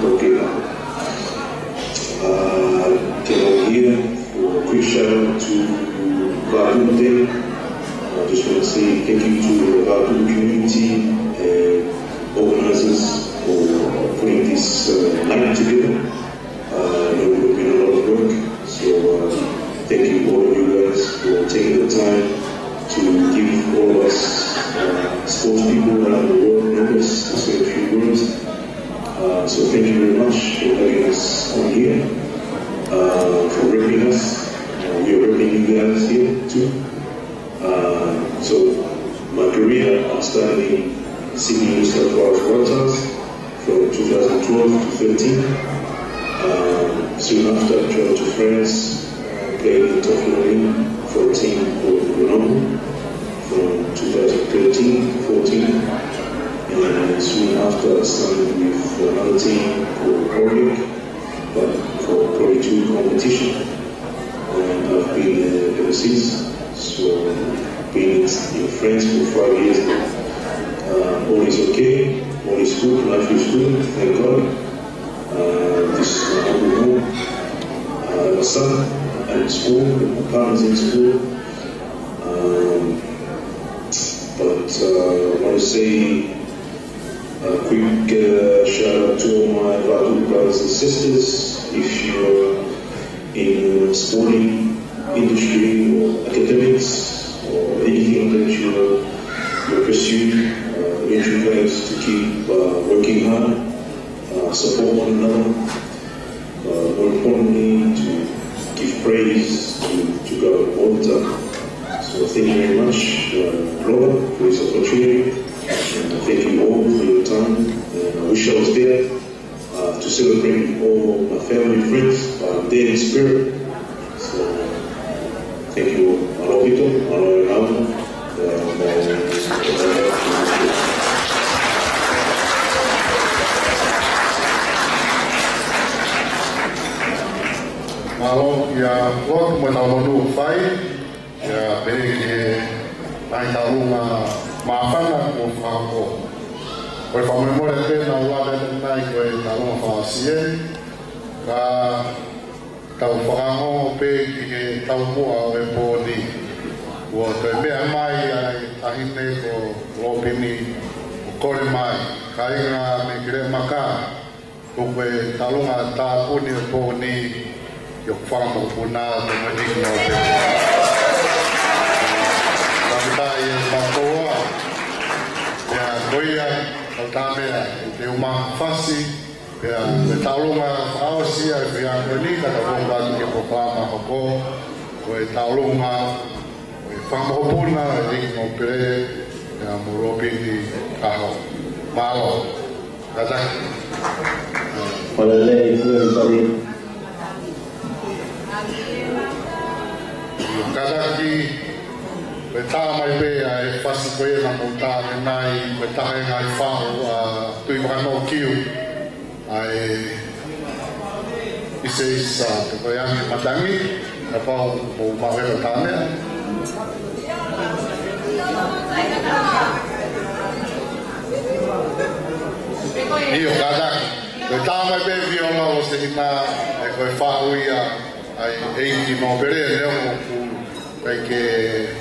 Tokela. Uh, came over here for a quick shout out to Vatu Day. I just want to say thank you to the Vatu community and organizers for putting this uh, night together. Uh, I know we've been a lot of work, so uh, thank you all of you guys for taking the time to give all of us uh, sports people around the world notice to say a few words. Uh, so thank you very much for having us on here, uh, for repping us. Uh, we are repping you guys here too. Uh, so my career, I started in Sydney New South Wales Waratahs from two thousand twelve to thirteen. Um, soon after, I traveled to France, uh, played in Top League for a team called Grenoble from two thousand thirteen to fourteen. And soon after, I signed with another team called Oric, but for Pro two competition. And I've been there ever since. So, been in, in France for five years now. Uh, all is okay, all is good, life is good, thank God. Uh, this is my humble home. Uh, I have a son at school, my partner's in school. Um, but uh, I want to say a quick uh, shout out to all my Vatu brothers and sisters. If you're in the sporting industry or academics or anything that you're, you're pursuing, uh, urge you guys to keep uh, working hard, uh, support one another. Uh, more importantly, to give praise to, to God all the time. So thank you very much, uh, Robert, for this opportunity. And thank you all for your time. And I wish I was there uh, to celebrate with all my family and friends, but I'm there in spirit. So thank you all. Mālō ʻaupito, mālō e lau. Mālō ia Lord mo e tau manu fai, ia pele ke nai taunga māfana mo fako. Ko e fakamolemole pē naʻa ku lave atu mai ko e taunga fakaʻosi ē, ka tau fakaongo pē ki he taumuʻa ʻo e pō ni. Kuo toe meʻa mai ʻa e taʻahine ko Lōpini ʻo kole mai, kāinga mei Kileʻamaka, ko e taunga tāpuni ʻo e pō ni, ʻi hoku fakamokopuna, ko e ʻEiki Nōpele. Fakafetaʻi ʻe mātou ā. Pea ko ia, kau tā meʻa, ʻi te uma fasi, pea ko e taunga fakaʻosi ʻa e faiako ni, ka tau ʻoatu ki he polokalama hoko, ko e taunga, ko e fakamokopuna, ʻEiki Nōpele, pea mo Lōpini Kaho. Mālō. Kātaki. Hallelujah, everybody. Kātaki, ko e tā mai pē ʻa e fasi ko ia naʻa mou tā mai, ko e taha e ngaahi faʻu ʻa Tuʻivakanōkiu, ʻa e ʻiseʻisa, pe ko e angi matangi, kapau ʻoku mou maʻu ha tā meʻa. ʻIo, kātaki. Ko e tā mai pē viola ʻo Sehina, ʻa e ko e faʻu ia ʻa e ʻEiki Nōpele, neongo ʻoku ʻikai ke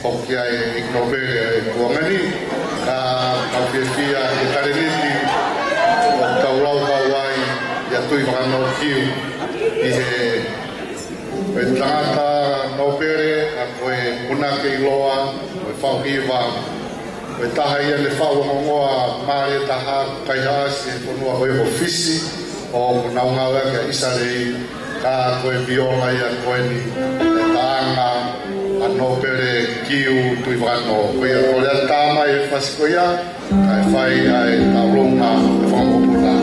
hoko ai e ʻEiki Nōpele ʻi he kuonga ni, ka tau fiefia he talēniti ʻoku tau laukau ai ʻia Tuʻivakanōkiu ʻi he, ko e tangata nōpele, ka ko e punake ʻiloa, ko e faʻu hiva, ko e taha ia ʻene faʻu ongoongoa mālie taha, kaihaʻasi he fonua ko ia ko Fisi, ʻo ʻoku nau ngāueʻaki ʻa ʻIsalei, ka ko e viola ia ko eni, e taʻanga ʻa Nōpele Kiu Tuʻivakanō. Ko ia, ko e lea tā mai e fasi ko ia, kae fai ʻa e taulonga e fakamoʻopuna.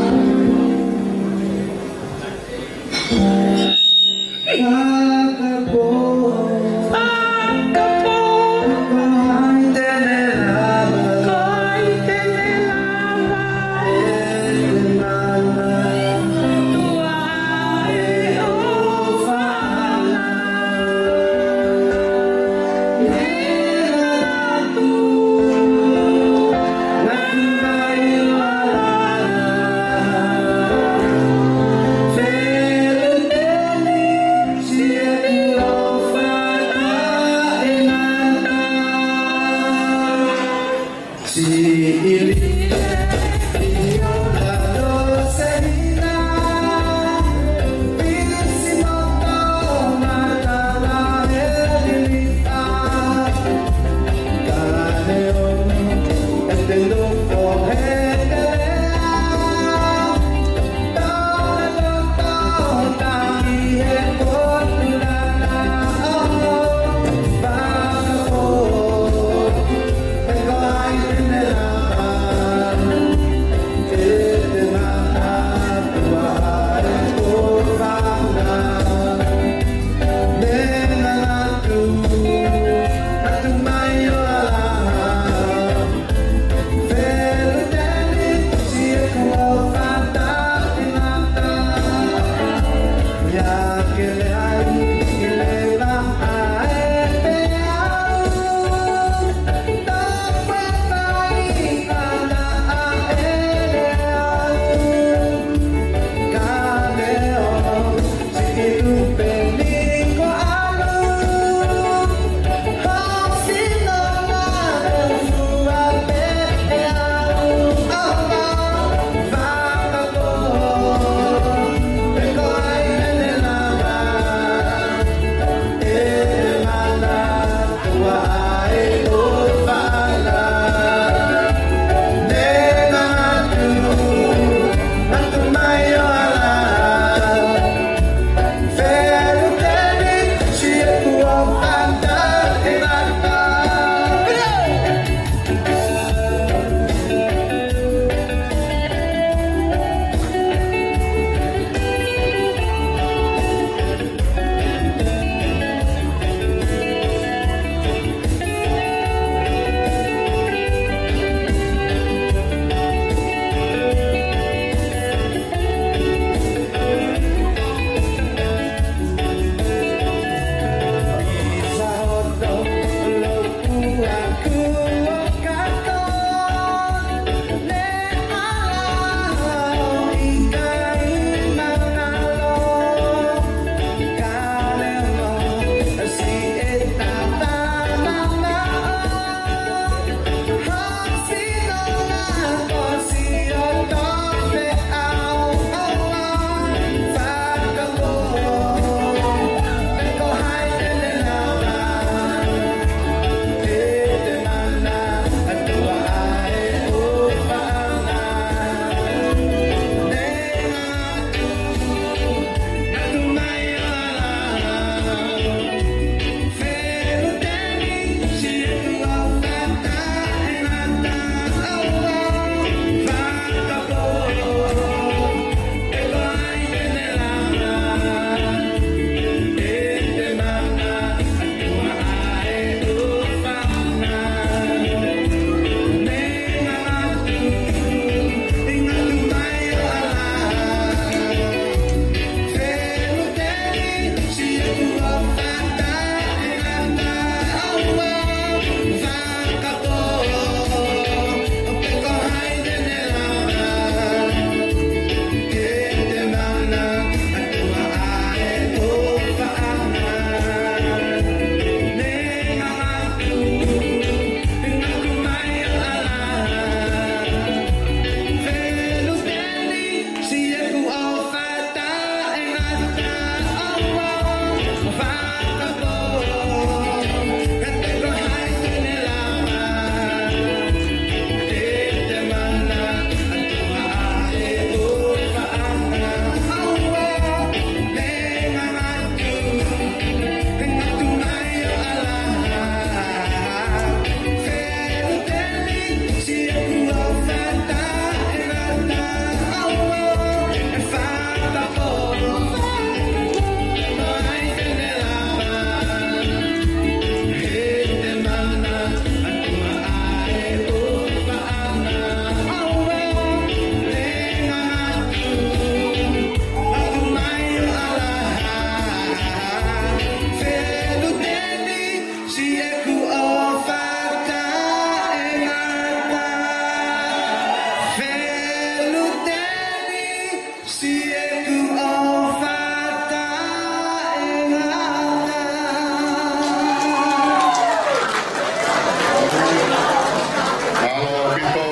Mālō ʻaupito.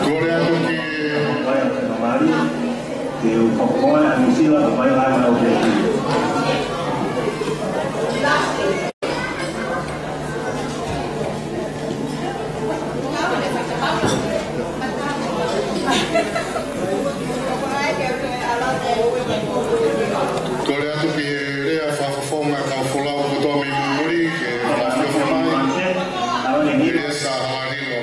Kole atu ki he Kole atu ki he lea fakafofonga kau folau kotoa mei muli ke fakafofonga mai. Ke lea sa halani lo.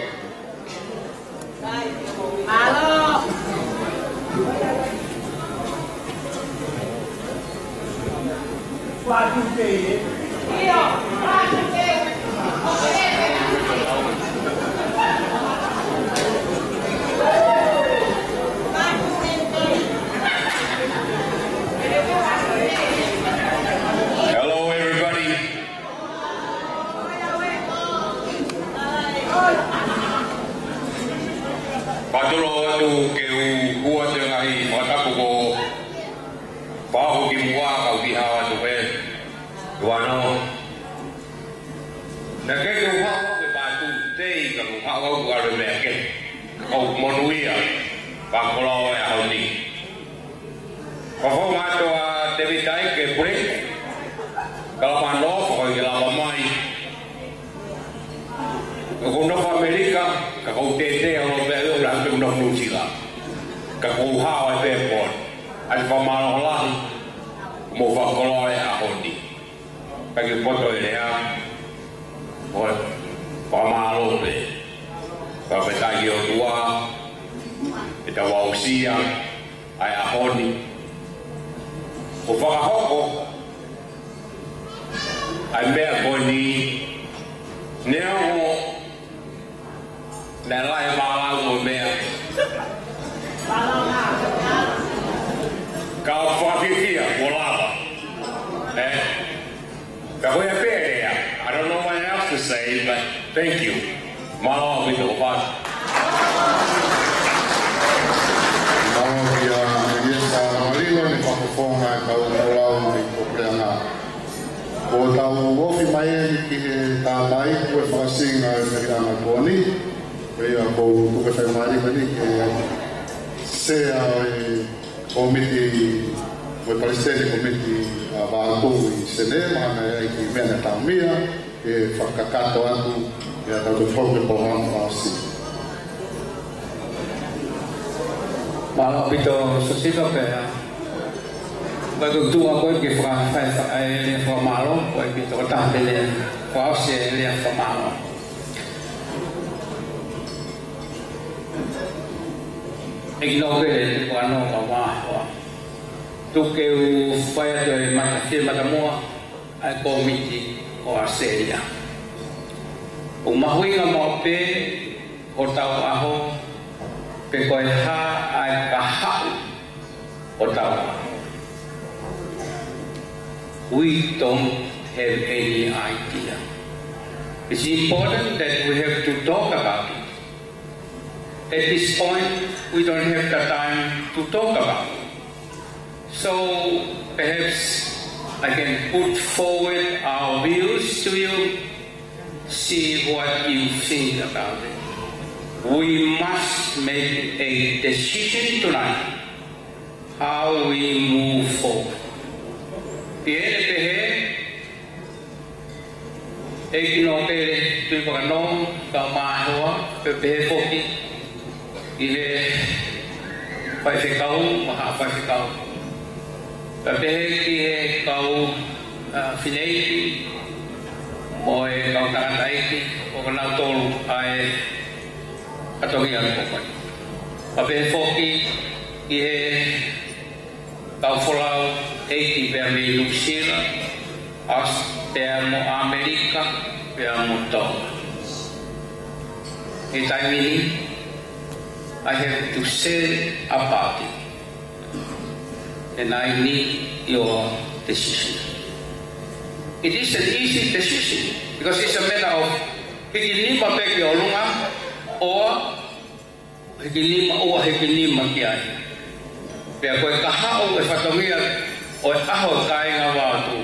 Hello, everybody. Faʻa tulou atu ke u hū atu e ngaahi fakatapu ko e pau ki muʻa ka u kiʻi hao atu pē. Tuano. Naʻe ʻikai ke u haʻu au ke pātū tei ka u haʻu au ke ʻalu e meʻa kehe. Ka ʻoku ou monūʻia fakakoloa e ʻaho ni. Ko e founga atu ʻa Tēvita ʻEiki ke break. Ka lava noa, foki ke lava mai. ʻOku ou nofo ʻAmelika, ka ʻoku ou tētē ʻalu pē ʻo ʻalu pē ʻo nofo Nuʻusila. Ka ʻoku ou hao ai pē pō ni. ʻAi fakamālō lahi, mo fakakoloa e ʻaho ni. Ka ke poto e lea, ʻo fakamālō pē. Ka pē taʻaki ʻOtua, ʻetau aʻusia ʻa e ʻaho ni. ʻO fakahoko ʻa e meʻa ko eni, neongo naʻe lahi e mālō mo e meʻa. Ka ʻoku fakafiefia, kuo lava. Eh? Ka ko ia pē lea. I don't know what else to say, but thank you. Mālō ʻaupito, ʻofa. Mālō kia Iesa Malila, ne fakafofonga e kau folau ʻi he puleʻanga. Ko ʻetau ofi mai eni ki he tātai, ko e fakasinga e meʻa ko eni. Ko ia ʻoku ou tuku e faingamālie ko eni ke sea e kōmiti, ko e palesiteni kōmiti ʻa Vāku ʻi Senē, mahalo ʻe ʻi ai e kiʻi meʻa naʻa tau meʻa, ke fakakakato atu, ke tau toe fou ki he polokalama fakaʻosi. Mālō ʻaupito Siosifa pea. Ko e tuʻu ko ē ke faka-, fai, fai, e lea fakamālō, ko e pito taha pē lea fakaʻosi e lea fakamālō. ʻEiki Nōpele Tupou Tonga, kau mātuʻa. Tuku ke u fai atu e mata, fie mata muʻa, ʻa e kōmiti ʻo ʻAositelēlia. ʻOku mahuʻinga maʻu pē hotau ʻaho, pe ko e hā ʻa e kahaʻu hotau ʻaho. We don't have any idea. It's important that we have to talk about it. At this point, we don't have the time to talk about it. So perhaps I can put forward our views to you, see what you think about it. We must make a decision tonight how we move forward. ʻI heʻene pehē, ʻEiki Nōpele Tuʻipukanō, kau mātuʻa, pea pehē foki ki he faifekau, mo e haʻa faifekau. Pea pehē ki he kau, ʻa, fineʻeiki, mo e kau tangataʻeiki, ʻo kinautolu ʻa e fatongia ko eni. Pea pehē foki ki he kau folau ʻeiki pea mei Nuʻusila, ʻAos-, pea mo ʻAmelika, pea mo Tonga. ʻI he taimi ni, I have to say about it. And I need your decision. It is an easy decision, because it's a matter of hiki nima pē ki ʻolunga, or Hikinima, ʻoua hikinima ki ai. Pea ko e kahaʻu e fatongia ʻo e ʻaho ʻo e kāinga Vaotuʻu,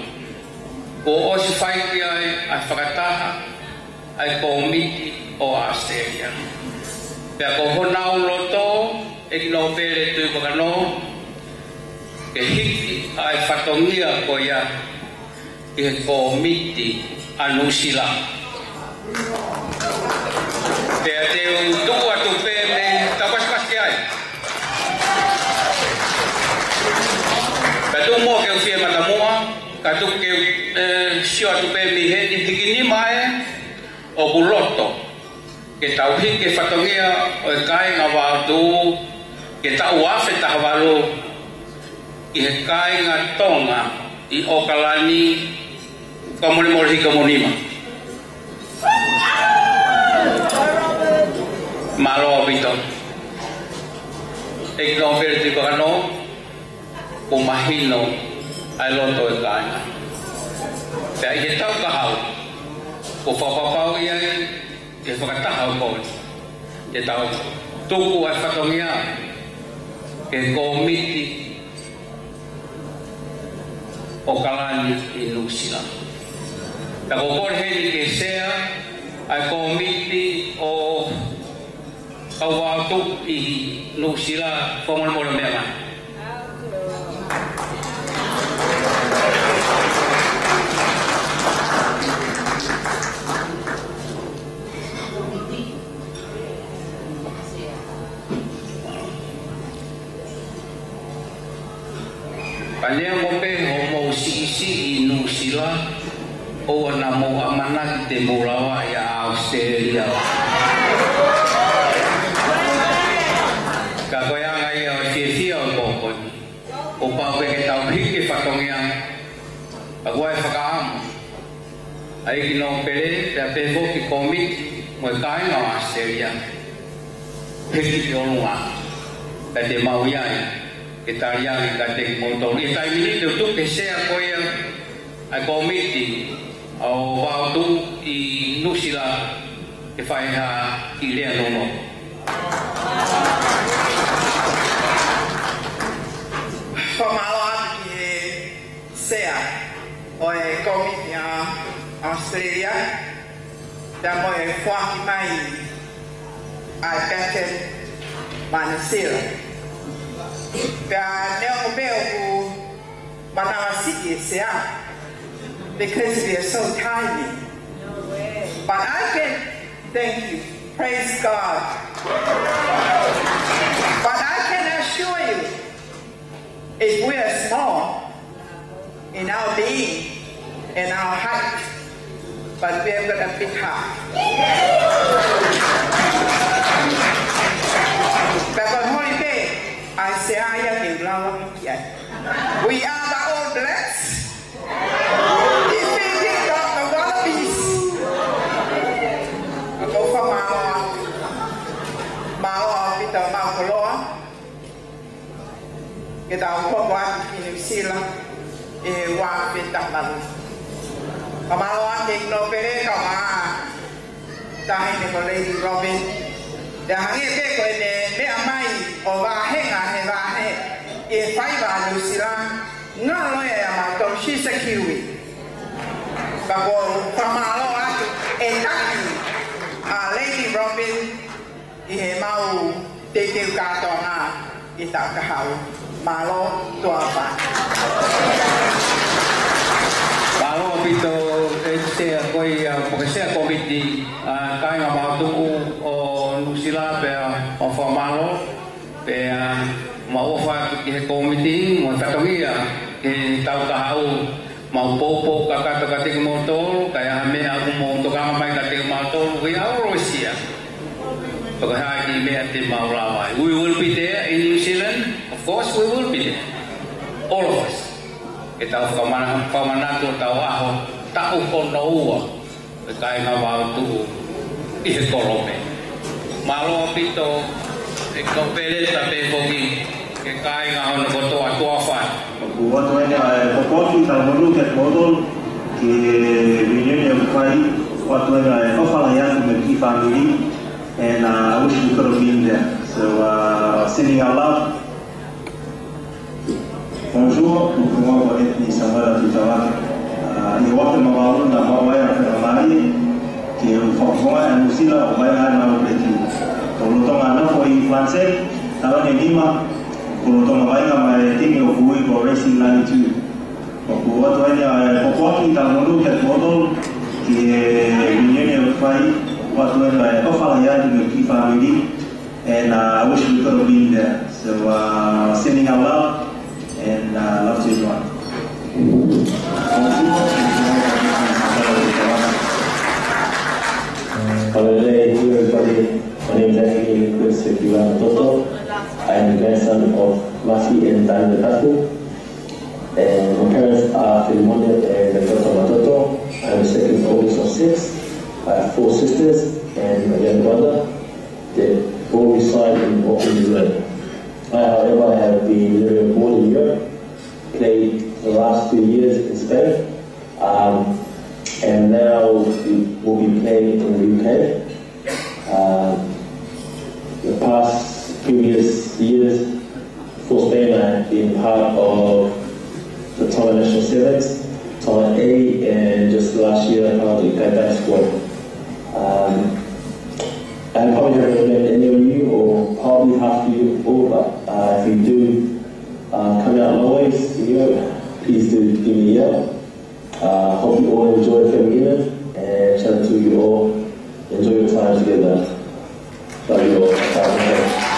kuo ʻosi fai ki ai ʻa e fakataha ʻa e kōmiti ʻo ʻAositelēlia. Pea ko honau loto, ʻEiki Nōpele Tuʻivakanō, ke hiki ʻa e fatongia ko ia ki he kōmiti ʻa Nuʻusila. Pea te u tuku atu pē mei he tau pasipasi ki ai. Pea tuku muʻa ke u fie matamuʻa, ka tuku ke u, ē, sio atu pē mei heni, hikinima ē, ʻoku loto ke tau hiki e fatongia ʻo e kāinga Vaotuʻu ki he taʻu ua afe taha valu ki he kāinga Tonga ʻi ʻOkalani. Fakamolemole, hikinima. Mālō ʻaupito. ʻEiki Nōpele Tuʻivakanō, kuo mahino ʻa e loto ʻo e kāinga. Pea ʻi he taʻu kahaʻu, kuo fakapapauʻi ai ke fakataha ʻo e kōmiti, ke tau tuku ʻa e fatongia ki he kōmiti ʻo ʻOkalani ʻi Nuʻusila. Pea ko e kole heni ki he sea ʻa e kōmiti ʻo e kau Vaotuʻu ʻi Nuʻusila, fakamolemole meʻa mai. Ka neongo pē hoʻomou siʻisiʻi ʻi Nuʻusila, ʻoua naʻa mou ʻamanaki te mou lava ʻi ʻAositelēlia. Ka ko e anga ia ʻo e fiefia ʻo e pō ko eni. Kuo pau pē ke tau hiki e fatongia, ka ʻoku ʻi ai e fakaʻamu ʻa e ʻEiki Nōpele, pea pehē foki e kōmiti mo e kāinga ʻo ʻAositelēlia, hiki ki ʻolunga, pea te mau ʻi ai ke taliangi kiate kimoutolu. ʻI he taimi ni te u tuku ki he sea ko ia ʻa e kōmiti ʻo e Vaotuʻu ʻi Nuʻusila ke fai ha kiʻi lea nounou. Fakamālō atu ki he sea ʻo e kōmiti ʻa ʻAositelēlia, pea mo e foaki mai ʻa e Pāteni Mānasila. Pea neongo pē ʻoku manavasiʻi e sea, because we are so tiny. But I can thank you. Praise God. But I can assure you, if we are small in our being and our height, but we have got a big heart. Pea ko e holi pē ʻa e sea ia ke u lava ki ai. We are the All Blacks defeating the, the Wallabies. Ka ʻoku ou fakamālō atu. Mālō ʻaupito, mau koloa. Ke tau hoko atu ki Nuʻusila ʻi he ua afe taha valu. Fakamālō atu ki he ʻEiki Nōpele, kae ʻumaʻā e Taʻahine ko Lady Robin. Pea hangē pē ko ʻene meʻa mai ʻo vahenga he vahe ʻi he faiva ʻa Nuʻusila, ngalo ia ʻia mautolu, she's a Kiwi. Ka ʻoku ou fakamālō atu e taki ʻa Lady Robin ʻi heʻemau teuteu kātoanga ʻi he taʻu kahaʻu. Mālō, tuʻa ʻofa. Mālō ʻaupito e sea ko ia, pea ko e sea kōmiti ʻa e kāinga Vaotuʻu ʻo Nuʻusila, pea mau fakamālō, pea mau ʻofa atu ki he kōmiti mo e fatongia ki he taʻu kahaʻu. Mau poupou kakato kiate kimoutolu, ka ʻi ai ha meʻa ʻoku mou tokanga mai kiate kimautolu, we are always here. Pea ko e hā e kiʻi meʻa te mau lava ai. We will be there in New Zealand. Of course, we will be there. All of us. Ke tau fakamana-, fakamanatu hotau ʻaho taʻu hono ua ʻo e kāinga Vaotuʻu ʻi he kolo pē. Mālō ʻaupito, ʻEiki Nōpele, pea pehē foki ki he kāinga hono kotoa, tuʻa ʻofa. ʻOku ou ʻoatu eni ʻa e poupou ki he talangofua kiate kimoutolu ki he reunion ʻoku fai, ʻoku ou ʻoatu eni ʻa e ʻofa lahi atu mei he kiʻi fāmili, and, uh, I wish you could have been there. So, uh, sending our love. Bonjour, ko hoku hingoa ko Anthony Samuela Tuitavake. Uh, ʻi he ʻaho ni ʻoku ou maʻu ʻa e faingamālie mai ke u fakafofonga ʻa Nuʻu Sila ʻo vainga ai ʻa Nauru Blue Team. Ko e lolotonga nofo ʻi Falanisē, taʻu ʻe nima, ko e lolotonga vainga mai e timi ʻoku ui ko Racing ninety-two. ʻOku ʻoatu eni ʻa e pōpoaki taʻu monū kiate kimoutolu ki he reunion ʻoku fai, ʻoku ʻoatu eni ʻa e ʻofa lahi atu mei he kiʻi fāmili, and, uh, I wish we could have been there. So, uh, sending our love and, uh, love to everyone. Hello, everybody. My name is Anthony Chris Sekila Toto. I am the grandson of Masi and Tanya Taku. And my parents are Filimone and Metoto Matoto. I'm the second oldest of six. I have four sisters and a young brother that all reside in Auckland, New Zealand. I, however, have been living abroad in Europe, played the last two years in Spain, um, and now we will be playing in the U K. Um, the past previous years, for Spain, I've been part of the Tonga National Sevens, Tonga A, and just last year, part of the Ikai Dutch squad. Um, I probably haven't met any of you, or probably half of you all, but, uh, if you do, uh, come out Norway, you know, please do give me a yell. Uh, hope you all enjoy the family dinner, and shout out to you all. Enjoy your time together. Love you all. Bye.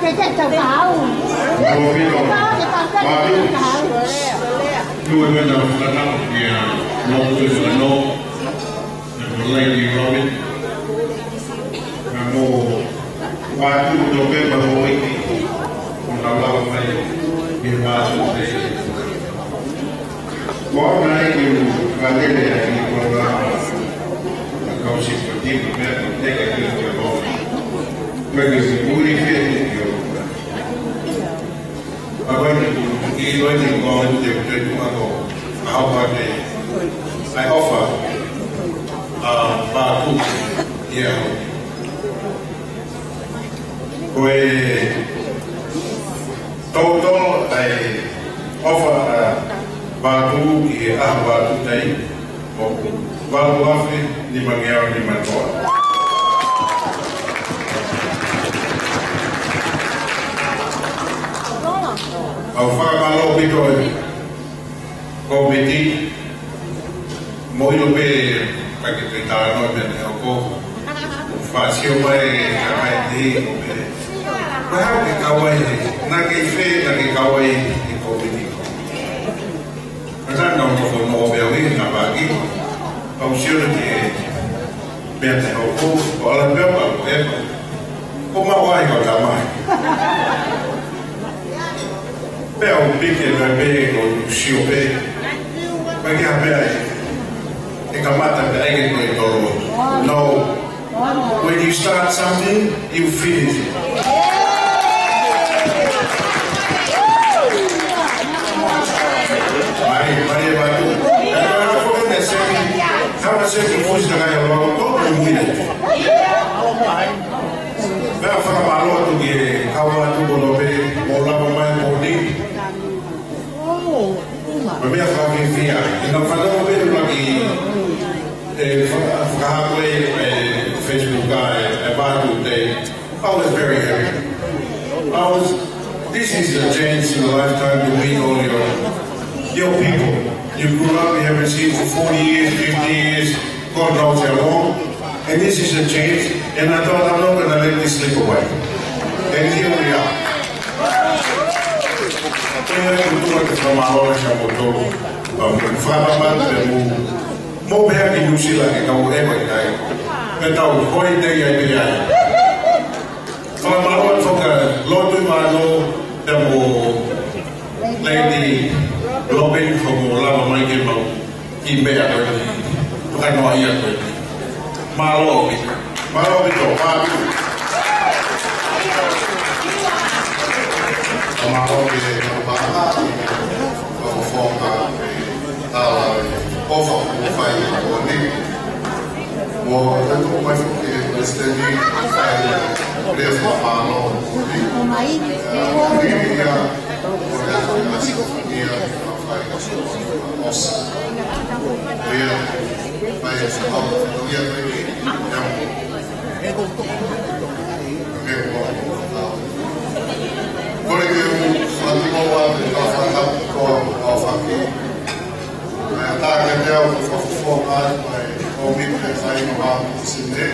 Ke ke tau kau. Mālō ʻaupito. Mālō. Tuʻu ē, meʻa naʻa ku fanongo ki ai, mo e fanongo. Mo Lady Robin. Mo Vātū, mo Topeka, mo Uiki. Mo Nalao mai. Ke mālō. Ko au naʻe ʻikai ke u fakalele ʻa e kiʻi koloa. Ka u sio ki he meʻa ko e teka ki he koloa. Ko e kiʻi ʻuli fē ki o. ʻA ko e kiʻi, kiʻi ko e kiʻi ko e te, te tu ako. How about the, I offer, uh, Vātū. Yeah. Ko e toutou ʻa e ʻofa ʻa Vātū ʻi he ʻaho Vātū Day, ʻoku valu afe nima ngeau nima toa. ʻOku ou fakamālō ʻaupito e kōmiti, mou ʻilo pē, ka ke pē talanoa mei he ʻoku ou fakasio mai, ka mai ni, ʻo pē. Mahalo ke kau ai, naʻa ke fē, naʻa ke kau ai he kōmiti. Ka naʻa nau toko noa pē au ʻi he tapaki, au sio ki he meʻa te au ko, ko ala pē au, ko e, ko mau ai, ko tamai. Pea u piki e meʻa pē ko u sio pē. Ko e kiʻi meʻa ē. ʻE kamata pē ai ke ko e tolo. No. When you start something, you finish it. Mai, mai e Vātū. E ko e hā ko e meʻa seki. Hā ko e seki fusi na kai alo. Ko e muine. Pea fakamālō atu ki he kau atu kono pē, mo lava mai mo ni. Mo e meʻa fakafiefia. ʻI he fanongo pē ʻuluaki, ʻe, faka-, fakahā ko ē, ʻe, Facebook ʻa e, ʻe Vātū Day. I was very happy. I was, this is a chance in a lifetime to meet all your, your people. You grew up, you haven't seen for forty years, fifty years, God knows how long. And this is a chance, and I thought, "I'm not gonna let this slip away." And here we are. Ko ia ʻoku ou tuku atu e fakamālō kia moutolu. Pea mo e fakamālō pea mo, mo pehē ki Nuʻu Sila ke kau ʻi he ʻaho ni. Pea tau holiday ai pē ai. Fakamālō atu fakalotu ʻi Vānō pea mo Lady Robin hoʻomo lava mai ke mau kiʻi meʻa ko eni. Fakanoa ia ko eni. Mālō ʻaupito. Mālō ʻaupito, Vātū. Mālō ʻaupito, Vātū. Fakafofonga, tala, ʻofa, ʻofa ʻi he ʻaho ni. Mo e tuku mai foki e Palesiteni, fai, lea fakamālō. Ia, ia, ia, ia, Kole ke u fakatupou atu ʻa e fakatapu ko ʻa e faki. Naʻe tā ke te au fakafofonga atu ʻa e kōmiti ʻa e faingamālie ko eni.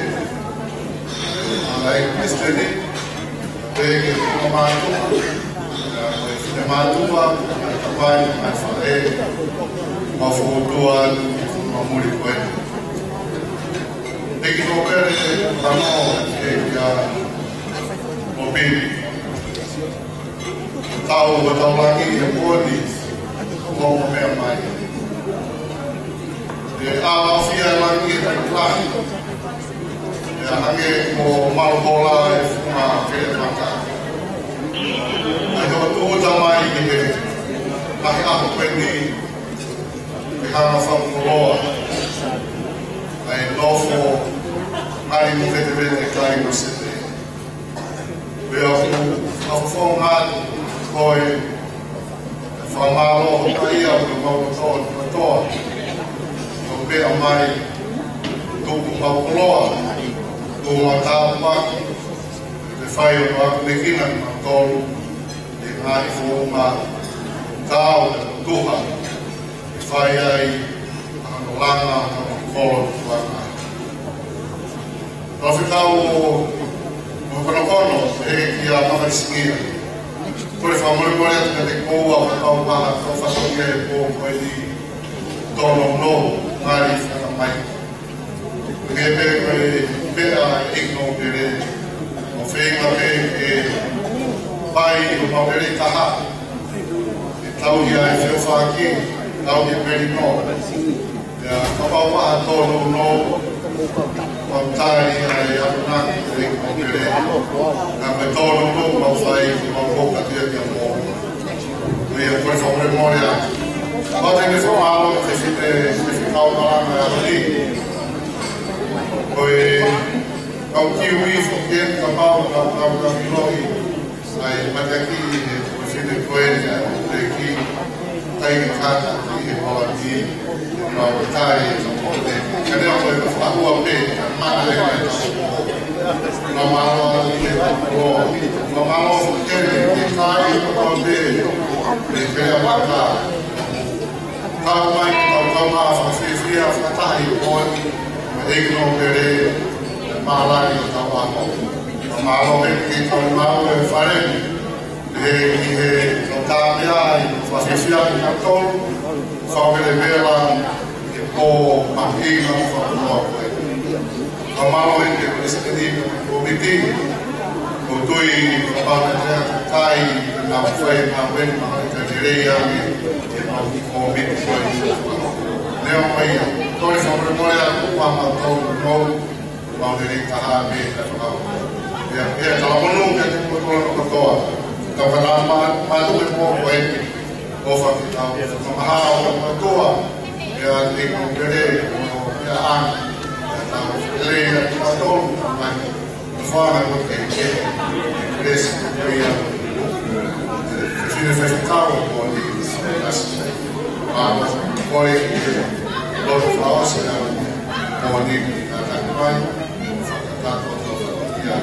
ʻA e Palesiteni, pea ke mātuku, ʻa e finemātuku, ʻa e kapai, ʻa e fale, ʻa e fokotuʻu atu, ʻa e muli ko eni. ʻEiki Tōpele, ʻa e ʻOpini. Tau, tau laki e poni, ko mo meʻa mai. ʻE ʻaofia e laki e taʻi lahi. ʻE hangē ko Maluhola e funga Felemaka. ʻAi hoʻo tūʻuta mai ki he, ʻa e ʻaho ko eni, ʻe hanga fakakoloa. ʻAi nofo, ngali mo vetevete kai mo sete. Pea ʻoku ou fakafofonga atu ko e fakamālō ʻa ia ʻoku mau kotoa, kotoa. ʻO pea mai, tuku mau koloa, tuku mau tāpuaki, ʻe fai ʻo mau mekina ki mau tolu, ʻe ngai founga, tau, tuha. ʻE fai ai, ʻa e langa, ʻa e kolo, tuanga. Tau fekau ʻo, ʻo Konokono, ʻe kia Maka Lisikia. Kole fakamolemole atu kiate koe ʻa e kau maha kau fasokia he pō ko eni, tōnounou, ngali fakamai. Ke pehē ko e pea ʻi no pele, ʻo feinga pē ke pai ʻo mau pele taha. ʻE tauhi ʻa e feʻofaʻaki, tauhi e melino. ʻIa, kapau ʻe tōnounou, mau tali ʻa e akonaki ʻi no pele. Ka ko e tōnounou, mau fai, mau kōkatu ia kia moua. Ko ia, kole fakamolemole atu. Mau tenge fakamālō ki he fefine, fefine kau malanga ʻa e ʻaho ni. Ko e kau kiwi foki eni kapau, kau, kau, kau kilohi. ʻA e mateaki ʻi he fefine ko eni ʻa e ki tai ke kata ki he palani. Mau tai e tau kote. Ka lea ko e fakahua pē, mana e mai. Mau mālō atu ki he kau. Mau mālō foki eni, ki he kai e kau pē. Me pea maka. Kau mai, kau, kau mā, fakafiefia, fakatahi, ʻoi, ʻe no pele, mālani ʻo tau ako. Mālō pē ki he kau mau e fale, he, he, no tāpea ai, fakafiefia ki he kau tolu, fakapelepela, ʻe pō, mahuʻinga, fakamoa koe. Fakamālō ʻi he peresiteni ʻo e kōmiti, ʻo tui kapau naʻe ʻikai ke nau fai e ngāue ni, mahalo ʻe ʻikai lelei ange ʻemau kōmiti ko eni. Lea mai ia, kole fakamolemole atu kiate kimoutolu, mau lelei taha mei he fakahoko. Pea, pea talamonū kiate kimoutolu kotoa. Tau ka nau ma-, mātuku e pō ko eni. ʻOfa ke tau, ʻofa maha ʻo e ʻOtua, ʻe ʻa e kau pele, ʻo ʻe ʻa, ʻe tau pele ʻa kimoutolu, mai, ʻe fana ko ke ke, pele si ko ia, fefine faifekau ko eni, ʻa, ko e, loto fakaʻosi ʻa, ko eni, ʻa, ʻa, mai, fakatato, ia,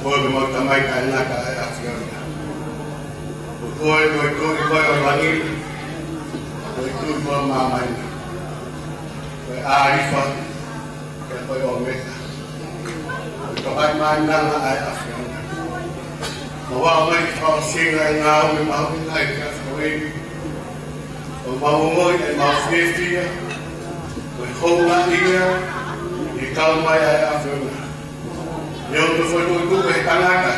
Ko e mau tamai taʻengata ʻa e ʻAfiona. Ko koe, ko e Tuʻi koe ʻo langi, ko e Tuʻi koe ʻo māmani. Ko e ʻĀlifa, ko e ʻŌmeka. Ko e Tamai Māʻoniʻoni ʻa e ʻAfiona. Mau ō mai ki he fakaʻosinga ʻo e ngāue mahuʻinga ʻi he ʻaho ko eni. ʻOku mau ongoʻi ʻemau fiefia, ko e houngaʻia, ʻi he kau mai ʻa e ʻAfiona. ʻIo, ʻoku tau fokotuʻu ʻe he tangata,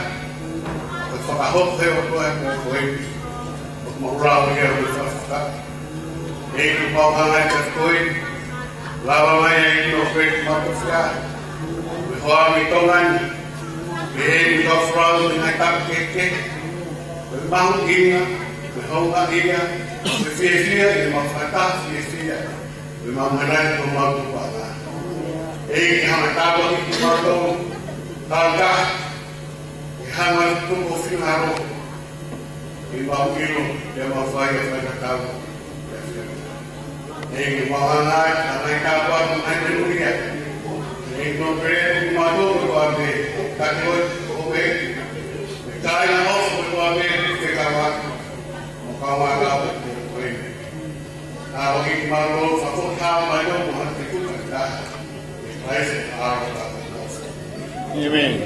ko e fakahoko ʻe he ʻOtua ʻa e meʻa ko eni. ʻOku mau lava ia ʻo fakafetaʻi. ʻEiki, ʻoku mau hanga ʻi he ʻaho ko eni, lava mai ʻa e ʻino ko eni mau tofiʻa, ko e hoa mei Tonga ni, ʻEiki, ʻoku mau folau ʻi he ngaahi tapu kehekehe, ko e mahuʻinga, ko e houngaʻia, Ko e fiefia, ʻi heʻemau fakataha fiefia, ʻi heʻemau manatu ki homau Tupuʻanga. ʻEiki, hanga ʻo tāpuakiʻi kimautolu, tau ka, ʻi he hanga ʻo e tuku finangalo, ʻi heʻemau ʻilo, ʻi heʻemau fai ʻa e fai tatau. ʻEiki, mau hanga ʻo, hanga ʻo tāpuakiʻi, hanga ʻo meʻunuʻia. ʻEiki, mau pehē kimautolu kotoa pē, ka ke ʻoua, ʻoua pē, ʻe kāinga ʻofa kotoa pē, ke kava, mau kau ʻa kau, ko e. Tāpuakiʻi kimautolu, fakafetaʻi mai ʻo mo hati kuta ta. ʻIa Kalaisi ʻa e ʻAlo. ʻĒmeni.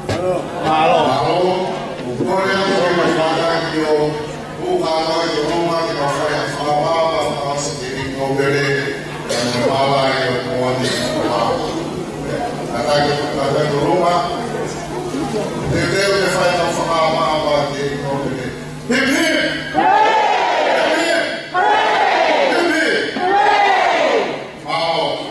Mālō. Mālō. ʻOku ou kole atu ʻa e kau fakataha ki ʻo, ʻoku kātoa ki ʻolunga ke kau fai ʻa e fakapapa, fakaʻosi ki he ʻEiki Nōpele, ʻa e mālō ʻa e moʻoni fakapapa. Kātoa ki, kātoa ki ʻolunga. Teuteu ke fai ʻa e fakapapa ki he ʻEiki Nōpele. Hip, hip! Hip, hip! Hip, hip! Mālō.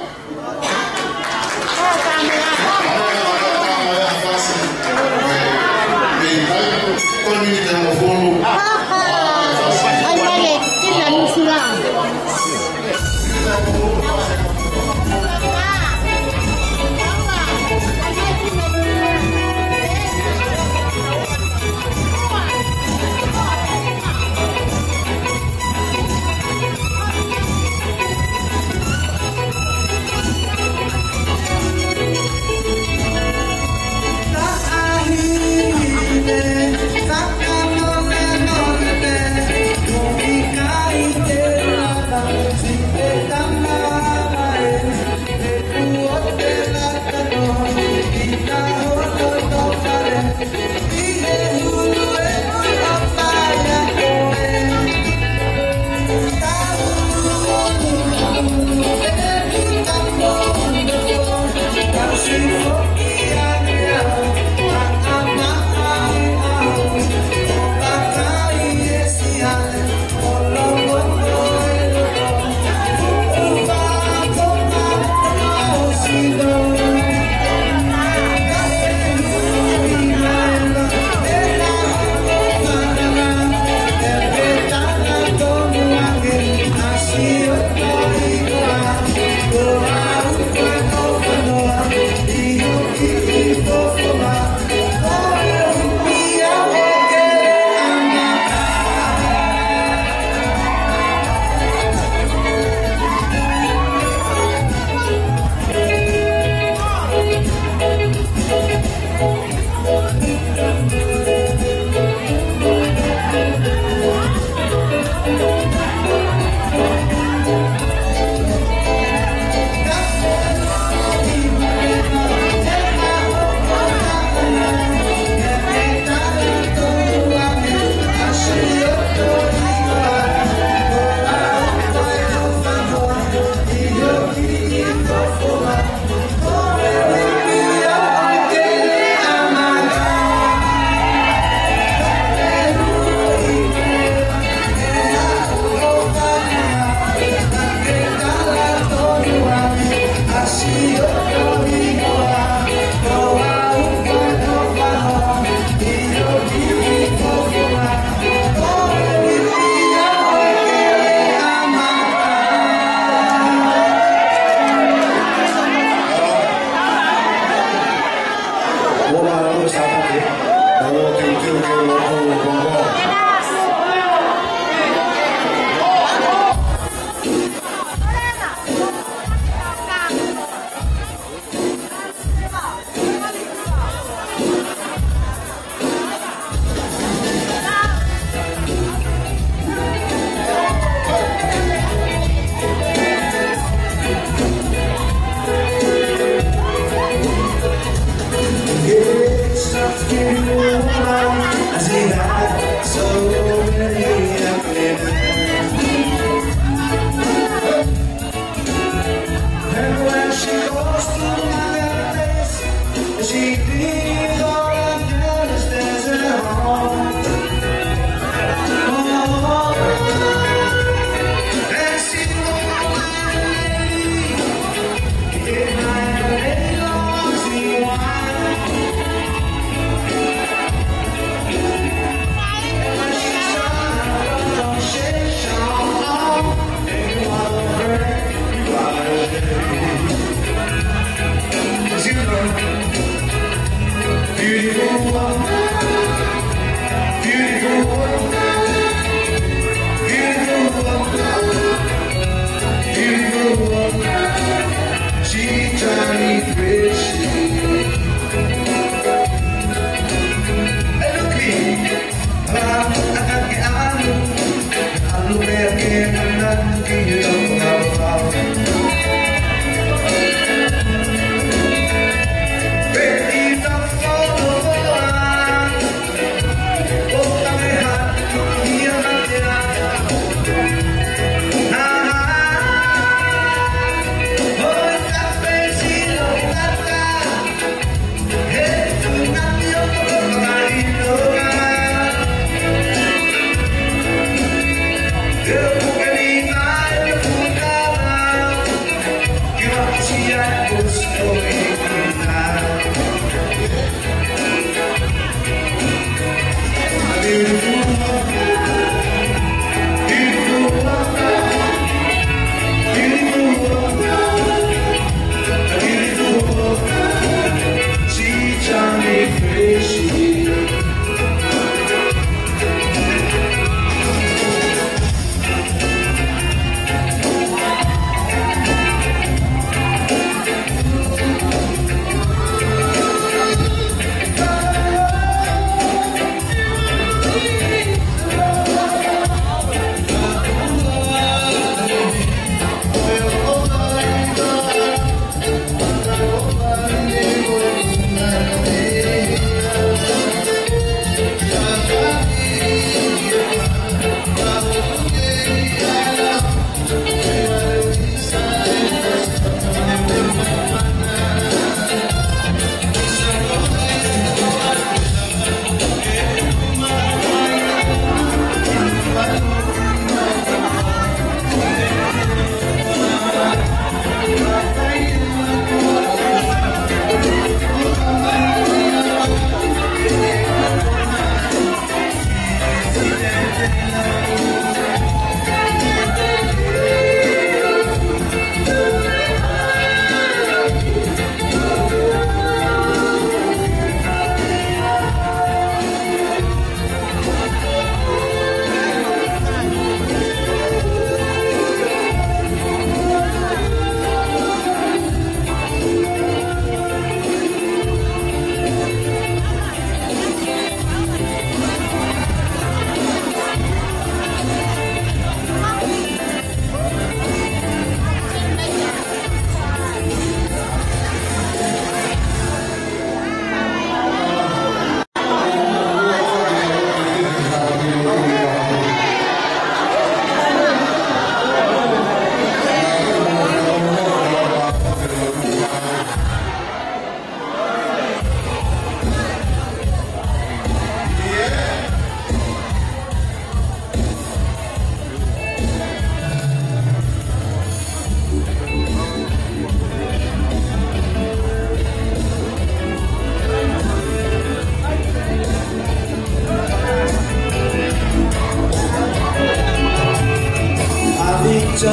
So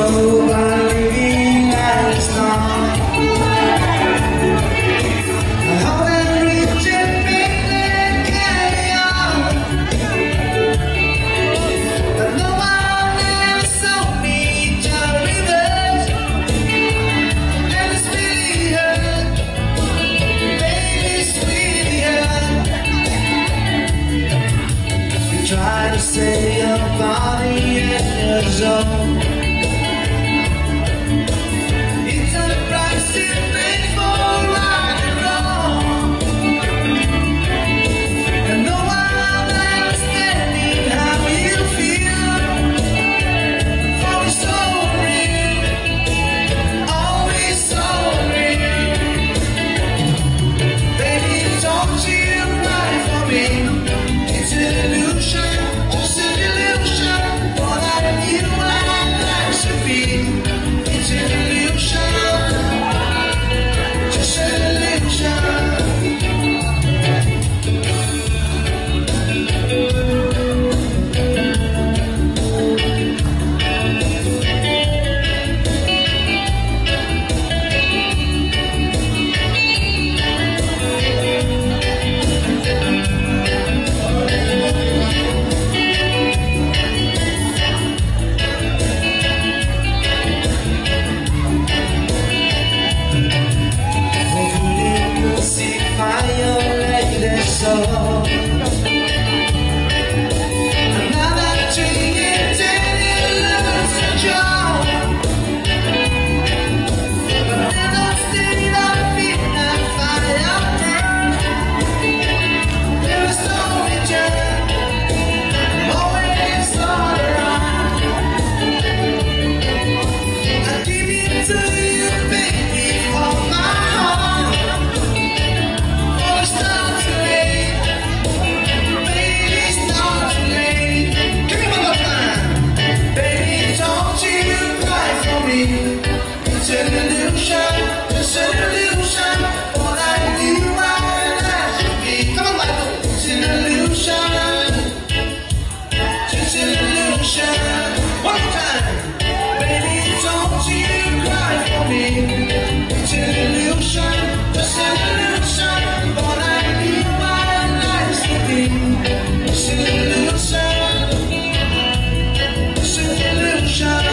by living life's long, I hope I reach it, baby, carry on. But no one else saw me, Johnny Rivers, and it's really hurt. Baby, it's really hurt. You try to say your body and your soul. It's a price you pay for right and wrong. And no one understanding how you feel. For it's so real, always so real. Baby, don't you cry for me. It's an illusion, just an illusion. What I knew my life should be. It's an illusion, just an illusion. It's an illusion, it's an illusion. What I knew my life should be. Come on, Michael. It's an illusion, it's an illusion. One more time. Baby, don't you cry for me. It's an illusion, it's an illusion. What I knew my life should be. It's an illusion, it's an illusion.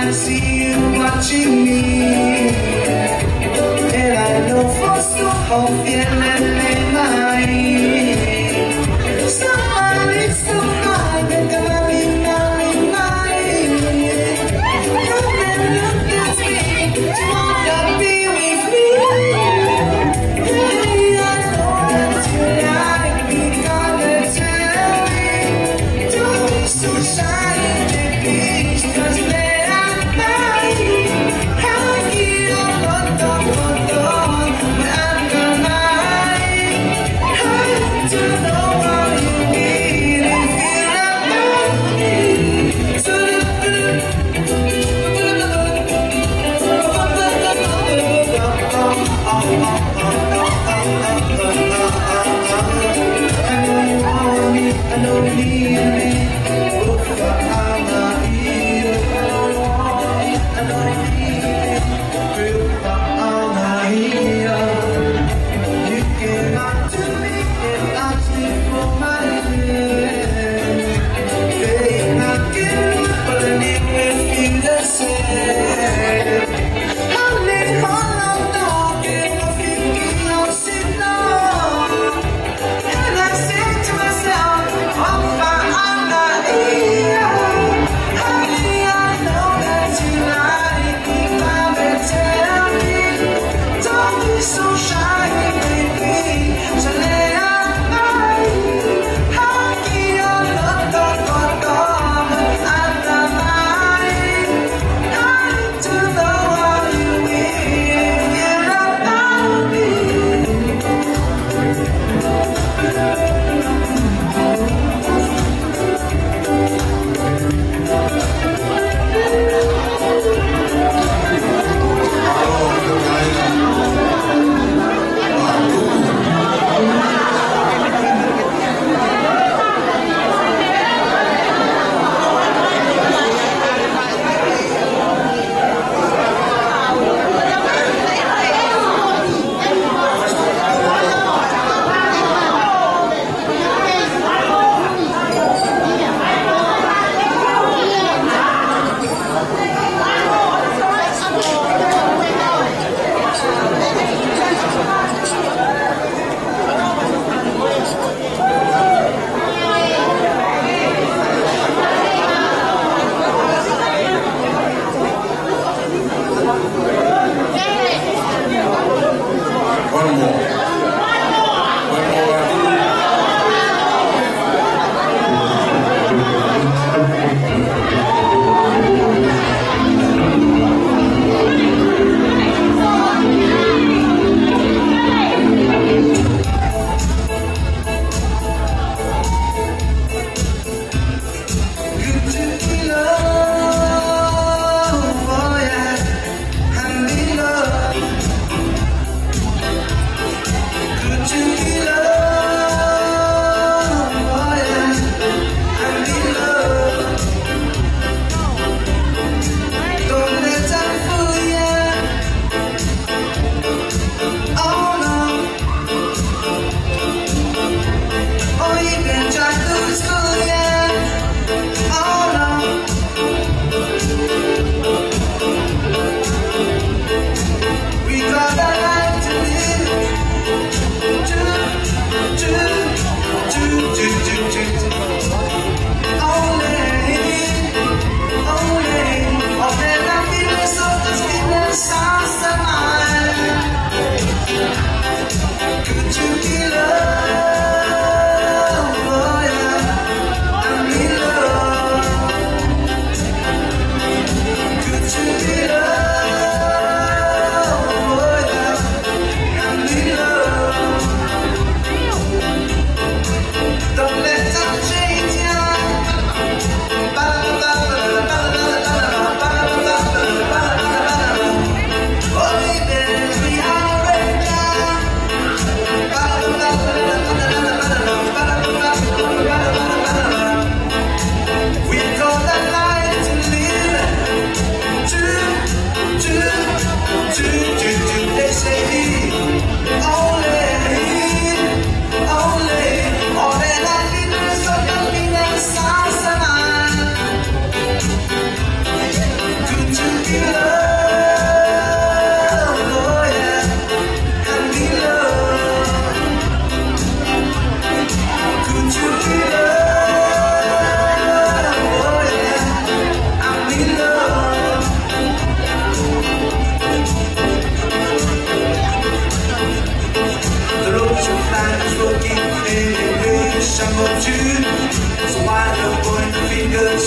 I see you watching me, and I know for sure how feeling in my somebody, somebody, darling, darling, darling. You never look at me, you wanna be with me. Hey, I know that you like me, gotta tell me. Don't be so shy, baby, just let out my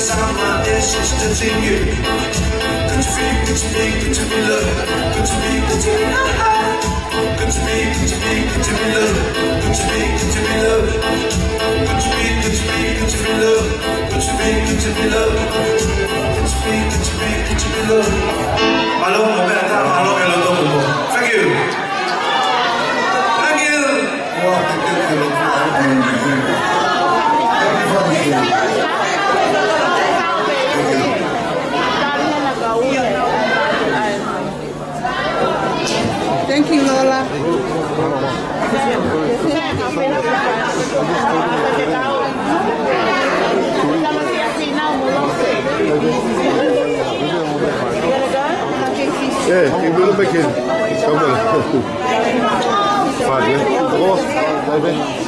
Time my ancestors in you. Good to be, good to be, good to be loved. Good to be, good to be loved. Good to be, good to be, good to be loved. Good to be, good to be loved. Good to be, good to be, good to be loved. Good to be, good to be, good to be loved. Good to be, good to be, good to be loved. Mālō, mālō, mālō, mālō, mālō. Thank you. Thank you. Thank you, Lola. Yeah, you go back in. Come on. Fine, yeah. Go. Bye-bye.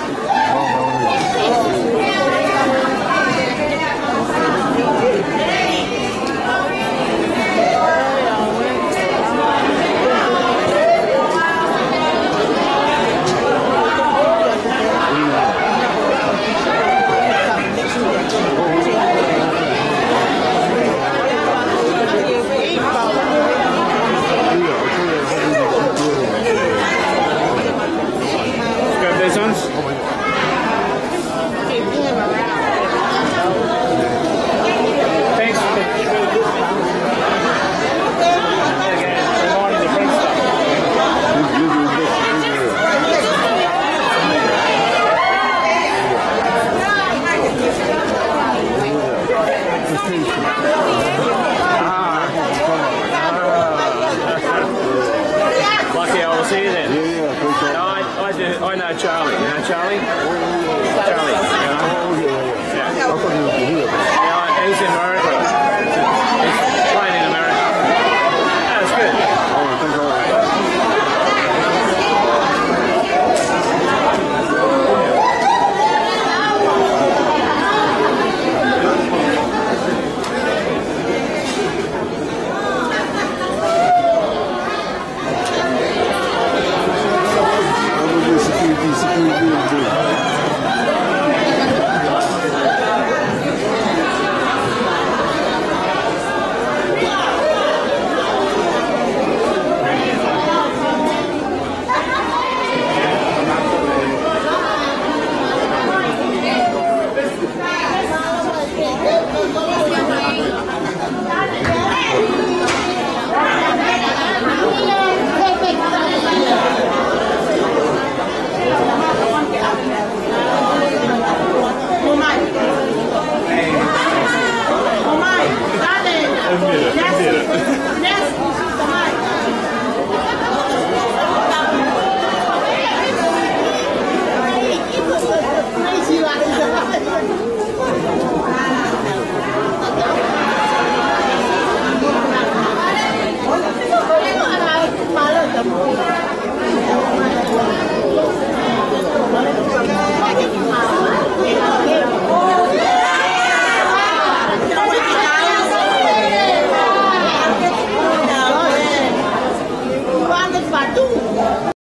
Got this one? Thanks.